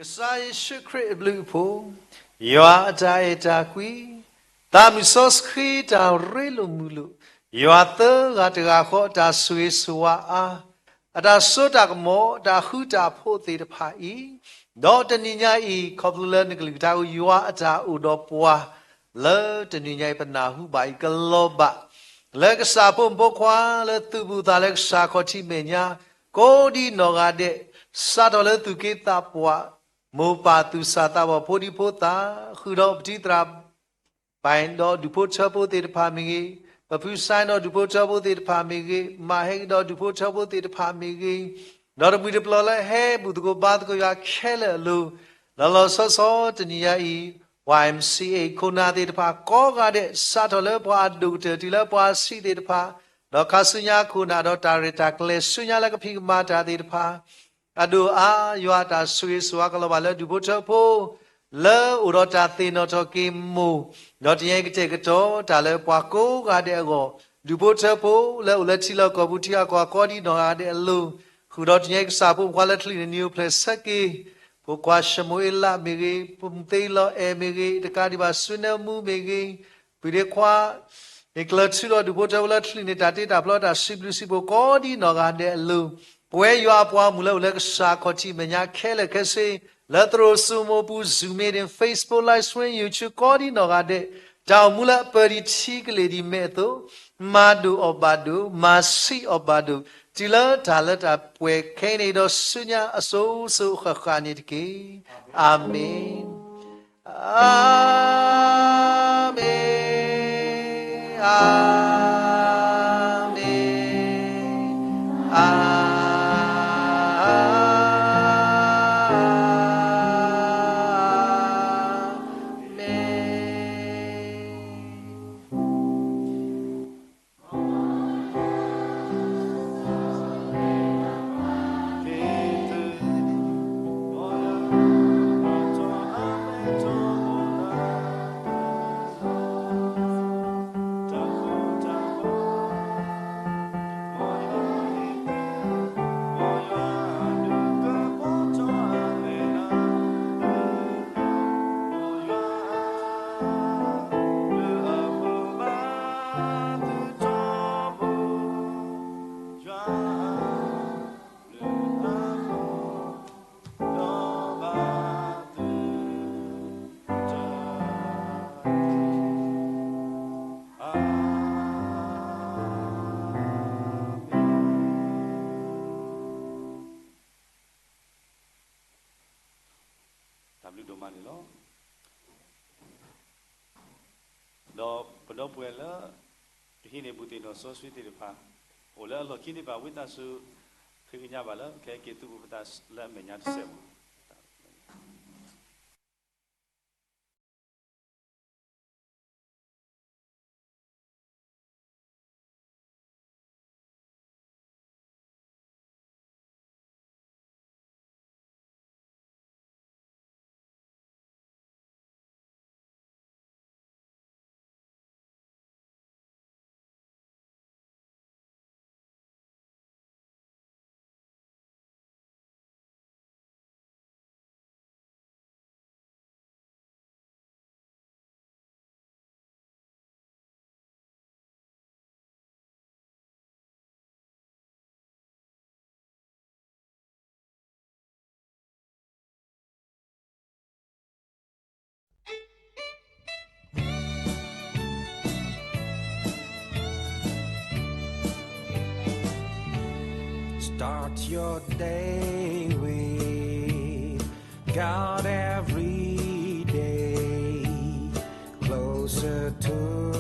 ကစၢ်ယ့ၣ်ၡူးခရံာ်အဘျုးအဖှိၣ်, ယွၤအတၢ်အဲၣ်တၢ်ကွံ, သးမုၢ်စီဆှံတၢ်ရ့လိာ်မုာ်လိာ်, ယွၤသၢဂၤတဂၤဃီအတၢ်ဆိၣ်ဂ့ၤဆိၣ်ဝါအါ, အတၢ်စိတၢ်ကမီၤ တၢ်ဃူတၢ်ဖိးသ့ၣ်တဖၣ်အံၤ, ဒီးတနံၤညါအံၤ ခီဖျိလၢနကလုၢ်ကထါဧိၤ ယွၤအတၢ်အိၣ်ဒီးပှၤ လၢတနံၤညါအံၤ ပနၢ်ဟူဘၣ်အံၤ ကလီၤဘၣ် လၢကစၢ်ဖိမုၣ်ဖိခွါ လၢသူၣ်ဘူၣ်သးလၢကစၢ်ခီၣ်ထံးမဲာ်ညါ ကိးဒံနီၢ်ဂၤဒဲး, စးထီၣ်လၢသူၣ်က့သးပှၢ်, မိၢ်ပၢ်သူၣ်စၢ်သးဘီၣ် ဖိဒံဖိသၣ်, ဃုာ်ဒီးပတံၤသရၣ် ဘၣ်ဒီးဒူၣ်ဖိထၢဖိသ့ၣ်တဖၣ်မ့ၢ်ဂ့ၤ, ပဖုစဲဒီးဒူၣ်ဖိထၢဖိသ့ၣ်တဖၣ်မ့ၢ်ဂ့ၤ, မၤဟဲက့ၤဒီးဒူၣ်ဖိထၢဖိသ့ၣ်တဖၣ်မ့ၢ်ဂ့ၤ, ဒီးတမှံၤတပျီၤလၢဟဲဘူၣ်သကိးဘါသကိးယွၤခဲလၢာ်အလိၤ, လီၤလီၤဆီဆီတနံၤညါအံၤ ဝါ မ် စံ အ့ ခိၣ်နၢ်သ့ၣ်တဖၣ်ကိးဂၤဒဲး စးထီၣ်လၢပှၤအဒိၣ်ကတၢၢ် တုၤလၢပှၤဆံးသ့ၣ်တဖၣ်, ဒီးခါဆူညါခိၣ်နၢ်ဒီးတၢ်ရဲၣ်တၢ်ကျဲၤဆူညါလၢကဖံးကမၤတၢ်သ့ၣ်တဖၣ် အဒိၣ်အါ ယွၤအတၢ်ဆိၣ်ဂ့ၤဆိၣ်ဝါကလီၤဘၣ်လၢဒူၣ်ဖိထၢဖိ လၢအိၣ်ဒီးတၢ်သ့ၣ်နီၣ်ထီၣ်က့ၤမိၢ်, ဒီးတနံၤညါအံၤကတဲာ်ကတီၤတၢ်လၢပှၤကိးဂၤဒဲးအဂီၢ်, ဒူၣ်ဖိထၢဖိလၢအိၣ်လၢထံလီၢ်ကီၢ်ပူၤထံဂၤကီၢ်ဂၤကိးဒံနီၢ်ဂၤဒဲးအလိၤ, ဃုာ်ဒီးတနံၤညါအံၤကစၢ်ဖိမုၣ်ဖိခွါလၢချံၣ်န့ၣ် နံၤအိၣ်ဖျဲၣ်ဆၢက့ၤ ဖိခွါၡမူၤအ့လးမ့ၢ်ဂ့ၤ, ဖိမုၣ်သ့လီၤအဲၣ်မ့ၢ်ဂ့ၤ, တကးဒံးဘၣ်စုနၢမူမ့ၢ်ဂ့ၤ, ပုၢ်ဒ့ခွါ မ့ၢ်ကျၢၤထုလီၤဒူၣ်ဖိထၢဖိလၢချံၣ်န့ၣ် တၢ်တ့တၢ်ဖျီတၢ်စံးဘျုးစံးဖှိၣ်ကိးဒံနီၢ်ဂၤဒဲးအလိၤ, ပဝဲယွၤအပှၤမုၣ်လၢအိၣ်လၢကစၢ်ခီၣ်ထံးမဲာ်ညါခဲလၢာ်ခဲဆ့, လၢသရိာ်စိမိၤပူၤ Zoom meeting, Facebook live stream, YouTube ကိးဒံနီၢ်ဂၤဒဲး, တၢ်အိၣ်မူလၢအပၢၤဒံးထံကလ့ၢ်ဒံးမဲာ်အသိး, မၤဒိၣ်အီၣ်ဘၣ်ဒိၣ်, မၤဆံးအီၣ်ဘၣ်ဒိၣ်, တုၤလၢတၢ်လၢတၢ်ပှဲၤခဲအံၤန့ၣ်ဒီးဆူညါအစိၤစိၤအဃၣ်ဃၣ်န့ၣ်တက့ၢ်. အၤမ့ၣ်. အၤမ့ၣ်, အၤမ့ၣ်, အၤမ့ၣ်. မၤန့ၣ်လီၤ. ဒီးပဒီပုၢ်ဝဲၢ်လၢ ကဟံးန့ၢ်ဘူၣ်သ့ၣ်နီၣ်စီဆှံသ့ၣ်တဖၣ် အိၣ်လၢအလီၢ်ခံသ့ၣ်တဖၣ် ဝံသးစူၤဃ့ကညးဘၣ်လၢ ကဟဲက့ၤသုးဘူးပသးလၢအမဲာ်ညါတစဲးဖိ. Start your day with God every day. Closer to